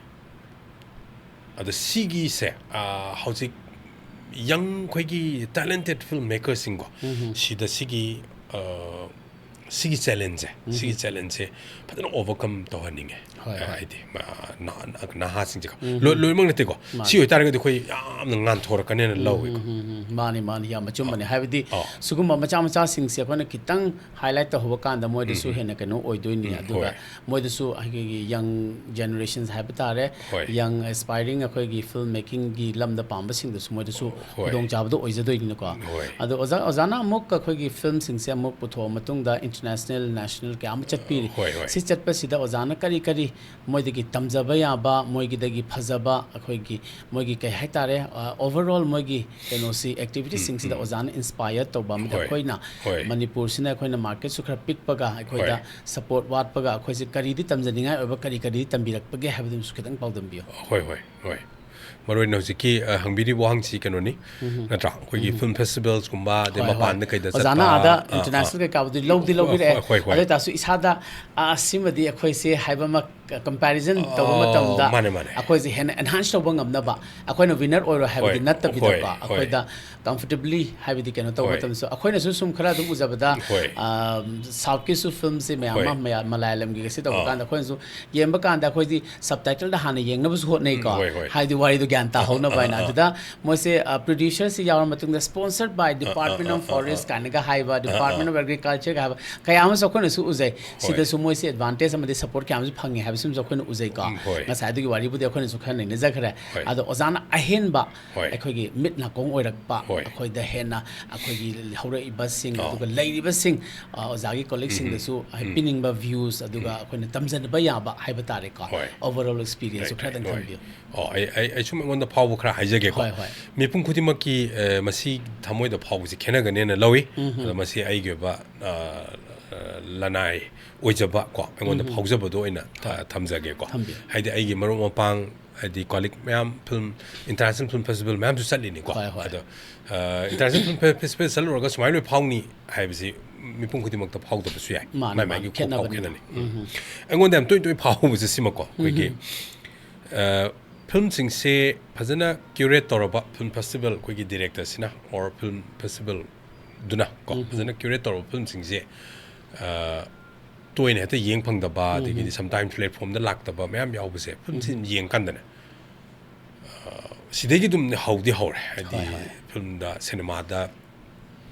ꯑꯗꯣ ꯁꯤꯒꯤꯁꯦ, ꯑ, ꯍꯧꯖꯤꯛ ꯌꯪ ꯑꯩꯈꯣꯏꯒꯤ ꯇꯦꯂꯦꯟꯇꯦꯠ ꯐꯤꯜꯝ ꯃꯦꯀꯔꯁꯤꯡꯀꯣ, ꯁꯤꯗ ꯁꯤꯒꯤ, ꯑ, ꯁꯤꯒꯤ ꯆꯦꯂꯦꯟꯖꯁꯦ, ꯁꯤꯒꯤ ꯆꯦꯂꯦꯟꯖꯁꯦ ꯐꯖꯅ ꯑꯣꯚꯔꯀꯝ ꯇꯧꯍꯟꯅꯤꯡꯉꯦ꯫ ꯍꯣꯏ, ꯑ, ꯍꯣꯏ꯫ ꯍꯥꯏꯗꯤ, ꯃ-, ꯅꯍꯥ-, ꯅꯍꯥꯁꯤꯡꯁꯦꯀꯣ꯫ ꯂꯣꯏ-, ꯂꯣꯏꯅꯃꯛ ꯅꯠꯇꯦꯀꯣ꯫ ꯃꯥꯅꯤ꯫ ꯁꯤ ꯑꯣꯏꯇꯥꯔꯒꯗꯤ ꯑꯩꯈꯣꯏ ꯌꯥꯝꯅ ꯉꯥꯟꯊꯣꯔꯛꯀꯅꯦꯅ ꯂꯧꯋꯦꯀꯣ꯫ ꯎꯝ, ꯎꯝ, ꯎꯝ꯫ ꯃꯥꯅꯤ, ꯃꯥꯅꯤ꯫ ꯌꯥꯝ ꯑꯆꯨꯝꯕꯅꯦ꯫ ꯑꯥ꯫ ꯍꯥꯏꯕꯗꯤ ꯑꯥ꯫ ꯁꯤꯒꯨꯝꯕ ꯃꯆꯥ ꯃꯆꯥꯁꯤꯡꯁꯦ ꯑꯩꯈꯣꯏꯅ ꯈꯤꯇꯪ ꯍꯥꯏꯂꯥꯏꯠ ꯇꯧꯍꯧꯕ ꯀꯥꯟꯗ ꯃꯣꯏꯗꯁꯨ ꯎꯝ, ꯎꯝ꯫ ꯍꯦꯟꯅ ꯀꯩꯅꯣ ꯑꯣꯏꯗꯣꯏꯅꯤ꯫ ꯎꯝ, ꯑꯗꯨꯒ ꯍꯣꯏ꯫ ꯃꯣꯏꯗꯁꯨ ꯑꯩꯈꯣꯏꯒꯤ ꯌꯪ ꯖꯦꯅꯦꯔꯦꯁꯟꯁ ꯍꯥꯏꯕ ꯇꯥꯔꯦ, ꯍꯣꯏ꯫ ꯌꯪ ꯑꯦꯁꯄꯥꯏꯔꯤꯡ ꯑꯩꯈꯣꯏꯒꯤ ꯐꯤꯜꯝ ꯃꯦꯀꯤꯡꯒꯤ ꯂꯝꯗ ꯄꯥꯝꯕꯁꯤꯡꯗꯁꯨ ꯃꯣꯏꯗꯁꯨ ꯍꯣꯏ꯫ ꯈꯨꯗꯣꯡꯆꯥꯕꯗꯣ ꯑꯣꯏꯖꯗꯣꯏꯅꯤꯅꯀꯣ꯫ ꯍꯣꯏ꯫ ꯑꯗꯣ ꯑꯣꯖꯥ, ꯑꯣꯖꯥꯅ ꯑꯃꯨꯛ ꯑꯩꯈꯣꯏꯒꯤ ꯐꯤꯜꯝꯁꯤꯡꯁꯦ ꯑꯃꯨꯛ ꯄꯨꯊꯣꯛꯑ ꯃꯇꯨꯡꯗ ꯏꯟꯇꯔꯅꯦꯁꯅꯦꯜ, ꯅꯦꯁꯅꯦꯜ ꯀꯌꯥ ꯑꯃ ꯆꯠꯄꯤꯔꯤ꯫ ꯍꯣꯏ, ꯍꯣꯏ꯫ ꯁꯤ ꯆꯠꯄꯁꯤꯗ ꯑꯣꯖꯥꯅ ꯀꯔꯤ ꯀꯔꯤ ꯃꯣꯏꯗꯒꯤ ꯇꯝꯖꯕ ꯌꯥꯕ, ꯃꯣꯏꯒꯤꯗꯒꯤ ꯐꯖꯕ, ꯑꯩꯈꯣꯏꯒꯤ ꯃꯣꯏꯒꯤ ꯀꯩ ꯍꯥꯏꯇꯥꯔꯦ, ꯑ, overall ꯃꯣꯏꯒꯤ ꯀꯩꯅꯣꯁꯤ, ꯑꯦꯛꯇꯤꯚꯤꯇꯤꯁꯁꯤꯡꯁꯤꯗ ꯑꯣꯖꯥꯅ ꯏꯟꯁꯄꯥꯌꯔ ꯇꯧꯕ ꯑꯃꯗꯤ ꯍꯣꯏ꯫ ꯑꯩꯈꯣꯏꯅ ꯍꯣꯏ꯫ ꯃꯅꯤꯄꯨꯔꯁꯤꯅ ꯑꯩꯈꯣꯏꯅ ꯃꯥꯔꯀꯦꯠꯁꯨ ꯈꯔ ꯄꯤꯛꯄꯒ, ꯑꯩꯈꯣꯏꯗ ꯍꯣꯏ꯫ ꯁꯄꯣꯔꯠ ꯋꯥꯠꯄꯒ, ꯑꯩꯈꯣꯏꯁꯦ ꯀꯔꯤꯗꯤ ꯇꯝꯖꯅꯤꯡꯉꯥꯏ ꯑꯣꯏꯕ, ꯀꯔꯤ ꯀꯔꯤꯗꯤ ꯇꯝꯕꯤꯔꯛꯄꯒꯦ ꯍꯥꯏꯕꯗꯨꯃꯁꯨ ꯈꯤꯇꯪ ꯄꯥꯎꯗꯝꯕꯤꯌꯨ꯫ ꯍꯣꯏ, ꯍꯣꯏ, ꯍꯣꯏ꯫ ꯃꯔꯨ ꯑꯣꯏꯅ ꯍꯧꯖꯤꯛꯀꯤ, ꯑ, ꯍꯪꯕꯤꯔꯤꯕ ꯋꯥꯍꯪꯁꯤ ꯀꯩꯅꯣꯅꯤ, ꯅꯠꯇ꯭ꯔꯥ? ꯑꯩꯈꯣꯏꯒꯤ ꯐꯤꯜꯝ ꯐꯦꯁꯇꯤꯚꯦꯜꯁꯀꯨꯝꯕ, ꯑꯗꯩ ꯍꯣꯏ, ꯍꯣꯏ꯫ ꯃꯄꯥꯟꯗ ꯀꯩꯗ ꯑꯣꯖꯥꯅ ꯆꯠꯄ, ꯑꯥꯗ ꯑ, ꯑ, ꯏꯟꯇꯔꯅꯦꯁꯅꯦꯜ ꯑ꯫ ꯀꯩꯀꯥꯕꯨꯗꯤ ꯂꯧꯗꯤ ꯍꯣꯏ, ꯂꯧꯕꯤꯔꯛꯑꯦ꯫ ꯍꯣꯏ, ꯍꯣꯏ, ꯍꯣꯏ꯫ ꯑꯗꯨ ꯑꯣꯏꯇꯥꯔꯁꯨ ꯏꯁꯥꯗ, ꯑ, ꯁꯤꯃꯗꯤ ꯑꯩꯈꯣꯏꯁꯦ ꯍꯥꯏꯕ ꯑꯃ ꯀꯝꯄꯦꯔꯤꯖꯟ ꯇꯧꯕ ꯑꯣ, ꯃꯇꯝꯗ ꯃꯥꯅꯦ, ꯃꯥꯅꯦ꯫ ꯑꯩꯈꯣꯏꯁꯦ ꯍꯦꯟꯅ ꯑꯦꯟꯍꯥꯟꯁ ꯇꯧꯕ ꯉꯝꯅꯕ, ꯑꯩꯈꯣꯏꯅ ꯋꯤꯅꯔ ꯑꯣꯏꯔꯣꯏ ꯍꯥꯏꯕꯗꯤ ꯍꯣꯏ, ꯅꯠꯇꯕꯤꯗꯀꯣ, ꯍꯣꯏ, ꯍꯣꯏ꯫ ꯑꯩꯈꯣꯏꯗ ꯀꯝꯐꯣꯔꯇꯦꯕꯂꯤ ꯍꯥꯏꯕꯗꯤ ꯀꯩꯅꯣ ꯇꯧꯕ ꯍꯣꯏ꯫ ꯃꯇꯝꯗꯁꯨ, ꯑꯩꯈꯣꯏꯅꯁꯨ ꯁꯨꯝ ꯈꯔ ꯑꯗꯨꯝ ꯎꯖꯕꯗ, ꯍꯣꯏ꯫ ꯑ, ꯁꯥꯎꯠꯀꯤꯁꯨ ꯐꯤꯜꯝꯁꯦ ꯃꯌꯥꯝ ꯑꯃ ꯍꯣꯏ꯫ ꯃꯌꯥ-, ꯃꯂꯥꯌꯥꯂꯝꯒꯤꯒꯁꯦ ꯇꯧꯕ ꯑꯥ꯫ ꯀꯥꯟꯗ ꯑꯩꯈꯣꯏꯅꯁꯨ ꯌꯦꯡꯕ ꯀꯥꯟꯗ ꯑꯩꯈꯣꯏꯗꯤ ꯁꯕꯇꯥꯏꯇꯜꯗ ꯍꯥꯟꯅ ꯌꯦꯡꯅꯕꯁꯨ ꯍꯣꯠꯅꯩꯀꯣ꯫ ꯎꯝ, ꯍꯣꯏ, ꯍꯣꯏ꯫ ꯍꯥꯏꯗꯤ ꯋꯥꯔꯤꯗꯣ ꯒ꯭ꯌꯥꯟ ꯇꯥꯍꯧꯅꯕ ꯑꯥ, ꯍꯥꯏꯅ꯫ ꯑꯥ, ꯑꯥ꯫ ꯑꯗꯨꯗ ꯃꯣꯏꯁꯦ, ꯑ, ꯄ꯭ꯔꯣꯗ꯭ꯌꯨꯁꯔꯁꯤ ꯌꯥꯎꯔ ꯃꯇꯨꯡꯗ, "Sponsored by Department ah, of ah, Forest" ꯑꯥ꯫ ꯀꯥꯏꯅꯒ ꯍꯥꯏꯕ, "Department ꯑꯥ꯫ of Agriculture" ꯀ ꯍꯥꯏꯕ ꯀꯌꯥ ꯑꯃꯁꯨ ꯑꯩꯈꯣꯏꯅꯁꯨ ꯎꯖꯩ꯫ ꯍꯣꯏ꯫ ꯁꯤꯗꯁꯨ ꯃꯣꯏꯁꯦ ꯑꯦꯗꯚꯥꯟꯇꯦꯖ ꯑꯃꯗꯤ ꯁꯄꯣꯔꯠ ꯀꯌꯥ ꯑꯃꯁꯨ ꯐꯪꯉꯦ ꯍꯥꯏꯕꯁꯤꯃꯁꯨ ꯑꯩꯈꯣꯏꯅ ꯎꯖꯩꯀꯣ꯫ ꯎꯝ, ꯍꯣꯏ꯫ ꯉꯁꯥꯏ ꯑꯗꯨꯒꯤ ꯋꯥꯔꯤꯕꯨꯗꯤ ꯑꯩꯈꯣꯏꯅꯁꯨ ꯈꯔ ꯅꯩꯅꯖꯈ꯭ꯔꯦ꯫ ꯍꯣꯏ꯫ ꯑꯗꯣ ꯑꯣꯖꯥꯅ ꯑꯍꯦꯟꯕ ꯍꯣꯏ꯫ ꯑꯩꯈꯣꯏꯒꯤ ꯃꯤꯠ ꯅꯥꯀꯣꯡ ꯑꯣꯏꯔꯛꯄ, ꯍꯣꯏ꯫ ꯑꯩꯈꯣꯏꯗ ꯍꯦꯟꯅ ꯑꯩꯈꯣꯏꯒꯤ ꯍꯧꯔꯛꯏꯕꯁꯤꯡ, ꯑꯣ꯫ ꯑꯗꯨꯒ ꯂꯩꯔꯤꯕꯁꯤꯡ, ꯑ, ꯑꯣꯖꯥꯒꯤ ꯀꯣꯂꯤꯛꯁꯤꯡꯗꯁꯨ ꯍꯥꯏ-, ꯄꯤꯅꯤꯡꯕ ꯚ꯭ꯌꯨꯁ, ꯑꯗꯨꯒ ꯑꯩꯈꯣꯏꯅ ꯇꯝꯖꯕ ꯌꯥꯕ ꯍꯥꯏꯕ ꯇꯥꯔꯦꯀꯣ꯫ ꯍꯣꯏ꯫ ꯑꯣꯚꯔꯑꯣꯜ ꯑꯦꯛꯁꯄꯤꯔꯤꯌꯟꯁꯁꯨ Right, ꯈꯔꯗꯪ right, ꯊꯝꯕꯤꯌꯨ꯫ ꯍꯣꯏ꯫ ꯑꯣ, ꯑꯩ, ꯑꯩ, ꯑꯩ ꯁꯨꯝ ꯑꯩꯉꯣꯟꯗ ꯐꯥꯎꯕ ꯈꯔ ꯍꯥꯏꯖꯒꯦꯀꯣ꯫ ꯍꯣꯏ, ꯍꯣꯏ꯫ ꯃꯤꯄꯨꯝ ꯈꯨꯗꯤꯡꯃꯛꯀꯤ, ꯑ, ꯃꯁꯤ ꯊꯃꯣꯏꯗ ꯐꯥꯎꯕꯁꯤ ꯈꯦꯠꯅꯒꯅꯦꯅ ꯂꯧꯏ꯫ ꯑꯗꯣ ꯃꯁꯤ ꯑꯩꯒꯤ ꯑꯣꯏꯕ, ꯑ, ꯑ, ꯂꯅꯥꯏ ꯑꯣꯏꯖꯕ ꯀꯣ, ꯑꯩꯉꯣꯟꯗ ꯐꯥꯎꯖꯕꯗꯣ ꯑꯣꯏꯅ ꯊ-, ꯊꯝꯖꯒꯦꯀꯣ꯫ ꯊꯝꯕꯤꯌꯨ꯫ ꯍꯥꯏꯗꯤ ꯑꯩꯒꯤ ꯃꯔꯨꯞ ꯃꯄꯥꯡ, ꯍꯥꯏꯗꯤ ꯀꯣꯂꯤꯛ ꯃꯌꯥꯝ, ꯐꯤꯜꯝ, ꯏꯟꯇꯔꯅꯦꯁꯅꯦꯜ ꯐꯤꯜꯝ ꯐꯦꯁꯇꯤꯚꯦꯜ ꯃꯌꯥꯝꯁꯨ ꯆꯠꯂꯤꯅꯤꯀꯣ꯫ ꯍꯣꯏ, ꯍꯣꯏ꯫ ꯑꯗꯣ, ꯑ, ꯏꯟꯇꯔꯅꯦꯁꯅꯦꯜ ꯐꯤꯜꯝ ꯐꯦ-, ꯐꯦꯁꯇꯤꯚꯦꯜ ꯆꯠꯂꯨꯔꯒ ꯁꯨꯃꯥꯏꯅ ꯂꯣꯏ ꯐꯥꯎꯅꯤ ꯍꯥꯏꯕꯁꯤ ꯃꯤꯄꯨꯝ ꯈꯨꯗꯤꯡꯃꯛꯇ ꯐꯥꯎꯗꯕꯁꯨ ꯌꯥꯏ꯫ ꯃꯥꯅꯦ, ꯃꯥꯏ ꯃꯥꯅꯦ꯫ ꯃꯥꯏꯒꯤ ꯈꯣꯡꯐꯥꯎ ꯈꯦꯠꯅꯕꯅꯤꯅ꯫ ꯈꯦꯠꯅꯅꯤ꯫ ꯑꯩꯉꯣꯟꯗ ꯌꯥꯝ ꯇꯣꯏ ꯇꯣꯏ ꯐꯥꯎꯕꯁꯦ ꯁꯤꯃꯀꯣ, ꯑꯩꯈꯣꯏꯒꯤ, ꯑ, ꯐꯤꯜꯝꯁꯤꯡꯁꯦ ꯐꯖꯅ ꯀ꯭ꯌꯨꯔꯦꯠ ꯇꯧꯔꯕ ꯐꯤꯜꯝ ꯐꯦꯁꯇꯤꯚꯦꯜ, ꯑꯩꯈꯣꯏꯒꯤ ꯗꯤꯔꯦꯛꯇꯔꯁꯤꯅ ꯑꯣꯔ ꯐꯤꯜꯝ ꯐꯦꯁꯇꯤꯚꯦꯜꯗꯨꯅ ꯀꯣ, ꯐꯖꯅ ꯀ꯭ꯌꯨꯔꯦꯠ ꯇꯧꯔꯕ ꯐꯤꯜꯝꯁꯤꯡꯁꯦ, ꯑ, ꯇꯣꯏꯅ ꯍꯦꯛꯇ ꯌꯦꯡ ꯐꯪꯗꯕ, ꯑꯗꯒꯤꯗꯤ ꯁꯝꯇꯥꯏꯝꯁ ꯄ꯭ꯂꯦꯠꯐꯣꯝꯗ ꯂꯥꯛꯇꯕ ꯃꯌꯥꯝ ꯌꯥꯎꯕꯁꯦ, ꯐꯤꯜꯝꯁꯤ ꯌꯦꯡꯀꯥꯟꯗꯅꯦ, ꯑ, ꯁꯤꯗꯒꯤ ꯑꯗꯨꯝ ꯍꯧꯗꯤ ꯍꯧꯔꯦ꯫ ꯍꯥꯏꯗꯤ ꯍꯣꯏ, ꯍꯣꯏ꯫ ꯐꯤꯜꯝꯗ, ꯁꯤꯅꯦꯃꯥꯗ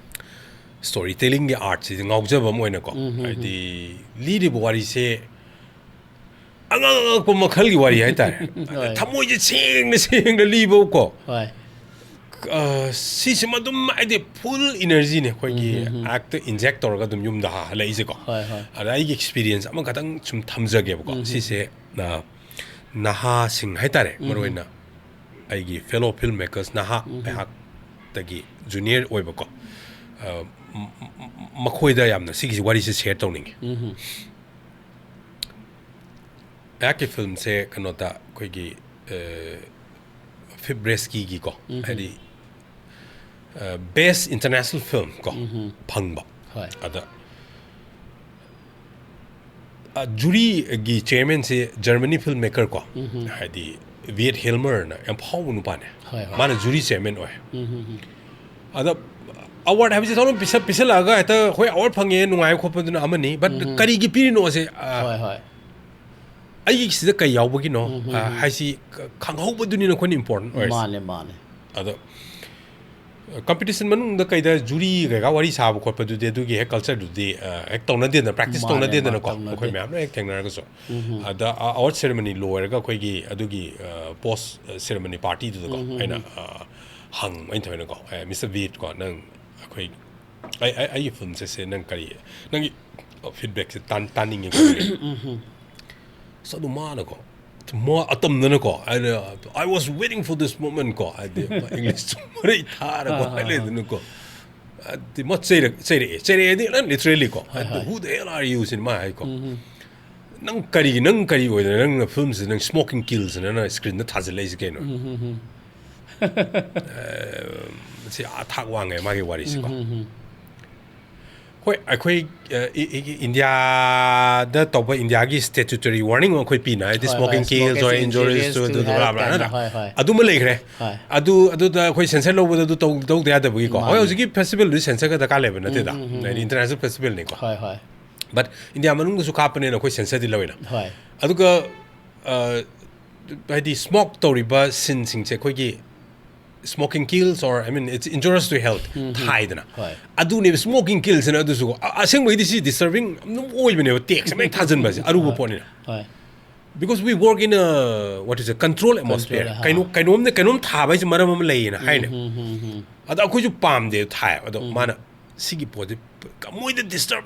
ꯁ꯭ꯇꯣꯔꯤ ꯇꯦꯂꯤꯡꯒꯤ ꯑꯥꯔꯠꯁꯤꯗꯤ ꯉꯥꯎꯖꯕ ꯑꯃ ꯑꯣꯏꯅꯀꯣ, ꯍꯥꯏꯗꯤ ꯂꯤꯔꯤꯕ ꯋꯥꯔꯤꯁꯦ ꯑꯉꯛ ꯑꯉꯛꯄ ꯃꯈꯜꯒꯤ ꯋꯥꯔꯤ ꯍꯥꯏꯇꯥꯔꯦ꯫ ꯍꯣꯏ꯫ ꯊꯃꯣꯏꯁꯦ ꯁꯦꯡꯅ ꯁꯦꯡꯅ ꯂꯤꯕꯀꯣ꯫ ꯍꯣꯏ꯫ ꯑ, ꯁꯤꯁꯤꯃ ꯑꯗꯨꯝ ꯍꯥꯏꯗꯤ full energyꯅꯦ ꯑꯩꯈꯣꯏꯒꯤ ꯎꯝ, ꯎꯝ, ꯎꯝ꯫ Actꯇ inject ꯇꯧꯔꯒ ꯑꯗꯨꯝ ꯌꯨꯝꯗ ꯍꯜꯂꯛꯏꯁꯦꯀꯣ꯫ ꯍꯣꯏ, ꯍꯣꯏ꯫ ꯑꯗ ꯑꯩꯒꯤ experience ꯑꯃꯈꯛꯇꯪ ꯁꯨꯝ ꯊꯝꯖꯒꯦꯕꯀꯣ꯫ ꯎꯝ, ꯎꯝ꯫ ꯁꯤꯁꯦ, ꯑ, ꯅꯍꯥꯁꯤꯡ ꯍꯥꯏꯇꯥꯔꯦ, ꯎꯝ, ꯎꯝ꯫ ꯃꯔꯨꯑꯣꯏꯅ ꯑꯩꯒꯤ fellow filmmakers ꯅꯍꯥ ꯎꯝ, ꯎꯝ꯫ ꯑꯩꯍꯥꯛꯇꯒꯤ junior ꯑꯣꯏꯕꯀꯣ, ꯑ, ꯃ-, ꯃ-, ꯃꯈꯣꯏꯗ ꯌꯥꯝꯅ ꯁꯤꯒꯤꯁꯤ ꯋꯥꯔꯤꯁꯦ share ꯇꯧꯅꯤꯡꯉꯤ꯫ ꯎꯝ, ꯎꯝ꯫ ꯑꯩꯍꯥꯛꯀꯤ filmꯁꯦ ꯀꯩꯅꯣꯗ ꯑꯩꯈꯣꯏꯒꯤ, ꯑ, ꯐꯤꯞ ꯔꯦꯁꯀꯤꯒꯤꯀꯣ, ꯎꯝ, ꯎꯝ꯫ ꯍꯥꯏꯗꯤ, ꯑ, best international film ꯀꯣ, ꯎꯝ, ꯎꯝ꯫ ꯐꯪꯕ꯫ ꯍꯣꯏ꯫ ꯑꯗ, ꯑ, juryꯒꯤ chairmanꯁꯦ Germany filmmaker ꯀꯣ, ꯎꯝ, ꯎꯝ꯫ ꯍꯥꯏꯗꯤ Wirt Helmerꯅ ꯌꯥꯝ ꯐꯥꯎꯕ ꯅꯨꯄꯥꯅꯦ꯫ ꯍꯣꯏ, ꯍꯣꯏ꯫ ꯃꯥꯅ jury chairman ꯑꯣꯏ꯫ ꯎꯝ, ꯎꯝ, ꯎꯝ꯫ ꯑꯗ award ꯍꯥꯏꯕꯁꯤ ꯊꯧꯔꯝ ꯄꯤꯁꯜ-, ꯄꯤꯁꯜꯂꯛꯑꯒ ꯍꯦꯛꯇ "ꯍꯣꯏ, award ꯐꯪꯉꯦ, ꯅꯨꯡꯉꯥꯏ" ꯈꯣꯠꯄꯗꯨꯅ ꯑꯃꯅꯤ, but ꯎꯝ, ꯎꯝ꯫ ꯀꯔꯤꯒꯤ ꯄꯤꯔꯤꯅꯣꯁꯦ, ꯑ, ꯍꯣꯏ, ꯍꯣꯏ꯫ ꯑꯩꯒꯤ ꯁꯤꯗ ꯀꯩ ꯌꯥꯎꯕꯒꯤꯅꯣ, ꯎꯝ, ꯎꯝ, ꯑ, ꯎꯝ꯫ ꯍꯥꯏꯁꯤ ꯈ-, ꯈꯪꯍꯧꯕꯗꯨꯅꯤꯅ ꯑꯩꯈꯣꯏꯅ important ꯑꯣꯏꯔꯤꯁꯦ꯫ ꯃꯥꯅꯦ, ꯃꯥꯅꯦ꯫ ꯑꯗꯣ, ꯑ, competition ꯃꯅꯨꯡꯗ ꯀꯩꯗ jury ꯀꯩꯀꯥ ꯋꯥꯔꯤ ꯁꯥꯕ ꯈꯣꯠꯄꯗꯨꯗꯤ ꯑꯗꯨꯒꯤ ꯍꯦꯛ cultureꯗꯨꯗꯤ, ꯑ, ꯍꯦꯛ ꯇꯧꯅꯗꯦꯗꯅ, practice ꯃꯥꯅꯦ, ꯇꯧꯅꯗꯦꯗꯅꯀꯣ, ꯃꯥꯅꯦ, ꯇꯧꯅꯗꯦ꯫ ꯑꯩꯈꯣꯏ ꯃꯌꯥꯝ ꯂꯣꯏ ꯍꯦꯛ ꯊꯦꯡꯅꯔꯒꯁꯨ꯫ ꯎꯝ, ꯎꯝ꯫ ꯑꯗ, ꯑ, award ceremony ꯂꯣꯏꯔꯒ ꯑꯩꯈꯣꯏꯒꯤ ꯑꯗꯨꯒꯤ, ꯑ, post ceremony partyꯗꯨꯗꯀꯣ, ꯎꯝ, ꯎꯝ, ꯑꯩꯅ, ꯎꯝ꯫ ꯑ, ꯍꯪ-, ꯑꯩꯅ ꯊꯑꯣꯏꯅꯀꯣ, "ꯑꯦ, Mister Wirt ꯀꯣ, ꯅꯪ ꯑꯩꯈꯣꯏ ꯑꯩ, ꯑꯩ, ꯑꯩꯒꯤ filmꯁꯦ, ꯁꯦ ꯅꯪ ꯀꯔꯤ, ꯅꯪꯒꯤ feedbackꯁꯦ ꯇꯥꯟ-, ꯇꯥꯅꯤꯡꯉꯦ" ꯈꯣꯠꯅꯤꯡꯉꯦ꯫ ꯎꯝ, ꯎꯝ꯫ ꯑꯁ, ꯑꯗꯨ ꯃꯥꯅꯀꯣ, ꯃꯥ ꯑꯇꯝꯗꯅꯀꯣ, ꯑꯩꯅ, "I was waiting for this moment" ꯀꯣ, ꯍꯥꯏꯗꯤ, ꯃꯥ Englishꯁꯨ ꯃꯔꯩ ꯊꯥꯔꯒ ꯑꯥ, ꯑꯥ, ꯑꯥ꯫ ꯂꯩꯗꯅꯀꯣ꯫ ꯑꯗꯤ ꯃꯥ ꯆꯩꯔꯛ-, ꯆꯩꯔꯛꯑꯦ, ꯆꯩꯔꯛꯑꯦꯗꯤ, "Not literally" ꯀꯣ, ꯍꯣꯏ, ꯍꯣꯏ꯫ "Who the hell are you?" ꯁꯤꯅ ꯃꯥ ꯍꯥꯏꯀꯣ꯫ ꯎꯝ, ꯎꯝ꯫ "ꯅꯪ ꯀꯔꯤꯒꯤ, ꯅꯪ ꯀꯔꯤ ꯑꯣꯏꯗꯅ ꯅꯪꯅ filmꯁꯦ, ꯅꯪ Smoking Killsꯅ ꯅꯪ screenꯗ ꯊꯥꯖꯤꯜꯂꯛꯏꯁꯦ ꯀꯩꯅꯣ?" ꯎꯝ, ꯎꯝ, ꯎꯝ꯫ ꯑ, ꯃꯁꯤ ꯑꯥ ꯊꯥꯛ ꯋꯥꯡꯉꯦ ꯃꯥꯒꯤ ꯋꯥꯔꯤꯁꯦꯀꯣ꯫ ꯎꯝ, ꯎꯝ, ꯎꯝ꯫ ꯍꯣꯏ, ꯑꯩꯈꯣꯏ, ꯑ, ꯏ-, ꯏ-, ꯏꯟꯗꯤꯌꯥꯗ ꯇꯧꯕ, ꯏꯟꯗꯤꯌꯥꯒꯤ statutory warning ꯑꯃ ꯑꯩꯈꯣꯏ ꯄꯤꯅ, ꯍꯥꯏꯗꯤ, ꯍꯣꯏ, "Smoking ꯍꯣꯏ, kills or smoking injures injures to to the blah, health" blah, ꯍꯥꯏꯅ꯫ ꯅꯠꯇ꯭ꯔꯥ? ꯍꯣꯏ, ꯍꯣꯏ꯫ ꯑꯗꯨꯃ ꯂꯩꯈ꯭ꯔꯦ꯫ ꯍꯣꯏ꯫ ꯑꯗꯨ, ꯑꯗꯨꯗ ꯑꯩꯈꯣꯏ censor ꯂꯧꯕꯗ ꯑꯗꯨ ꯇꯧ-, ꯇꯧꯗ ꯌꯥꯗꯕꯒꯤꯀꯣ꯫ ꯍꯣꯏ, ꯃꯥꯅꯤ꯫ ꯍꯧꯖꯤꯛꯀꯤ festivalꯗꯨꯗꯤ censor ꯈꯛꯇ ꯗꯔꯀꯥꯔ ꯂꯩꯕ ꯅꯠꯇꯦꯗ꯫ ꯎꯝ, ꯎꯝ, ꯎꯝ, ꯍꯥꯏꯗꯤ, ꯎꯝ꯫ International festivalꯅꯤꯀꯣ꯫ ꯍꯣꯏ, ꯍꯣꯏ꯫ But ꯏꯟꯗꯤꯌꯥ ꯃꯅꯨꯡꯗꯁꯨ ꯀꯥꯞꯄꯅꯦꯅ ꯑꯩꯈꯣꯏ censorꯗꯤ ꯂꯧꯋꯤꯅ꯫ ꯍꯣꯏ꯫ ꯑꯗꯨꯒ, ꯑ, ꯍꯥꯏꯗꯤ, smoke ꯇꯧꯔꯤꯕ sceneꯁꯤꯡꯁꯦ ꯑꯩꯈꯣꯏꯒꯤ "Smoking kills" or, I mean, "It's injurious to health" ꯎꯝ, ꯎꯝ꯫ ꯊꯥꯏꯗꯅ꯫ ꯍꯣꯏ꯫ ꯑꯗꯨꯅꯦꯕ "Smoking killsꯅ" ꯑꯗꯨꯁꯨ꯫ ꯑ-, ꯑꯁꯦꯡꯕꯒꯤꯗꯤ ꯁꯤ disturbing ꯑꯗꯨꯝ ꯑꯣꯏꯕꯅꯦꯕ, text ꯑꯃ ꯍꯦꯛ ꯊꯥꯖꯤꯟꯕꯁꯦ, ꯑꯔꯨꯕ ꯍꯣꯏ꯫ ꯄꯣꯠꯅꯤꯅ꯫ ꯍꯣꯏ꯫ Because we work in a, what is a control atmosphere. Control, ꯀꯩꯅꯣ ꯑꯥ꯫ ꯀꯩꯅꯣꯝꯗ ꯀꯩꯅꯣꯝ ꯊꯥꯕ ꯍꯥꯏꯁꯦ ꯃꯔꯝ ꯑꯃ ꯂꯩꯌꯦꯅ ꯍꯥꯏꯅꯦ꯫ ꯎꯝ, ꯎꯝ, ꯎꯝ, ꯎꯝ꯫ ꯑꯗꯣ ꯑꯩꯈꯣꯏꯁꯨ ꯄꯥꯝꯗꯦ ꯊꯥꯏ꯫ ꯑꯗꯣ ꯎꯝ꯫ ꯃꯥꯅ ꯁꯤꯒꯤ ꯄꯣꯠꯁꯦ ꯃꯣꯏꯗ disturb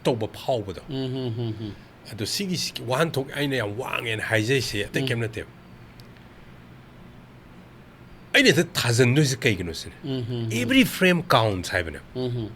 ꯇꯧꯕ ꯐꯥꯎꯕꯗꯣ꯫ ꯎꯝ, ꯎꯝ, ꯎꯝ, ꯎꯝ꯫ ꯑꯗꯣ ꯁꯤꯒꯤ ꯁꯤꯒꯤ ꯋꯥꯍꯟꯊꯣꯛ ꯑꯩꯅ ꯌꯥꯝ ꯋꯥꯡꯉꯦꯅ ꯍꯥꯏꯖꯩꯁꯦ ꯑꯇꯩ ꯎꯝ꯫ ꯀꯩꯝ ꯅꯠꯇꯦꯕ꯫ ꯑꯩꯅ ꯍꯦꯛꯇ ꯊꯥꯖꯟꯗꯣꯏꯁꯦ ꯀꯩꯒꯤꯅꯣ ꯁꯤꯅꯤ꯫ ꯎꯝ, ꯎꯝ, ꯎꯝ꯫ Every frame counts ꯍꯥꯏꯕꯅꯦ꯫ ꯎꯝ, ꯎꯝ꯫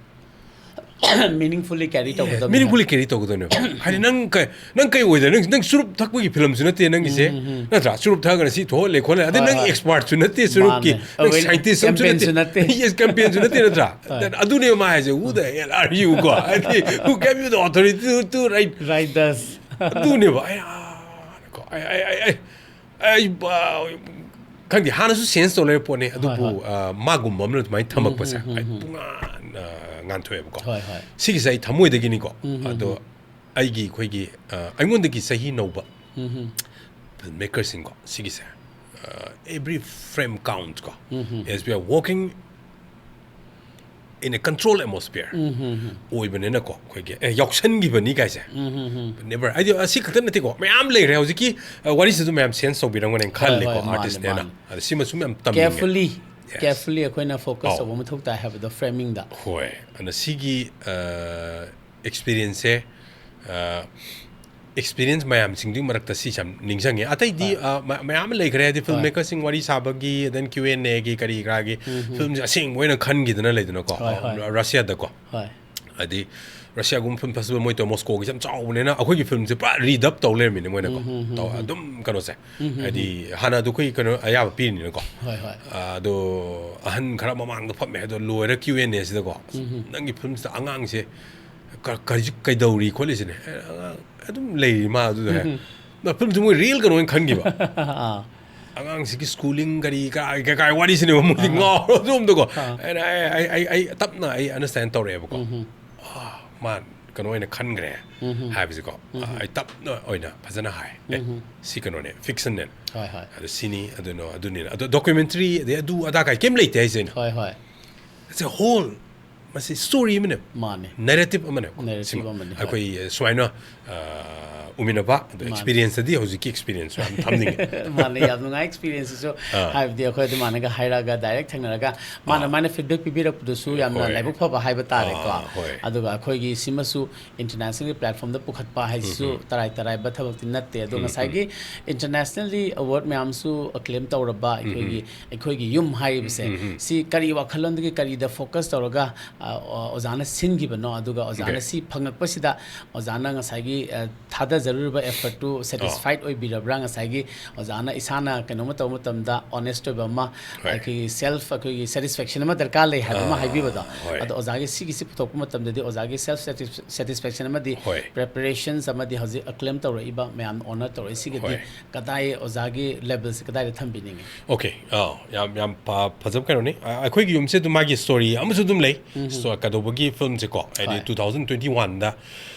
Meaningfully carry ꯇꯧꯒꯗꯕꯅꯤ꯫ Meaningfully carry ꯇꯧꯒꯗꯕꯅꯦꯕ꯫ ꯍꯥꯏꯗꯤ ꯅꯪ ꯀꯩ ꯅꯪ ꯀꯩ ꯑꯣꯏꯗꯣꯏꯅꯣ? ꯅꯪ ꯅꯪ ꯆꯨꯔꯨꯞ ꯊꯛꯄꯒꯤ ꯐꯤꯂꯝꯁꯨ ꯅꯠꯇꯦ ꯅꯪꯒꯤꯁꯦ꯫ ꯎꯝ, ꯎꯝ, ꯎꯝ꯫ ꯅꯠꯇ꯭ꯔꯥ? ꯆꯨꯔꯨꯞ ꯊꯛꯑꯒꯅ ꯁꯤ ꯊꯣꯛꯍꯜꯂꯦ ꯈꯣꯠꯂꯦ꯫ ꯑꯗꯩ ꯍꯣꯏ, ꯅꯪ ꯍꯣꯏ꯫ Expertꯁꯨ ꯅꯠꯇꯦ ꯆꯨꯔꯨꯞꯀꯤ꯫ ꯃꯥꯅꯦ꯫ ꯅꯪ Awareness Scientistꯁꯨ campaignꯁꯨ ꯅꯠꯇꯦ꯫ ꯅꯠꯇꯦ꯫ Yes, campaignꯁꯨ ꯅꯠꯇꯦ ꯅꯠꯇ꯭ꯔꯥ? ꯍꯣꯏ꯫ ꯑꯗꯨꯅꯦꯕ ꯃꯥ ꯍꯥꯏꯁꯦ, "Who the hell are you?" ꯀꯣ꯫ ꯍꯥꯏꯗꯤ, "Who gave you the authority to, to write?" Write this꯫ ꯑꯗꯨꯅꯦꯕ꯫ ꯑꯩ, ꯑꯥ, ꯀꯣ꯫ ꯑꯩ, ꯑꯩ, ꯑꯩ, ꯑꯩ, ꯑꯩ, ꯑ, ꯈꯪꯗꯦ, ꯍꯥꯟꯅꯁꯨ sense ꯇꯧ ꯂꯩꯕ ꯄꯣꯠꯅꯤ꯫ ꯑꯗꯨꯕꯨ, ꯍꯣꯏ, ꯍꯣꯏ꯫ ꯑ, ꯃꯥꯒꯨꯝꯕ ꯑꯃꯅ ꯑꯗꯨꯃꯥꯏꯅ ꯊꯝꯃꯛꯄꯁꯦ ꯎꯝ, ꯎꯝ, ꯎꯝ, ꯑꯩ ꯎꯝ꯫ ꯄꯨꯡꯉꯥꯟ, ꯑ, ꯉꯥꯟꯊꯣꯛꯑꯦꯕꯀꯣ꯫ ꯍꯣꯏ, ꯍꯣꯏ꯫ ꯁꯤꯒꯤꯁꯦ ꯑꯩ ꯊꯃꯣꯏꯗꯒꯤꯅꯤꯀꯣ꯫ ꯎꯝ, ꯎꯝ, ꯑꯗꯣ ꯎꯝ꯫ ꯑꯩꯒꯤ ꯑꯩꯈꯣꯏꯒꯤ, ꯑ, ꯑꯩꯉꯣꯟꯗꯒꯤ ꯆꯍꯤ ꯅꯧꯕ ꯎꯝ, ꯎꯝ, ꯎꯝ꯫ filmmakerꯁꯤꯡꯀꯣ, ꯁꯤꯒꯤꯁꯦ, ꯑ, every frame counts ꯀꯣ꯫ ꯎꯝ, ꯎꯝ꯫ As we are working in a control atmosphere ꯎꯝ, ꯎꯝ, ꯎꯝ꯫ ꯑꯣꯏꯕꯅꯤꯅꯀꯣ, ꯑꯩꯈꯣꯏꯒꯤ, ꯑꯦ, ꯌꯥꯎꯁꯟꯈꯤꯕꯅꯤ ꯀꯥꯏꯁꯦ꯫ ꯎꯝ, ꯎꯝ, ꯎꯝ꯫ Never, ꯍꯥꯏꯗꯤ ꯑꯁꯤ ꯈꯛꯇ ꯅꯠꯇꯦꯀꯣ, ꯃꯌꯥꯝ ꯂꯩꯈ꯭ꯔꯦ꯫ ꯍꯧꯖꯤꯛꯀꯤ, ꯑ, ꯋꯥꯔꯤꯁꯤꯁꯨ ꯃꯌꯥꯝ sense ꯇꯧꯕꯤꯔꯝꯒꯅꯤ ꯍꯣꯏ, ꯈꯜꯂꯤꯀꯣ, ꯍꯣꯏ, ꯃꯥꯅꯦ, artistꯅꯦꯅ꯫ ꯃꯥꯅꯦ꯫ ꯑꯗ ꯁꯤꯃꯁꯨ ꯃꯌꯥꯝ ꯇꯝꯅꯤꯡꯉꯦ꯫ Carefully, Yes. carefully ꯑꯩꯈꯣꯏꯅ focus ꯑꯧ꯫ ꯇꯧꯕ ꯃꯊꯧ ꯇꯥꯏ ꯍꯥꯏꯕꯗꯣ, framingꯗ꯫ ꯍꯣꯏ, ꯑꯗ ꯁꯤꯒꯤ, ꯑ, experienceꯁꯦ, ꯑ, experience ꯃꯌꯥꯝꯁꯤꯡꯗꯨꯒꯤ ꯃꯔꯛꯇ ꯁꯤꯁꯦ ꯌꯥꯝ ꯅꯤꯡꯁꯤꯡꯉꯦ꯫ ꯑꯇꯩꯗꯤ, ꯍꯣꯏ꯫ ꯑ, ꯃ-, ꯃꯌꯥꯝ ꯑꯃ ꯂꯩꯈ꯭ꯔꯦ, ꯍꯥꯏꯗꯤ ꯍꯣꯏ꯫ filmmakerꯁꯤꯡ ꯋꯥꯔꯤ ꯁꯥꯕꯒꯤ, then Q and Aꯒꯤ, ꯀꯔꯤ ꯀꯔꯥꯒꯤ, ꯎꯝ, ꯎꯝ꯫ filmꯁꯦ ꯑꯁꯦꯡꯕ ꯑꯣꯏꯅ ꯈꯟꯈꯤꯗꯅ ꯂꯩꯗꯅꯀꯣ, ꯍꯣꯏ, ꯍꯣꯏ꯫ Russiaꯗꯀꯣ꯫ ꯍꯣꯏ꯫ ꯍꯥꯏꯗꯤ Russiaꯒꯨꯝꯕ film festival ꯃꯣꯏ ꯇꯧ, Moscowꯒꯤꯁꯦ ꯌꯥꯝ ꯆꯥꯎꯕꯅꯤꯅ, ꯑꯩꯈꯣꯏꯒꯤ filmꯁꯦ ꯄꯨꯔꯥ redub ꯇꯧ ꯂꯩꯔꯝꯃꯤꯅꯦ ꯃꯣꯏꯅꯀꯣ꯫ ꯎꯝ, ꯎꯝ, ꯎꯝ, ꯇꯧ-, ꯎꯝ꯫ ꯑꯗꯨꯝ ꯀꯩꯅꯣꯁꯦ, ꯎꯝ, ꯎꯝ, ꯍꯥꯏꯗꯤ ꯍꯥꯟꯅ ꯑꯗꯨ ꯑꯩꯈꯣꯏ ꯀꯩꯅꯣ ꯑꯌꯥꯕ ꯄꯤꯔꯤꯅꯤꯅꯀꯣ꯫ ꯍꯣꯏ, ꯍꯣꯏ꯫ ꯑꯗꯣ ꯑꯍꯟ ꯈꯔ ꯃꯃꯥꯡꯗ ꯐꯝꯃꯦ, ꯑꯗꯣ ꯂꯣꯏꯔ Q and Aꯁꯤꯗꯀꯣ, ꯎꯝ, ꯎꯝ꯫ "ꯅꯪꯒꯤ filmꯁꯤꯗ ꯑꯉꯥꯡꯁꯦ ꯀ-, ꯀꯔꯤ-, ꯀꯩꯗꯧꯔꯤ ꯈꯣꯠꯂꯤꯁꯤꯅꯦ?" ꯑꯦ, ꯑꯉꯥꯡ ꯑꯗꯨꯝ ꯂꯩꯔꯤ ꯃꯥ ꯑꯗꯨꯗ꯫ ꯎꯝ, ꯎꯝ꯫ ꯅ filmꯁꯤ ꯃꯣꯏ real ꯀꯩꯅꯣ ꯑꯣꯏꯅ ꯈꯟꯈꯤꯕ꯫ ꯑꯥ꯫ ꯑꯉꯥꯡꯁꯤꯒꯤ schooling ꯀꯔꯤ ꯀꯔꯥ, ꯀꯩ ꯀꯥꯏ ꯋꯥꯔꯤꯁꯤꯅꯦꯕ ꯃꯣꯏꯗꯤ ꯑꯥ꯫ ꯉꯥꯎꯔ ꯑꯗꯣꯝꯗꯀꯣ꯫ ꯑꯥ꯫ ꯑꯩꯅ, "ꯑꯩ, ꯑꯩ, ꯑꯩ, ꯑꯩ ꯇꯞꯅ ꯑꯩ understand ꯇꯧꯔꯛꯑꯦꯕꯀꯣ꯫ ꯎꯝ, ꯎꯝ꯫ ꯑꯥ, ꯃꯥ ꯀꯩꯅꯣ ꯑꯣꯏꯅ ꯈꯟꯈ꯭ꯔꯦ" ꯎꯝ, ꯎꯝ꯫ ꯍꯥꯏꯕꯁꯤꯀꯣ꯫ ꯎꯝ, ꯎꯝ꯫ ꯑꯩ ꯇꯞꯅ ꯑꯣꯏꯅ ꯐꯖꯅ ꯍꯥꯏ꯫ "ꯑꯦ, ꯎꯝ, ꯎꯝ꯫ ꯁꯤ ꯀꯩꯅꯣꯅꯦ, fictionꯅꯦ꯫ ꯍꯣꯏ, ꯍꯣꯏ꯫ ꯑꯗꯣ ꯁꯤꯅꯤ, ꯑꯗꯨꯅꯣ, ꯑꯗꯨꯅꯤꯅ꯫ ꯑꯗꯣ documentary, ꯑꯗꯩ ꯑꯗꯨ ꯑꯗꯥ ꯀꯥꯏ ꯀꯩꯝ ꯂꯩꯇꯦ ꯍꯥꯏꯁꯦ ꯑꯩꯅ꯫ ꯍꯣꯏ, ꯍꯣꯏ꯫ It's a whole ꯃꯁꯤ ꯁ꯭ꯇꯣꯔꯤ ꯑꯃꯅꯦ, ꯃꯥꯅꯦ꯫ ꯅꯦꯔꯦꯇꯤꯞ ꯑꯃꯅꯦ꯫ ꯅꯦꯔꯦꯇꯤꯞ ꯑꯃꯅꯦ, ꯍꯣꯏ꯫ ꯑꯩꯈꯣꯏ ꯁꯨꯃꯥꯏꯅ ꯑ, ꯎꯃꯤꯟꯅꯕ ꯑꯗꯣ ꯃꯥꯅꯦ꯫ ꯑꯦꯛꯁꯄꯤꯔꯤꯌꯦꯟꯁꯇꯗꯤ ꯍꯧꯖꯤꯛꯀꯤ ꯑꯦꯛꯁꯄꯤꯔꯤꯌꯦꯟꯁꯁꯨ ꯌꯥꯝ ꯊꯝꯅꯤꯡꯉꯦ꯫ ꯃꯥꯅꯦ, ꯌꯥꯝ ꯅꯨꯡꯉꯥꯏ ꯑꯦꯛꯁꯄꯤꯔꯤꯌꯦꯟꯁꯁꯤꯁꯨ꯫ ꯑꯥ꯫ ꯍꯥꯏꯕꯗꯤ ꯑꯩꯈꯣꯏ ꯑꯗꯨꯃꯥꯏꯅꯒ ꯍꯥꯏꯔꯛꯑꯒ ꯗꯥꯏꯔꯦꯛ ꯊꯦꯡꯅꯔꯒ ꯃꯥꯅ ꯑꯥ꯫ ꯃꯥꯅ ꯐꯤꯗꯕꯦꯛ ꯄꯤꯕꯤꯔꯛꯄꯗꯨꯁꯨ ꯌꯥꯝꯅ ꯍꯣꯏ꯫ ꯂꯥꯏꯕꯛ ꯐꯕ ꯍꯥꯏꯕ ꯇꯥꯔꯦꯀꯣ꯫ ꯑꯥ, ꯍꯣꯏ꯫ ꯑꯗꯨꯒ ꯑꯩꯈꯣꯏꯒꯤ ꯁꯤꯃꯁꯨ ꯏꯟꯇꯔꯅꯦꯁꯅꯦꯜꯒꯤ ꯄ꯭ꯂꯦꯠꯐꯣꯝꯗ ꯄꯨꯈꯠꯄ ꯍꯥꯏꯁꯤꯁꯨ ꯇꯔꯥꯏ ꯇꯔꯥꯏꯕ ꯊꯕꯛꯇꯤ ꯅꯠꯇꯦ꯫ ꯑꯗꯣ ꯉꯁꯥꯏꯒꯤ ꯏꯟꯇꯔꯅꯦꯁꯅꯦꯜꯂꯤ ꯑꯦꯋꯥꯔꯗ ꯃꯌꯥꯝꯁꯨ ꯑꯦꯀ꯭ꯂꯦꯝ ꯇꯧꯔꯕ ꯑꯩꯈꯣꯏꯒꯤ ꯑꯩꯈꯣꯏꯒꯤ ꯌꯨꯝ ꯍꯥꯏꯔꯤꯕꯁꯦ, ꯁꯤ ꯀꯔꯤ ꯋꯥꯈꯜꯂꯣꯟꯗꯒꯤ ꯀꯔꯤꯗ ꯐꯣꯀꯁ ꯇꯧꯔꯒ ꯑ, ꯑꯣꯖꯥꯅ ꯁꯤꯟꯈꯤꯕꯅꯣ, ꯑꯗꯨꯒ ꯑꯣꯖꯥꯅ ꯑꯣꯀꯦ꯫ ꯁꯤ ꯐꯪꯉꯛꯄꯁꯤꯗ ꯑꯣꯖꯥꯅ ꯉꯁꯥꯏꯒꯤ ꯑ, ꯊꯥꯗꯖꯔꯨꯔꯤꯕ ꯑꯦꯐꯔꯠꯇꯨ ꯁꯦꯇꯤꯁꯐꯥꯏꯠ ꯑꯣꯏꯕꯤꯔꯕ꯭ꯔꯥ? ꯉꯁꯥꯏꯒꯤ ꯑꯣꯖꯥꯅ ꯏꯁꯥꯅ ꯀꯩꯅꯣꯝꯃ ꯇꯧꯕ ꯃꯇꯝꯗ ꯑꯣꯅꯦꯁ ꯑꯣꯏꯕ ꯑꯃ, ꯍꯣꯏ꯫ ꯑꯩꯈꯣꯏꯒꯤ ꯁꯦꯜꯐ, ꯑꯩꯈꯣꯏꯒꯤ ꯁꯦꯇꯤꯁꯐꯦꯛꯁꯟ ꯑꯃ ꯗꯔꯀꯥꯔ ꯂꯩ ꯍꯥꯏꯕ ꯑꯃ ꯑꯥ, ꯍꯥꯏꯕꯤꯕꯗꯣ꯫ ꯍꯣꯏ꯫ ꯑꯗꯣ ꯑꯣꯖꯥꯒꯤ ꯁꯤꯒꯤꯁꯤ ꯄꯨꯊꯣꯛꯄ ꯃꯇꯝꯗꯗꯤ ꯑꯣꯖꯥꯒꯤ ꯁꯦꯜꯐ ꯁꯦꯇꯤꯁꯐꯦꯛꯁꯟ ꯑꯃꯗꯤ ꯍꯣꯏ꯫ ꯄ꯭ꯔꯦꯄꯔꯦꯁꯟꯁ ꯑꯃꯗꯤ ꯍꯧꯖꯤꯛ ꯑꯦꯀ꯭ꯂꯦꯝ ꯇꯧꯔꯛꯏꯕ ꯃꯌꯥꯝꯅ ꯑꯣꯅꯔ ꯇꯧꯔꯛꯏꯁꯤꯒꯗꯤ ꯍꯣꯏ꯫ ꯀꯗꯥꯏ ꯑꯣꯖꯥꯒꯤ ꯂꯦꯕꯦꯜꯁꯦ ꯀꯗꯥꯏꯗ ꯊꯝꯕꯤꯅꯤꯡꯉꯤ? ꯑꯣꯀꯦ, ꯑꯥ, ꯌꯥꯝ ꯌꯥꯝ ꯐ- ꯐꯖꯕ ꯀꯩꯅꯣꯅꯤ꯫ ꯑ, ꯑꯩꯈꯣꯏꯒꯤ ꯌꯨꯝꯁꯦ ꯑꯗꯨꯝ ꯃꯥꯒꯤ ꯁ꯭ꯇꯣꯔꯤ ꯑꯃꯁꯨ ꯑꯗꯨꯝ ꯂꯩ꯫ ꯁ꯭ꯇꯣ- ꯀꯩꯗꯧꯕꯒꯤ ꯐꯤꯂꯝꯁꯦꯀꯣ, ꯍꯥꯏꯗꯤ ꯍꯣꯏ꯫ ꯇꯨ ꯊꯥꯎꯖꯟ ꯇ꯭ꯋꯦꯟꯇꯤ ꯋꯥꯟꯗ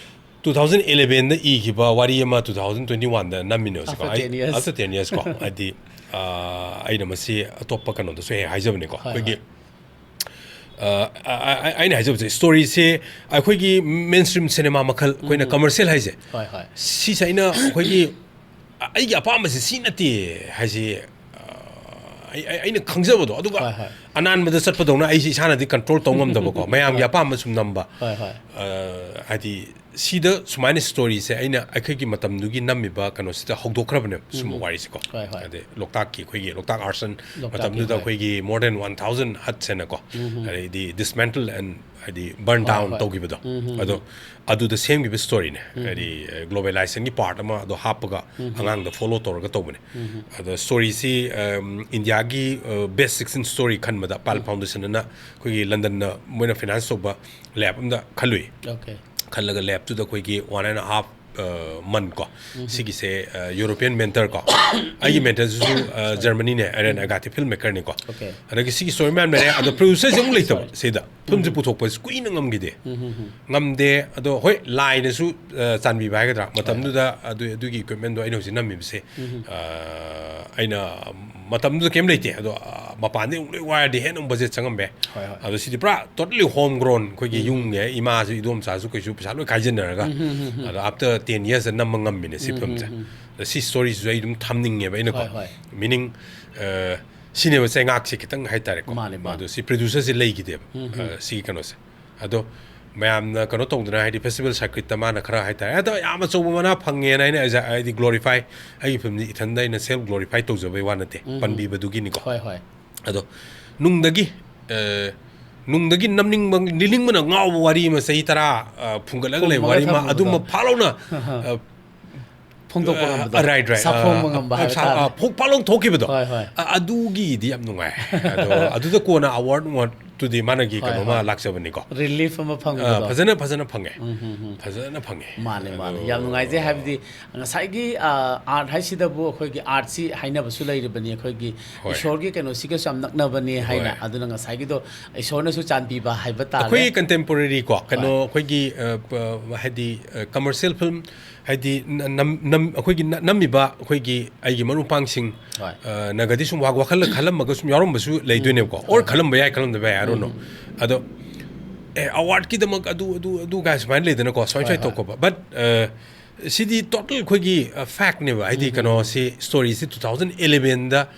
ꯇꯨ ꯊꯥꯎꯖꯟ ꯏꯂꯦꯚꯦꯟꯗ ꯏꯈꯤꯕ ꯋꯥꯔꯤ ꯑꯃ ꯇꯨ ꯊꯥꯎꯖꯟ ꯇ꯭ꯋꯦꯟꯇꯤ ꯋꯥꯟꯗ ꯅꯝꯃꯤꯅꯦ ꯍꯧꯖꯤꯛꯀꯣ꯫ After ten years. After ten years ꯀꯣ꯫ ꯍꯥꯏꯗꯤ ꯑ, ꯑꯩꯅ ꯃꯁꯤ ꯑꯇꯣꯞꯄ ꯀꯩꯅꯣꯗꯁꯨ ꯍꯦꯛ ꯍꯥꯏꯖꯕꯅꯤꯀꯣ꯫ ꯍꯣꯏ, ꯑꯩꯈꯣꯏꯒꯤ ꯍꯣꯏ꯫ ꯑ, ꯑ, ꯑ, ꯑꯩꯅ ꯍꯥꯏꯖꯕꯁꯦ, ꯁ꯭ꯇꯣꯔꯤꯁꯦ ꯑꯩꯈꯣꯏꯒꯤ ꯃꯦꯟ ꯁ꯭ꯇ꯭ꯔꯤꯝ ꯁꯤꯅꯦꯃꯥ ꯃꯈꯜ, ꯑꯩꯈꯣꯏꯅ ꯀꯃꯔꯁꯤꯌꯦꯜ ꯍꯥꯏꯁꯦ, ꯍꯣꯏ, ꯍꯣꯏ꯫ ꯁꯤꯁꯦ ꯑꯩꯅ ꯑꯩꯈꯣꯏꯒꯤ ꯑ, ꯑꯩꯒꯤ ꯑꯄꯥꯝꯕꯁꯦ ꯁꯤ ꯅꯠꯇꯦ ꯍꯥꯏꯁꯦ, ꯑ, ꯑꯩ- ꯑꯩ- ꯑꯩꯅ ꯈꯪꯖꯕꯗꯣ, ꯑꯗꯨꯒ ꯍꯣꯏ, ꯍꯣꯏ꯫ ꯑꯅꯥꯟꯕꯗ ꯆꯠꯄꯗꯧꯅ ꯑꯩꯁꯦ ꯏꯁꯥꯅꯗꯤ ꯀꯟꯇ꯭ꯔꯣꯜ ꯇꯧ ꯉꯝꯗꯕꯀꯣ, ꯃꯌꯥꯝꯒꯤ ꯑꯄꯥꯝꯕ ꯁꯨꯝ ꯅꯝꯕ꯫ ꯍꯣꯏ, ꯍꯣꯏ꯫ ꯑ, ꯍꯥꯏꯗꯤ ꯁꯤꯗ ꯁꯨꯃꯥꯏꯅ ꯁ꯭ꯇꯣꯔꯤꯁꯦ ꯑꯩꯅ ꯑꯩꯈꯣꯏꯒꯤ ꯃꯇꯝꯗꯨꯒꯤ ꯅꯝꯃꯤꯕ ꯀꯩꯅꯣꯁꯤꯗ ꯍꯧꯗꯣꯛꯈ꯭ꯔꯕꯅꯦꯕ ꯁꯨꯝꯕ ꯋꯥꯔꯤꯁꯦꯀꯣ꯫ ꯍꯣꯏ, ꯍꯣꯏ꯫ ꯑꯗꯩ ꯂꯣꯛꯇꯥꯛꯀꯤ, ꯑꯩꯈꯣꯏꯒꯤ ꯂꯣꯛꯇꯥꯛ ꯑꯥꯔꯁꯟ ꯂꯣꯛꯇꯥꯛꯀꯤ, ꯃꯇꯝꯗꯨꯗ ꯍꯣꯏ꯫ ꯑꯩꯈꯣꯏꯒꯤ more than one thousand huts ꯍꯥꯏꯅꯀꯣ, ꯑꯗꯩꯗꯤ dismantle and ꯍꯥꯏꯗꯤ ꯕꯔꯟ ꯍꯣꯏ, ꯗꯥꯎꯟ ꯍꯣꯏ꯫ ꯇꯧꯈꯤꯕꯗꯣ꯫ ꯑꯗꯣ ꯑꯗꯨꯗ ꯁꯦꯝꯈꯤꯕ ꯁ꯭ꯇꯣꯔꯤꯅꯦ꯫ ꯍꯥꯏꯗꯤ ꯒ꯭ꯂꯣꯕꯦꯂꯥꯏꯖꯦꯁꯟꯒꯤ ꯄꯥꯔꯠ ꯑꯃ ꯑꯗꯣ ꯍꯥꯞꯄꯒ ꯑꯉꯥꯡꯗ ꯐꯣꯂꯣ ꯇꯧꯔꯒ ꯇꯧꯕꯅꯦ꯫ ꯑꯗꯣ ꯁ꯭ꯇꯣꯔꯤꯁꯤ, ꯑꯝ, ꯏꯟꯗꯤꯌꯥꯒꯤ, ꯑ, ꯕꯦꯁ ꯁꯤꯛꯁꯇꯤꯟ ꯁ꯭ꯇꯣꯔꯤ ꯈꯟꯕꯗ ꯄꯥꯜ ꯐꯥꯎꯟꯗꯦꯁꯟ ꯑꯅ ꯑꯩꯈꯣꯏꯒꯤ ꯂꯟꯗꯟꯗ ꯃꯣꯏꯅ ꯐꯥꯏꯅꯥꯟꯁ ꯇꯧꯕ ꯂꯦꯕ ꯑꯃꯗ ꯈꯜꯂꯨꯏ꯫ ꯑꯣꯀꯦ꯫ ꯈꯜꯂꯒ ꯂꯦꯕꯇꯨꯗ ꯑꯩꯈꯣꯏꯒꯤ ꯋꯥꯟ ꯑꯦꯟ ꯍꯥꯐ ꯃꯟ ꯀꯣ, ꯁꯤꯒꯤꯁꯦ, ꯑ, ꯌꯨꯔꯣꯄꯤꯌꯟ ꯃꯦꯟꯇꯔ ꯀꯣ, ꯑꯩꯒꯤ ꯃꯦꯟꯇꯔꯁꯤꯁꯨ, ꯑ, ꯖꯔꯃꯅꯤꯅꯦ, ꯑꯦꯔꯦꯟ ꯑꯒꯥꯊꯤ ꯐꯤꯜꯝ ꯃꯦꯀꯔꯅꯤꯀꯣ꯫ ꯑꯣꯀꯦ꯫ ꯑꯗꯒꯤ ꯁꯤꯒꯤ ꯁ꯭ꯇꯣꯔꯤ ꯃꯌꯥꯝ ꯂꯩꯔꯦ꯫ ꯑꯗꯣ ꯄ꯭ꯔꯣꯗ꯭ꯌꯨꯁꯔꯁꯦ ꯑꯃꯨꯛ ꯂꯩꯇꯕ ꯁꯤꯗ꯫ ꯐꯤꯂꯝꯁꯦ ꯄꯨꯊꯣꯛꯄꯁꯦ ꯀꯨꯏꯅ ꯉꯝꯈꯤꯗꯦ꯫ ꯉꯝꯗꯦ꯫ ꯑꯗꯣ ꯍꯣꯏ, ꯂꯥꯏꯅꯁꯨ ꯑ, ꯆꯥꯟꯕꯤꯕ ꯍꯥꯏꯒꯗ꯭ꯔꯥ, ꯃꯇꯝꯗꯨꯗ ꯑꯗꯨ ꯑꯗꯨꯒꯤ ꯏꯀ꯭ꯋꯤꯞꯃꯦꯟꯗꯣ ꯑꯩꯅ ꯍꯧꯖꯤꯛ ꯅꯝꯃꯤꯕꯁꯦ, ꯑ, ꯑꯩꯅ ꯃꯇꯝꯗꯨꯗ ꯀꯩꯝ ꯂꯩꯇꯦ꯫ ꯑꯗꯣ ꯑ, ꯃꯄꯥꯟꯗꯩ ꯑꯃꯨꯛ ꯂꯣꯏ ꯋꯥꯏꯔꯗꯤ ꯍꯦꯟꯅ ꯑꯃꯨꯛ ꯕꯖꯦꯠ ꯆꯪꯉꯝꯕ ꯌꯥꯏ꯫ ꯍꯣꯏ, ꯍꯣꯏ꯫ ꯑꯗꯣ ꯁꯤꯗꯤ ꯄꯨꯔꯥ totally home grown, ꯑꯩꯈꯣꯏꯒꯤ ꯌꯨꯝꯒꯤ ꯏꯃꯥꯁꯨ ꯏꯗꯣꯝꯆꯥꯁꯨ ꯀꯩꯁꯨ ꯄꯩꯁꯥ ꯂꯣꯏ ꯈꯥꯏꯖꯤꯟꯅꯔꯒ, ꯑꯗꯣ after ten years ꯅꯝꯕ ꯉꯝꯃꯤꯅꯦ ꯁꯤ ꯐꯤꯂꯝꯁꯦ꯫ ꯑꯗꯣ ꯁꯤ ꯁ꯭ꯇꯣꯔꯤꯁꯤꯁꯨ ꯑꯩ ꯑꯗꯨꯝ ꯊꯝꯅꯤꯡꯉꯦꯕ ꯑꯩꯅꯀꯣ꯫ ꯍꯣꯏ, ꯍꯣꯏ꯫ Meaning, ꯑ, ꯁꯤꯅꯦꯕ ꯆꯩꯉꯥꯛꯁꯦ ꯈꯤꯇꯪ ꯍꯥꯏꯇꯥꯔꯦꯀꯣ꯫ ꯃꯥꯅꯦ, ꯃꯥꯅꯦ꯫ ꯑꯗꯣ ꯁꯤ ꯄ꯭ꯔꯣꯗ꯭ꯌꯨꯁꯔꯁꯦ ꯂꯩꯈꯤꯗꯦꯕ, ꯑ, ꯁꯤꯒꯤ ꯀꯩꯅꯣꯁꯦ꯫ ꯑꯗꯣ ꯃꯌꯥꯝꯅ ꯀꯩꯅꯣ ꯇꯧꯗꯅ, ꯍꯥꯏꯗꯤ ꯐꯦꯁꯇꯤꯚꯦꯜ ꯁꯔꯀ꯭ꯌꯨꯠꯇ ꯃꯥꯅ ꯈꯔ ꯍꯥꯏꯇꯥꯔꯦ, ꯑꯗꯣ ꯌꯥꯝ ꯑꯆꯧꯕ ꯃꯅꯥ ꯐꯪꯉꯦꯅ ꯑꯩꯅ ꯑꯦꯖ-, ꯍꯥꯏꯗꯤ ꯒ꯭ꯂꯣꯔꯤꯐꯥꯏ, ꯑꯩꯒꯤ ꯐꯤꯂꯝꯁꯤ ꯏꯊꯟꯗ ꯑꯩꯅ ꯁꯦꯜꯐ ꯒ꯭ꯂꯣꯔꯤꯐꯥꯏ ꯇꯧꯖꯕꯩ ꯋꯥ ꯅꯠꯇꯦ, ꯄꯟꯕꯤꯕꯗꯨꯒꯤꯅꯤꯀꯣ꯫ ꯍꯣꯏ, ꯍꯣꯏ꯫ ꯑꯗꯣ ꯅꯨꯡꯗꯒꯤ, ꯑ, ꯅꯨꯡꯗꯒꯤ ꯅꯝꯅꯤꯡꯕ, ꯅꯤꯡꯅꯤꯡꯕꯅ ꯉꯥꯎꯕ ꯋꯥꯔꯤ ꯑꯃ ꯆꯍꯤ ꯇꯔꯥ, ꯑ, ꯐꯨꯝꯒꯠꯂꯒ ꯂꯩꯕ ꯐꯨꯝꯃꯒ ꯋꯥꯔꯤ ꯑꯃ, ꯊꯝꯕꯗꯣ꯫ ꯑꯗꯨꯝꯕ ꯐꯥꯛꯂꯧꯅ, ꯑ, ꯐꯣꯡꯗꯣꯛꯄ ꯉꯝꯕꯗꯣ꯫ ꯑ, right, right. ꯁꯥꯐꯣꯡꯕ ꯑ, ꯉꯝꯕ ꯑ, ꯍꯥꯏꯕ ꯁꯥ-, ꯇꯥꯔꯦ꯫ ꯑ, ꯐꯣꯛ ꯐꯥꯛꯂꯧ ꯊꯣꯛꯈꯤꯕꯗꯣ꯫ ꯍꯣꯏ, ꯍꯣꯏ꯫ ꯑ, ꯑꯗꯨꯒꯤꯗꯤ ꯌꯥꯝ ꯅꯨꯡꯉꯥꯏ꯫ ꯑꯗꯣ ꯑꯗꯨꯗ ꯀꯣꯟꯅ award ꯅꯨꯡꯋꯥꯔꯗꯨꯗꯤ ꯃꯥꯅꯒꯤ ꯍꯣꯏ, ꯀꯩꯅꯣꯃ ꯍꯣꯏ꯫ ꯂꯥꯛꯆꯕꯅꯤꯀꯣ꯫ ꯔꯤꯂꯤꯐ ꯑꯃ ꯑ, ꯐꯪꯕꯗꯣ꯫ ꯐꯖꯅ, ꯐꯖꯅ ꯐꯪꯉꯦ꯫ ꯐꯖꯅ ꯐꯪꯉꯦ꯫ ꯃꯥꯅꯦ, ꯃꯥꯅꯦ꯫ ꯑꯗꯣ ꯌꯥꯝ ꯅꯨꯡꯉꯥꯏꯖꯩ꯫ ꯍꯥꯏꯕꯗꯤ ꯉꯁꯥꯏꯒꯤ, ꯑ, ꯑꯥꯔꯠ ꯍꯥꯏꯁꯤꯗꯕꯨ ꯑꯩꯈꯣꯏꯒꯤ ꯑꯥꯔꯠꯁꯤ ꯍꯥꯏꯅꯕꯁꯨ ꯂꯩꯔꯤꯕꯅꯤ꯫ ꯑꯩꯈꯣꯏꯒꯤ ꯍꯣꯏ꯫ ꯏꯁꯣꯔꯒꯤ ꯀꯩꯅꯣꯁꯤꯒꯁꯨ ꯌꯥꯝ ꯅꯛꯅꯕꯅꯤ ꯍꯥꯏꯅ꯫ ꯍꯣꯏ꯫ ꯑꯗꯨꯅ ꯉꯁꯥꯏꯒꯤꯗꯣ ꯏꯁꯣꯔꯅꯁꯨ ꯆꯥꯟꯕꯤꯕ ꯍꯥꯏꯕ ꯇꯥꯔꯦ꯫ ꯑꯩꯈꯣꯏꯒꯤ contemporary ꯀꯣ, ꯀꯩꯅꯣ, ꯍꯣꯏ꯫ ꯑꯩꯈꯣꯏꯒꯤ, ꯑ, ꯄ-, ꯍꯥꯏꯗꯤ, ꯑ, commercial film, ꯍꯥꯏꯗꯤ ꯅ-, ꯅꯝ-, ꯅꯝ-, ꯑꯩꯈꯣꯏꯒꯤ ꯅ-, ꯅꯝꯃꯤꯕ ꯑꯩꯈꯣꯏꯒꯤ ꯑꯩꯒꯤ ꯃꯔꯨꯞ ꯃꯄꯥꯡꯁꯤꯡ, ꯍꯣꯏ꯫ ꯑ, ꯅꯒꯗꯤ ꯁꯨꯝ ꯋꯥ-, ꯋꯥꯈꯜ ꯈꯜꯂꯝꯃꯒ ꯁꯨꯝ ꯌꯥꯎꯔꯝꯕꯁꯨ ꯂꯩꯗꯣꯏꯅꯦꯕꯀꯣ꯫ Or ꯈꯜꯂꯝꯕ ꯌꯥꯏ, ꯈꯜꯂꯝꯗꯕ ꯌꯥꯏ, I don't know꯫ ꯑꯗꯣ, ꯑꯦ, awardꯀꯤꯗꯃꯛ ꯑꯗꯨ, ꯑꯗꯨ, ꯑꯗꯨ ꯀꯥꯏ ꯁꯨꯃꯥꯏꯅ ꯂꯩꯗꯅꯀꯣ, ꯁꯨꯃꯥꯏꯅ ꯍꯣꯏ, ꯁꯨꯃꯥꯏꯅ ꯇꯧꯈꯣꯕ꯫ But, ꯑ, ꯁꯤꯗꯤ total ꯑꯩꯈꯣꯏꯒꯤ, ꯑ, factꯅꯦꯕ꯫ ꯍꯥꯏꯗꯤ ꯀꯩꯅꯣꯁꯤ, storyꯁꯤ two thousand elevenꯗ,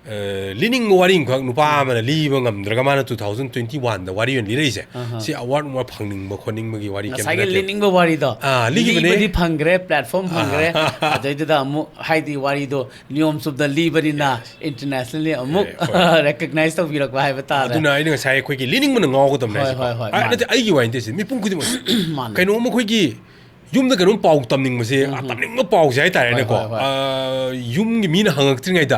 ꯑ, ꯂꯤꯅꯤꯡꯕ ꯋꯥꯔꯤ ꯑꯃꯈꯛ ꯅꯨꯄꯥ ꯑꯃꯅ ꯂꯤꯕ ꯉꯝꯗ꯭ꯔꯒ ꯃꯥꯅ two thousand twenty oneꯗ ꯋꯥꯔꯤ ꯑꯣꯏꯅ ꯂꯤꯔꯛꯏꯁꯦ꯫ ꯁꯤ award ꯅꯨꯡꯋꯥꯔ ꯐꯪꯅꯤꯡꯕ ꯈꯣꯠꯅꯤꯡꯕꯒꯤ ꯋꯥꯔꯤ ꯀꯩꯝꯇ ꯉꯁꯥꯏꯒꯤ ꯅꯠꯇꯦ꯫ ꯂꯤꯅꯤꯡꯕ ꯋꯥꯔꯤꯗꯣ꯫ ꯑꯥ, ꯂꯤꯈꯤꯕꯅꯦ꯫ ꯂꯤꯕꯗꯤ ꯐꯪꯈ꯭ꯔꯦ, platform ꯐꯪꯈ꯭ꯔꯦ꯫ ꯑꯗꯩꯗꯨꯗ ꯑꯃꯨꯛ ꯍꯥꯏꯗꯤ ꯋꯥꯔꯤꯗꯣ ꯅꯤꯌꯣꯝ ꯆꯨꯝꯅ ꯂꯤꯕꯅꯤꯅ internationally ꯑꯃꯨꯛ ꯑꯦ, ꯍꯣꯏ꯫ Recognize ꯇꯧꯕꯤꯔꯛꯄ ꯍꯥꯏꯕ ꯇꯥꯔꯦ꯫ ꯑꯗꯨꯅ ꯑꯩꯅ ꯉꯁꯥꯏ ꯑꯩꯈꯣꯏꯒꯤ ꯂꯤꯅꯤꯡꯕꯅ ꯉꯥꯎꯒꯗꯕꯅꯦ ꯍꯣꯏ, ꯍꯥꯏꯁꯦꯀꯣ꯫ ꯍꯣꯏ, ꯍꯣꯏ, ꯑ, ꯃꯥꯅꯦ꯫ ꯅꯠꯇꯦ, ꯑꯩꯒꯤ ꯋꯥ ꯅꯠꯇꯦ ꯁꯤ, ꯃꯤꯄꯨꯝ ꯈꯨꯗꯤꯡꯃꯛ꯫ ꯃꯥꯅꯦ꯫ ꯀꯩꯅꯣꯝ ꯑꯩꯈꯣꯏꯒꯤ ꯌꯨꯝꯗ ꯀꯩꯅꯣꯝ ꯄꯥꯎ ꯇꯝꯅꯤꯡꯕꯁꯦ, ꯑ, ꯇꯝꯅꯤꯡꯕ ꯄꯥꯎꯁꯦ ꯍꯥꯏꯇꯥꯔꯦꯅꯦꯀꯣ꯫ ꯍꯣꯏ, ꯍꯣꯏ, ꯍꯣꯏ꯫ ꯑ, ꯌꯨꯝꯒꯤ ꯃꯤꯅ ꯍꯪꯉꯛꯇ꯭ꯔꯤꯉꯩꯗ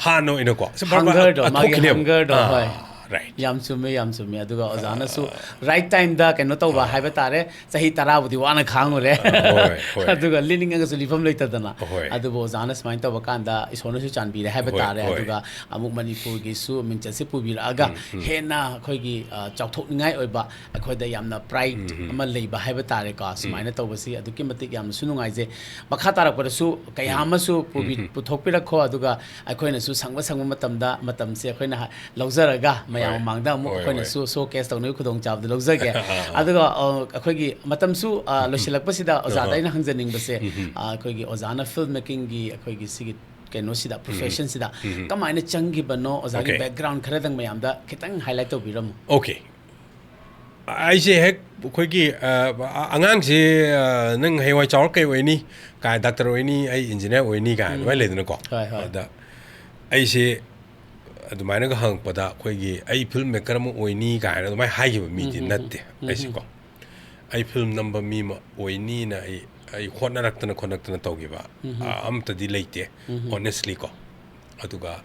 ꯍꯥꯟꯅ ꯑꯣꯏꯅꯀꯣ꯫ ꯁꯤ ꯕꯥꯔ ꯕꯥꯔ Hungerꯗꯣ, ꯑ, ꯃꯥꯒꯤ ꯊꯣꯛꯈꯤꯅꯦꯕ꯫ hungerꯗꯣ, ꯑꯥ, ꯍꯣꯏ꯫ Right. ꯌꯥꯝ ꯆꯨꯝꯃꯦ, ꯌꯥꯝ ꯆꯨꯝꯃꯦ꯫ ꯑꯗꯨꯒ ꯑꯣꯖꯥꯅꯁꯨ right time ꯗ ꯀꯩꯅꯣ ꯇꯧꯕ ꯍꯥꯏꯕ ꯇꯥꯔꯦ꯫ ꯆꯍꯤ ꯇꯔꯥꯕꯨꯗꯤ ꯋꯥꯅ ꯈꯥꯡꯉꯨꯔꯦ꯫ ꯍꯣꯏ, ꯍꯣꯏ꯫ ꯑꯗꯨꯒ ꯂꯤꯅꯤꯡꯉꯒꯁꯨ ꯂꯤꯐꯝ ꯂꯩꯇꯗꯅ꯫ ꯍꯣꯏ꯫ ꯑꯗꯨꯕꯨ ꯑꯣꯖꯥꯅ ꯁꯨꯃꯥꯏꯅ ꯇꯧꯕ ꯀꯥꯟꯗ ꯏꯁꯣꯔꯅꯁꯨ ꯆꯥꯟꯕꯤꯔꯦ ꯍꯥꯏꯕ ꯍꯣꯏ, ꯇꯥꯔꯦ꯫ ꯍꯣꯏ꯫ ꯑꯗꯨꯒ ꯑꯃꯨꯛ ꯃꯅꯤꯄꯨꯔꯒꯤꯁꯨ ꯃꯤꯡꯆꯠꯁꯦ ꯄꯨꯕꯤꯔꯛꯑꯒ ꯍꯦꯟꯅ ꯑꯩꯈꯣꯏꯒꯤ, ꯑ, ꯆꯥꯎꯊꯣꯛꯅꯤꯡꯉꯥꯏ ꯑꯣꯏꯕ, ꯑꯩꯈꯣꯏꯗ ꯌꯥꯝꯅ pride ꯑꯃ ꯂꯩꯕ ꯍꯥꯏꯕ ꯇꯥꯔꯦꯀꯣ꯫ ꯁꯨꯃꯥꯏꯅ ꯇꯧꯕꯁꯤ ꯑꯗꯨꯛꯀꯤ ꯃꯇꯤꯛ ꯌꯥꯝꯅꯁꯨ ꯅꯨꯡꯉꯥꯏꯖꯩ꯫ ꯃꯈꯥ ꯇꯥꯔꯛꯄꯗꯁꯨ ꯀꯌꯥ ꯑꯃꯁꯨ ꯄꯨꯕꯤ-, ꯄꯨꯊꯣꯛꯄꯤꯔꯛꯈꯣ꯫ ꯑꯗꯨꯒ ꯑꯩꯈꯣꯏꯅꯁꯨ ꯁꯪꯕ ꯁꯪꯕ ꯃꯇꯝꯗ ꯃꯇꯝꯁꯦ ꯑꯩꯈꯣꯏꯅ ꯍ-, ꯂꯧꯖꯔꯒ ꯃꯌꯥꯝ ꯍꯣꯏ꯫ ꯃꯃꯥꯡꯗ ꯑꯃꯨꯛ ꯍꯣꯏ, ꯑꯩꯈꯣꯏꯅꯁꯨ showcase ꯇꯧꯅꯕꯒꯤ ꯈꯨꯗꯣꯡꯆꯥꯕꯗꯨ ꯂꯧꯖꯒꯦ꯫ ꯑꯗꯨꯒ, ꯑ, ꯑꯩꯈꯣꯏꯒꯤ ꯃꯇꯝꯁꯨ, ꯑ, ꯂꯣꯏꯁꯤꯜꯂꯛꯄꯁꯤꯗ ꯑꯣꯖꯥꯗ ꯑꯩꯅ ꯍꯪꯖꯅꯤꯡꯕꯁꯦ, ꯑ, ꯑꯩꯈꯣꯏꯒꯤ ꯑꯣꯖꯥꯅ film making ꯒꯤ ꯑꯩꯈꯣꯏꯒꯤ ꯁꯤꯒꯤ ꯀꯩꯅꯣꯁꯤꯗ, profession ꯁꯤꯗ ꯀꯃꯥꯏꯅ ꯆꯪꯈꯤꯕꯅꯣ? ꯑꯣꯖꯥꯒꯤ Okay. Background ꯈꯔꯗꯪ ꯃꯌꯥꯝꯗ ꯈꯤꯇꯪ highlight ꯇꯧꯕꯤꯔꯝꯃꯨ꯫ Okay. ꯑꯩꯁꯦ ꯍꯦꯛ ꯑꯩꯈꯣꯏꯒꯤ, ꯑ, ꯑꯉꯥꯡꯁꯤ, ꯑ, "ꯅꯪ ꯍꯌꯦꯡꯋꯥꯏ ꯆꯥꯎꯔꯛ ꯀꯩ ꯑꯣꯏꯅꯤ?" ꯀꯥꯏ, "Doctor ꯑꯣꯏꯅꯤ, ꯑꯩ engineer ꯑꯣꯏꯅꯤ" ꯀꯥꯏꯅ ꯑꯗꯨꯃꯥꯏꯅ ꯂꯩꯗꯅꯀꯣ꯫ ꯍꯣꯏ, ꯍꯣꯏ꯫ ꯑꯗ ꯑꯩꯁꯦ ꯑꯗꯨꯃꯥꯏꯅꯒ ꯍꯪꯉꯛꯄꯗ ꯑꯩꯈꯣꯏꯒꯤ "ꯑꯩ film maker ꯑꯃ ꯑꯣꯏꯅꯤ" ꯀꯥꯏꯅ ꯑꯗꯨꯃꯥꯏꯅ ꯍꯥꯏꯈꯤꯕ ꯃꯤꯗꯤ ꯅꯠꯇꯦ ꯑꯩꯁꯦꯀꯣ꯫ "ꯑꯩ film ꯅꯝꯕ ꯃꯤ ꯑꯃ ꯑꯣꯏꯅꯤꯅ ꯑꯩ, ꯑꯩ ꯍꯣꯠꯅꯔꯛꯇꯅ ꯈꯣꯠꯅꯔꯛꯇꯅ ꯇꯧꯈꯤꯕ, ꯑ, ꯑꯝꯇꯗꯤ ꯂꯩꯇꯦ, honestly ꯀꯣ꯫ ꯑꯗꯨꯒ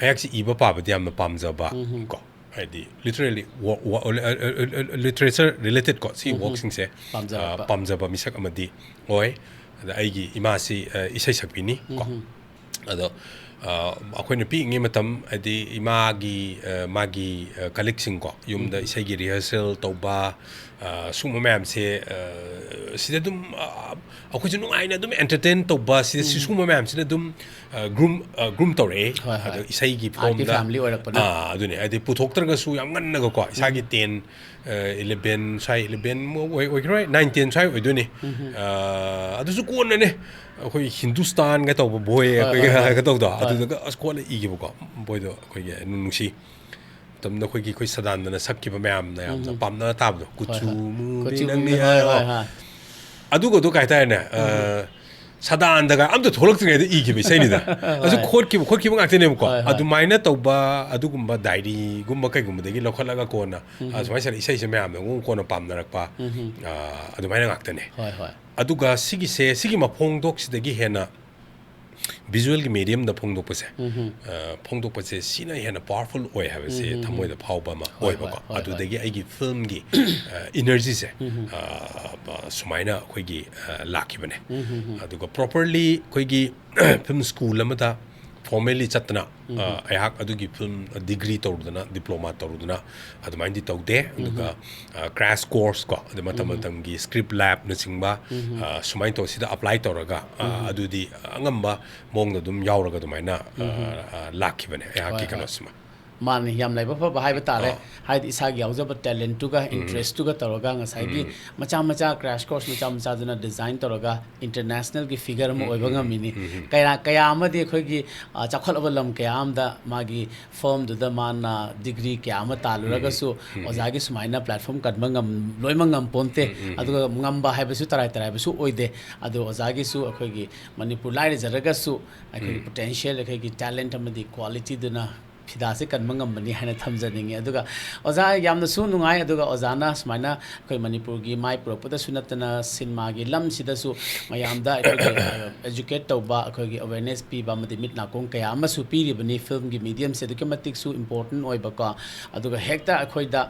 ꯑꯩꯍꯥꯛꯁꯤ ꯏꯕ ꯄꯥꯕꯗꯤ ꯌꯥꯝꯅ ꯄꯥꯝꯖꯕ ꯀꯣ꯫ ꯍꯥꯏꯗꯤ literally ꯋ-, ꯋ-, ꯑ, ꯑ, ꯑ, literature related ꯀꯣ, ꯁꯤ work ꯁꯤꯡꯁꯦ, ꯄꯥꯝꯖꯔꯛꯄ꯫ ꯑ, ꯄꯥꯝꯖꯕ ꯃꯤꯁꯛ ꯑꯃꯗꯤ ꯑꯣꯏ꯫ ꯑꯗ ꯑꯩꯒꯤ ꯏꯃꯥꯁꯤ, ꯑ, ꯏꯁꯩ ꯁꯛꯄꯤꯅꯤ ꯀꯣ꯫ ꯑꯗꯣ, ꯑ, ꯑꯩꯈꯣꯏꯅ ꯄꯤꯛꯏꯉꯩ ꯃꯇꯝ, ꯍꯥꯏꯗꯤ ꯏꯃꯥꯒꯤ, ꯑ, ꯃꯥꯒꯤ, ꯑ, colleague ꯁꯤꯡ ꯀꯣ, ꯌꯨꯝꯗ ꯏꯁꯩꯒꯤ rehearsal ꯇꯧꯕ, ꯑ, ꯁꯨꯝꯕ ꯃꯌꯥꯝꯁꯦ, ꯑ, ꯁꯤꯗ ꯑꯗꯨꯝ, ꯑ, ꯑꯩꯈꯣꯏꯁꯨ ꯅꯨꯡꯉꯥꯏꯅ ꯑꯗꯨꯝ entertain ꯇꯧꯕ, ꯁꯤꯗ ꯁꯤ-, ꯁꯨꯝꯕ ꯃꯌꯥꯝꯁꯤꯅ ꯑꯗꯨꯝ, ꯑ, groom, ꯑ, groom ꯇꯧꯔꯛꯑꯦ꯫ ꯍꯣꯏ, ꯍꯣꯏ꯫ ꯑꯗꯣ ꯏꯁꯩꯒꯤ Art ꯀꯤ form ꯗ, family ꯑꯣꯏꯔꯛꯄꯅ꯫ ꯑꯥ, ꯑꯗꯨꯅꯦ, ꯍꯥꯏꯗꯤ ꯄꯨꯊꯣꯛꯇ꯭ꯔꯒꯁꯨ ꯌꯥꯝ ꯉꯟꯅꯒꯀꯣ, ꯏꯁꯥꯒꯤ ten, ꯑ, eleven ꯁ꯭ꯋꯥꯏ, eleven ꯑꯣꯏ-, ꯑꯣꯏꯈꯤꯔꯣꯏ, nine, ten ꯁ꯭ꯋꯥꯏ ꯑꯣꯏꯗꯣꯏꯅꯤ꯫ ꯑ, ꯑꯗꯨꯁꯨ ꯀꯣꯟꯅꯅꯦ, ꯑꯩꯈꯣꯏ ꯍꯤꯟꯗꯨꯁꯇꯥꯟꯒ ꯇꯧꯕ ꯕꯣꯏ, ꯍꯣꯏ, ꯑꯩꯈꯣꯏꯒꯤ ꯍꯣꯏ, ꯍꯣꯏ꯫ ꯀꯩꯅꯣ ꯇꯧꯕꯗꯣ, ꯍꯣꯏ꯫ ꯑꯗꯨꯗꯒ ꯑꯁ ꯀꯣꯟꯅ ꯏꯈꯤꯕꯀꯣ, ꯕꯣꯏꯗꯣ ꯑꯩꯈꯣꯏꯒꯤ ꯅꯨꯡ-, ꯅꯨꯡꯁꯤ꯫ ꯃꯇꯝꯗ ꯑꯩꯈꯣꯏꯒꯤ, ꯑꯩꯈꯣꯏ ꯁꯗꯥꯟꯗꯅ ꯁꯛꯈꯤꯕ ꯃꯌꯥꯝꯅ ꯌꯥꯝꯅ ꯄꯥꯝꯅ ꯇꯥꯕꯗꯣ, "ꯀꯨꯆꯨ ꯍꯣꯏ꯫ ꯃꯨꯕꯤ ꯀꯨꯆꯨ ꯅꯪꯅꯤ" ꯃꯨꯕꯤ, ꯍꯣꯏ, ꯍꯥꯏꯔꯣ꯫ ꯍꯣꯏ, ꯍꯣꯏ꯫ ꯑꯗꯨꯒꯗꯣ ꯀꯩ ꯍꯥꯏꯇꯥꯔꯦꯅꯦ, ꯑ, ꯁꯗꯥꯟꯗꯒ ꯑꯝꯇ ꯊꯣꯛꯂꯛꯇ꯭ꯔꯤꯉꯩꯗ ꯏꯈꯤꯕ ꯏꯁꯩꯅꯤꯗ꯫ ꯑꯗꯨ ꯍꯣꯏ꯫ ꯈꯣꯠꯈꯤꯕ, ꯈꯣꯠꯈꯤꯕ ꯉꯥꯛꯇꯅꯦꯕꯀꯣ꯫ ꯍꯣꯏ, ꯍꯣꯏ꯫ ꯑꯗꯨꯃꯥꯏꯅ ꯇꯧꯕ, ꯑꯗꯨꯒꯨꯝꯕ diary ꯒꯨꯝꯕ ꯀꯩꯒꯨꯝꯕꯗꯒꯤ ꯂꯧꯈꯠꯂꯒ ꯀꯣꯟꯅ, ꯑ, ꯁꯨꯃꯥꯏꯅ ꯁꯥꯟꯅ ꯏꯁꯩꯁꯦ ꯃꯌꯥꯝꯅ ꯑꯃꯨꯛ ꯀꯣꯟꯅ ꯄꯥꯝꯅꯔꯛꯄ, ꯑ, ꯑꯗꯨꯃꯥꯏꯅ ꯉꯥꯛꯇꯅꯦ꯫ ꯍꯣꯏ, ꯍꯣꯏ꯫ ꯑꯗꯨꯒ ꯁꯤꯒꯤꯁꯦ, ꯁꯤꯒꯤ ꯃꯄꯣꯡꯊꯣꯛꯁꯤꯗꯒꯤ ꯍꯦꯟꯅ ꯚꯤꯖꯨꯋꯦꯜꯒꯤ ꯃꯦꯗꯤꯌꯝꯗ ꯐꯣꯡꯗꯣꯛꯄꯁꯦ, ꯎꯝ꯫ ꯑ, ꯐꯣꯡꯗꯣꯛꯄꯁꯦ ꯁꯤꯅ ꯍꯦꯟꯅ ꯄꯥꯋꯔꯐꯨꯜ ꯑꯣꯏ ꯍꯥꯏꯕꯁꯦ ꯎꯝ, ꯎꯝ, ꯊꯃꯣꯏꯗ ꯐꯥꯎꯕ ꯑꯃ ꯍꯣꯏ, ꯑꯣꯏꯕꯀꯣ꯫ ꯍꯣꯏ, ꯍꯣꯏ, ꯍꯣꯏ꯫ ꯑꯗꯨꯗꯒꯤ ꯑꯩꯒꯤ ꯐꯤꯜꯝꯒꯤ, ꯑ, ꯏꯅꯔꯖꯤꯁꯦ, ꯎꯝ, ꯎꯝ꯫ ꯑ, ꯁꯨꯃꯥꯏꯅ ꯑꯩꯈꯣꯏꯒꯤ, ꯑ, ꯂꯥꯛꯈꯤꯕꯅꯦ꯫ ꯎꯝ, ꯎꯝ, ꯎꯝ꯫ ꯑꯗꯨꯒ ꯄ꯭ꯔꯣꯄꯔꯂꯤ ꯑꯩꯈꯣꯏꯒꯤ ꯐꯤꯜꯝ ꯁ꯭ꯀꯨꯜ ꯑꯃꯗ ꯐꯣꯔꯃꯦꯜꯂꯤ ꯆꯠꯇꯅ, ꯎꯝ꯫ ꯑ, ꯑꯩꯍꯥꯛ ꯑꯗꯨꯒꯤ ꯐꯤꯜꯝ ꯗꯤꯒ꯭ꯔꯤ ꯇꯧꯔꯨꯗꯅ, ꯗꯤꯄ꯭ꯂꯣꯃꯥ ꯇꯧꯔꯨꯗꯅ ꯑꯗꯨꯃꯥꯏꯅꯗꯤ ꯇꯧꯗꯦ꯫ ꯎꯝ꯫ ꯑꯗꯨꯒ, ꯑ, ꯀ꯭ꯂꯥꯁ ꯀꯣꯔꯁ ꯀꯣ, ꯑꯗꯩ ꯃꯇꯝ ꯎꯝ꯫ ꯃꯇꯝꯒꯤ ꯁ꯭ꯀ꯭ꯔꯤꯞ ꯂꯦꯕꯅꯆꯤꯡꯕ, ꯎꯝ꯫ ꯑ, ꯁꯨꯃꯥꯏꯅ ꯇꯧ, ꯁꯤꯗ ꯑꯦꯄ꯭ꯂꯥꯏ ꯇꯧꯔꯒ, ꯑ, ꯎꯝ꯫ ꯑꯗꯨꯗꯤ ꯑꯉꯝꯕ ꯃꯑꯣꯡꯗ ꯑꯗꯨꯝ ꯌꯥꯎꯔꯒ ꯑꯗꯨꯃꯥꯏꯅ, ꯑ, ꯎꯝ꯫ ꯑ, ꯂꯥꯛꯈꯤꯕꯅꯦ ꯑꯩꯍꯥꯛꯀꯤ ꯍꯣꯏ, ꯍꯣꯏ꯫ ꯀꯩꯅꯣꯁꯤꯃ꯫ ꯃꯥꯅꯤ, ꯌꯥꯝ ꯂꯥꯏꯕꯛ ꯐꯕ ꯍꯥꯏꯕ ꯇꯥꯔꯦ꯫ ꯑꯥ꯫ ꯍꯥꯏꯗꯤ ꯏꯁꯥꯒꯤ ꯌꯥꯎꯖꯕ ꯇꯦꯂꯦꯟꯠꯇꯨꯒ, ꯎꯝ꯫ ꯏꯟꯇꯔꯦꯁꯇꯨꯒ ꯇꯧꯔꯒ ꯉꯁꯥꯏꯒꯤ ꯎꯝ꯫ ꯃꯆꯥ ꯃꯆꯥ ꯀ꯭ꯔꯦꯁ ꯀꯣꯔꯁ ꯃꯆꯥ ꯃꯆꯥꯗꯨꯅ ꯗꯤꯖꯥꯏꯟ ꯇꯧꯔꯒ ꯏꯟꯇꯔꯅꯦꯁꯅꯦꯜꯒꯤ ꯐꯤꯒꯔ ꯑꯃ ꯎꯝ, ꯑꯣꯏꯕ ꯎꯝ, ꯉꯝꯃꯤꯅꯤ꯫ ꯎꯝ, ꯎꯝ꯫ ꯀꯌꯥ, ꯀꯌꯥ ꯑꯃꯗꯤ ꯑꯩꯈꯣꯏꯒꯤ, ꯑ, ꯆꯥꯎꯈꯠꯂꯕ ꯂꯝ ꯀꯌꯥ ꯑꯃꯗ ꯃꯥꯒꯤ ꯐꯤꯜꯝꯗꯨꯗ ꯃꯥꯅ ꯗꯤꯒ꯭ꯔꯤ ꯀꯌꯥ ꯑꯃ ꯇꯥꯜꯂꯨꯔꯒꯁꯨ ꯎꯝ, ꯎꯝ꯫ ꯑꯣꯖꯥꯒꯤ ꯁꯨꯃꯥꯏꯅ ꯄ꯭ꯂꯦꯠꯐꯣꯔꯝ ꯀꯟꯕ ꯉꯝ-, ꯂꯣꯏꯅꯃꯛ ꯉꯝꯄꯣꯟꯇꯦ꯫ ꯎꯝ, ꯎꯝ, ꯎꯝ꯫ ꯑꯗꯨꯒ ꯉꯝꯕ ꯍꯥꯏꯕꯁꯨ ꯇꯔꯥꯏ ꯇꯔꯥꯏꯕꯁꯨ ꯑꯣꯏꯗꯦ꯫ ꯑꯗꯨ ꯑꯣꯖꯥꯒꯤꯁꯨ ꯑꯩꯈꯣꯏꯒꯤ ꯃꯅꯤꯄꯨꯔ ꯂꯥꯏꯔꯖꯔꯒꯁꯨ ꯑꯩꯈꯣꯏꯒꯤ ꯎꯝ꯫ ꯄꯣꯇꯦꯟꯁꯤꯌꯦꯜ, ꯑꯩꯈꯣꯏꯒꯤ ꯇꯦꯂꯦꯟꯠ ꯑꯃꯗꯤ ꯀ꯭ꯋꯥꯂꯤꯇꯤꯗꯨꯅ ꯐꯤꯗꯥꯁꯦ ꯀꯟꯕ ꯉꯝꯕꯅꯤ ꯍꯥꯏꯅ ꯊꯝꯖꯅꯤꯡꯉꯤ꯫ ꯑꯗꯨꯒ ꯑꯣꯖꯥ, ꯌꯥꯝꯅꯁꯨ ꯅꯨꯡꯉꯥꯏ꯫ ꯑꯗꯨꯒ ꯑꯣꯖꯥꯅ ꯁꯨꯃꯥꯏꯅ ꯑꯩꯈꯣꯏ ꯃꯅꯤꯄꯨꯔꯒꯤ ꯃꯥꯏ ꯄꯨꯔꯛꯄꯗꯁꯨ ꯅꯠꯇꯅ ꯁꯤꯅꯦꯃꯥꯒꯤ ꯂꯝꯁꯤꯗꯁꯨ ꯃꯌꯥꯝꯗ ꯑꯩꯈꯣꯏꯒꯤ, ꯑ, ꯑꯦꯖꯨꯀꯦꯠ ꯇꯧꯕ, ꯑꯩꯈꯣꯏꯒꯤ ꯑꯦꯋꯦꯔꯅꯦꯁ ꯄꯤꯕ ꯑꯃꯗꯤ ꯃꯤꯠ ꯅꯥꯀꯣꯡ ꯀꯌꯥ ꯑꯃꯁꯨ ꯄꯤꯔꯤꯕꯅꯤ꯫ ꯐꯤꯜꯝꯒꯤ ꯃꯤꯗꯤꯌꯝꯁꯦ ꯑꯗꯨꯛꯀꯤ ꯃꯇꯤꯛꯁꯨ ꯏꯝꯄꯣꯔꯇꯦꯟ ꯑꯣꯏꯕꯀꯣ꯫ ꯑꯗꯨꯒ ꯍꯦꯛꯇ ꯑꯩꯈꯣꯏꯗ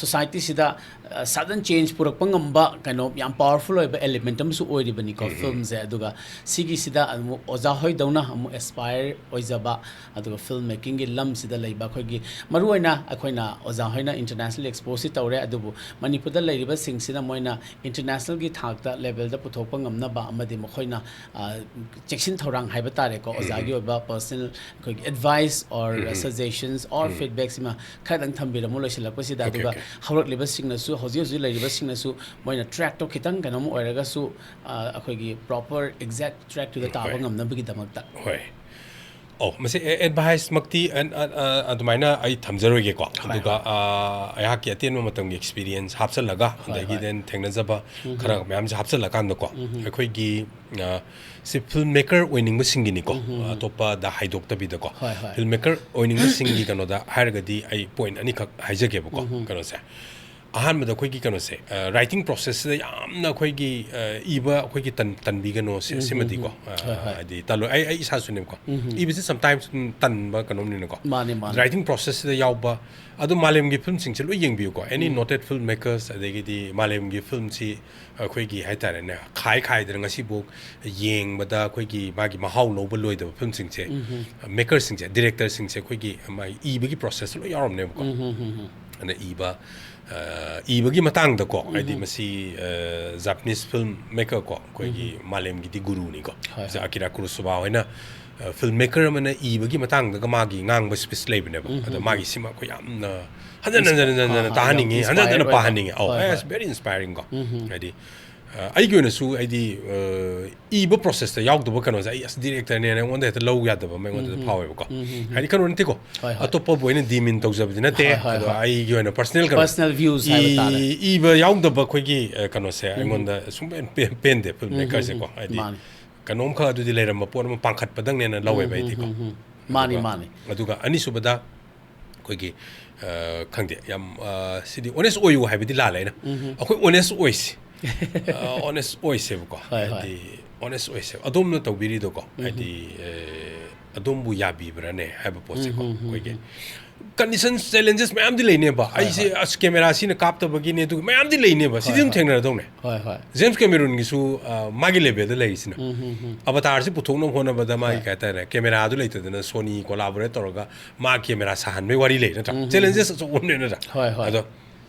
ꯁꯣꯁꯥꯏꯇꯤꯁꯤꯗ, ꯑ, ꯁꯗꯟ ꯆꯦꯟꯖ ꯄꯨꯔꯛꯄ ꯉꯝꯕ ꯀꯩꯅꯣ ꯌꯥꯝ ꯄꯥꯋꯔꯐꯨꯜ ꯑꯣꯏꯕ ꯑꯦꯂꯤꯃꯦꯟꯠ ꯑꯃꯁꯨ ꯑꯣꯏꯔꯤꯕꯅꯤꯀꯣ ꯎꯝ, ꯎꯝ꯫ ꯐꯤꯜꯝꯁꯦ꯫ ꯑꯗꯨꯒ ꯁꯤꯒꯤꯁꯤꯗ ꯑꯃꯨꯛ ꯑꯣꯖꯥ ꯍꯣꯏꯗꯧꯅ ꯑꯃꯨꯛ ꯑꯦꯁꯄꯥꯌꯔ ꯑꯣꯏꯖꯕ, ꯑꯗꯨꯒ ꯐꯤꯜꯝ ꯃꯦꯀꯤꯡꯒꯤ ꯂꯝꯁꯤꯗ ꯂꯩꯕ ꯑꯩꯈꯣꯏꯒꯤ, ꯃꯔꯨꯑꯣꯏꯅ ꯑꯩꯈꯣꯏꯅ ꯑꯣꯖꯥ ꯍꯣꯏꯅ ꯏꯟꯇꯔꯅꯦꯁꯅꯦꯜ ꯑꯦꯛꯁꯄꯣꯖꯁꯤ ꯇꯧꯔꯦ, ꯑꯗꯨꯕꯨ ꯃꯅꯤꯄꯨꯔꯗ ꯂꯩꯔꯤꯕꯁꯤꯡꯁꯤꯅ ꯃꯣꯏꯅ ꯏꯟꯇꯔꯅꯦꯁꯅꯦꯜꯒꯤ ꯊꯥꯛꯇ ꯂꯦꯚꯦꯜꯗ ꯄꯨꯊꯣꯛꯄ ꯉꯝꯅꯕ ꯑꯃꯗꯤ ꯃꯈꯣꯏꯅ, ꯑ, ꯆꯦꯛꯁꯤꯟ ꯊꯧꯔꯥꯡ ꯍꯥꯏꯕ ꯇꯥꯔꯦꯀꯣ, ꯎꯝ꯫ ꯑꯣꯖꯥꯒꯤ ꯑꯣꯏꯕ ꯄꯔꯁꯅꯦꯜ ꯑꯩꯈꯣꯏꯒꯤ ꯑꯦꯗꯚꯥꯏꯁ ꯑꯣꯔ ꯎꯝ꯫ ꯁꯖꯦꯁꯟꯁ ꯑꯣꯔ ꯎꯝ꯫ ꯐꯤꯗꯕꯦꯛꯁꯤꯃ ꯈꯔꯗꯪ ꯊꯝꯕꯤꯔꯝꯃꯨ ꯂꯣꯏꯁꯤꯜꯂꯛꯄꯁꯤꯗ꯫ ꯑꯣꯀꯦ, ꯑꯗꯨꯒ ꯑꯣꯀꯦ꯫ ꯍꯧꯔꯛꯂꯤꯕꯁꯤꯡꯅꯁꯨ, ꯍꯧꯖꯤꯛ ꯍꯧꯖꯤꯛ ꯂꯩꯔꯤꯕꯁꯤꯡꯅꯁꯨ ꯃꯣꯏꯅ ꯇ꯭ꯔꯦꯛꯇꯣ ꯈꯤꯇꯪ ꯀꯩꯅꯣꯝ ꯑꯣꯏꯔꯒꯁꯨ, ꯑ, ꯑꯩꯈꯣꯏꯒꯤ ꯄ꯭ꯔꯣꯄꯔ ꯑꯦꯛꯖꯦꯛ ꯇ꯭ꯔꯦꯛꯇꯨꯗ ꯎꯝ, ꯇꯥꯕ ꯍꯣꯏ꯫ ꯉꯝꯅꯕꯒꯤꯗꯃꯛꯇ꯫ ꯍꯣꯏ꯫ ꯑꯧ, ꯃꯁꯤ ꯑꯦ-, ꯑꯦꯗꯚꯥꯏꯁꯃꯛꯇꯤ ꯑꯟ-, ꯑ-, ꯑ-, ꯑꯗꯨꯃꯥꯏꯅ ꯑꯩ ꯊꯝꯖꯔꯣꯏꯒꯦꯀꯣ꯫ ꯍꯣꯏ, ꯑꯗꯨꯒ, ꯍꯣꯏ꯫ ꯑ, ꯑꯩꯍꯥꯛꯀꯤ ꯑꯇꯦꯟꯕ ꯃꯇꯝꯒꯤ ꯑꯦꯛꯁꯄꯤꯔꯤꯌꯦꯟꯁ ꯍꯥꯞꯆꯜꯂꯒ, ꯍꯣꯏ, ꯑꯗꯒꯤ ꯍꯣꯏ꯫ ꯗꯦꯟ ꯊꯦꯡꯅꯖꯕ ꯎꯝ, ꯈꯔ ꯍꯝ꯫ ꯃꯌꯥꯝꯁꯦ ꯍꯥꯞꯆꯜꯂꯀꯥꯟꯗꯀꯣ, ꯎꯝ, ꯍꯝ꯫ ꯑꯩꯈꯣꯏꯒꯤ, ꯑ, ꯁꯤ ꯐꯤꯜꯝ ꯃꯦꯀꯔ ꯑꯣꯏꯅꯤꯡꯕꯁꯤꯡꯒꯤꯅꯤꯀꯣ, ꯎꯝ, ꯍꯝ, ꯍꯝ꯫ ꯑꯇꯣꯞꯄꯗ ꯍꯥꯏꯗꯣꯛꯇꯕꯤꯗꯀꯣ꯫ ꯍꯣꯏ, ꯍꯣꯏ꯫ ꯐꯤꯜꯝ ꯃꯦꯀꯔ ꯑꯣꯏꯅꯤꯡꯕꯁꯤꯡꯒꯤ ꯀꯩꯅꯣꯗ ꯍꯥꯏꯔꯒꯗꯤ ꯑꯩ ꯄꯣꯏꯟꯠ ꯑꯅꯤꯈꯛ ꯍꯥꯏꯖꯒꯦꯕꯀꯣ, ꯎꯝ, ꯍꯝ꯫ ꯀꯩꯅꯣꯁꯦ꯫ ꯑꯍꯥꯟꯕꯗ ꯑꯩꯈꯣꯏꯒꯤ ꯀꯩꯅꯣꯁꯦ, ꯔꯥꯏꯇꯤꯡ ꯄ꯭ꯔꯣꯁꯦꯁꯁꯤꯗ ꯌꯥꯝꯅ ꯑꯩꯈꯣꯏꯒꯤ, ꯑ, ꯏꯕ ꯑꯩꯈꯣꯏꯒꯤ ꯇꯟ-, ꯇꯟꯕꯤꯒꯅꯣ ꯁꯤ-, ꯎꯝ, ꯁꯤꯃꯗꯤꯀꯣ꯫ ꯎꯝ, ꯎꯝ꯫ ꯑ, ꯍꯣꯏ, ꯍꯣꯏ꯫ ꯍꯥꯏꯗꯤ ꯇꯜꯂꯣꯏ, ꯑꯩ, ꯑꯩ ꯏꯁꯥꯁꯨꯅꯦꯕꯀꯣ꯫ ꯎꯝ, ꯎꯝ꯫ ꯏꯕꯁꯤ sometimes ꯑꯗꯨꯝ ꯇꯟꯕ ꯀꯩꯅꯣꯝꯅꯤꯅꯀꯣ꯫ ꯃꯥꯅꯦ, ꯃꯥꯅꯦ꯫ ꯔꯥꯏꯇꯤꯡ ꯄ꯭ꯔꯣꯁꯦꯁꯁꯤꯗ ꯌꯥꯎꯕ, ꯑꯗꯨ ꯃꯥꯂꯦꯝꯒꯤ ꯐꯤꯂꯝꯁꯤꯡꯁꯦ ꯂꯣꯏ ꯌꯦꯡꯕꯤꯌꯨꯀꯣ꯫ Any ꯎꯝ꯫ Noted filmmakers, ꯑꯗꯒꯤꯗꯤ ꯃꯥꯂꯦꯝꯒꯤ ꯐꯤꯂꯝꯁꯤ ꯑꯩꯈꯣꯏꯒꯤ ꯍꯥꯏꯇꯥꯔꯦꯅꯦ, ꯈꯥꯏ ꯈꯥꯏꯗꯅ ꯉꯁꯤꯐꯥꯎ ꯌꯦꯡꯕꯗ ꯑꯩꯈꯣꯏꯒꯤ ꯃꯥꯒꯤ ꯃꯍꯥꯎ ꯂꯧꯕ ꯂꯣꯏꯗꯕ ꯐꯤꯂꯝꯁꯤꯡꯁꯦ, ꯎꯝ, ꯎꯝ꯫ ꯃꯦꯀꯔꯁꯤꯡꯁꯦ, ꯗꯤꯔꯦꯛꯇꯔꯁꯤꯡꯁꯦ ꯑꯩꯈꯣꯏꯒꯤ ꯃꯥꯒꯤ ꯏꯕꯒꯤ ꯄ꯭ꯔꯣꯁꯦꯁꯇ ꯂꯣꯏ ꯌꯥꯎꯔꯝꯅꯦꯕꯀꯣ꯫ ꯎꯝ, ꯎꯝ, ꯎꯝ, ꯎꯝ꯫ ꯑꯗꯨꯅ ꯏꯕ, ꯑ, ꯏꯕꯒꯤ ꯃꯇꯥꯡꯗꯀꯣ, ꯎꯝ, ꯍꯥꯏꯗꯤ ꯎꯝ꯫ ꯃꯁꯤ, ꯑ, Japanese filmmaker ꯀꯣ, ꯑꯩꯈꯣꯏꯒꯤ ꯎꯝ, ꯎꯝ꯫ ꯃꯥꯂꯦꯝꯒꯤꯗꯤ ꯒꯨꯔꯨꯅꯤꯀꯣ꯫ ꯍꯣꯏ, ꯍꯣꯏ꯫ ꯑꯀꯤꯔꯥ ꯀꯨꯔꯣꯁꯥꯋꯥ ꯍꯣꯏꯅ, ꯑ, filmmaker ꯑꯃꯅ ꯏꯕꯒꯤ ꯃꯇꯥꯡꯗꯒ ꯃꯥꯒꯤ ꯉꯥꯡꯕ ꯁ꯭ꯄꯤꯆ ꯂꯩꯕꯅꯦꯕ꯫ ꯎꯝ, ꯑꯗ ꯎꯝ, ꯃꯥꯒꯤ ꯎꯝ꯫ ꯁꯤꯃ ꯑꯩꯈꯣꯏ ꯌꯥꯝꯅ ꯍꯟꯖꯟ ꯍꯟꯖꯟ ꯍꯟꯖꯟ ꯍꯟꯖꯟ ꯍꯥ, ꯍꯥ, ꯌꯥꯝ ꯇꯥꯍꯟꯅꯤꯡꯉꯤ, ꯍꯟꯖꯟ ꯍꯟꯖꯟ inspiring ꯑꯣꯏꯕ꯫ ꯄꯥꯍꯟꯅꯤꯡꯉꯤ꯫ ꯑꯧ, ꯍꯣꯏ, yes, ꯍꯣꯏ꯫ Very inspiring ꯀꯣ꯫ ꯎꯝ, ꯎꯝ꯫ ꯍꯥꯏꯗꯤ, ꯑ, ꯑꯩꯒꯤ ꯑꯣꯏꯅꯁꯨ ꯑꯩꯗꯤ, ꯑ, ꯏꯕ ꯄ꯭ꯔꯣꯁꯦꯁꯇ ꯌꯥꯎꯗꯕ ꯀꯩꯅꯣꯁꯦ ꯑꯩ ꯑꯁ ꯗꯤꯔꯦꯛꯇꯔꯅꯦꯅ ꯑꯩꯉꯣꯟꯗ ꯍꯦꯛꯇ ꯂꯧ ꯌꯥꯗꯕ ꯑꯃ ꯑꯩꯉꯣꯟꯗ ꯎꯝ, ꯎꯝ꯫ ꯐꯥꯎꯋꯦꯕꯀꯣ꯫ ꯎꯝ, ꯎꯝ, ꯎꯝ꯫ ꯍꯥꯏꯗꯤ ꯀꯩꯅꯣ ꯅꯠꯇꯦꯀꯣ, ꯍꯣꯏ, ꯍꯣꯏ꯫ ꯑꯇꯣꯞꯄꯕꯨ ꯑꯩꯅ ꯗꯤꯃꯤꯟ ꯇꯧꯖꯕꯗꯤ ꯅꯠꯇꯦ꯫ ꯍꯣꯏ, ꯍꯣꯏ, ꯑꯗꯣ ꯍꯣꯏ꯫ ꯑꯩꯒꯤ ꯑꯣꯏꯅ ꯄꯔꯁꯅꯦꯜ ꯀꯩꯅꯣ, Personal views ꯍꯥꯏꯕ ꯏ-, ꯇꯥꯔꯦ꯫ ꯏꯕ ꯌꯥꯎꯗꯕ ꯑꯩꯈꯣꯏꯒꯤ, ꯑ, ꯀꯩꯅꯣꯁꯦ ꯎꯝ, ꯎꯝ꯫ ꯑꯩꯉꯣꯟꯗ ꯁꯨꯡꯄꯦꯟ ꯄꯦ-, ꯄꯦꯟꯗꯦ ꯐꯤꯜꯝ ꯎꯝ, ꯎꯝ, ꯃꯦꯀꯔꯁꯦꯀꯣ꯫ ꯎꯝ꯫ ꯍꯥꯏꯗꯤ ꯃꯥꯅꯤ꯫ ꯀꯩꯅꯣꯝꯈꯛ ꯑꯗꯨꯗꯤ ꯂꯩꯔꯝꯕ ꯄꯣꯠ ꯑꯃ ꯄꯥꯡꯈꯠꯄꯗꯪꯅꯦꯅ ꯂꯧꯋꯦꯕ ꯎꯝ, ꯎꯝ, ꯑꯩꯗꯤꯀꯣ꯫ ꯎꯝ, ꯎꯝ꯫ ꯃꯥꯅꯤ, ꯑꯗꯨꯒ, ꯃꯥꯅꯤ꯫ ꯑꯗꯨꯒ ꯑꯅꯤꯁꯨꯕꯗ ꯑꯩꯈꯣꯏꯒꯤ, ꯑ, ꯈꯪꯗꯦ, ꯌꯥꯝ, ꯑ, ꯁꯤꯗꯤ honest ꯑꯣꯏꯌꯨ ꯍꯥꯏꯕꯗꯤ ꯂꯥꯜꯂꯦ ꯑꯩꯅ꯫ ꯎꯝ, ꯎꯝ꯫ ꯑꯩꯈꯣꯏ honest ꯑꯣꯏꯁꯤ꯫ ꯑ, honest ꯑꯣꯏꯁꯦꯕꯀꯣ꯫ ꯍꯣꯏ, ꯍꯣꯏ꯫ ꯍꯥꯏꯗꯤ honest ꯑꯣꯏꯁꯦ꯫ ꯑꯗꯣꯝꯅ ꯇꯧꯕꯤꯔꯤꯗꯣꯀꯣ꯫ ꯎꯝ, ꯎꯝ꯫ ꯍꯥꯏꯗꯤ, ꯑ, ꯑꯗꯣꯝꯕꯨ ꯌꯥꯕꯤꯕ꯭ꯔꯥꯅꯦ ꯍꯥꯏꯕ ꯄꯣꯠꯁꯦꯀꯣ꯫ ꯎꯝ, ꯎꯝ, ꯎꯝ, ꯑꯩꯈꯣꯏꯒꯤ ꯎꯝ꯫ Conditions, challenges ꯃꯌꯥꯝꯗꯤ ꯂꯩꯅꯦꯕ꯫ ꯍꯣꯏ, ꯑꯩꯁꯦ, ꯍꯣꯏ꯫ ꯑꯁ, ꯀꯦꯃꯦꯔꯥ ꯁꯤꯅ ꯀꯥꯞꯇꯕꯒꯤꯅꯦ, ꯑꯗꯨꯒ ꯃꯌꯥꯝꯗꯤ ꯂꯩꯅꯦꯕ꯫ ꯁꯤꯗꯤ ꯍꯣꯏ, ꯑꯗꯨꯝ ꯍꯣꯏ꯫ ꯊꯦꯡꯅꯔꯗꯧꯅꯦ꯫ ꯍꯣꯏ, ꯍꯣꯏ꯫ ꯖꯦꯝꯁ ꯀꯦꯃꯦꯔꯨꯟꯒꯤꯁꯨ, ꯑ, ꯃꯥꯒꯤ ꯂꯦꯚꯦꯜꯗ ꯂꯩꯔꯤꯁꯤꯅ꯫ ꯎꯝ, ꯎꯝ, ꯎꯝ꯫ ꯑꯕꯇꯥꯔꯁꯤ ꯄꯨꯊꯣꯛꯅꯕ ꯍꯣꯠꯅꯕꯗ ꯃꯥꯒꯤ ꯍꯣꯏ꯫ ꯀꯩ ꯍꯥꯏꯇꯥꯔꯦ, ꯀꯦꯃꯦꯔꯥꯗꯨ ꯂꯩꯇꯗꯅ Sony collaborate ꯇꯧꯔꯒ ꯃꯥ ꯀꯦꯃꯦꯔꯥ ꯁꯥꯍꯟꯕꯒꯤ ꯋꯥꯔꯤ ꯂꯩ ꯅꯠꯇ꯭ꯔꯥ? ꯎꯝ, ꯎꯝ, Challenges ꯎꯝ꯫ ꯑꯆꯧꯕ ꯑꯃꯅꯦ ꯅꯠꯇ꯭ꯔꯥ? ꯍꯣꯏ, ꯍꯣꯏ꯫ ꯑꯗꯣ,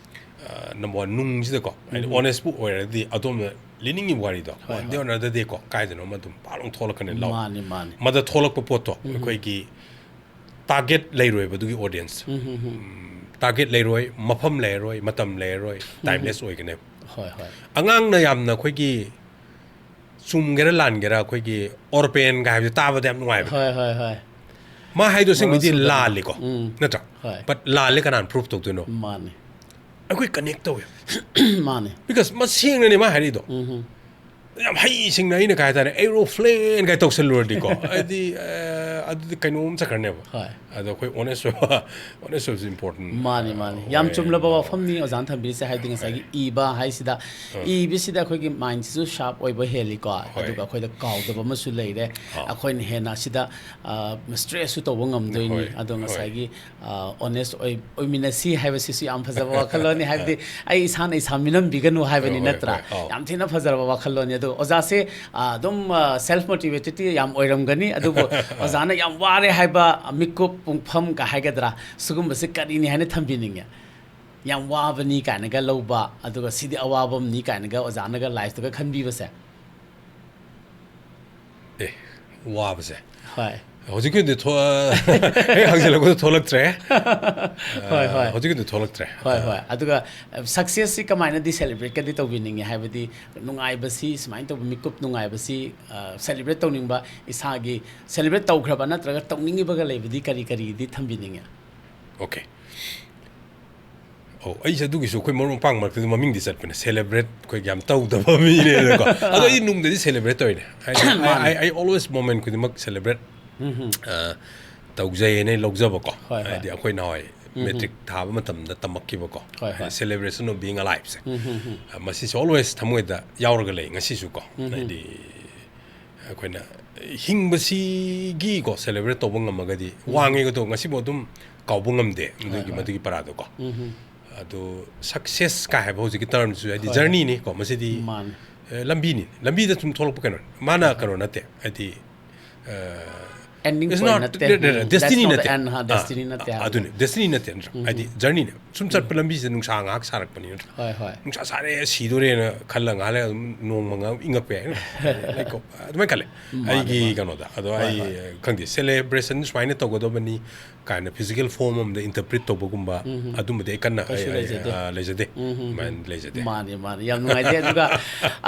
ꯑ, number one, ꯅꯨꯡꯁꯤꯗꯀꯣ, ꯍꯥꯏꯗꯤ ꯎꯝ, ꯎꯝ꯫ Honest ꯄꯨ ꯑꯣꯏꯔꯗꯤ ꯑꯗꯣꯝꯅ ꯂꯤꯅꯤꯡꯉꯤꯕ ꯋꯥꯔꯤꯗꯣ, ꯍꯣꯏ, ꯍꯣꯏ꯫ At the end of the day ꯀꯣ, ꯀꯥꯏꯗꯅꯣ ꯑꯃ ꯑꯗꯨꯝ ꯄꯥꯛ ꯂꯥꯎ ꯊꯣꯛꯂꯛꯀꯅꯤ ꯂꯧ꯫ ꯃꯥꯅꯤ, ꯃꯥꯅꯤ꯫ ꯃꯗ ꯊꯣꯛꯂꯛꯄ ꯄꯣꯠꯇꯣ ꯎꯝ, ꯎꯝ꯫ ꯑꯩꯈꯣꯏꯒꯤ target ꯂꯩꯔꯣꯏꯕ ꯑꯗꯨꯒꯤ audience꯫ ꯎꯝ, ꯎꯝ, ꯎꯝ, ꯎꯝ꯫ ꯎꯝ, target ꯂꯩꯔꯣꯏ, ꯃꯐꯝ ꯂꯩꯔꯣꯏ, ꯃꯇꯝ ꯂꯩꯔꯣꯏ, ꯎꯝ, ꯎꯝ꯫ Timeless ꯑꯣꯏꯒꯅꯦꯕ꯫ ꯍꯣꯏ, ꯍꯣꯏ꯫ ꯑꯉꯥꯡꯅ ꯌꯥꯝꯅ ꯑꯩꯈꯣꯏꯒꯤ ꯆꯨꯝꯒꯦꯔꯥ ꯂꯥꯟꯒꯦꯔꯥ ꯑꯩꯈꯣꯏꯒꯤ ꯑꯣꯔꯄꯦꯟꯒ ꯍꯥꯏꯕꯁꯦ ꯇꯥꯕꯗ ꯌꯥꯝ ꯅꯨꯡꯉꯥꯏꯕ꯫ ꯍꯣꯏ, ꯍꯣꯏ, ꯍꯣꯏ꯫ ꯃꯥ ꯍꯥꯏꯗꯣ ꯑꯁꯦꯡꯕꯩꯗꯤ ꯃꯔꯣꯟ ꯁꯨꯗꯅ꯫ ꯂꯥꯜꯂꯤꯀꯣ, ꯎꯝ꯫ ꯅꯠꯇ꯭ꯔꯥ? ꯍꯣꯏ꯫ But ꯂꯥꯜꯂꯦ ꯀꯅꯥꯅ proof ꯇꯧꯗꯣꯏꯅꯣ? ꯃꯥꯅꯤ꯫ ꯑꯩꯈꯣꯏ connect ꯇꯧꯋꯦ꯫ ꯃꯥꯅꯤ꯫ Because ꯃꯁꯦꯡꯅꯅꯦ ꯃꯥ ꯍꯥꯏꯔꯤꯗꯣ꯫ ꯎꯝ, ꯎꯝ꯫ ꯌꯥꯝ ꯍꯩꯁꯤꯡꯅ ꯑꯩꯅ ꯀꯩ ꯍꯥꯏꯇꯥꯔꯦ, ꯑꯦꯔꯣꯄ꯭ꯂꯦꯟ ꯀꯥꯏ ꯇꯧꯁꯜꯂꯨꯔꯗꯤꯀꯣ, ꯍꯥꯏꯗꯤ ꯑꯗꯨꯗꯤ ꯀꯩꯅꯣꯝ ꯆꯠꯈ꯭ꯔꯅꯦꯕ꯫ ꯍꯣꯏ꯫ ꯑꯗꯣ ꯑꯩꯈꯣꯏ ꯑꯣꯅꯦꯁ ꯑꯣꯏꯕ, ꯑꯣꯅꯦꯁ ꯑꯣꯏꯕꯁꯤ ꯏꯝꯄꯣꯔꯇꯦꯟ꯫ ꯃꯥꯅꯤ ꯃꯥꯅꯤ꯫ ꯌꯥꯝ ꯆꯨꯝꯂꯕ ꯋꯥꯐꯝꯅꯤ ꯑꯣꯖꯥꯅ ꯊꯝꯕꯤꯔꯤꯁꯦ꯫ ꯍꯥꯏꯗꯤ ꯉꯁꯥꯏꯒꯤ ꯏꯕ ꯍꯥꯏꯁꯤꯗ, ꯏꯕꯁꯤꯗ ꯑꯩꯈꯣꯏꯒꯤ ꯃꯥꯏꯟꯁꯤꯁꯨ ꯁꯥꯔꯞ ꯑꯣꯏꯕ ꯍꯦꯜꯂꯤꯀꯣ꯫ ꯑꯗꯨꯒ ꯑꯩꯈꯣꯏꯗ ꯀꯥꯎꯗꯕ ꯑꯃꯁꯨ ꯂꯩꯔꯦ꯫ ꯑꯩꯈꯣꯏꯅ ꯍꯦꯟꯅ ꯑꯁꯤꯗ ꯁ꯭ꯇ꯭ꯔꯦꯁꯁꯨ ꯇꯧꯕ ꯉꯝꯗꯣꯏꯅꯤ꯫ ꯑꯗꯣ ꯉꯁꯥꯏꯒꯤ ꯑꯣꯅꯦꯁ ꯑꯣꯏꯃꯤꯟꯅꯁꯤ ꯍꯥꯏꯕꯁꯤꯁꯨ ꯌꯥꯝ ꯐꯖꯕ ꯋꯥꯈꯜꯂꯣꯟꯅꯤ꯫ ꯍꯥꯏꯕꯗꯤ ꯑꯩ ꯏꯁꯥꯅ ꯏꯁꯥ ꯃꯤꯅꯝꯕꯤꯒꯅꯨ ꯍꯥꯏꯕꯅꯤ, ꯅꯠꯇ꯭ꯔꯥ? ꯌꯥꯝ ꯊꯤꯅ ꯐꯖꯔꯕ ꯋꯥꯈꯜꯂꯣꯟꯅꯤ꯫ ꯑꯗꯣ ꯑꯣꯖꯥꯁꯦ ꯑꯗꯨꯝ ꯁꯦꯜꯐ ꯃꯣꯇꯤꯚꯦꯇꯦꯠꯇꯤ ꯌꯥꯝ ꯑꯣꯏꯔꯝꯒꯅꯤ꯫ ꯑꯗꯨꯕꯨ ꯑꯣꯖꯥꯅ ꯌꯥꯝ ꯋꯥꯔꯦ ꯍꯥꯏꯕ ꯃꯤꯀꯨꯞ, ꯄꯨꯡꯐꯝꯒ ꯍꯥꯏꯒꯗ꯭ꯔꯥ, ꯁꯤꯒꯨꯝꯕꯁꯦ ꯀꯔꯤꯅꯤ ꯍꯥꯏꯅ ꯊꯝꯕꯤꯅꯤꯡꯉꯦ? ꯌꯥꯝ ꯋꯥꯕꯅꯤ ꯀꯥꯏꯅꯒ ꯂꯧꯕ, ꯑꯗꯨꯒ ꯁꯤꯗꯤ ꯑꯋꯥꯕ ꯑꯃꯅꯤ ꯀꯥꯏꯅꯒ ꯑꯣꯖꯥꯅꯒ ꯂꯥꯏꯐꯇꯒ ꯈꯟꯕꯤꯕꯁꯦ? ꯑꯦ, ꯋꯥꯕꯁꯦ꯫ ꯍꯣꯏ꯫ ꯍꯧꯖꯤꯛꯀꯤꯗꯤ ꯊꯣ-, ꯍꯦꯛ ꯍꯪꯖꯤꯜꯂꯛꯄꯗ ꯊꯣꯛꯂꯛꯇ꯭ꯔꯦ꯫ ꯍꯣꯏ, ꯍꯣꯏ꯫ ꯍꯧꯖꯤꯛꯀꯤꯗꯤ ꯊꯣꯛꯂꯛꯇ꯭ꯔꯦ꯫ ꯍꯣꯏ, ꯍꯣꯏ꯫ ꯑꯗꯨꯒ ꯁꯛꯁꯦꯁꯁꯤ ꯀꯃꯥꯏꯅꯗꯤ ꯁꯦꯂꯦꯕ꯭ꯔꯦꯠꯀꯗꯤ ꯇꯧꯕꯤꯅꯤꯡꯉꯦ? ꯍꯥꯏꯕꯗꯤ ꯅꯨꯡꯉꯥꯏꯕꯁꯤ, ꯁꯨꯃꯥꯏꯅ ꯇꯧꯕ ꯃꯤꯀꯨꯞ ꯅꯨꯡꯉꯥꯏꯕꯁꯤ ꯁꯦꯂꯦꯕ꯭ꯔꯦꯠ ꯇꯧꯅꯤꯡꯕ, ꯏꯁꯥꯒꯤ ꯁꯦꯂꯦꯕ꯭ꯔꯦꯠ ꯇꯧꯈ꯭ꯔꯕ ꯅꯠꯇ꯭ꯔꯒ ꯇꯧꯅꯤꯡꯉꯤꯕꯒ ꯂꯩꯕꯗꯤ ꯀꯔꯤ ꯀꯔꯤꯗꯤ ꯊꯝꯕꯤꯅꯤꯡꯉꯦ? ꯑꯣꯀꯦ꯫ ꯑꯧ, ꯑꯩꯁꯦ ꯑꯗꯨꯒꯤꯁꯨ ꯑꯩꯈꯣꯏ ꯃꯔꯨꯞ ꯃꯄꯥꯡ ꯃꯔꯛꯇꯗꯤ ꯃꯃꯤꯡꯗꯤ ꯆꯠꯄꯅꯦ, ꯁꯦꯂꯦꯕ꯭ꯔꯦꯠ ꯑꯩꯈꯣꯏ ꯌꯥꯝ ꯇꯧꯗꯕ ꯃꯤꯅꯦꯅꯀꯣ꯫ ꯑꯗꯣ ꯑꯩꯗꯤ ꯅꯨꯡꯗꯗꯤ ꯁꯦꯂꯦꯕ꯭ꯔꯦꯠ ꯇꯧꯔꯤꯅꯦ꯫ ꯍꯥꯏꯗꯤ, I, I, I always moment ꯈꯨꯗꯤꯡꯃꯛ ꯁꯦꯂꯦꯕ꯭ꯔꯦꯠ ꯇꯧꯖꯩ ꯍꯥꯏꯅ ꯂꯧꯖꯕꯀꯣ꯫ ꯍꯣꯏ, ꯍꯣꯏ꯫ ꯍꯥꯏꯗꯤ ꯑꯩꯈꯣꯏ ꯅꯍꯥꯟꯋꯥꯏ ꯃꯦꯇ꯭ꯔꯤꯛ ꯊꯥꯕ ꯃꯇꯝꯗ ꯇꯝꯃꯛꯈꯤꯕꯀꯣ꯫ ꯍꯣꯏ, ꯍꯥꯏꯗꯤ ꯍꯣꯏ꯫ Celebration of Being Alive ꯁꯦ꯫ ꯃꯁꯤꯁꯦ always ꯊꯃꯣꯏꯗ ꯌꯥꯎꯔꯒ ꯂꯩ ꯉꯁꯤꯁꯨꯀꯣ꯫ ꯍꯥꯏꯗꯤ ꯑꯩꯈꯣꯏꯅ ꯍꯤꯡꯕꯁꯤꯒꯤꯀꯣ ꯁꯦꯂꯦꯕ꯭ꯔꯦꯠ ꯇꯧꯕ ꯉꯝꯃꯒꯗꯤ ꯋꯥꯡꯉꯦ ꯑꯗꯣ ꯉꯁꯤꯐꯥꯎ ꯑꯗꯨꯝ ꯀꯥꯎꯕ ꯉꯝꯗꯦ ꯃꯗꯨꯒꯤ, ꯍꯣꯏ꯫ ꯃꯗꯨꯒꯤ ꯄꯔꯥꯗꯣꯀꯣ꯫ ꯑꯗꯣ ꯁꯛꯁꯦꯁ ꯀꯥꯏ ꯍꯥꯏꯕ ꯍꯧꯖꯤꯛꯀꯤ ꯇꯔꯝꯁꯤꯁꯨ ꯍꯥꯏꯗꯤ ꯍꯣꯏ꯫ ꯖꯔꯅꯤꯅꯤꯀꯣ, ꯃꯁꯤꯗꯤ ꯃꯥꯅꯤ꯫ ꯑꯦ, ꯂꯝꯕꯤꯅꯤ꯫ ꯂꯝꯕꯤꯗ ꯁꯨꯝ ꯊꯣꯛꯂꯛꯄ ꯀꯩꯅꯣꯅꯤ꯫ ꯃꯥꯅ ꯀꯩꯅꯣ ꯅꯠꯇꯦ꯫ ꯍꯥꯏꯗꯤ, ꯑ, Ending it's point not, ꯅꯠꯇꯦ꯫ ꯅꯠꯇꯦ, ꯅꯠꯇꯦ, That's destiny not the ꯅꯠꯇꯦ꯫ end, ꯍꯥ, ꯑ, destiny ꯅꯠꯇꯦ ꯍꯥꯏꯕ꯫ ꯑꯗꯨꯅꯤ, destiny ꯅꯠꯇꯦ, ꯅꯠꯇ꯭ꯔꯥ? ꯍꯥꯏꯗꯤ ꯖꯔꯅꯤꯅꯦ꯫ ꯁꯨꯝ ꯆꯠꯄ ꯂꯝꯕꯤꯁꯤꯗ ꯅꯨꯡꯁꯥ ꯉꯥꯏꯍꯥꯛ ꯁꯥꯔꯛꯄꯅꯤ, ꯅꯠꯇ꯭ꯔꯥ? ꯍꯣꯏ, ꯍꯣꯏ꯫ ꯅꯨꯡꯁꯥ ꯁꯥꯔꯦ, ꯁꯤꯗꯣꯔꯦꯅ ꯈꯜꯂ ꯉꯥꯏꯍꯥꯛ ꯂꯩꯔꯒ ꯑꯗꯨꯝ ꯅꯣꯡꯃ ꯉꯥꯏꯍꯥꯛ ꯏꯪꯉꯛꯄ ꯌꯥꯏ꯫ ꯂꯩꯀꯣ, ꯑꯗꯨꯃꯥꯏꯅ ꯈꯜꯂꯦ꯫ ꯃꯥꯅꯦ, ꯑꯩꯒꯤ ꯃꯥꯅꯦ꯫ ꯀꯩꯅꯣꯗ꯫ ꯑꯗꯣ ꯍꯣꯏ, ꯑꯩ, ꯍꯣꯏ꯫ ꯈꯪꯗꯦ, ꯁꯦꯂꯦꯕ꯭ꯔꯦꯁꯟ ꯁꯨꯃꯥꯏꯅ ꯇꯧꯒꯗꯕꯅꯤ, ꯀꯥꯏꯅ ꯐꯤꯖꯤꯀꯦꯜ ꯐꯣꯔꯝ ꯑꯃꯗ ꯏꯟꯇꯔꯄ꯭ꯔꯤꯠ ꯇꯧꯕꯒꯨꯝꯕ, ꯑꯗꯨꯝꯕꯗꯤ ꯑꯩ ꯀꯟꯅ, ꯀꯩꯁꯨ ꯑꯩ, ꯑꯩ, ꯂꯩꯖꯗꯦ꯫ ꯑ, ꯂꯩꯖꯗꯦ꯫ ꯎꯝ, ꯎꯝ, ꯎꯝ꯫ ꯑꯗꯨꯃꯥꯏꯅ ꯂꯩꯖꯗꯦ꯫ ꯃꯥꯅꯦ, ꯃꯥꯅꯦ꯫ ꯌꯥꯝ ꯅꯨꯡꯉꯥꯏꯖꯩ꯫ ꯑꯗꯨꯒ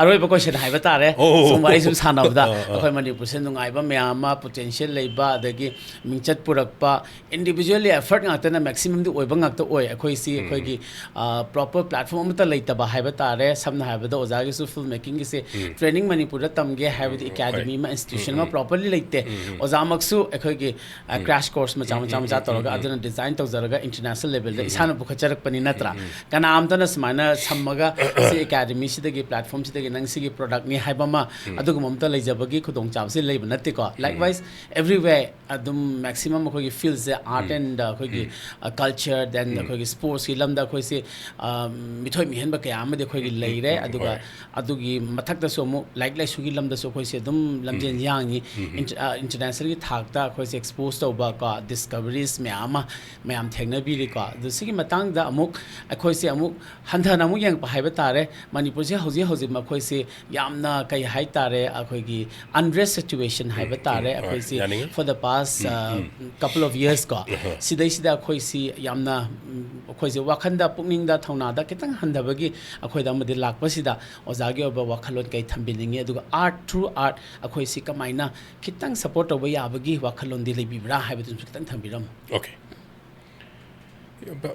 ꯑꯔꯣꯏꯕ ꯀꯣꯏꯁꯟ ꯍꯥꯏꯕ ꯇꯥꯔꯦ꯫ ꯑꯣ, ꯁꯨꯝ ꯋꯥꯔꯤ ꯁꯨꯝ ꯁꯥꯟꯅꯕꯗ ꯑꯥ, ꯑꯥ꯫ ꯑꯩꯈꯣꯏ ꯃꯅꯤꯄꯨꯔꯁꯦ ꯅꯨꯡꯉꯥꯏꯕ ꯃꯌꯥꯝ ꯑꯃ, ꯄꯣꯇꯦꯟꯁꯤꯌꯦꯜ ꯂꯩꯕ, ꯑꯗꯒꯤ ꯃꯤꯡꯆꯠ ꯄꯨꯔꯛꯄ, ꯏꯟꯗꯤꯕꯤꯖꯨꯋꯦꯜꯂꯤ ꯑꯦꯐꯔꯠ ꯉꯥꯛꯇꯅ ꯃꯦꯛꯁꯤꯃꯝꯗꯤ ꯑꯣꯏꯕ ꯉꯥꯛꯇ ꯑꯣꯏ꯫ ꯑꯩꯈꯣꯏꯁꯤ ꯎꯝ꯫ ꯑꯩꯈꯣꯏꯒꯤ, ꯑ, ꯄ꯭ꯔꯣꯄꯔ ꯄ꯭ꯂꯦꯠꯐꯣꯔꯝ ꯑꯃꯠꯇ ꯂꯩꯇꯕ ꯍꯥꯏꯕ ꯇꯥꯔꯦ꯫ ꯁꯝꯅ ꯍꯥꯏꯔꯕꯗ ꯑꯣꯖꯥꯒꯤ ꯐꯤꯜꯝ ꯃꯦꯀꯤꯡꯒꯤꯁꯦ ꯎꯝ꯫ ꯇ꯭ꯔꯦꯅꯤꯡ ꯃꯅꯤꯄꯨꯔꯗ ꯇꯝꯒꯦ ꯍꯥꯏꯕꯗꯤ ꯎꯝ, ꯑꯦꯀꯥꯗꯃꯤ ꯍꯣꯏ꯫ ꯑꯃ, ꯏꯟꯁꯇꯤꯇ꯭ꯌꯨꯁꯟ ꯎꯝ, ꯑꯃ ꯎꯝ꯫ ꯄ꯭ꯔꯣꯄꯔꯂꯤ ꯂꯩꯇꯦ꯫ ꯎꯝ, ꯎꯝ꯫ ꯑꯣꯖꯥꯃꯛꯁꯨ ꯑꯩꯈꯣꯏꯒꯤ, ꯑ, ꯎꯝ꯫ ꯀ꯭ꯔꯦꯁ ꯀꯣꯔꯁ ꯃꯆꯥ ꯎꯝ, ꯃꯆꯥ ꯎꯝ, ꯃꯆꯥ ꯎꯝ, ꯇꯧꯔꯒ ꯎꯝ, ꯎꯝ꯫ ꯑꯗꯨꯅ ꯗꯤꯖꯥꯏꯟ ꯇꯧꯖꯔꯒ ꯏꯟꯇꯔꯅꯦꯁꯅꯦꯜ ꯂꯦꯚꯦꯜꯗ ꯎꯝ, ꯎꯝ꯫ ꯏꯁꯥꯅ ꯄꯨꯈꯠꯆꯔꯛꯄꯅꯤ ꯅꯠꯇ꯭ꯔꯥ? ꯎꯝ, ꯎꯝ꯫ ꯀꯅꯥꯝꯇꯅ ꯁꯨꯃꯥꯏꯅ ꯁꯝꯃꯒ ꯁꯤ ꯑꯦꯀꯥꯗꯃꯤꯁꯤꯗꯒꯤ, ꯄ꯭ꯂꯦꯠꯐꯣꯝꯁꯤꯗꯒꯤ ꯅꯪ ꯁꯤꯒꯤ ꯄ꯭ꯔꯗꯛꯅꯤ ꯍꯥꯏꯕ ꯑꯃ ꯎꯝ꯫ ꯑꯗꯨꯒꯨꯝꯕ ꯑꯝꯇ ꯂꯩꯖꯕꯒꯤ ꯈꯨꯗꯣꯡꯆꯥꯕꯁꯤ ꯂꯩꯕ ꯅꯠꯇꯦꯀꯣ꯫ ꯎꯝ꯫ Likewise, everywhere ꯑꯗꯨꯝ ꯃꯦꯛꯁꯤꯃꯝ ꯑꯩꯈꯣꯏꯒꯤ ꯐꯤꯜꯁꯦ ꯑꯥꯔꯠ ꯎꯝ꯫ ꯑꯦꯟ ꯑꯩꯈꯣꯏꯒꯤ, ꯎꯝ꯫ ꯑ, ꯀꯜꯆꯔ, ꯗꯦꯟ ꯎꯝ꯫ ꯑꯩꯈꯣꯏꯒꯤ ꯁ꯭ꯄꯣꯔꯠꯁꯀꯤ ꯂꯝꯗ ꯑꯩꯈꯣꯏꯁꯦ, ꯑ, ꯃꯤꯊꯣꯏ ꯃꯤꯍꯦꯟꯕ ꯀꯌꯥ ꯑꯃꯗꯤ ꯑꯩꯈꯣꯏꯒꯤ ꯎꯝ, ꯎꯝ, ꯂꯩꯔꯦ꯫ ꯎꯝ, ꯑꯗꯨꯒ ꯍꯣꯏ꯫ ꯑꯗꯨꯒꯤ ꯃꯊꯛꯇꯁꯨ ꯑꯃꯨꯛ ꯂꯥꯏꯔꯤꯛ ꯂꯥꯏꯁꯨꯒꯤ ꯂꯝꯗꯁꯨ ꯑꯩꯈꯣꯏꯁꯦ ꯑꯗꯨꯝ ꯂꯝꯖꯦꯜ ꯎꯝ꯫ ꯌꯥꯡꯉꯤ꯫ ꯎꯝ, ꯎꯝ꯫ ꯏꯟꯇ-, ꯑ, ꯏꯟꯇꯔꯅꯦꯁꯅꯦꯜꯒꯤ ꯊꯥꯛꯇ ꯑꯩꯈꯣꯏꯁꯦ ꯑꯦꯛꯁꯄꯣꯖ ꯇꯧꯕ ꯀꯣ, ꯗꯤꯁꯀꯚꯔꯤꯁ ꯃꯌꯥꯝ ꯑꯃ ꯃꯌꯥꯝ ꯊꯦꯡꯅꯕꯤꯔꯤꯀꯣ꯫ ꯑꯗꯨ ꯁꯤꯒꯤ ꯃꯇꯥꯡꯗ ꯑꯃꯨꯛ ꯑꯩꯈꯣꯏꯁꯦ ꯑꯃꯨꯛ ꯍꯟꯊꯅ ꯑꯃꯨꯛ ꯌꯦꯡꯉꯛꯄ ꯍꯥꯏꯕ ꯇꯥꯔꯦ꯫ ꯃꯅꯤꯄꯨꯔꯁꯦ ꯍꯧꯖꯤꯛ ꯍꯧꯖꯤꯛ ꯃꯈꯣꯏꯁꯦ ꯌꯥꯝꯅ, ꯀꯩ ꯍꯥꯏꯇꯥꯔꯦ, ꯑꯩꯈꯣꯏꯒꯤ ꯑꯟꯔꯦꯁ ꯁꯤꯆꯨꯋꯦꯁꯟ ꯍꯥꯏꯕ ꯎꯝ, ꯇꯥꯔꯦ꯫ ꯎꯝ, ꯍꯣꯏ, ꯑꯩꯈꯣꯏꯁꯤ ꯌꯥꯅꯤꯡꯉꯤ꯫ For the past, um, uh, um. Couple of years ꯀꯣ, ꯑꯍ꯫ ꯁꯤꯗꯩꯁꯤꯗ ꯑꯩꯈꯣꯏꯁꯤ ꯌꯥꯝꯅ, ꯎꯝ, ꯑꯩꯈꯣꯏꯁꯦ ꯋꯥꯈꯟꯗ, ꯄꯨꯛꯅꯤꯡꯗ, ꯊꯧꯅꯥꯗ ꯈꯤꯇꯪ ꯍꯟꯊꯕꯒꯤ ꯑꯩꯈꯣꯏꯗ ꯑꯃꯗꯤ ꯂꯥꯛꯄꯁꯤꯗ ꯑꯣꯖꯥꯒꯤ ꯑꯣꯏꯕ ꯋꯥꯈꯜꯂꯣꯟ ꯀꯩ ꯊꯝꯕꯤꯅꯤꯡꯉꯤ? ꯑꯗꯨꯒ ꯑꯥꯔꯠ, ꯊ꯭ꯔꯨ ꯑꯥꯔꯠ ꯑꯩꯈꯣꯏꯁꯤ ꯀꯃꯥꯏꯅ ꯈꯤꯇꯪ ꯁꯄꯣꯔꯠ ꯇꯧꯕ ꯌꯥꯕꯒꯤ ꯋꯥꯈꯜꯂꯣꯟꯗꯤ ꯂꯩꯕꯤꯕ꯭ꯔꯥ ꯍꯥꯏꯕꯗꯨꯁꯨ ꯈꯤꯇꯪ ꯊꯝꯕꯤꯔꯝꯃꯨ꯫ ꯑꯣꯀꯦ꯫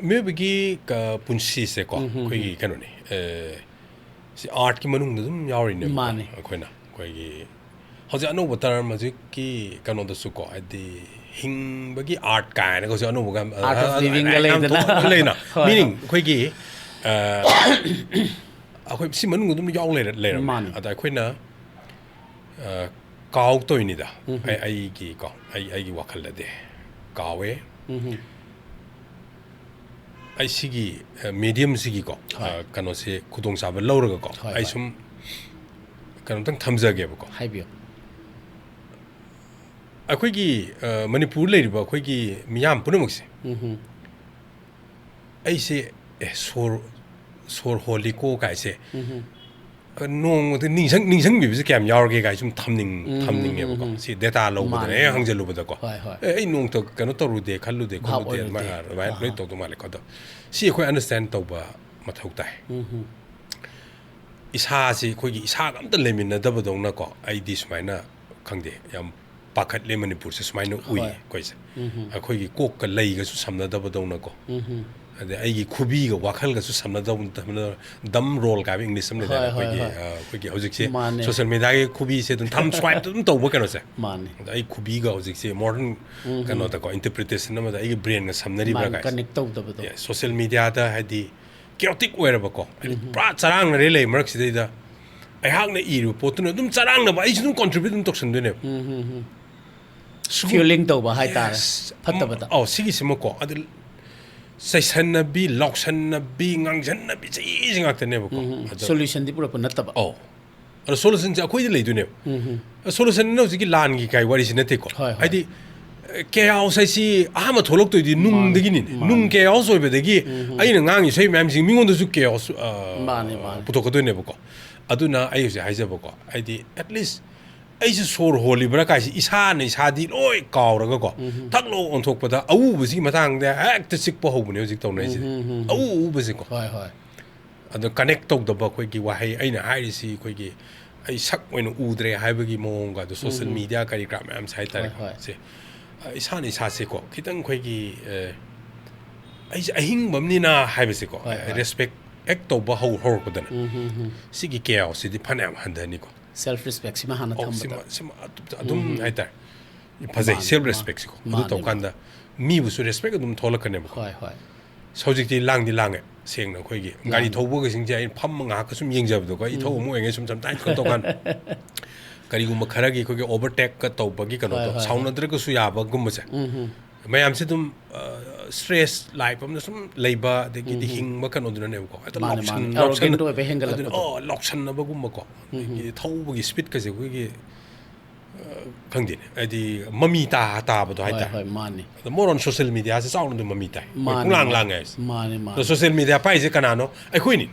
ꯃꯤꯑꯣꯏꯕꯒꯤ ꯀ-, ꯄꯨꯟꯁꯤꯁꯦꯀꯣ, ꯎꯝ, ꯍꯝ, ꯑꯩꯈꯣꯏꯒꯤ ꯍꯝ꯫ ꯀꯩꯅꯣꯅꯤ, ꯑ, ꯁꯤ ꯑꯥꯔꯠꯀꯤ ꯃꯅꯨꯡꯗ ꯑꯗꯨꯝ ꯌꯥꯎꯔꯤꯅꯦꯕꯀꯣ꯫ ꯃꯥꯅꯦ꯫ ꯑꯩꯈꯣꯏꯅ, ꯑꯩꯈꯣꯏꯒꯤ ꯍꯧꯖꯤꯛ ꯑꯅꯧꯕ ꯇꯔꯝ ꯍꯧꯖꯤꯛꯀꯤ ꯀꯩꯅꯣꯗꯁꯨꯀꯣ, ꯍꯥꯏꯗꯤ ꯍꯤꯡꯕꯒꯤ ꯑꯥꯔꯠ ꯀꯥꯏꯅꯒ ꯍꯧꯖꯤꯛ ꯑꯅꯧꯕꯒ ꯌꯥꯝ, Art of ꯑ, living ꯒ ꯌꯥꯝ ꯂꯩꯗꯅ꯫ ꯊꯣꯛꯅ ꯂꯩꯅ꯫ ꯍꯣꯏ, ꯃꯤꯅꯤꯡ ꯍꯣꯏ꯫ ꯑꯩꯈꯣꯏꯒꯤ, ꯑ, ꯑꯩꯈꯣꯏ ꯁꯤ ꯃꯅꯨꯡꯗ ꯑꯗꯨꯝ ꯌꯥꯎ ꯂꯩꯔ-, ꯂꯩꯔꯝꯃꯦ꯫ ꯃꯥꯅꯦ꯫ ꯑꯗ ꯑꯩꯈꯣꯏꯅ, ꯑ, ꯀꯥꯎ ꯇꯧꯔꯤꯅꯤꯗ꯫ ꯎꯝ, ꯎꯝ꯫ ꯑꯩ, ꯑꯩꯒꯤꯀꯣ, ꯑꯩ, ꯑꯩꯒꯤ ꯋꯥꯈꯜꯗꯗꯤ ꯀꯥꯎꯋꯦ꯫ ꯎꯝ, ꯎꯝ꯫ ꯑꯩ ꯁꯤꯒꯤ, ꯑ, ꯃꯦꯗꯤꯌꯝꯁꯤꯒꯤꯀꯣ, ꯍꯣꯏ꯫ ꯑ, ꯀꯩꯅꯣꯁꯦ ꯈꯨꯗꯣꯡꯆꯥꯕ ꯂꯧꯔꯒꯀꯣ, ꯍꯣꯏ, ꯑꯩ ꯍꯣꯏ꯫ ꯁꯨꯝ ꯀꯩꯅꯣꯝꯇꯪ ꯊꯝꯖꯒꯦꯕꯀꯣ꯫ ꯍꯥꯏꯕꯤꯌꯨ꯫ ꯑꯩꯈꯣꯏꯒꯤ, ꯑ, ꯃꯅꯤꯄꯨꯔ ꯂꯩꯔꯤꯕ ꯑꯩꯈꯣꯏꯒꯤ ꯃꯤꯌꯥꯝ ꯄꯨꯝꯅꯃꯛꯁꯦ, ꯎꯝ, ꯎꯝ꯫ ꯑꯩꯁꯦ, ꯑꯦ, ꯁꯣꯔ, ꯁꯣꯔ ꯍꯣꯜꯂꯤꯀꯣ ꯀꯥꯏꯁꯦ, ꯎꯝ, ꯎꯝ꯫ ꯅꯣꯡꯃꯗ ꯅꯤꯡꯁꯤꯡ ꯅꯤꯡꯁꯤꯡꯕꯤꯕꯁꯦ ꯀꯌꯥꯝ ꯌꯥꯎꯔꯒꯦ ꯀꯥꯏ ꯁꯨꯝ ꯊꯝꯅꯤꯡ ꯊꯝꯅꯤꯡꯉꯦꯕꯀꯣ꯫ ꯁꯤ ꯗꯦꯇꯥ ꯂꯧꯕꯗꯅꯦ꯫ ꯃꯥꯅꯦ, ꯑꯩ ꯃꯥꯅꯦ꯫ ꯍꯪꯖꯜꯂꯨꯕꯗꯀꯣ꯫ ꯍꯣꯏ, ꯍꯣꯏ꯫ ꯑꯦ, ꯑꯩ ꯅꯣꯡꯃꯇ ꯀꯩꯅꯣ ꯇꯧꯔꯨꯗꯦ, ꯈꯜꯂꯨꯗꯦ, ꯚꯥꯞ ꯈꯣꯠꯂꯨꯗꯦ, ꯑꯣꯏꯔꯨꯗꯦ꯫ ꯑꯗꯨꯃꯥꯏꯅ ꯑꯗꯨꯃꯥꯏꯅ ꯑꯥ, ꯂꯣꯏ ꯑꯥ꯫ ꯇꯧꯗꯧ ꯃꯥꯜꯂꯦꯀꯣ꯫ ꯑꯗꯣ ꯁꯤ ꯑꯩꯈꯣꯏ ꯑꯟꯗꯔꯁꯇꯦꯟ ꯇꯧꯕ ꯃꯊꯧ ꯇꯥꯏ꯫ ꯏꯁꯥꯁꯤ ꯑꯩꯈꯣꯏꯒꯤ ꯏꯁꯥꯒ ꯑꯝꯇ ꯂꯩꯃꯤꯟꯅꯗꯕꯗꯧꯅꯀꯣ꯫ ꯑꯩꯗꯤ ꯁꯨꯃꯥꯏꯅ, ꯈꯪꯗꯦ, ꯌꯥꯝ ꯄꯥꯈꯠꯂꯦ ꯃꯅꯤꯄꯨꯔꯁꯦ ꯁꯨꯃꯥꯏꯅ ꯎꯏ ꯍꯣꯏ꯫ ꯑꯩꯈꯣꯏꯁꯦ꯫ ꯑꯩꯈꯣꯏꯒꯤ ꯀꯣꯛꯀ ꯂꯩꯒꯁꯨ ꯁꯝꯅꯗꯕꯗꯧꯅꯀꯣ꯫ ꯎꯝ꯫ ꯑꯗꯩ ꯑꯩꯒꯤ ꯈꯨꯕꯤꯒ ꯋꯥꯈꯜꯒꯁꯨ ꯁꯝꯅꯗꯕ, ꯗꯝ ꯔꯣꯜ ꯀꯥꯏꯕ ꯏꯪꯂꯤꯁ ꯑꯃ ꯂꯩꯗꯥꯏꯅꯦ, ꯍꯣꯏ, ꯍꯣꯏ, ꯑꯩꯈꯣꯏꯒꯤ ꯍꯣꯏ꯫ ꯑ, ꯑꯩꯈꯣꯏꯒꯤ ꯍꯧꯖꯤꯛꯁꯦ ꯃꯥꯅꯦ꯫ ꯁꯣꯁꯤꯌꯦꯜ ꯃꯦꯗꯤꯌꯥꯒꯤ ꯈꯨꯕꯤꯁꯦ ꯑꯗꯨꯝ ꯊꯝ ꯁ꯭ꯋꯥꯏꯞꯇ ꯑꯗꯨꯝ ꯇꯧꯕ ꯀꯩꯅꯣꯁꯦ꯫ ꯃꯥꯅꯦ꯫ ꯑꯗ ꯑꯩ ꯈꯨꯕꯤꯒ ꯍꯧꯖꯤꯛꯁꯦ ꯃꯣꯗꯔꯟ ꯀꯩꯅꯣꯗꯀꯣ, ꯏꯟꯇꯔꯄ꯭ꯔꯤꯇꯦꯁꯟ ꯑꯃꯗ ꯑꯩꯒꯤ ꯕ꯭ꯔꯦꯟꯒ ꯁꯝꯅꯔꯤꯕ꯭ꯔꯥ ꯃꯥꯅꯦ, ꯀꯥꯏꯁꯦ꯫ ꯀꯅꯦꯛ ꯇꯧꯗꯕꯗꯣ꯫ ꯁꯣꯁꯤꯌꯦꯜ ꯃꯦꯗꯤꯌꯥꯗ ꯍꯥꯏꯗꯤ ꯀꯦꯑꯣꯇꯤꯛ ꯑꯣꯏꯔꯕꯀꯣ, ꯍꯥꯏꯗꯤ ꯄꯨꯔꯥ ꯆꯔꯥꯡꯅꯔꯦ ꯂꯩ ꯃꯔꯛꯁꯤꯗꯩꯗ ꯑꯩꯍꯥꯛꯅ ꯏꯔꯤꯕ ꯄꯣꯠꯇꯨꯅ ꯑꯗꯨꯝ ꯆꯔꯥꯡꯅꯕ, ꯑꯩꯁꯨ ꯑꯗꯨꯝ ꯀꯣꯟꯇ꯭ꯔꯤꯕ꯭ꯌꯨꯠ ꯑꯗꯨꯝ ꯇꯧꯁꯟꯗꯣꯏꯅꯦꯕ꯫ ꯁꯤꯒꯨꯝ- ꯐ꯭ꯌꯨꯂꯤꯡ ꯇꯧꯕ ꯍꯥꯏꯇꯥꯔꯦ꯫ Yes. ꯐꯠꯇꯕꯗ꯫ ꯑꯧ, ꯁꯤꯒꯤꯁꯤꯃꯀꯣ꯫ ꯑꯗꯨ ꯆꯩꯁꯟꯅꯕꯤ, ꯂꯥꯎꯁꯟꯅꯕꯤ, ꯉꯥꯡꯁꯟꯅꯕꯤ, ꯆꯍꯤꯁꯤ ꯉꯥꯛꯇꯅꯦꯕꯀꯣ꯫ ꯑꯗꯣ- ꯁꯣꯂꯨꯁꯟꯗꯤ ꯄꯨꯔꯛꯄ ꯅꯠꯇꯕ꯫ ꯑꯧ꯫ ꯑꯗꯣ ꯁꯣꯂꯨꯁꯟꯁꯦ ꯑꯩꯈꯣꯏꯗ ꯂꯩꯗꯣꯏꯅꯦꯕ꯫ ꯁꯣꯂꯨꯁꯟꯅ ꯍꯧꯖꯤꯛꯀꯤ ꯂꯥꯟꯒꯤ ꯀꯥꯏ ꯋꯥꯔꯤꯁꯤ ꯅꯠꯇꯦꯀꯣ꯫ ꯍꯣꯏ, ꯍꯣꯏ꯫ ꯍꯥꯏꯗꯤ ꯀꯦꯑꯣꯁ ꯍꯥꯏꯁꯤ ꯑꯍꯥꯟꯕ ꯊꯣꯛꯂꯛꯇꯣꯏꯗꯤ ꯅꯨꯡꯗꯒꯤꯅꯤꯅꯦ꯫ ꯃꯥꯅꯦ꯫ ꯅꯨꯡ ꯀꯦꯑꯣꯁ ꯑꯣꯏꯕꯗꯒꯤ ꯑꯩꯅ ꯉꯥꯡꯉꯤ ꯏꯁꯩ ꯃꯌꯥꯝꯁꯤꯡ ꯃꯤꯉꯣꯟꯗꯁꯨ ꯀꯦꯑꯣꯁ ꯃꯥꯅꯦ, ꯃꯥꯅꯦ꯫ ꯄꯨꯊꯣꯛꯀꯗꯣꯏꯅꯦꯕꯀꯣ꯫ ꯑꯗꯨꯅ ꯑꯩ ꯍꯧꯖꯤꯛ ꯍꯥꯏꯖꯕꯀꯣ, ꯍꯥꯏꯗꯤ ꯑꯦꯠꯂꯤꯁ ꯑꯩꯁꯦ ꯁꯣꯔ ꯍꯣꯜꯂꯤꯕ꯭ꯔꯥ ꯀꯥꯏꯁꯤ ꯏꯁꯥꯅ ꯏꯁꯥꯗꯤ ꯂꯣꯏ ꯀꯥꯎꯔꯒꯀꯣ꯫ ꯊꯛ ꯂꯧ ꯑꯣꯟꯊꯣꯛꯄꯗ ꯑꯎꯕꯁꯤꯒꯤ ꯃꯇꯥꯡꯗ ꯍꯦꯛꯇ ꯆꯤꯛꯄ ꯍꯧꯕꯅꯦ ꯍꯧꯖꯤꯛ ꯇꯧꯅꯔꯤꯁꯦ꯫ ꯑꯎ ꯑꯎꯕꯁꯦꯀꯣ꯫ ꯍꯣꯏ, ꯍꯣꯏ꯫ ꯑꯗꯣ ꯀꯅꯦꯛ ꯇꯧꯗꯕ ꯑꯩꯈꯣꯏꯒꯤ ꯋꯥꯍꯩ, ꯑꯩꯅ ꯍꯥꯏꯔꯤꯁꯤ ꯑꯩꯈꯣꯏꯒꯤ ꯑꯩ ꯁꯛ ꯑꯣꯏꯅ ꯎꯗ꯭ꯔꯦ ꯍꯥꯏꯕꯒꯤ ꯃꯑꯣꯡꯒ, ꯑꯗꯣ ꯁꯣꯁꯤꯌꯦꯜ ꯃꯦꯗꯤꯌꯥ ꯀꯔꯤ ꯀꯔꯥ ꯃꯌꯥꯝꯁꯦ ꯍꯥꯏꯇꯥꯔꯦꯀꯣ꯫ ꯍꯣꯏ, ꯍꯣꯏ꯫ ꯁꯦ, ꯑ, ꯏꯁꯥꯅ ꯏꯁꯥꯁꯦꯀꯣ ꯈꯤꯇꯪ ꯑꯩꯈꯣꯏꯒꯤ, ꯑ, ꯑꯩꯁꯦ ꯑꯍꯤꯡꯕ ꯑꯃꯅꯤꯅ ꯍꯥꯏꯕꯁꯦꯀꯣ, ꯍꯣꯏ, ꯍꯣꯏ꯫ ꯔꯦꯁꯄꯦꯛ ꯑꯦꯛ ꯇꯧꯕ ꯍꯧ ꯍꯧꯔꯛꯄꯗꯅ ꯁꯤꯒꯤ ꯀꯦꯑꯣꯁꯁꯤꯗꯤ ꯐꯅꯌꯥꯝ ꯍꯟꯊꯅꯤꯀꯣ꯫ ꯁꯦꯜꯐ ꯔꯦꯁꯄꯦꯛꯁꯤꯃ ꯍꯥꯟꯅ ꯑꯧ, ꯊꯝꯕꯗ꯫ ꯁꯤꯃ ꯁꯤꯃ ꯑꯗꯨꯝ- ꯑꯗꯨꯝ ꯍꯥꯏꯇꯥꯔꯦ꯫ ꯐꯖꯩ꯫ ꯃꯥꯅꯦ, ꯁꯦꯜꯐ ꯃꯥꯅꯦ꯫ ꯔꯦꯁꯄꯦꯛꯁꯤꯀꯣ꯫ ꯑꯗꯨ ꯃꯥꯅꯦ, ꯇꯧꯀꯥꯟꯗ ꯃꯤꯕꯨꯁꯨ ꯔꯦꯁꯄꯦꯛ ꯑꯗꯨꯝ ꯊꯣꯛꯂꯛꯀꯅꯦꯕꯀꯣ꯫ ꯍꯣꯏ, ꯍꯣꯏ꯫ ꯍꯧꯖꯤꯛꯇꯤ ꯂꯥꯡꯗꯤ ꯂꯥꯡꯉꯦ꯫ ꯁꯦꯡꯅ ꯑꯩꯈꯣꯏꯒꯤ ꯒꯥꯔꯤ ꯂꯥꯡꯉꯦ꯫ ꯊꯧꯕꯒꯁꯤꯡꯁꯦ ꯑꯩꯅ ꯐꯝꯃ ꯉꯥꯏꯍꯥꯛꯀ ꯁꯨꯝ ꯌꯦꯡꯖꯕꯗꯣꯀꯣ꯫ ꯑꯩ ꯊꯧꯕ ꯑꯃ ꯑꯣꯏꯔꯤꯉꯩ ꯁꯨꯝ ꯁꯝꯇꯥꯏꯝꯁ ꯀꯩꯅꯣ ꯇꯧꯀꯥꯟꯗ ꯀꯔꯤꯒꯨꯝꯕ ꯈꯔꯒꯤ ꯑꯩꯈꯣꯏꯒꯤ ꯑꯣꯚꯔꯇꯦꯛꯀ ꯇꯧꯕꯒꯤ ꯀꯩꯅꯣꯗꯣ, ꯍꯣꯏ, ꯍꯣꯏ, ꯍꯣꯏ꯫ ꯁꯥꯎꯅꯗ꯭ꯔꯒꯁꯨ ꯌꯥꯕꯒꯨꯝꯕꯁꯦ꯫ ꯃꯌꯥꯝꯁꯦ ꯑꯗꯨꯝ ꯁ꯭ꯇ꯭ꯔꯦꯁ ꯂꯥꯏꯐ ꯑꯃꯗ ꯁꯨꯝ ꯂꯩꯕ, ꯑꯗꯒꯤꯗꯤ ꯍꯤꯡꯕ ꯀꯩꯅꯣꯗꯨꯅꯅꯦꯕꯀꯣ꯫ ꯍꯦꯛꯇ ꯃꯥꯅꯦ, ꯂꯥꯎꯁꯟ- ꯃꯥꯅꯦ꯫ ꯂꯥꯎꯁꯟ- ꯑꯦꯔꯣꯒꯦꯟꯠ ꯑꯣꯏꯕ ꯍꯦꯟꯒꯠꯂꯛꯄꯗꯣ꯫ ꯑꯗꯨꯅ, ꯑꯣ, ꯂꯥꯎꯁꯟꯅꯕꯒꯨꯝꯕꯀꯣ꯫ ꯑꯗꯒꯤ ꯊꯧꯕꯒꯤ ꯁ꯭ꯄꯤꯠꯀꯁꯦ ꯑꯩꯈꯣꯏꯒꯤ, ꯑ, ꯈꯪꯗꯦꯅꯦ, ꯍꯥꯏꯗꯤ ꯃꯃꯤ ꯇꯥ ꯇꯥꯕꯗꯣ ꯍꯣꯏ, ꯍꯥꯏꯇꯥꯔꯦ꯫ ꯍꯣꯏ, ꯃꯥꯅꯦ꯫ ꯑꯗꯣ ꯃꯣꯔ ꯑꯣꯟ ꯁꯣꯁꯤꯌꯦꯜ ꯃꯦꯗꯤꯌꯥꯁꯦ ꯆꯥꯎꯅ ꯑꯗꯨꯝ ꯃꯃꯤ ꯇꯥꯏ꯫ ꯑꯩꯈꯣꯏ ꯃꯥꯅꯦ, ꯄꯨꯡꯂꯥꯡ ꯃꯥꯅꯦ꯫ ꯂꯥꯡꯉꯦ ꯍꯥꯏꯁꯦ꯫ ꯃꯥꯅꯦ, ꯃꯥꯅꯦ꯫ ꯑꯗꯣ ꯁꯣꯁꯤꯌꯦꯜ ꯃꯦꯗꯤꯌꯥ ꯄꯥꯏꯁꯦ ꯀꯅꯥꯅꯣ? ꯑꯩꯈꯣꯏꯅꯤ꯫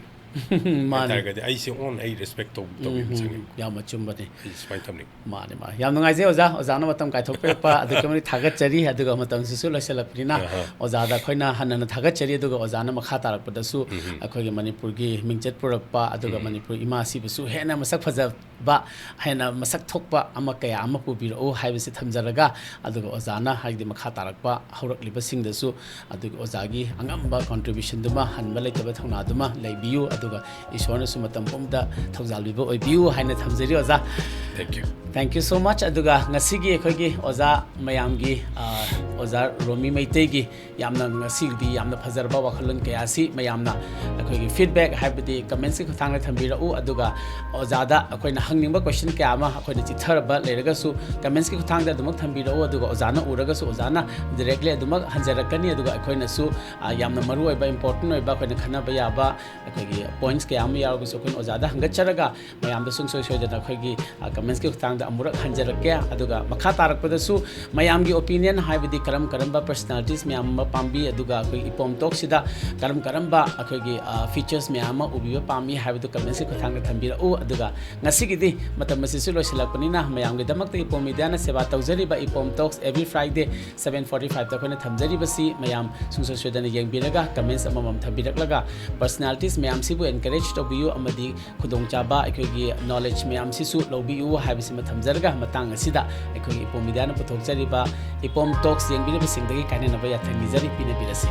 ꯃꯥꯅꯦ꯫ ꯍꯥꯏꯇꯥꯔꯒꯗꯤ ꯑꯩꯁꯦ ꯑꯣꯟ ꯑꯩ ꯔꯦꯁꯄꯦꯛ ꯇꯧꯕ ꯇꯧꯕꯤꯕ ꯁꯛꯅꯤ꯫ ꯌꯥꯝ ꯑꯆꯨꯝꯕꯅꯤ꯫ ꯑꯩ ꯁꯨꯃꯥꯏꯅ ꯊꯝꯅꯤꯡꯉꯤ꯫ ꯃꯥꯅꯦ ꯃꯥꯅꯦ, ꯌꯥꯝ ꯅꯨꯡꯉꯥꯏꯖꯩ ꯑꯣꯖꯥ꯫ ꯑꯣꯖꯥꯅ ꯃꯇꯝ ꯀꯥꯏꯊꯣꯛꯄꯤꯔꯛꯄ ꯑꯗꯨꯛꯀꯤ ꯃꯇꯤꯛ ꯊꯥꯒꯠꯆꯔꯤ꯫ ꯑꯗꯨꯒ ꯃꯇꯝꯁꯤꯁꯨ ꯂꯣꯏꯁꯤꯜꯂꯛꯄꯅꯤꯅ ꯑꯍꯥ꯫ ꯑꯣꯖꯥꯗ ꯑꯩꯈꯣꯏꯅ ꯍꯟꯅ ꯍꯟꯅ ꯊꯥꯒꯠꯆꯔꯤ꯫ ꯑꯗꯨꯒ ꯑꯣꯖꯥꯅ ꯃꯈꯥ ꯇꯥꯔꯛꯄꯗꯁꯨ ꯑꯩꯈꯣꯏꯒꯤ ꯃꯅꯤꯄꯨꯔꯒꯤ ꯃꯤꯡꯆꯠ ꯄꯨꯔꯛꯄ, ꯑꯗꯨꯒ ꯃꯅꯤꯄꯨꯔ ꯏꯃꯥ ꯑꯁꯤꯕꯨꯁꯨ ꯍꯦꯟꯅ ꯃꯁꯛ ꯐꯖꯕ, ꯍꯦꯟꯅ ꯃꯁꯛ ꯊꯣꯛꯄ ꯑꯃ ꯀꯌꯥ ꯑꯃ ꯄꯨꯕꯤꯔꯛꯎ ꯍꯥꯏꯕꯁꯤ ꯊꯝꯖꯔꯒ, ꯑꯗꯨꯒ ꯑꯣꯖꯥꯅ ꯍꯥꯏꯗꯤ ꯃꯈꯥ ꯇꯥꯔꯛꯄ ꯍꯧꯔꯛꯂꯤꯕꯁꯤꯡꯗꯁꯨ ꯑꯗꯨꯒ ꯑꯣꯖꯥꯒꯤ ꯑꯉꯝꯕ contributionꯗꯨꯃ, ꯍꯟꯕ ꯂꯩꯇꯕ ꯊꯧꯅꯥꯗꯨꯃ ꯂꯩꯕꯤꯌꯨ, ꯑꯗꯨꯒ ꯏꯁꯣꯔꯅꯁꯨ ꯃꯇꯝ ꯄꯨꯝꯕꯗ ꯊꯧꯖꯥꯜꯕꯤꯕ ꯑꯣꯏꯕꯤꯌꯨ ꯍꯥꯏꯅ ꯊꯝꯖꯔꯤ ꯑꯣꯖꯥ꯫ Thank you. Thank you so much꯫ ꯑꯗꯨꯒ ꯉꯁꯤꯒꯤ ꯑꯩꯈꯣꯏꯒꯤ ꯑꯣꯖꯥ ꯃꯌꯥꯝꯒꯤ, ꯑ, ꯑꯣꯖꯥ ꯔꯣꯃꯤ ꯃꯩꯇꯩꯒꯤ ꯌꯥꯝꯅ, ꯉꯁꯤꯒꯤꯗꯤ ꯌꯥꯝꯅ ꯐꯖꯔꯕ ꯋꯥꯈꯜꯂꯣꯟ ꯀꯌꯥ ꯑꯁꯤ ꯃꯌꯥꯝꯅ ꯑꯩꯈꯣꯏꯒꯤ feedback ꯍꯥꯏꯕꯗꯤ commentsꯀꯤ ꯈꯨꯠꯊꯥꯡꯗ ꯊꯝꯕꯤꯔꯛꯎ꯫ ꯑꯗꯨꯒ ꯑꯣꯖꯥꯗ ꯑꯩꯈꯣꯏꯅ ꯍꯪꯅꯤꯡꯕ question ꯀꯌꯥ ꯑꯃ ꯑꯩꯈꯣꯏꯅ ꯆꯤꯊꯔꯕ ꯂꯩꯔꯒꯁꯨ commentsꯀꯤ ꯈꯨꯠꯊꯥꯡꯗ ꯑꯗꯨꯃꯛ ꯊꯝꯕꯤꯔꯛꯎ꯫ ꯑꯗꯨꯒ ꯑꯣꯖꯥꯅ ꯎꯔꯒꯁꯨ ꯑꯣꯖꯥꯅ directly ꯑꯗꯨꯃꯛ ꯍꯟꯖꯔꯛꯀꯅꯤ꯫ ꯑꯗꯨꯒ ꯑꯩꯈꯣꯏꯅꯁꯨ, ꯑ, ꯌꯥꯝꯅ ꯃꯔꯨ ꯑꯣꯏꯕ, important ꯑꯣꯏꯕ, ꯑꯩꯈꯣꯏꯅ ꯈꯟꯅꯕ ꯌꯥꯕ ꯑꯩꯈꯣꯏꯒꯤ points ꯀꯌꯥ ꯑꯃ ꯌꯥꯎꯔꯒꯁꯨ ꯑꯩꯈꯣꯏꯅ ꯑꯣꯖꯥꯗ ꯍꯪꯒꯠꯆꯔꯒ ꯃꯌꯥꯝꯗ ꯁꯨꯡꯁꯣꯏ ꯁꯣꯏꯗꯅ ꯑꯩꯈꯣꯏꯒꯤ, ꯑ, commentsꯀꯤ ꯈꯨꯠꯊꯥꯡꯗ ꯑꯃꯨꯔꯛ ꯍꯟꯖꯔꯛꯀꯦ꯫ ꯑꯗꯨꯒ ꯃꯈꯥ ꯇꯥꯔꯛꯄꯗꯁꯨ ꯃꯌꯥꯝꯒꯤ opinion ꯍꯥꯏꯕꯗꯤ ꯀꯔꯝ ꯀꯔꯝꯕ personalities ꯃꯌꯥꯝ ꯑꯃ ꯄꯥꯝꯕꯤ, ꯑꯗꯨꯒ ꯑꯩꯈꯣꯏꯒꯤ ꯏꯄꯣꯝ talkꯁꯤꯗ ꯀꯔꯝ ꯀꯔꯝꯕ ꯑꯩꯈꯣꯏꯒꯤ, ꯑ, features ꯃꯌꯥꯝ ꯑꯃ ꯎꯕꯤꯕ ꯄꯥꯝꯃꯤ ꯍꯥꯏꯕꯗꯨ commentsꯀꯤ ꯈꯨꯠꯊꯥꯡꯗ ꯊꯝꯕꯤꯔꯛꯎ꯫ ꯑꯗꯨꯒ ꯉꯁꯤꯒꯤꯗꯤ ꯃꯇꯝ ꯑꯁꯤꯁꯨ ꯂꯣꯏꯁꯤꯜꯂꯛꯄꯅꯤꯅ, ꯃꯌꯥꯝꯒꯤꯗꯃꯛꯇ ꯏꯄꯣꯝ ꯃꯤꯗꯤꯌꯥꯅ ꯁꯦꯕꯥ ꯇꯧꯖꯔꯤꯕ ꯏꯄꯣꯝ talks every Friday seven forty fiveꯇ ꯑꯩꯈꯣꯏꯅ ꯊꯝꯖꯔꯤꯕꯁꯤ ꯃꯌꯥꯝ ꯁꯨꯡꯁꯣꯏ ꯁꯣꯏꯗꯅ ꯌꯦꯡꯕꯤꯔꯒ comments ꯑꯃꯃꯝ ꯊꯝꯕꯤꯔꯛꯂꯒ personalities ꯃꯌꯥꯝꯁꯤꯕꯨ encourage ꯇꯧꯕꯤꯌꯨ ꯑꯃꯗꯤ ꯈꯨꯗꯣꯡꯆꯥꯕ ꯑꯩꯈꯣꯏꯒꯤ knowledge ꯃꯌꯥꯝꯁꯤꯁꯨ ꯂꯧꯕꯤꯌꯨ ꯍꯥꯏꯕꯁꯤꯃ ꯊꯝꯖꯔꯒ, ꯃꯇꯥꯡ ꯑꯁꯤꯗ ꯑꯩꯈꯣꯏꯒꯤ ꯏꯄꯣꯝ ꯃꯤꯗꯤꯌꯥꯅ ꯄꯨꯊꯣꯛꯆꯔꯤꯕ ꯏꯄꯣꯝ talks ꯌꯦꯡꯕꯤꯔꯤꯕꯁꯤꯡꯗꯒꯤ ꯀꯥꯏꯅꯅꯕ ꯌꯥꯊꯪ ꯅꯤꯖꯔꯤ, ꯄꯤꯅꯕꯤꯔꯁꯤ꯫